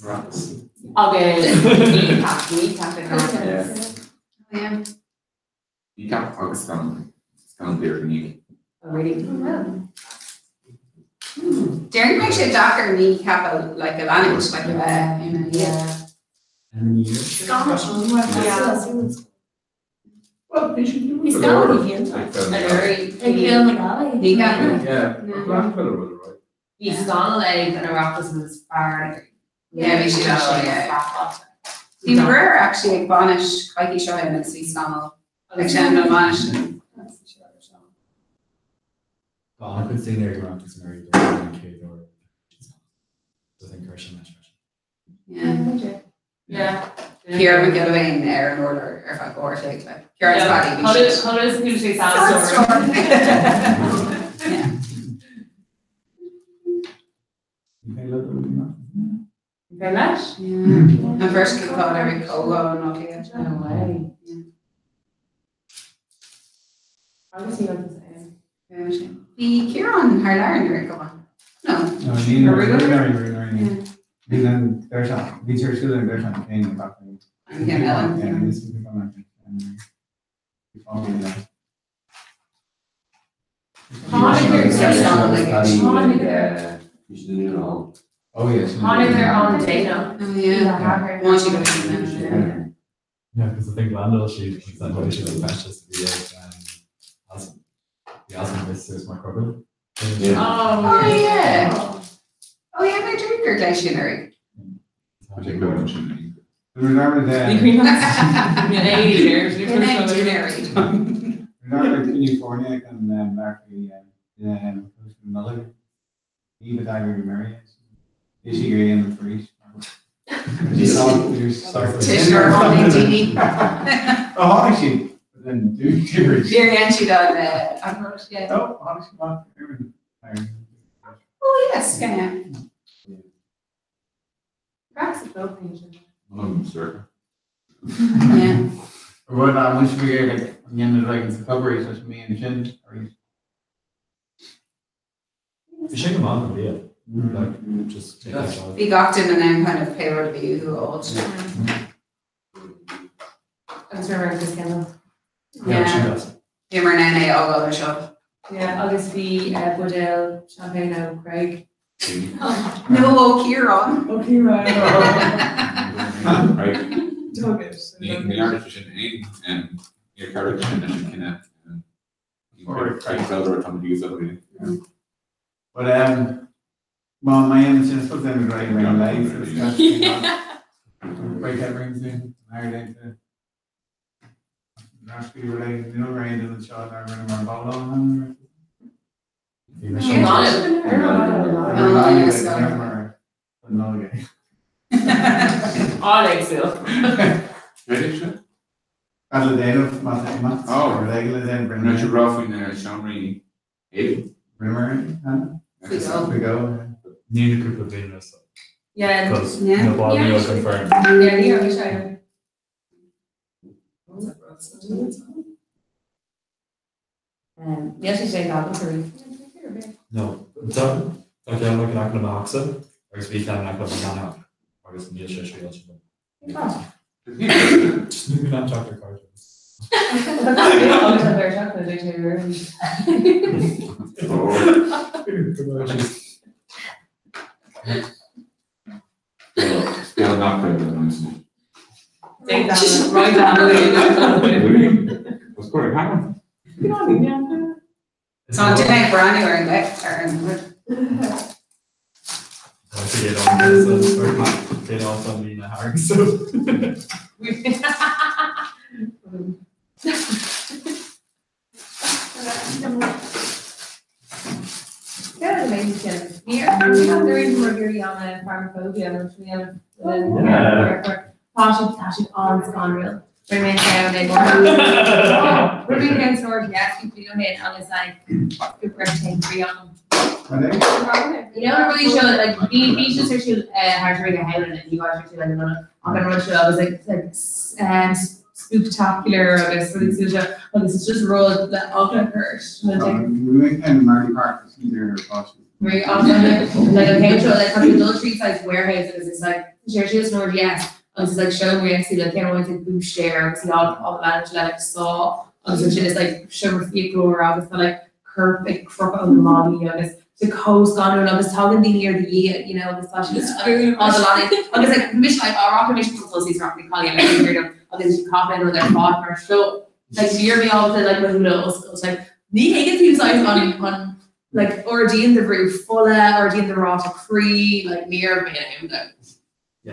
agus Kneecap, Kneecap in Yeah. Kneecap agus scannal beer ní. Oh really? Déarfainn go mbeidh sé deacair Kneecap a like a leanúint like a bheith ina yeah. Bhí scannal ag an Oireachtas agus fear Yeah, bhí siad actually, yeah. Bhí mo dheartháir actually ag bainis coicís ó shin agus bhí scannal ag seinm don bhainis. Tá an-chuid daoine ag an Oireachtas anuraidh don an chéad uair. So I think chuir sin leis freisin. Yeah. Yeah. Ciara Mac Giolla Bhéin ar an urlár ar feadh uair a chloig like. Ciara is Paddy bhí siad. Colours who she sandstorm. Very much. Yeah. An first call every comhdháil nó chéad. No way. Agus ní raibh aon. Bhí Ciarán thar lear nuair go maith. No. No, ní Bhí an bhí sé siúl an deireadh féin an gach An ceann eile. Oh yes. Tháinig ar an déanach. Oh yeah. Why she go Yeah, because I think leaindeáil siad agus then bhuaigh siad an feisteas a bhí ag bhí Aslan Visitors mar crogall. Oh yeah. Oh yeah, bhí drinker leis sin ar. California an Nollag ní ba daidir go mé Bhí sí gur dhéanamh tar éis. Ó tháinig sí then dúir. Dhein siad an yeah. Oh, tháinig sí amach ar an Oh yes, yeah. Cracks a flow Um, sir. Yeah. Rud a muis mé like an dhéanamh like sa club arís leis mé ansin arís. Bhí sé go maith an bia. Like, just take that shot. Bhí gach duine in ann kind of pé rud a bhí uathu a fháil. Agus rinne Chris Kendall. Yeah. Bhí mar in ann é a fhágáil ar seo. Yeah, agus bhí buidéal champagne ó Craig. No ó Ciarán. Ó Ciarán. Right. Ní arna sin aon níor chabhraigh sin leis an cinneadh. Craig Felder tá use of it. But um, well, my aim sin supposed to be right my legs. Break that rings in. Ireland to Rashby related no rain in the shot I ran my ball on. An-éagsúil. Cad le déanamh má tá imeacht? Oh. Rud éigin le déanamh Rinne sé rá faoin seomraí éadaí. Rimmer, Faoi go. Ní cúpla bliain or so. Yeah. Because Yeah. na bádaí Yeah. ó confirmed. Yeah, ní raibh sé. Níl sé sin agamsa riamh. No. Tá ceann like in aice le mo theachsa agus bhí ceann in aice le mo sheanteach agus níl sé scaoilte dom. Just níl mé in ann teacht ar cairde. Agus an bheirt acu, dúirt sé roimh. Scéal nach raibh ar an insint. Tá an duine ag breathnú ar an ar an rud. Tá siad an-scanrúil. Rinne mé an é Rinne mé an sort yes agus like an. You know rudaí seo like bhí bhí siad ar siúl thar tar a helen and you guys are like an an rud seo agus like like spooktacular agus rudaí súil seo agus it's just rud le eagla a chur Rinne an Marlay Park is ní ar fáis. Right, like an chéad seo like tá siad dul tríd like warehouse agus it's like sé siad san RDS agus it's like seomraí agus like cén áit like búistéir agus bhí all all the manager le like saw agus ansin it's like seomra fiaclóra agus tá like corp ag crochadh ó na mballaí agus tá chomh scanrúil agus tagann daoine ar do dhiaidh you know agus tá siad á do leanaí agus like mise like á rachaidh mise chun tosaigh is rachaidh cailín like you know agus caithfidh an rud ar fad mar seo like ní raibh mé ábalta like mo shúile a oscailt like ní thuigeann tú saghas an an like ardaíonn do bhrú fola ardaíonn do ráta croí like ní raibh mé in ann like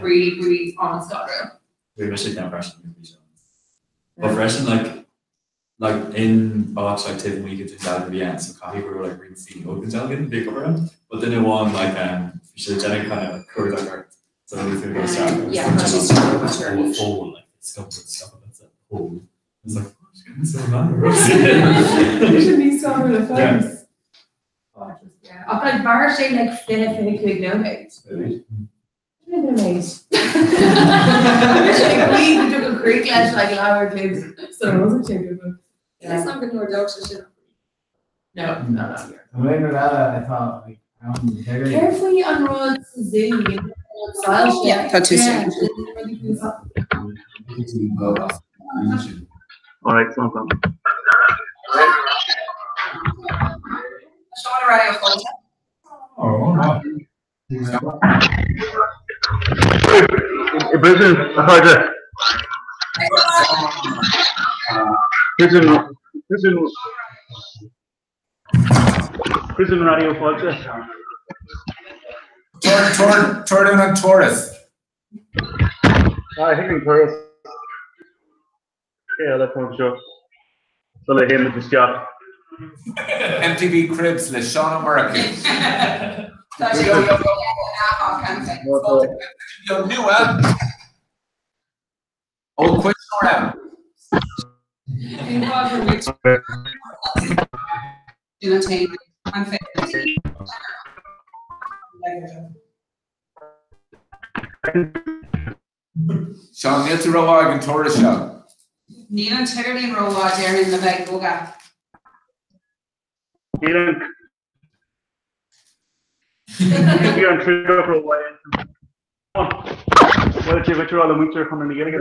really really an-scanrúil. Bhí mise ag ceann freisin bhí sé. But freisin like like in áit like taobh amuigh de Dún Dealgan a bhí ann so caithfidh go raibh like roinnt daoine ó Dhún Dealgan a bhí ag obair ann but duine amháin like um bhí sé ag déanamh kind of like cuardach ort so bhí tú ag dul isteach agus Yeah, tá sé like oh a phól like scup scup that's a pól I was like oh so man Sin níos scanrúla fós. Ach like mhair sé like 20 25 nóiméad. Céard faoi an rud sa zoo? Tá tú Alright, slán slán. Seán Raidió Fáilte. I bprison, a chairde. Prison, prison, prison Raidió Fáilte. Tabhair dúinn an turas. Ah, thig an turas. Cé eile atá anseo? Sula théimid isteach. MTV Cribs le Seán Ó Murchú. Tá sé Nua. Ó cuisneoir ann. Seán, níl tú rómhaith ag an turas seo. Níl an t-idirlíon rómhaith déarfainn le bheith ag bogadh. Níl an Níl an triúr rómhaith. Bhuel, dé dhuit le muintir Chonradh na Gaeilge.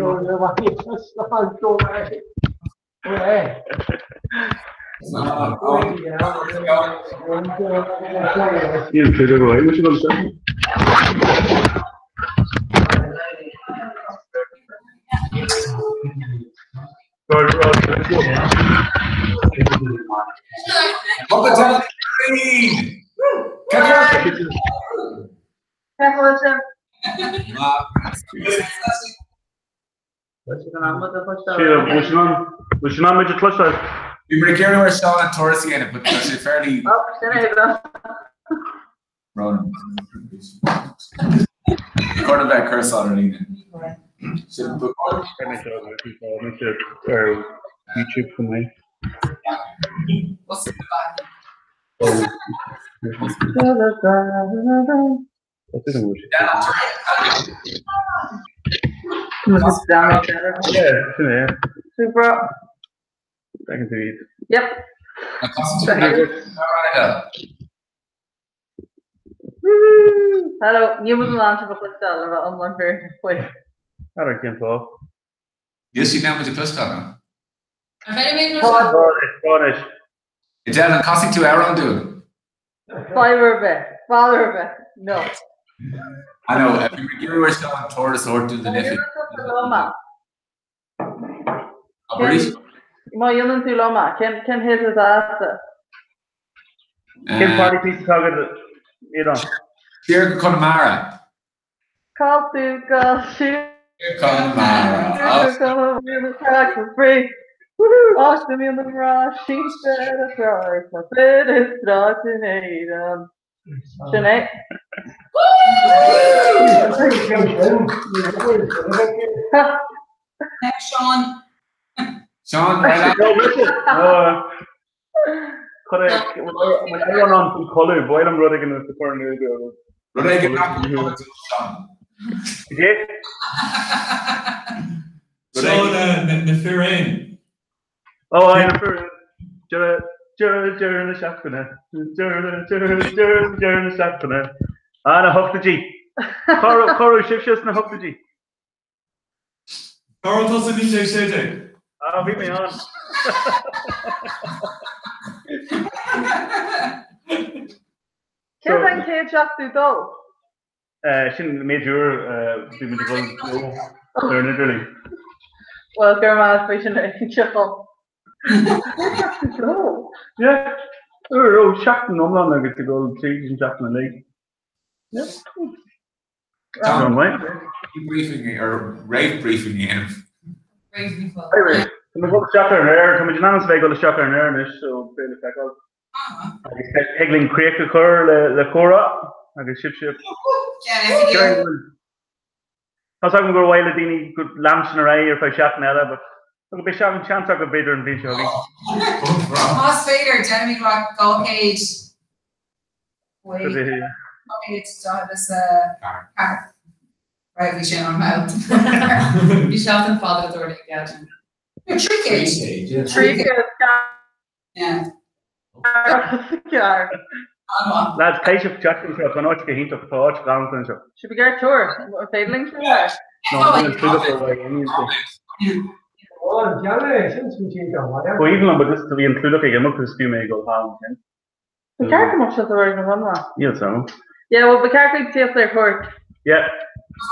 Níl an triúr rómhaith, muid ag Bhí muid ag iarraidh ar Seán an turas a dhéanamh but tá sé fairly Ronan. Chun a bheith cur ar líne. Ar YouTube chomh maith. Yeah, sin é. Super. Feiceann tú iad. Yep. Hello, níl muid in ann sibh a chloisteáil le bheith iomlán fírinneach faoi. N'fheadar cén fáth. Níl siad in ann muid a chloisteáil, an? Anois. Edel, an casfaidh tú amhrán dúinn? Fadhb ar bith. Fadhb ar bith. No. I know, bhí mé ag iarraidh ar Seán turas a thabhairt dúinn den oifig. Abair. Má dhéanann tú liom é, cén cén hit is agatsa? Cén party piece atá agat, Aodán? Siar go Conamara. Cá tú go siar Conamara. Áit a mbíonn na mná sínte ar an tsráid, na fir is sráid in Éirinn. Sin é. Seán. Seán, Chuir an an codladh, ba mhaith liom rud éigin a chur in iúl. Rud éigin nach bhfuil codladh Seán. Seán na fíréin. Ó, na fíréin. Deireadh, deireadh na seachtaine. Deireadh, deireadh, deireadh, deireadh na seachtaine. Ah, na hochtaidí. Cá raibh sibhse sna hochtaidí? Cá raibh tusa i 1916? Ah, bhí mé ann. Céard é an chéad seachtú dó? Sin an méid uair bhí muid ag dul ar an idirlíon. Bhuel, go raibh maith faoi sin a Seachtú dó? Yeah. Uair, ó, seachtain iomlán agus ag dul tríd an seachtain uilig. Yeah. Briefing ar réamh-briefing a dhéanamh. Tá muid ag dul isteach ar an aer, tá muid in ainm is a bheith ag dul isteach ar an aer anois, so beidh le feiceáil. Agus thig linn críoch a chur le comhrá agus sibhse. Tá 's agam gur mhaith le daoine go leanfainn ar aghaidh ar feadh seachtain eile, but beidh seans acu b'fhéidir an bhliain seo chugainn. Más féidir, déanfaimid like 200 244. Right, bhí sé an-mhall. Bhí seachtain fada dúirt ag Gavin. No, 300. 300. Yeah. Cearr. Lads, caithfidh sibh teacht anseo, tá an áit go hiontach, tá áit ghalánta anseo. Sibh ag iarraidh tour, an féidir linn sin a bheith? No, níl an clúdach ar aghaidh aon anseo. Go aoibhinn liom, but just bhí an clúdach ag imeacht agus bhí mé ag dul thall ansin. Ba cheart go mbeadh sé sa bhfoirgneamh iomlán. Níl 's agam. Yeah, well, ba cheart duit tíocht ar cuairt. Yeah.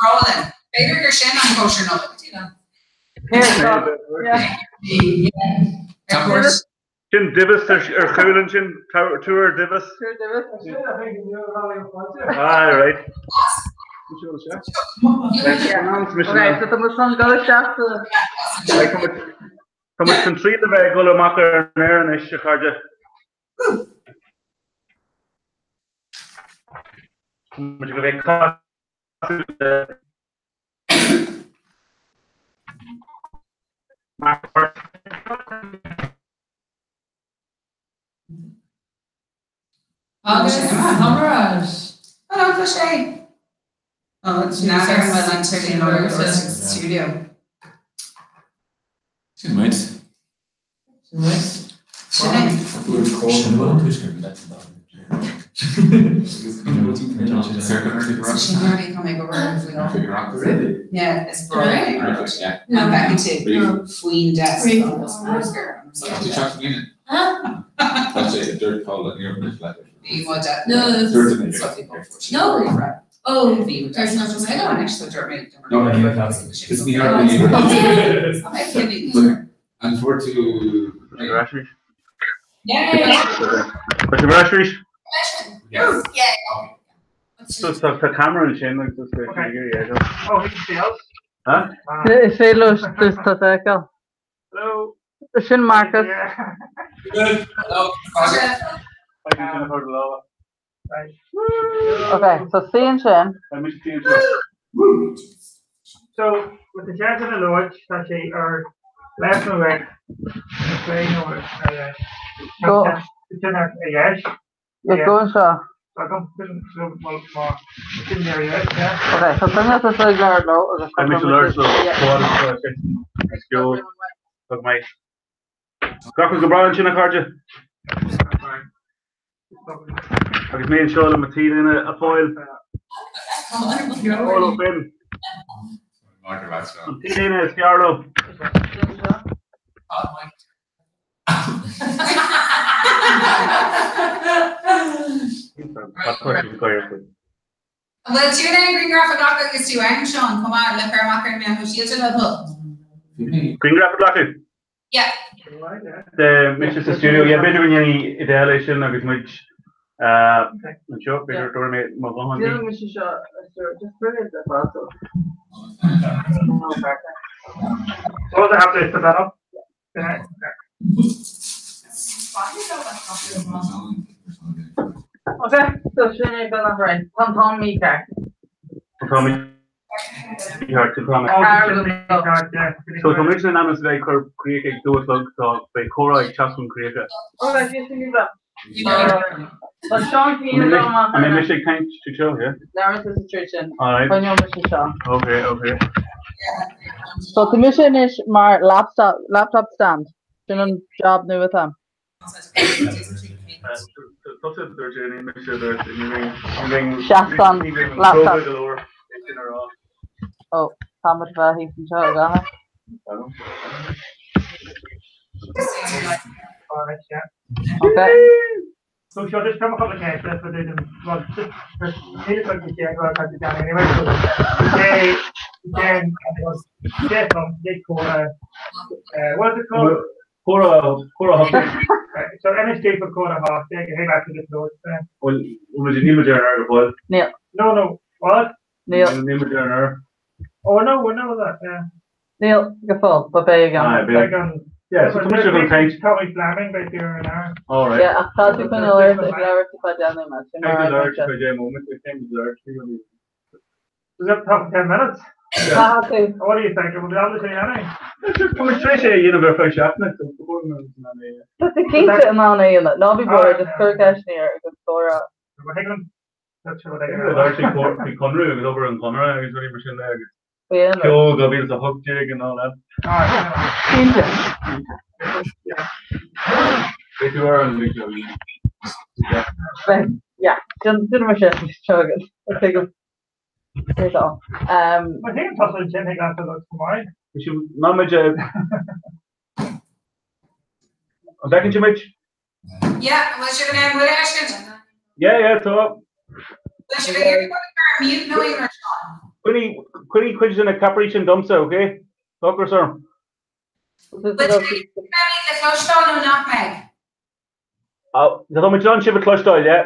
Roland. B'fhéidir gur sin an cóisir Nollag, do you know? Here, yeah. Sin Divis ar chúl ansin, Túr Divis. Túr Divis. Ah, right. Okay, so tá muid chun dul isteach sa... Tá muid chun triail a bheith ag dul amach ar an aer anois, a chairde. Muid go bheith Agus Comrade. Hello, tá sé. Oh, it's now ar an an t-idirlíon sa studio. Sin muid. Sin muid. Sin é. Sin nuair a bhí mé ag obair faoi Yeah, is breá. An bhfeiceann tú faoin desk No. Oh, there's not just An bhfuair tú Tá sibh ar ais arís? So tá camera ansin agus is féidir é a Oh, he can see us. Huh? Is féidir leo tú a fheiceáil. Hello. Sin Marcus. Hello. Okay, so suigh ansin. So, with the chance of the Lord, tá sé ar left nó right, ar clé nó ar Go. sin ar dheis. Yeah, go anseo. Agam sin sin ar dheis, yeah. Okay, so duine atá ag labhairt leo agus Tá mise labhairt leo. Tá go maith. Gach rud go breá ansin, a chairde. Agus mé anseo le mo t-léine, a Phóil. Pól Ó Finn. An t-léine is fearr liom. An bhfuil tú in ann grianghraf a ghlacadh agus tú ann, Seán, chomh maith le cur amach ar na meáin shóisialta le do thoil? Grianghraf a ghlacadh? Yeah. De mise sa stiúideo, yeah, b'fhéidir go ndéanfaidh Edel é sin agus muid anseo, b'fhéidir go dtabharfaidh mé mo ghuthán di. Déanfaidh mise seo, just brilliant ar fad, so. Suppose I have to put that up. Ok, so sin é don Aifreann. Tá an t-am mícheart. Tá an t-am mícheart, tá an t-am mícheart. So tá muid in ainm is a bheith ag cur críoch ag 2 a chlog, tá beidh comhrá ag teacht chun críocha. Ok, bhí sin níos Tá Seán Keane ag dul amach An mbeidh mise ag caint tríd seo, yeah? Labhrann tusa tríd sin. Alright. Coinneoidh mise seo. Ok, ok. So tá mise anois mar laptop, laptop stand. Sin an job nua atá. Tusa a dúirt é, ní mise a dúirt. Ní bheinn, ní bheinn, Seastán ní bheinn laptop. cróga go leor é sin a rá. Ó, tá muid bheith thíos anseo ag athair. Ok. So seo just come a couple of cases but they didn't well just just need a couple of cases well cut down anyway so they then they from they call uh what's it called? Comhrá comhrá hockey. So NSD for comhrá hockey hey back to the floor then. Well muid níl muid ar an aer go fóill. Níl. No no what? Níl. Níl muid ar an aer. Oh no no that yeah. Níl, go fóill, but beidh ag Aye, an. beidh. Yeah, so tá mise chun caint. Tommy Fleming beidh tú ar an aer. All right. Yeah, ach tá tú chun labhairt ag labhairt ar feadh 10 nóiméad, sin mar Ag a labhairt bhíonn ar feadh 10 móiméad, I came to labhairt to you. Does that talk 10 minutes? Tá tú. What do you think? Will be able to say anything? Tá muid tar éis é a dhéanamh ar feadh seachtaine, so go bhfuil mé in ann é a. Tá tú cinnte in ann é a dhéanamh. Ná bí buartha, just cuir ceisteanna air agus comhrá. Labhairt faoi conradh agus obair an Chonartha agus rudaí mar sin de agus Faoi aon rud. ceol 2018 and all that. Cinnte. Beidh tú ar an bhfíseán. Beidh, yeah. Sin sin mar sin, seo agat. Tuigim. Céard atá ann. Má théann tusa ansin ag an go maith. Ná muid An bhfeiceann sibh muid? Yeah, bhfuil sibh in ann muid a fheiscint? Yeah, yeah, tá. Bhfuil sibh ag iarraidh dul ar mute nó aon rud, Seán? Coinnigh, coinnigh cuid de na ceapairí sin domsa, ok? Tá ocras orm. Bhfuil sibh ag iarraidh go mbeimid le cloisteáil nó nach mbeidh? Tá muid in ann sibh a chloisteáil, yeah.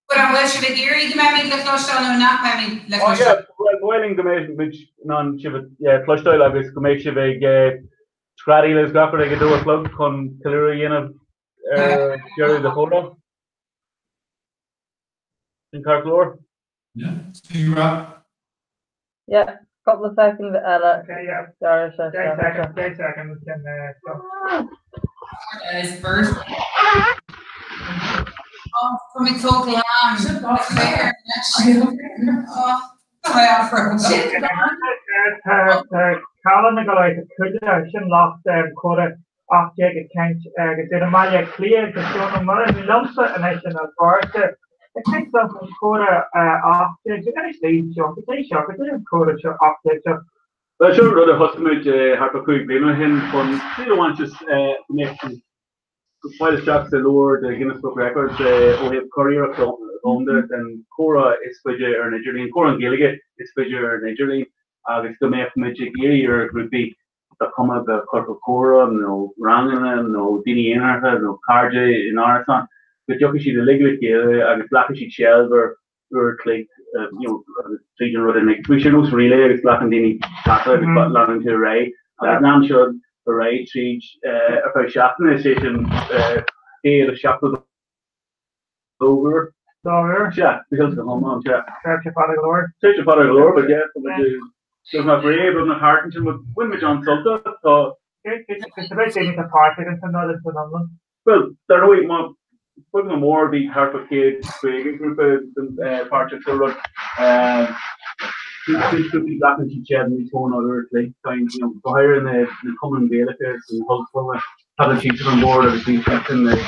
But an bhfuil sibh ag iarraidh go mbeimid le cloisteáil nó nach mbeimid le Oh cloisteáil? yeah, well, ba mhaith linn go mbeidh muid in ann sibh a chloisteáil agus go mbeidh sibh ag screadaíl agus gach rud ag a dó a chlog chun ceiliúradh a dhéanamh ar deireadh de chomhrá. Sin ceart go leor? Yeah, see you wrap. Yeah, cúpla soicind eile. Okay, yeah. Deir sé 10 seconds, 10 seconds sin stop. Is bird. Oh, tá mé chomh glan. Oh, tá mé an-bhródach. Tá Colin ag dul out cuide sin lucht comhrá 18 ag caint agus iad i mBaile Átha Cliath agus Seán Ó Muirí liomsa anois ina pháirte ag caint liom faoin chomhrá 18 so inis dom Seán cad é seo cad é an comhrá seo 18 seo. Bhuel seo rud a thosaigh muid thart fá 5 bliana ó shin chun triail a bhaint as go mbeadh an fáil isteach sa leabhar de Guinness Book Records ó thaobh curiarracht dhomhanda den chomhrá is faide ar an idirlíon, comhrá i nGaeilge is faide ar an idirlíon agus go mbeadh muid ag iarraidh ar ghrúpaí ba chuma ba chorpa comhrá nó ranganna nó daoine aonaracha nó cairde in árasán, go dtiocfaidh siad uilig le chéile agus glacfaidh siad seilbh ar uair a chloig you know agus tríd an rud uilig. Bhí sé ar nós relay agus glacann daoine pláta agus leanann tú ar aghaidh agus lean seo ar aghaidh tríd ar feadh seachtaine, is é sin 172 uair. Dá uair? Sea, bhí sé go hiomlán, sea. Tréimhse fada go leor. Tréimhse fada go leor, but yeah, tá muid beagnach réidh, beagnach thart ansin, but bhain muid an-sult as, tá. Is a bheith daoine atá páirteach ins an rud ins an iomlán. Bhuel, dar ndóigh, má, beag nó mór, bhí thart fá 150 grúpa páirteach sa rud. Cuid grúpaí glacann siad seal níos mó ná uair a chloig, faigheann, you know, go háirithe na na cumainn Ghaelacha san ollscoil, tagann siadsan on board agus bíonn siadsan ag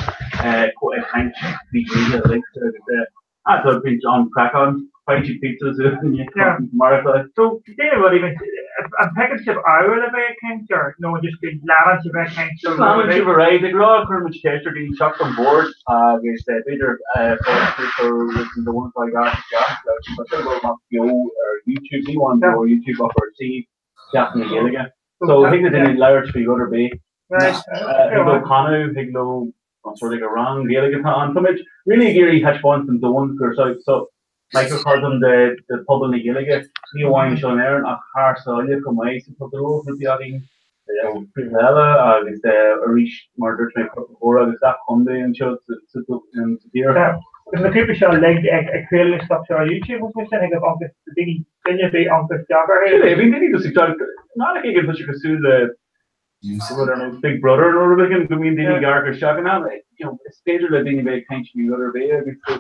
ag caint faoi oíche uilig agus eh ah tá bíonn an-chraic ann, faigheann siad pizza sa maireachtáil. So, cé a rud even, an bhfeiceann sibh ábhar le bheith ag caint air nó an just go leanann sibh ag caint Just leanann sibh ar aghaidh, ag rá cuireann muid ceist ar dhaoine teacht on board agus b'fhéidir fáilte a chur roimh na daoine atá ag amharc isteach tá sé ag dul amach beo ar YouTube, ní amháin beo ar YouTube ach ar suíomh Sheachtain na Gaeilge. So thig le duine labhairt faoi rud ar bith. Thig leo canadh, thig leo an sort like a rang Gaeilge atá ann. Tá muid really ag iarraidh thaispeáint don domhan gur so so microcosm de de pobal na Gaeilge, ní amháin anseo in Éirinn ach thar sáile chomh maith. So tá go leor grúpaí againn ó thíortha eile agus arís mar a dúirt mé Corca Chomhrá agus gach contae anseo sa sa tír. Agus na grúpaí seo uilig ag ag craoladh na stuff seo ar YouTube agus mar sin ag agus daoine duine ar bith amharc isteach orthu. Sin é, bíonn daoine just ag dul, ná like éigin tá sé cosúil le rud ar nós Big Brother nó rud éigin go mbíonn daoine ag amharc isteach in ann, you know, is féidir le daoine bheith ag caint faoi rud ar bith agus so,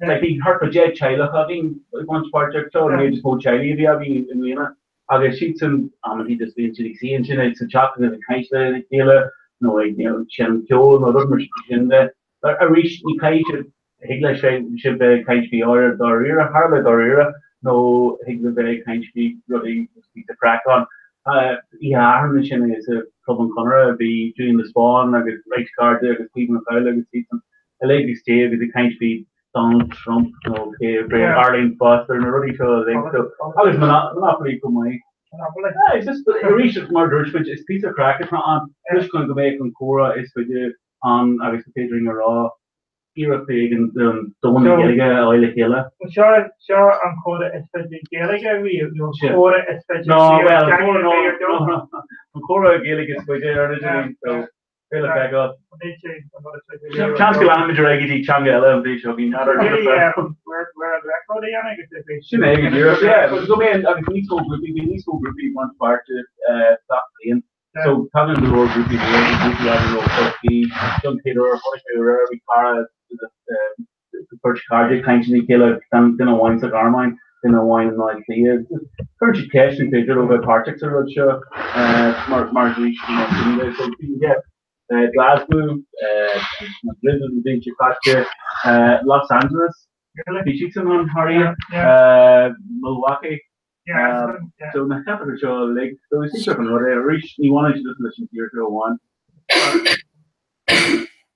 like, bhí thart fá 10 teaghlach againn ag baint páirt seo, an méid is mó teaghlaigh a bhí againn i mbliana agus siadsan amantaí just bíonn siad ag suí ansin ag sa teach agus ag caint le chéile nó ag you know, seinm ceoil nó rud mar sin de. Arís ní caithfidh siad Thig le sibh bheith ag caint faoi ábhair dáiríre, thar a bheith dáiríre, nó thig libh bheith ag caint faoi rudaí píosa craic ann. Oíche Shathairn ansin i gClub an Chonartha bhí Julian de Spáinn agus roinnt cairde agus Caoimhín Ó Cadhla agus iadsan uilig istigh agus ag caint faoi Donald Trump nó cé Arlene Foster na rudaí seo uilig so agus Monopoly chomh maith. Monopoly. It's just arís mar a dúirt muid is píosa craic atá ann just chun go mbeadh an comhrá is faide ann agus is féidir linn a rá iarracht éigin don domhan na Gaeilge a fháil le chéile. Seo seo an comhrá is faide Gaeilge riamh nó an comhrá is faide No, well, an comhrá Gaeilge is faide ar an idirlíon, so beidh le feiceáil. Seans go leanfaimid ar aghaidh go dtí teanga eile an bhliain seo chugainn, n'fheadar. Sin é go díreach, yeah. Agus go mbeidh agus níos mó grúpaí, bíonn níos mó grúpaí ag baint páirte gach bliain. So tagann go leor grúpaí nua, bhí grúpaí againn ó Chorcaí, don chéad uair chonaic mé aréir, bhí cara beirt chairde ag caint lena chéile, duine amháin sa Ghearmáin, duine amháin i mBaile Átha Cliath. Cuireann siad ceist an féidir leo bheith páirteach sa rud seo mar mar arís mar sin de. So bhí yeah, Glasgow, Madrid an bhliain seo caite, Los Angeles, bhí siadsan ann thar oíche, Milwaukee, So na cathracha seo uilig, so is iontach an rud é. Arís, ní bhaineann sé just leis an tír seo amháin.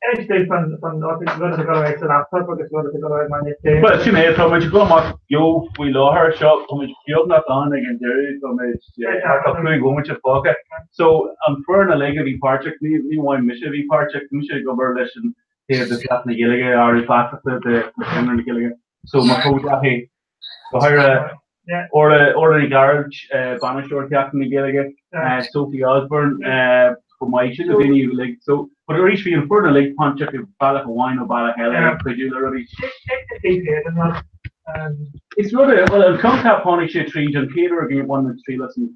Inis dúinn fan rud atá ag dul ar aghaidh sa laptop agus rud atá ag dul ar aghaidh mar níos déanaí. Bhuel, sin é, tá muid ag dul amach beo faoi láthair seo, tá muid beagnach ann ag an deireadh, tá muid thart fá 5 bhomaite fágtha. So, an foireann uilig a bhí páirteach, ní amháin mise a bhí páirteach, mise ag obair leis an taobh de Sheachtain na Gaeilge, Ardú Feasachta de Chonradh na Gaeilge. So, mo chomhghleacaithe, Go háirithe Orla Ní Ghearailt, Bainisteoir Sheachtain na Gaeilge, Sophie Osborne chomh maith, sin na daoine uilig. So, but arís bhí an foireann uilig páirteach i bealach amháin nó bealach eile ag cuidiú le rudaí. Is rud é, bhuel an coincheap tháinig sé tríd an chéad uair a bhain muid triail as an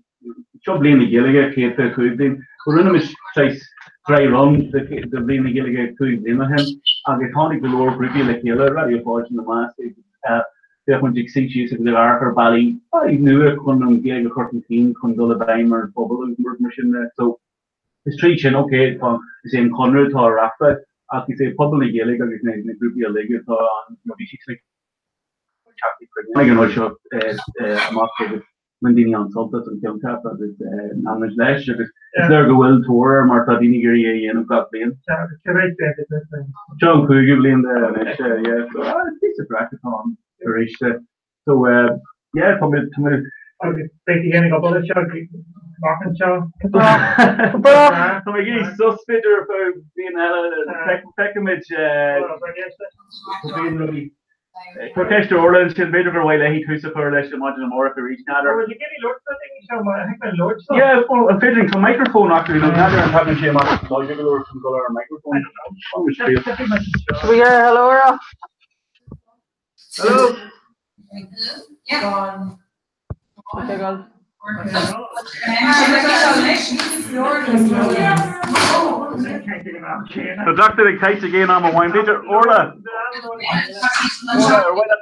seo Bliain na Gaeilge, 125 bliain. But rinne muid saghas dry run de Bhliain na Gaeilge 5 bliana ó shin agus tháinig go leor grúpaí le chéile, Raidió Fáilte ina measc, Bheadh muid ag suí síos agus ag amharc ar bealaí, bealaí nua chun an Ghaeilge a chur chun cinn, chun dul i bhfeidhm ar an phobal agus rud mar sin de. So, is tríd sin, ok, tá, is é an Conradh atá á reachtáil ach is é pobal na Gaeilge agus na, na grúpaí uilig atá ann, you know, bhí siad ag teacht ag cruinniú. Tháinig an rud seo amach agus bhain daoine an-sult as an choincheap agus lean muid leis agus is léir go bhfuil tóir air mar tá daoine ag iarraidh é a dhéanamh gach bliain. Seo an cúigiú bliain de anois, yeah, so ah, is píosa craic atá ann arís. So yeah, tá muid, tá muid. Agus beidh tú féin ag obair leis seo amach anseo. Tá mé ag iarraidh sos b'fhéidir ar feadh bliain eile, feicfimid bíonn rudaí. Cuir ceist ar Orla ansin, b'fhéidir gur mhaith léi tús a chur leis an maidin amárach arís, n'fheadar. Bhuel, ag iarraidh labhairt le daoine seo, mar thig mé labhairt leo. Yeah, well, an féidir linn, tá microphone acu, nó n'fheadar an dtagann sé amach láidir go leor chun dul ar an microphone. Should we hear hello Orla? Hello. Yeah. Okay, go. Tá gach duine ag caint ag aon am amháin. B'fhéidir Orla. Orla,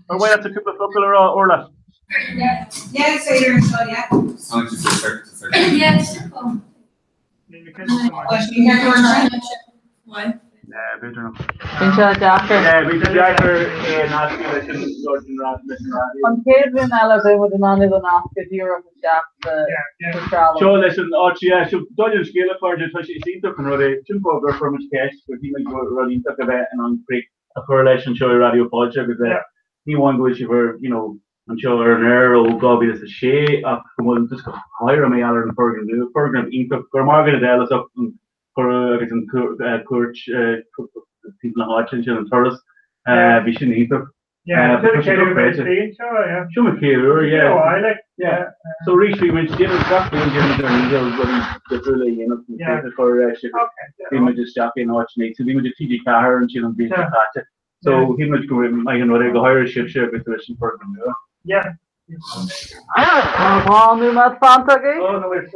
ar mhaith leat cúpla focal a rá, Orla? Yeah, is féidir anseo, yeah. Yeah, B'fhéidir nach. Bíonn sé deacair. Yeah, bíonn sé deacair é a nascadh leis an leis an raidió. An chéad bhliain eile beidh muid in ann iad a nascadh díreach isteach sa trealamh. Seo leis an áit, yeah, seo dóigh an scéal a chairde, tá sé is iontach an rud é, sin fáth gur chuir muid ceist, gur shíl muid gur rud iontach a bheith in ann críoch a chur leis anseo i Raidió Fáilte agus bheith, ní amháin go bhfuil sibh ar, you know, anseo ar an aer ó 2006 ach go bhfuil just go háirithe mar gheall ar an foirgneamh nua, foirgneamh iontach, go raibh maith agat Adele as ucht an cuireadh agus an cuairt timpeall na háite ansin, an turas, bhí sin iontach. Yeah, Tá sé dochreidte. Seo mo chéad uair, yeah. Yeah. So arís bhí muid déanamh gach bliain déanamh ar ndícheall rudaí difriúla a dhéanamh chun críoch a chur leis agus bhí muid isteach in áiteanna éagsúla. Bhí muid i TG4 ansin an bhliain seo caite. So shíl muid go raibh maith an rud é, go háirithe sibhse agus leis an foirgneamh nua. Yeah. Tá 2 nóiméad fanta agaibh. Oh no, it's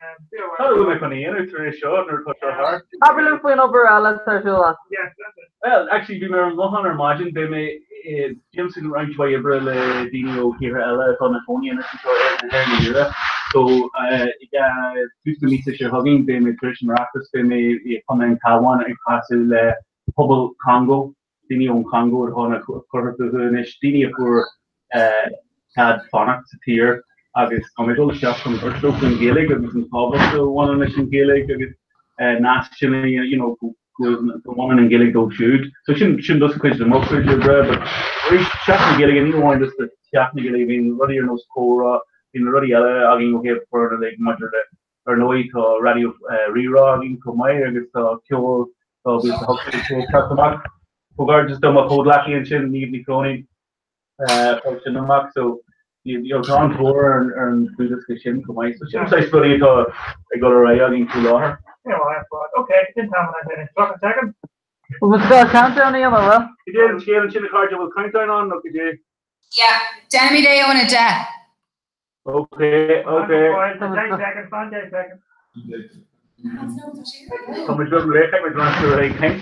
Cad a bhfuil mé chun a dhéanamh tar éis seo nuair atá seo thart? Abair linn faoin obair eile atá ar siúl agat. Well, actually, bhí mé ar an nguthán ar maidin, beidh mé, déanaimse roinnt mhaith oibre le daoine ó thíortha eile atá ina gcónaí anois anseo ar na hÉireann Éire. So, ag tús na míosa seo chugainn, beidh mé tar éis an Oireachtas, beidh mé i gContae an Chabháin ag casadh le pobal Congo daoine ón Chongó atá curtha fúthu anois, daoine a fuair cead fanacht sa tír agus tá mé ag dul isteach chun labhairt leo faoin Ghaeilge agus an tábhacht a bhaineann leis an Ghaeilge agus nasc sin a you know go mbaineann an Ghaeilge dóibh siúd. So sin sin just cuid de mo chuid oibre but arís Seachtain na Gaeilge ní amháin just Seachtain na Gaeilge bíonn rudaí ar nós comhrá, bíonn rudaí eile againn ó thaobh foireann uilig maidir le Ar ndóigh, tá Raidió Rí-Rá againn chomh maith agus tá ceol 2018 ag teacht amach. Comhghairdeas do mo chomhghleacaí ansin, Niamh Ní Chróinín, a chuir sin amach. So, tá an-tóir ar an dlúthdhiosca sin chomh maith. So, sin saghas rudaí atá ag dul ar aghaidh againn faoi láthair. Ok, sin t-am an 30 second. Bhfuil muid ag dul countdown a dhéanamh, an bhfuil? Cad é an scéal ansin a chairde, bhfuil countdown ann nó cad é? Yeah, déanfaimid é óna 10. Ok, ok. Fan 10 seconds, fan 10 seconds. Tá muid beag réidh, muid ag ag caint.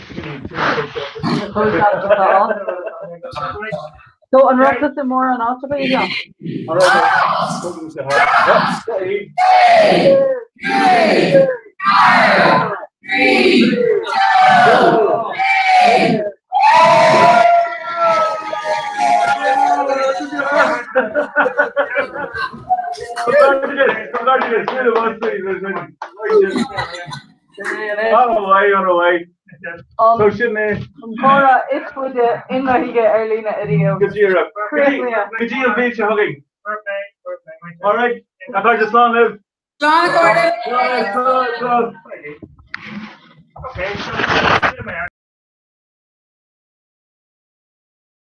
So an raibh tusa mór an áit a bheith ann? An raibh An comhrá is faide i nGaeilge ar líne ariamh. Go díreach. Go dtí an bhliain seo chugainn. All right. A chairde, slán libh. Slán a chairde. Slán, slán, slán. Okay.